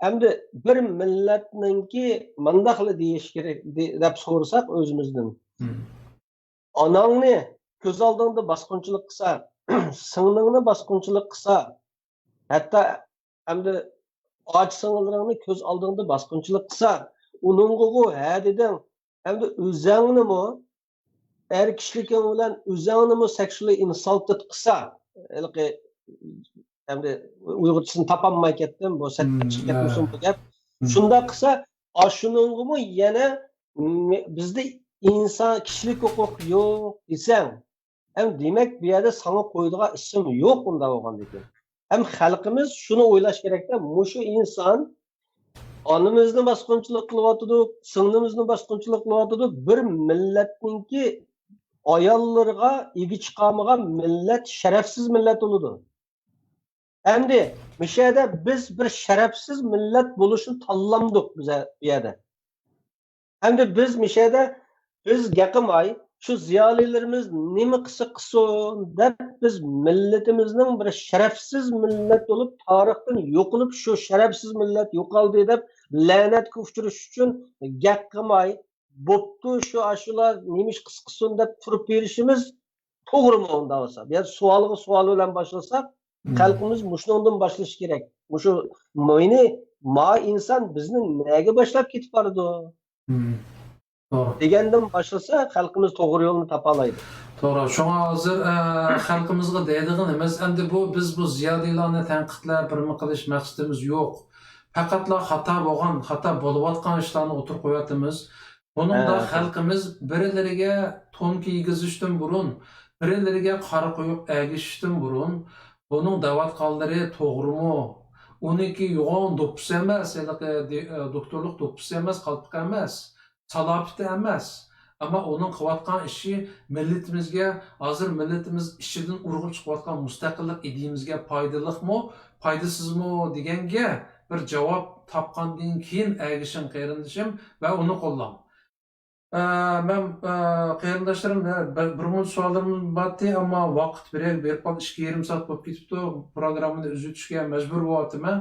ئەمدى بىر مىللەتنىڭكى مانداقلا دېيىش كېرەك دە-، دەپ سورىساق ئۆزىمىزدىن. مم. ئاناڭنى كۆز ئالدىڭدا باسقۇنچىلىق قىلسا، سىڭلىڭنى باسقۇنچىلىق قىلسا، ھەتتا ئەمدى ئاچا سىڭىللىرىڭنى كۆز ئالدىڭدا باسقۇنچىلىق قىلسا، ئۇنىڭغىغۇ ھە دېدىڭ، ئەمدى ئۆزەڭنىمۇ، ئەر كىشىلىكىڭ بىلەن ئۆزەڭنىمۇ sexually insulted قىلسا، ھېلىقى، ئەمدى ئۇيغۇرچىسىنى تاپالماي كەتتىم، بۇ سەتتە مم، چىقىپ ھە. كەتمىسۇن بۇ گەپ. مم. شۇنداق قىلسا، ئاشۇنىڭغىمۇ يەنە مې-، بىزدە ئىنسان، كىشىلىك ھوقۇق يوق دېسەڭ، ھەم دېمەك، بۇ يەردە ساڭا قويىدىغان ئىسىم يوق ئۇنداق بولغاندىكىن. ھەم خەلقىمىز شۇنى ئويلاش كېرەكتە، مۇشۇ ئىنسان ئانىمىزنى باسقۇنچىلىق قىلىۋاتىدۇ، سىڭلىمىزنى باسقۇنچىلىق قىلىۋاتىدۇ، بىر مىللەتنىڭكى ئاياللىرىغا ئىگە چىقالمىغان مىللەت شەرەپسىز مىللەت بولىدۇ. ئەمدى مۇشۇ يەردە بىز بىر شەرەپسىز مىللەت بولۇشنى تاللامدۇق بىز بۇ يەردە. ئەمدى بىز مۇشۇ يەردە بىز گەقىماي، شۇ زىيالىيلىرىمىز نېمە قىلسا قىلسۇن دەپ، بىز مىللىتىمىزنىڭ بىر شەرەپسىز مىللەت بولۇپ، تارىختىن يوقىلىپ، شۇ شەرەپسىز مىللەت يوقالدى دەپ لەنەتكە ئۇچرىشىش ئۈچۈن گەقىماي، بوپتۇ، شۇ ئاشۇلار نېمە ئىش قىلسا قىلسۇن دەپ تۇرۇپ بېرىشىمىز توغرىمۇ ئۇنداق بولسا؟ يا سوئالغا سوئال بىلەن باشلىساق، مم. خەلقىمىز مۇشۇنىڭدىن باشلىشى كېرەك. مۇشۇ مېنى، ما ئىنسان بىزنى نەگە باشلاپ كېتىپ بارىدۇ؟ مم. توغرا. دېگەندىن باشلىسا، خەلقىمىز توغرا يولنى تاپالايدۇ. توغرا. شۇڭا ھازىر، ئە، خەلقىمىزغا دەيدىغىنىمىز، ئەمدى بۇ، بىز بۇ زىيالىيلارنى تەنقىدلەپ، بىرمە قىلىش مەقسىتىمىز يوق. پەقەتلا خاتا بولغان، خاتا بولۇۋاتقان ئىشلارنى ئوتتۇرىغا قويۇۋاتىمىز. بۇنىڭدا ھە. خەلقىمىز بىرلىرىگە تون كىيگۈزۈشتىن بۇرۇن، بىرلىرىگە قارا قويۇق ئەگىشىشتىن بۇرۇن، بۇنىڭ دەۋاتقانلىرى توغرىمۇ؟ ئۇنىڭكى يوغان دوپپىسى ئەمەس، ھېلىقى دى-، دوكتورلۇق دوپپىسى ئەمەس، قالپىقى ئەمەس، سالاپىتى ئەمەس. ئەمما ئۇنىڭ قىلىۋاتقان ئىشى مىللىتىمىزگە، ھازىر مىللىتىمىز ئىچىدىن ئۇرغۇپ چىقىۋاتقان مۇستەقىللىق ئىدىيىمىزگە پايدىلىقمۇ، پايدىسىزمۇ دېگەنگە بىر جاۋاب تاپقاندىن كېيىن ئەگىشىڭ قېرىندىشىم ۋە ئۇنى قوللاڭ. ئە، مەن، ئە، قېرىنداشلىرىم، بىر، بىر مۇنچە سوئاللىرىم بارتى، ئەمما ۋاقىت بىرەر بېرىپ قالدى، ئىككى يېرىم سائەت بولۇپ كېتىپتۇ، پروگراممىنى ئۈزۈۋېتىشكە مەجبۇر بولۇۋاتىمەن.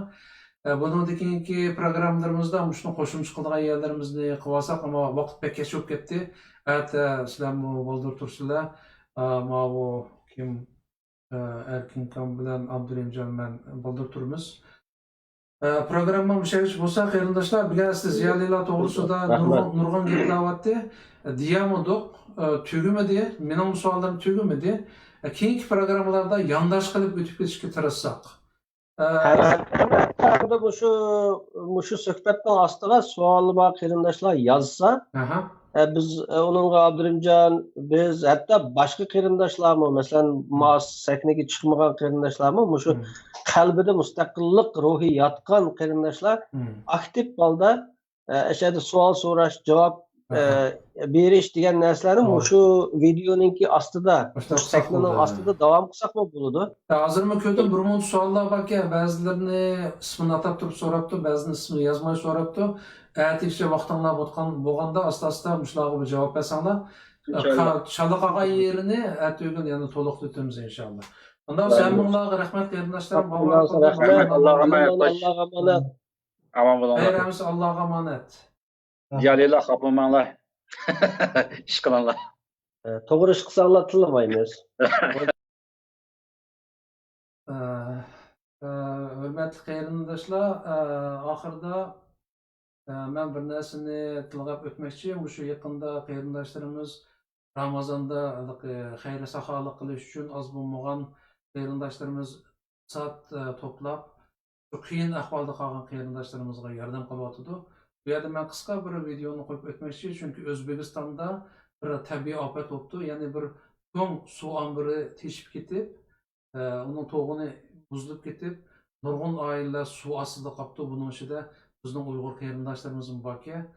ئە، بۇنىڭدىن كېيىنكى پروگراممىلىرىمىزدا مۇشۇنى قوشۇمچە قىلىدىغان يەرلىرىمىزنى قىلىۋالساق، ئەمما ۋاقىت بەك كەچ بولۇپ كەتتى. ئەتە سىلەرمۇ بالدۇر تۇرسىلەر. ئە، ماۋۇ كىم، ئە، ئەركىنكام بىلەن ئابدۇرېھىمجان مەن بالدۇر تۇرىمىز. ئە، پروگرامما مۇشۇ يەرگىچە بولسا، قېرىنداشلار، بۈگۈن سىز زىيالىيلار توغرىسىدا رەھمەت. نۇرغۇن، نۇرغۇن گەپلەۋاتتى. ئە، دېيەلمىدۇق، ئە، تۈگىمىدى، مېنىڭ سوئاللىرىم تۈگىمىدى. ئە، كېيىنكى پروگراممىلاردا يانداش قىلىپ ئۆتۈپ كېتىشكە تىرىشساق. ئە، ھەقىقەتەن مۇشۇ، مۇشۇ سۆھبەتنىڭ ئاستىغا سوئالى بار قېرىنداشلار يازسا، ئەھە. ئە، بىز، ئە، ئۇنىڭغا ئابدۇرېھىمجان، بىز، ھەتتا باشقا قېرىنداشلارمۇ، مەسىلەن، مم. ما سەھنىگە چىقمىغان قېرىنداشلارمۇ مۇشۇ مم. قەلبىدە مۇستەقىللىق روھى ياتقان قېرىنداشلار مم. ئاكتىپ ھالدا، ئە، ئەشەدە سوئال سوراش، جاۋاب، ئەھە. ئە، بېرىش دېگەن نەرسىلەرنى توغرا. مۇشۇ ۋىدېئونىڭكى ئاستىدا، مۇشۇ سەھنىنىڭ ئاستىدا داۋام قىلساقمۇ بولىدۇ. ھازىرمۇ كۆردۈم، بىر مۇنچە سوئاللار باركەن، بەزىلىرىنى ئىسمىنى ئاتاپ تۇرۇپ سوراپتۇ، بەزىنى ئىسمىنى يازماي سوراپتۇ. ئەتىگىچە ۋاقتىڭلار بولغان-، بولغاندا ئاستا-ئاستا مۇشۇلارغا بىر جاۋاب بەرسەڭلار. ئىنشاللا. قا-، چالا قالغان يېرىنى ئەتىگۈن يەنە تولۇقلىتىمىز ئىنشاللا. ئۇنداق بولسا ھەممىڭلارغا رەھمەت قېرىنداشلار. ھەممىڭلارغا رەھمەت. ئاللاغا ئامانەت. ئاللاغا ئامانەت. ئامان بولۇڭلار. خەير ھەممىسى ئاللاغا ئامانەت. زىيالىيلار خاپىلىماڭلار. ئىش قىلىڭلار. ئە، توغرا ئىش قىلساڭلار تىللىمايمىز. ئە، ئە، ھۆرمەتلىك قېرىنداشلار، ئە، ئاخىرىدا، ئە، مەن بىر نەرسىنى تىلغاپ ئۆتمەكچى. مۇشۇ يېقىندا قېرىنداشلىرىمىز رامازاندا ھېلىقى خەير-ساخاۋەت قىلىش ئۈچۈن ئاز بولمىغان قېرىنداشلىرىمىز ئىقتىساد، ئە، توپلاپ، شۇ قىيىن ئەھۋالدا قالغان قېرىنداشلىرىمىزغا ياردەم قىلىۋاتىدۇ. بۇ يەردە مەن قىسقا بىر ۋىدېئونى قويۇپ ئۆتمەكچى، چۈنكى ئۆزبېكىستاندا بىر تەبىئىي ئاپەت بوپتۇ، يەنى بىر چوڭ سۇ ئامبىرى تېشىپ كېتىپ، ئە، ئۇنىڭ توغىنى بۇزۇلۇپ كېتىپ، نۇرغۇن ئائىلىلەر سۇ ئاستىدا قاپتۇ. بۇنىڭ ئىچىدە بىزنىڭ ئۇيغۇر قېرىنداشلىرىمىزمۇ باركەن.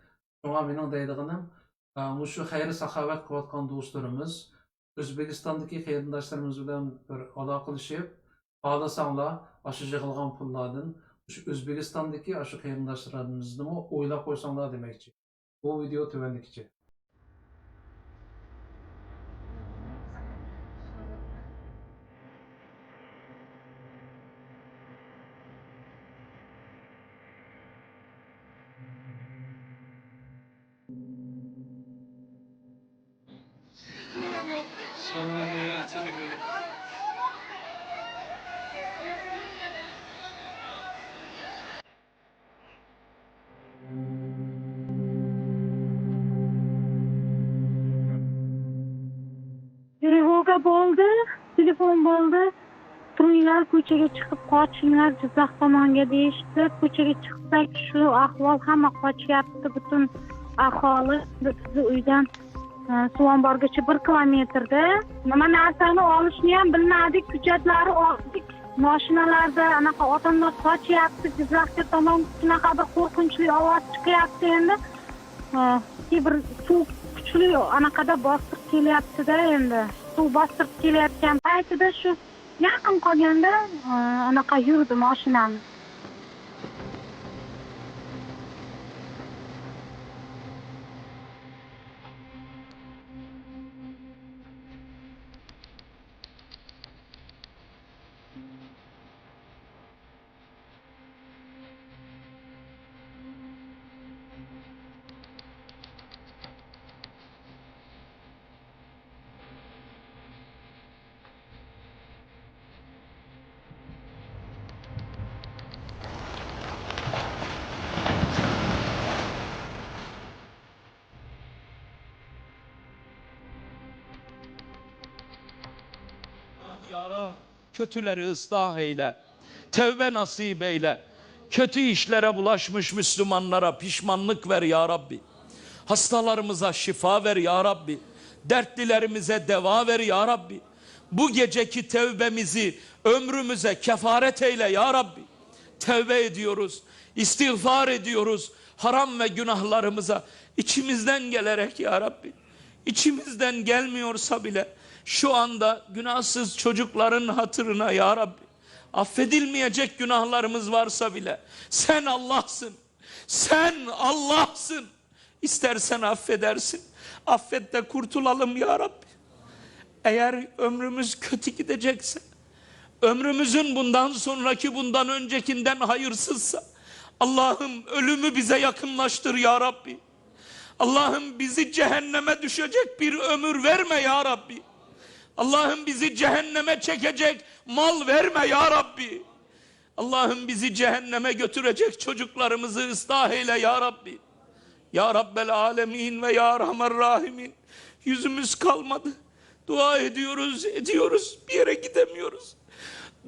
شۇڭا مېنىڭ دەيدىغىنىم، ئە، مۇشۇ خەير-ساخاۋەت قىلىۋاتقان دوستلىرىمىز، ئۆزبېكىستاندىكى قېرىنداشلىرىمىز بىلەن بىر ئالاقىلىشىپ، خالىساڭلار، ئاشۇ يىغىلغان پۇللاردىن مۇشۇ ئۆزبېكىستاندىكى ئاشۇ قېرىنداشلىرىمىزنىمۇ ئويلاپ قويساڭلار دېمەكچى. بۇ ۋىدېئو تۆۋەندىكىچە. ترېۋوگا بولدى، تېلېفون بولدى. تۇرۇڭلار، كوچىغا چىقىپ قاچىڭلار، جىزاخ تامانغا دېيىشتى. كوچىغا چىقساق، شۇ ئەھۋال، ھەممە قاچىياپتۇ، پۈتۈن ئاھالى. بىز ئۆيدىن، ئە، سۇۋان بارغۇچە بىر كىلومېتىردە. نېمە نەرسىنى ئالىشنى ھەم بىلمەدۇق، كۆچەتلەرنى ئالدۇق. ماشىنىلاردا ئاناقا ئادەملەر قاچىياپتۇ، جىزاخقا تامام شۇناقا بىر قورقۇنچلۇق ئاۋاز چىقىياپتۇ ئەمدى. ئە، بىر سۇ كۈچلۈك ئاناقىدا باستۇرۇپ كېلىياپتۇ-دە ئەمدى. سۇ باستۇرۇپ كېلىيەتكەن پەيتىدە شۇ يېقىن قالغاندا، ئە، ئاناقا يۈردى ماشىنام. يارا. Kötüleri ıslah eyle. Tevbe nasip eyle. Kötü işlere bulaşmış Müslümanlara pişmanlık ver ya Rabbi. Hastalarımıza şifa ver ya Rabbi. Dertlilerimize deva ver ya Rabbi. Bu geceki tevbemizi ömrümüze kefaret eyle ya Rabbi. Tevbe ediyoruz, istiğfar ediyoruz haram ve günahlarımıza içimizden gelerek ya Rabbi. İçimizden gelmiyorsa bile şu anda günahsız çocukların hatırına ya Rabbi, affedilmeyecek günahlarımız varsa bile sen Allah'sın. Sen Allah'sın. İstersen affedersin. Affet de kurtulalım ya Rabbi. Eğer ömrümüz kötü gidecekse, ömrümüzün bundan sonraki, bundan öncekinden hayırsızsa, Allah'ım, ölümü bize yakınlaştır ya Rabbi. Allah'ım, bizi cehenneme düşecek bir ömür verme ya Rabbi. Allah'ım, bizi cehenneme çekecek mal verme ya Rabbi. Allah'ım, bizi cehenneme götürecek çocuklarımızı ıslah eyle ya Rabbi. Ya Rabbel Alemin ve ya Erhamer Rahimin. Yüzümüz kalmadı. Dua ediyoruz, ediyoruz. Bir yere gidemiyoruz.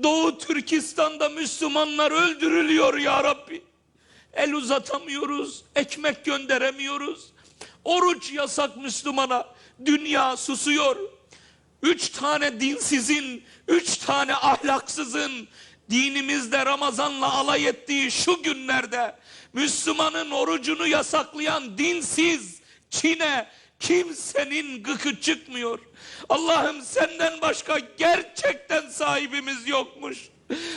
Doğu Türkistan'da Müslümanlar öldürülüyor ya Rabbi. El uzatamıyoruz, ekmek gönderemiyoruz. Oruç yasak Müslümana. Dünya susuyor. Üç tane dinsizin, üç tane ahlaksızın dinimizde Ramazan'la alay ettiği şu günlerde Müslümanın orucunu yasaklayan dinsiz Çin'e kimsenin gıkı çıkmıyor. Allah'ım, senden başka gerçekten sahibimiz yokmuş.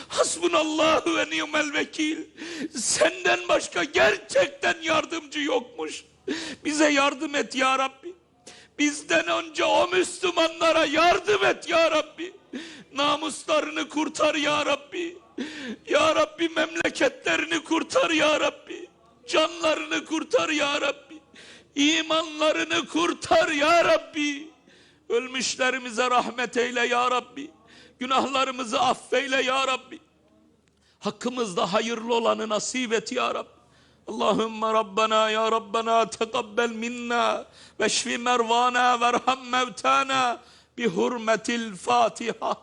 Hasbunallahu ve ni'mel vekil. Senden başka gerçekten yardımcı yokmuş. Bize yardım et ya Rabbi. Bizden önce o Müslümanlara yardım et ya Rabbi. Namuslarını kurtar ya Rabbi. Ya Rabbi, memleketlerini kurtar ya Rabbi. Canlarını kurtar ya Rabbi. İmanlarını kurtar ya Rabbi. Ölmüşlerimize rahmet eyle ya Rabbi. Günahlarımızı affeyle ya Rabbi. Hakkımızda hayırlı olanı nasip et ya Rabbi. Allahümme Rabbena ya Rabbena teqabbel minna veşfi mervana verham mevtana bi hurmetil Fatiha.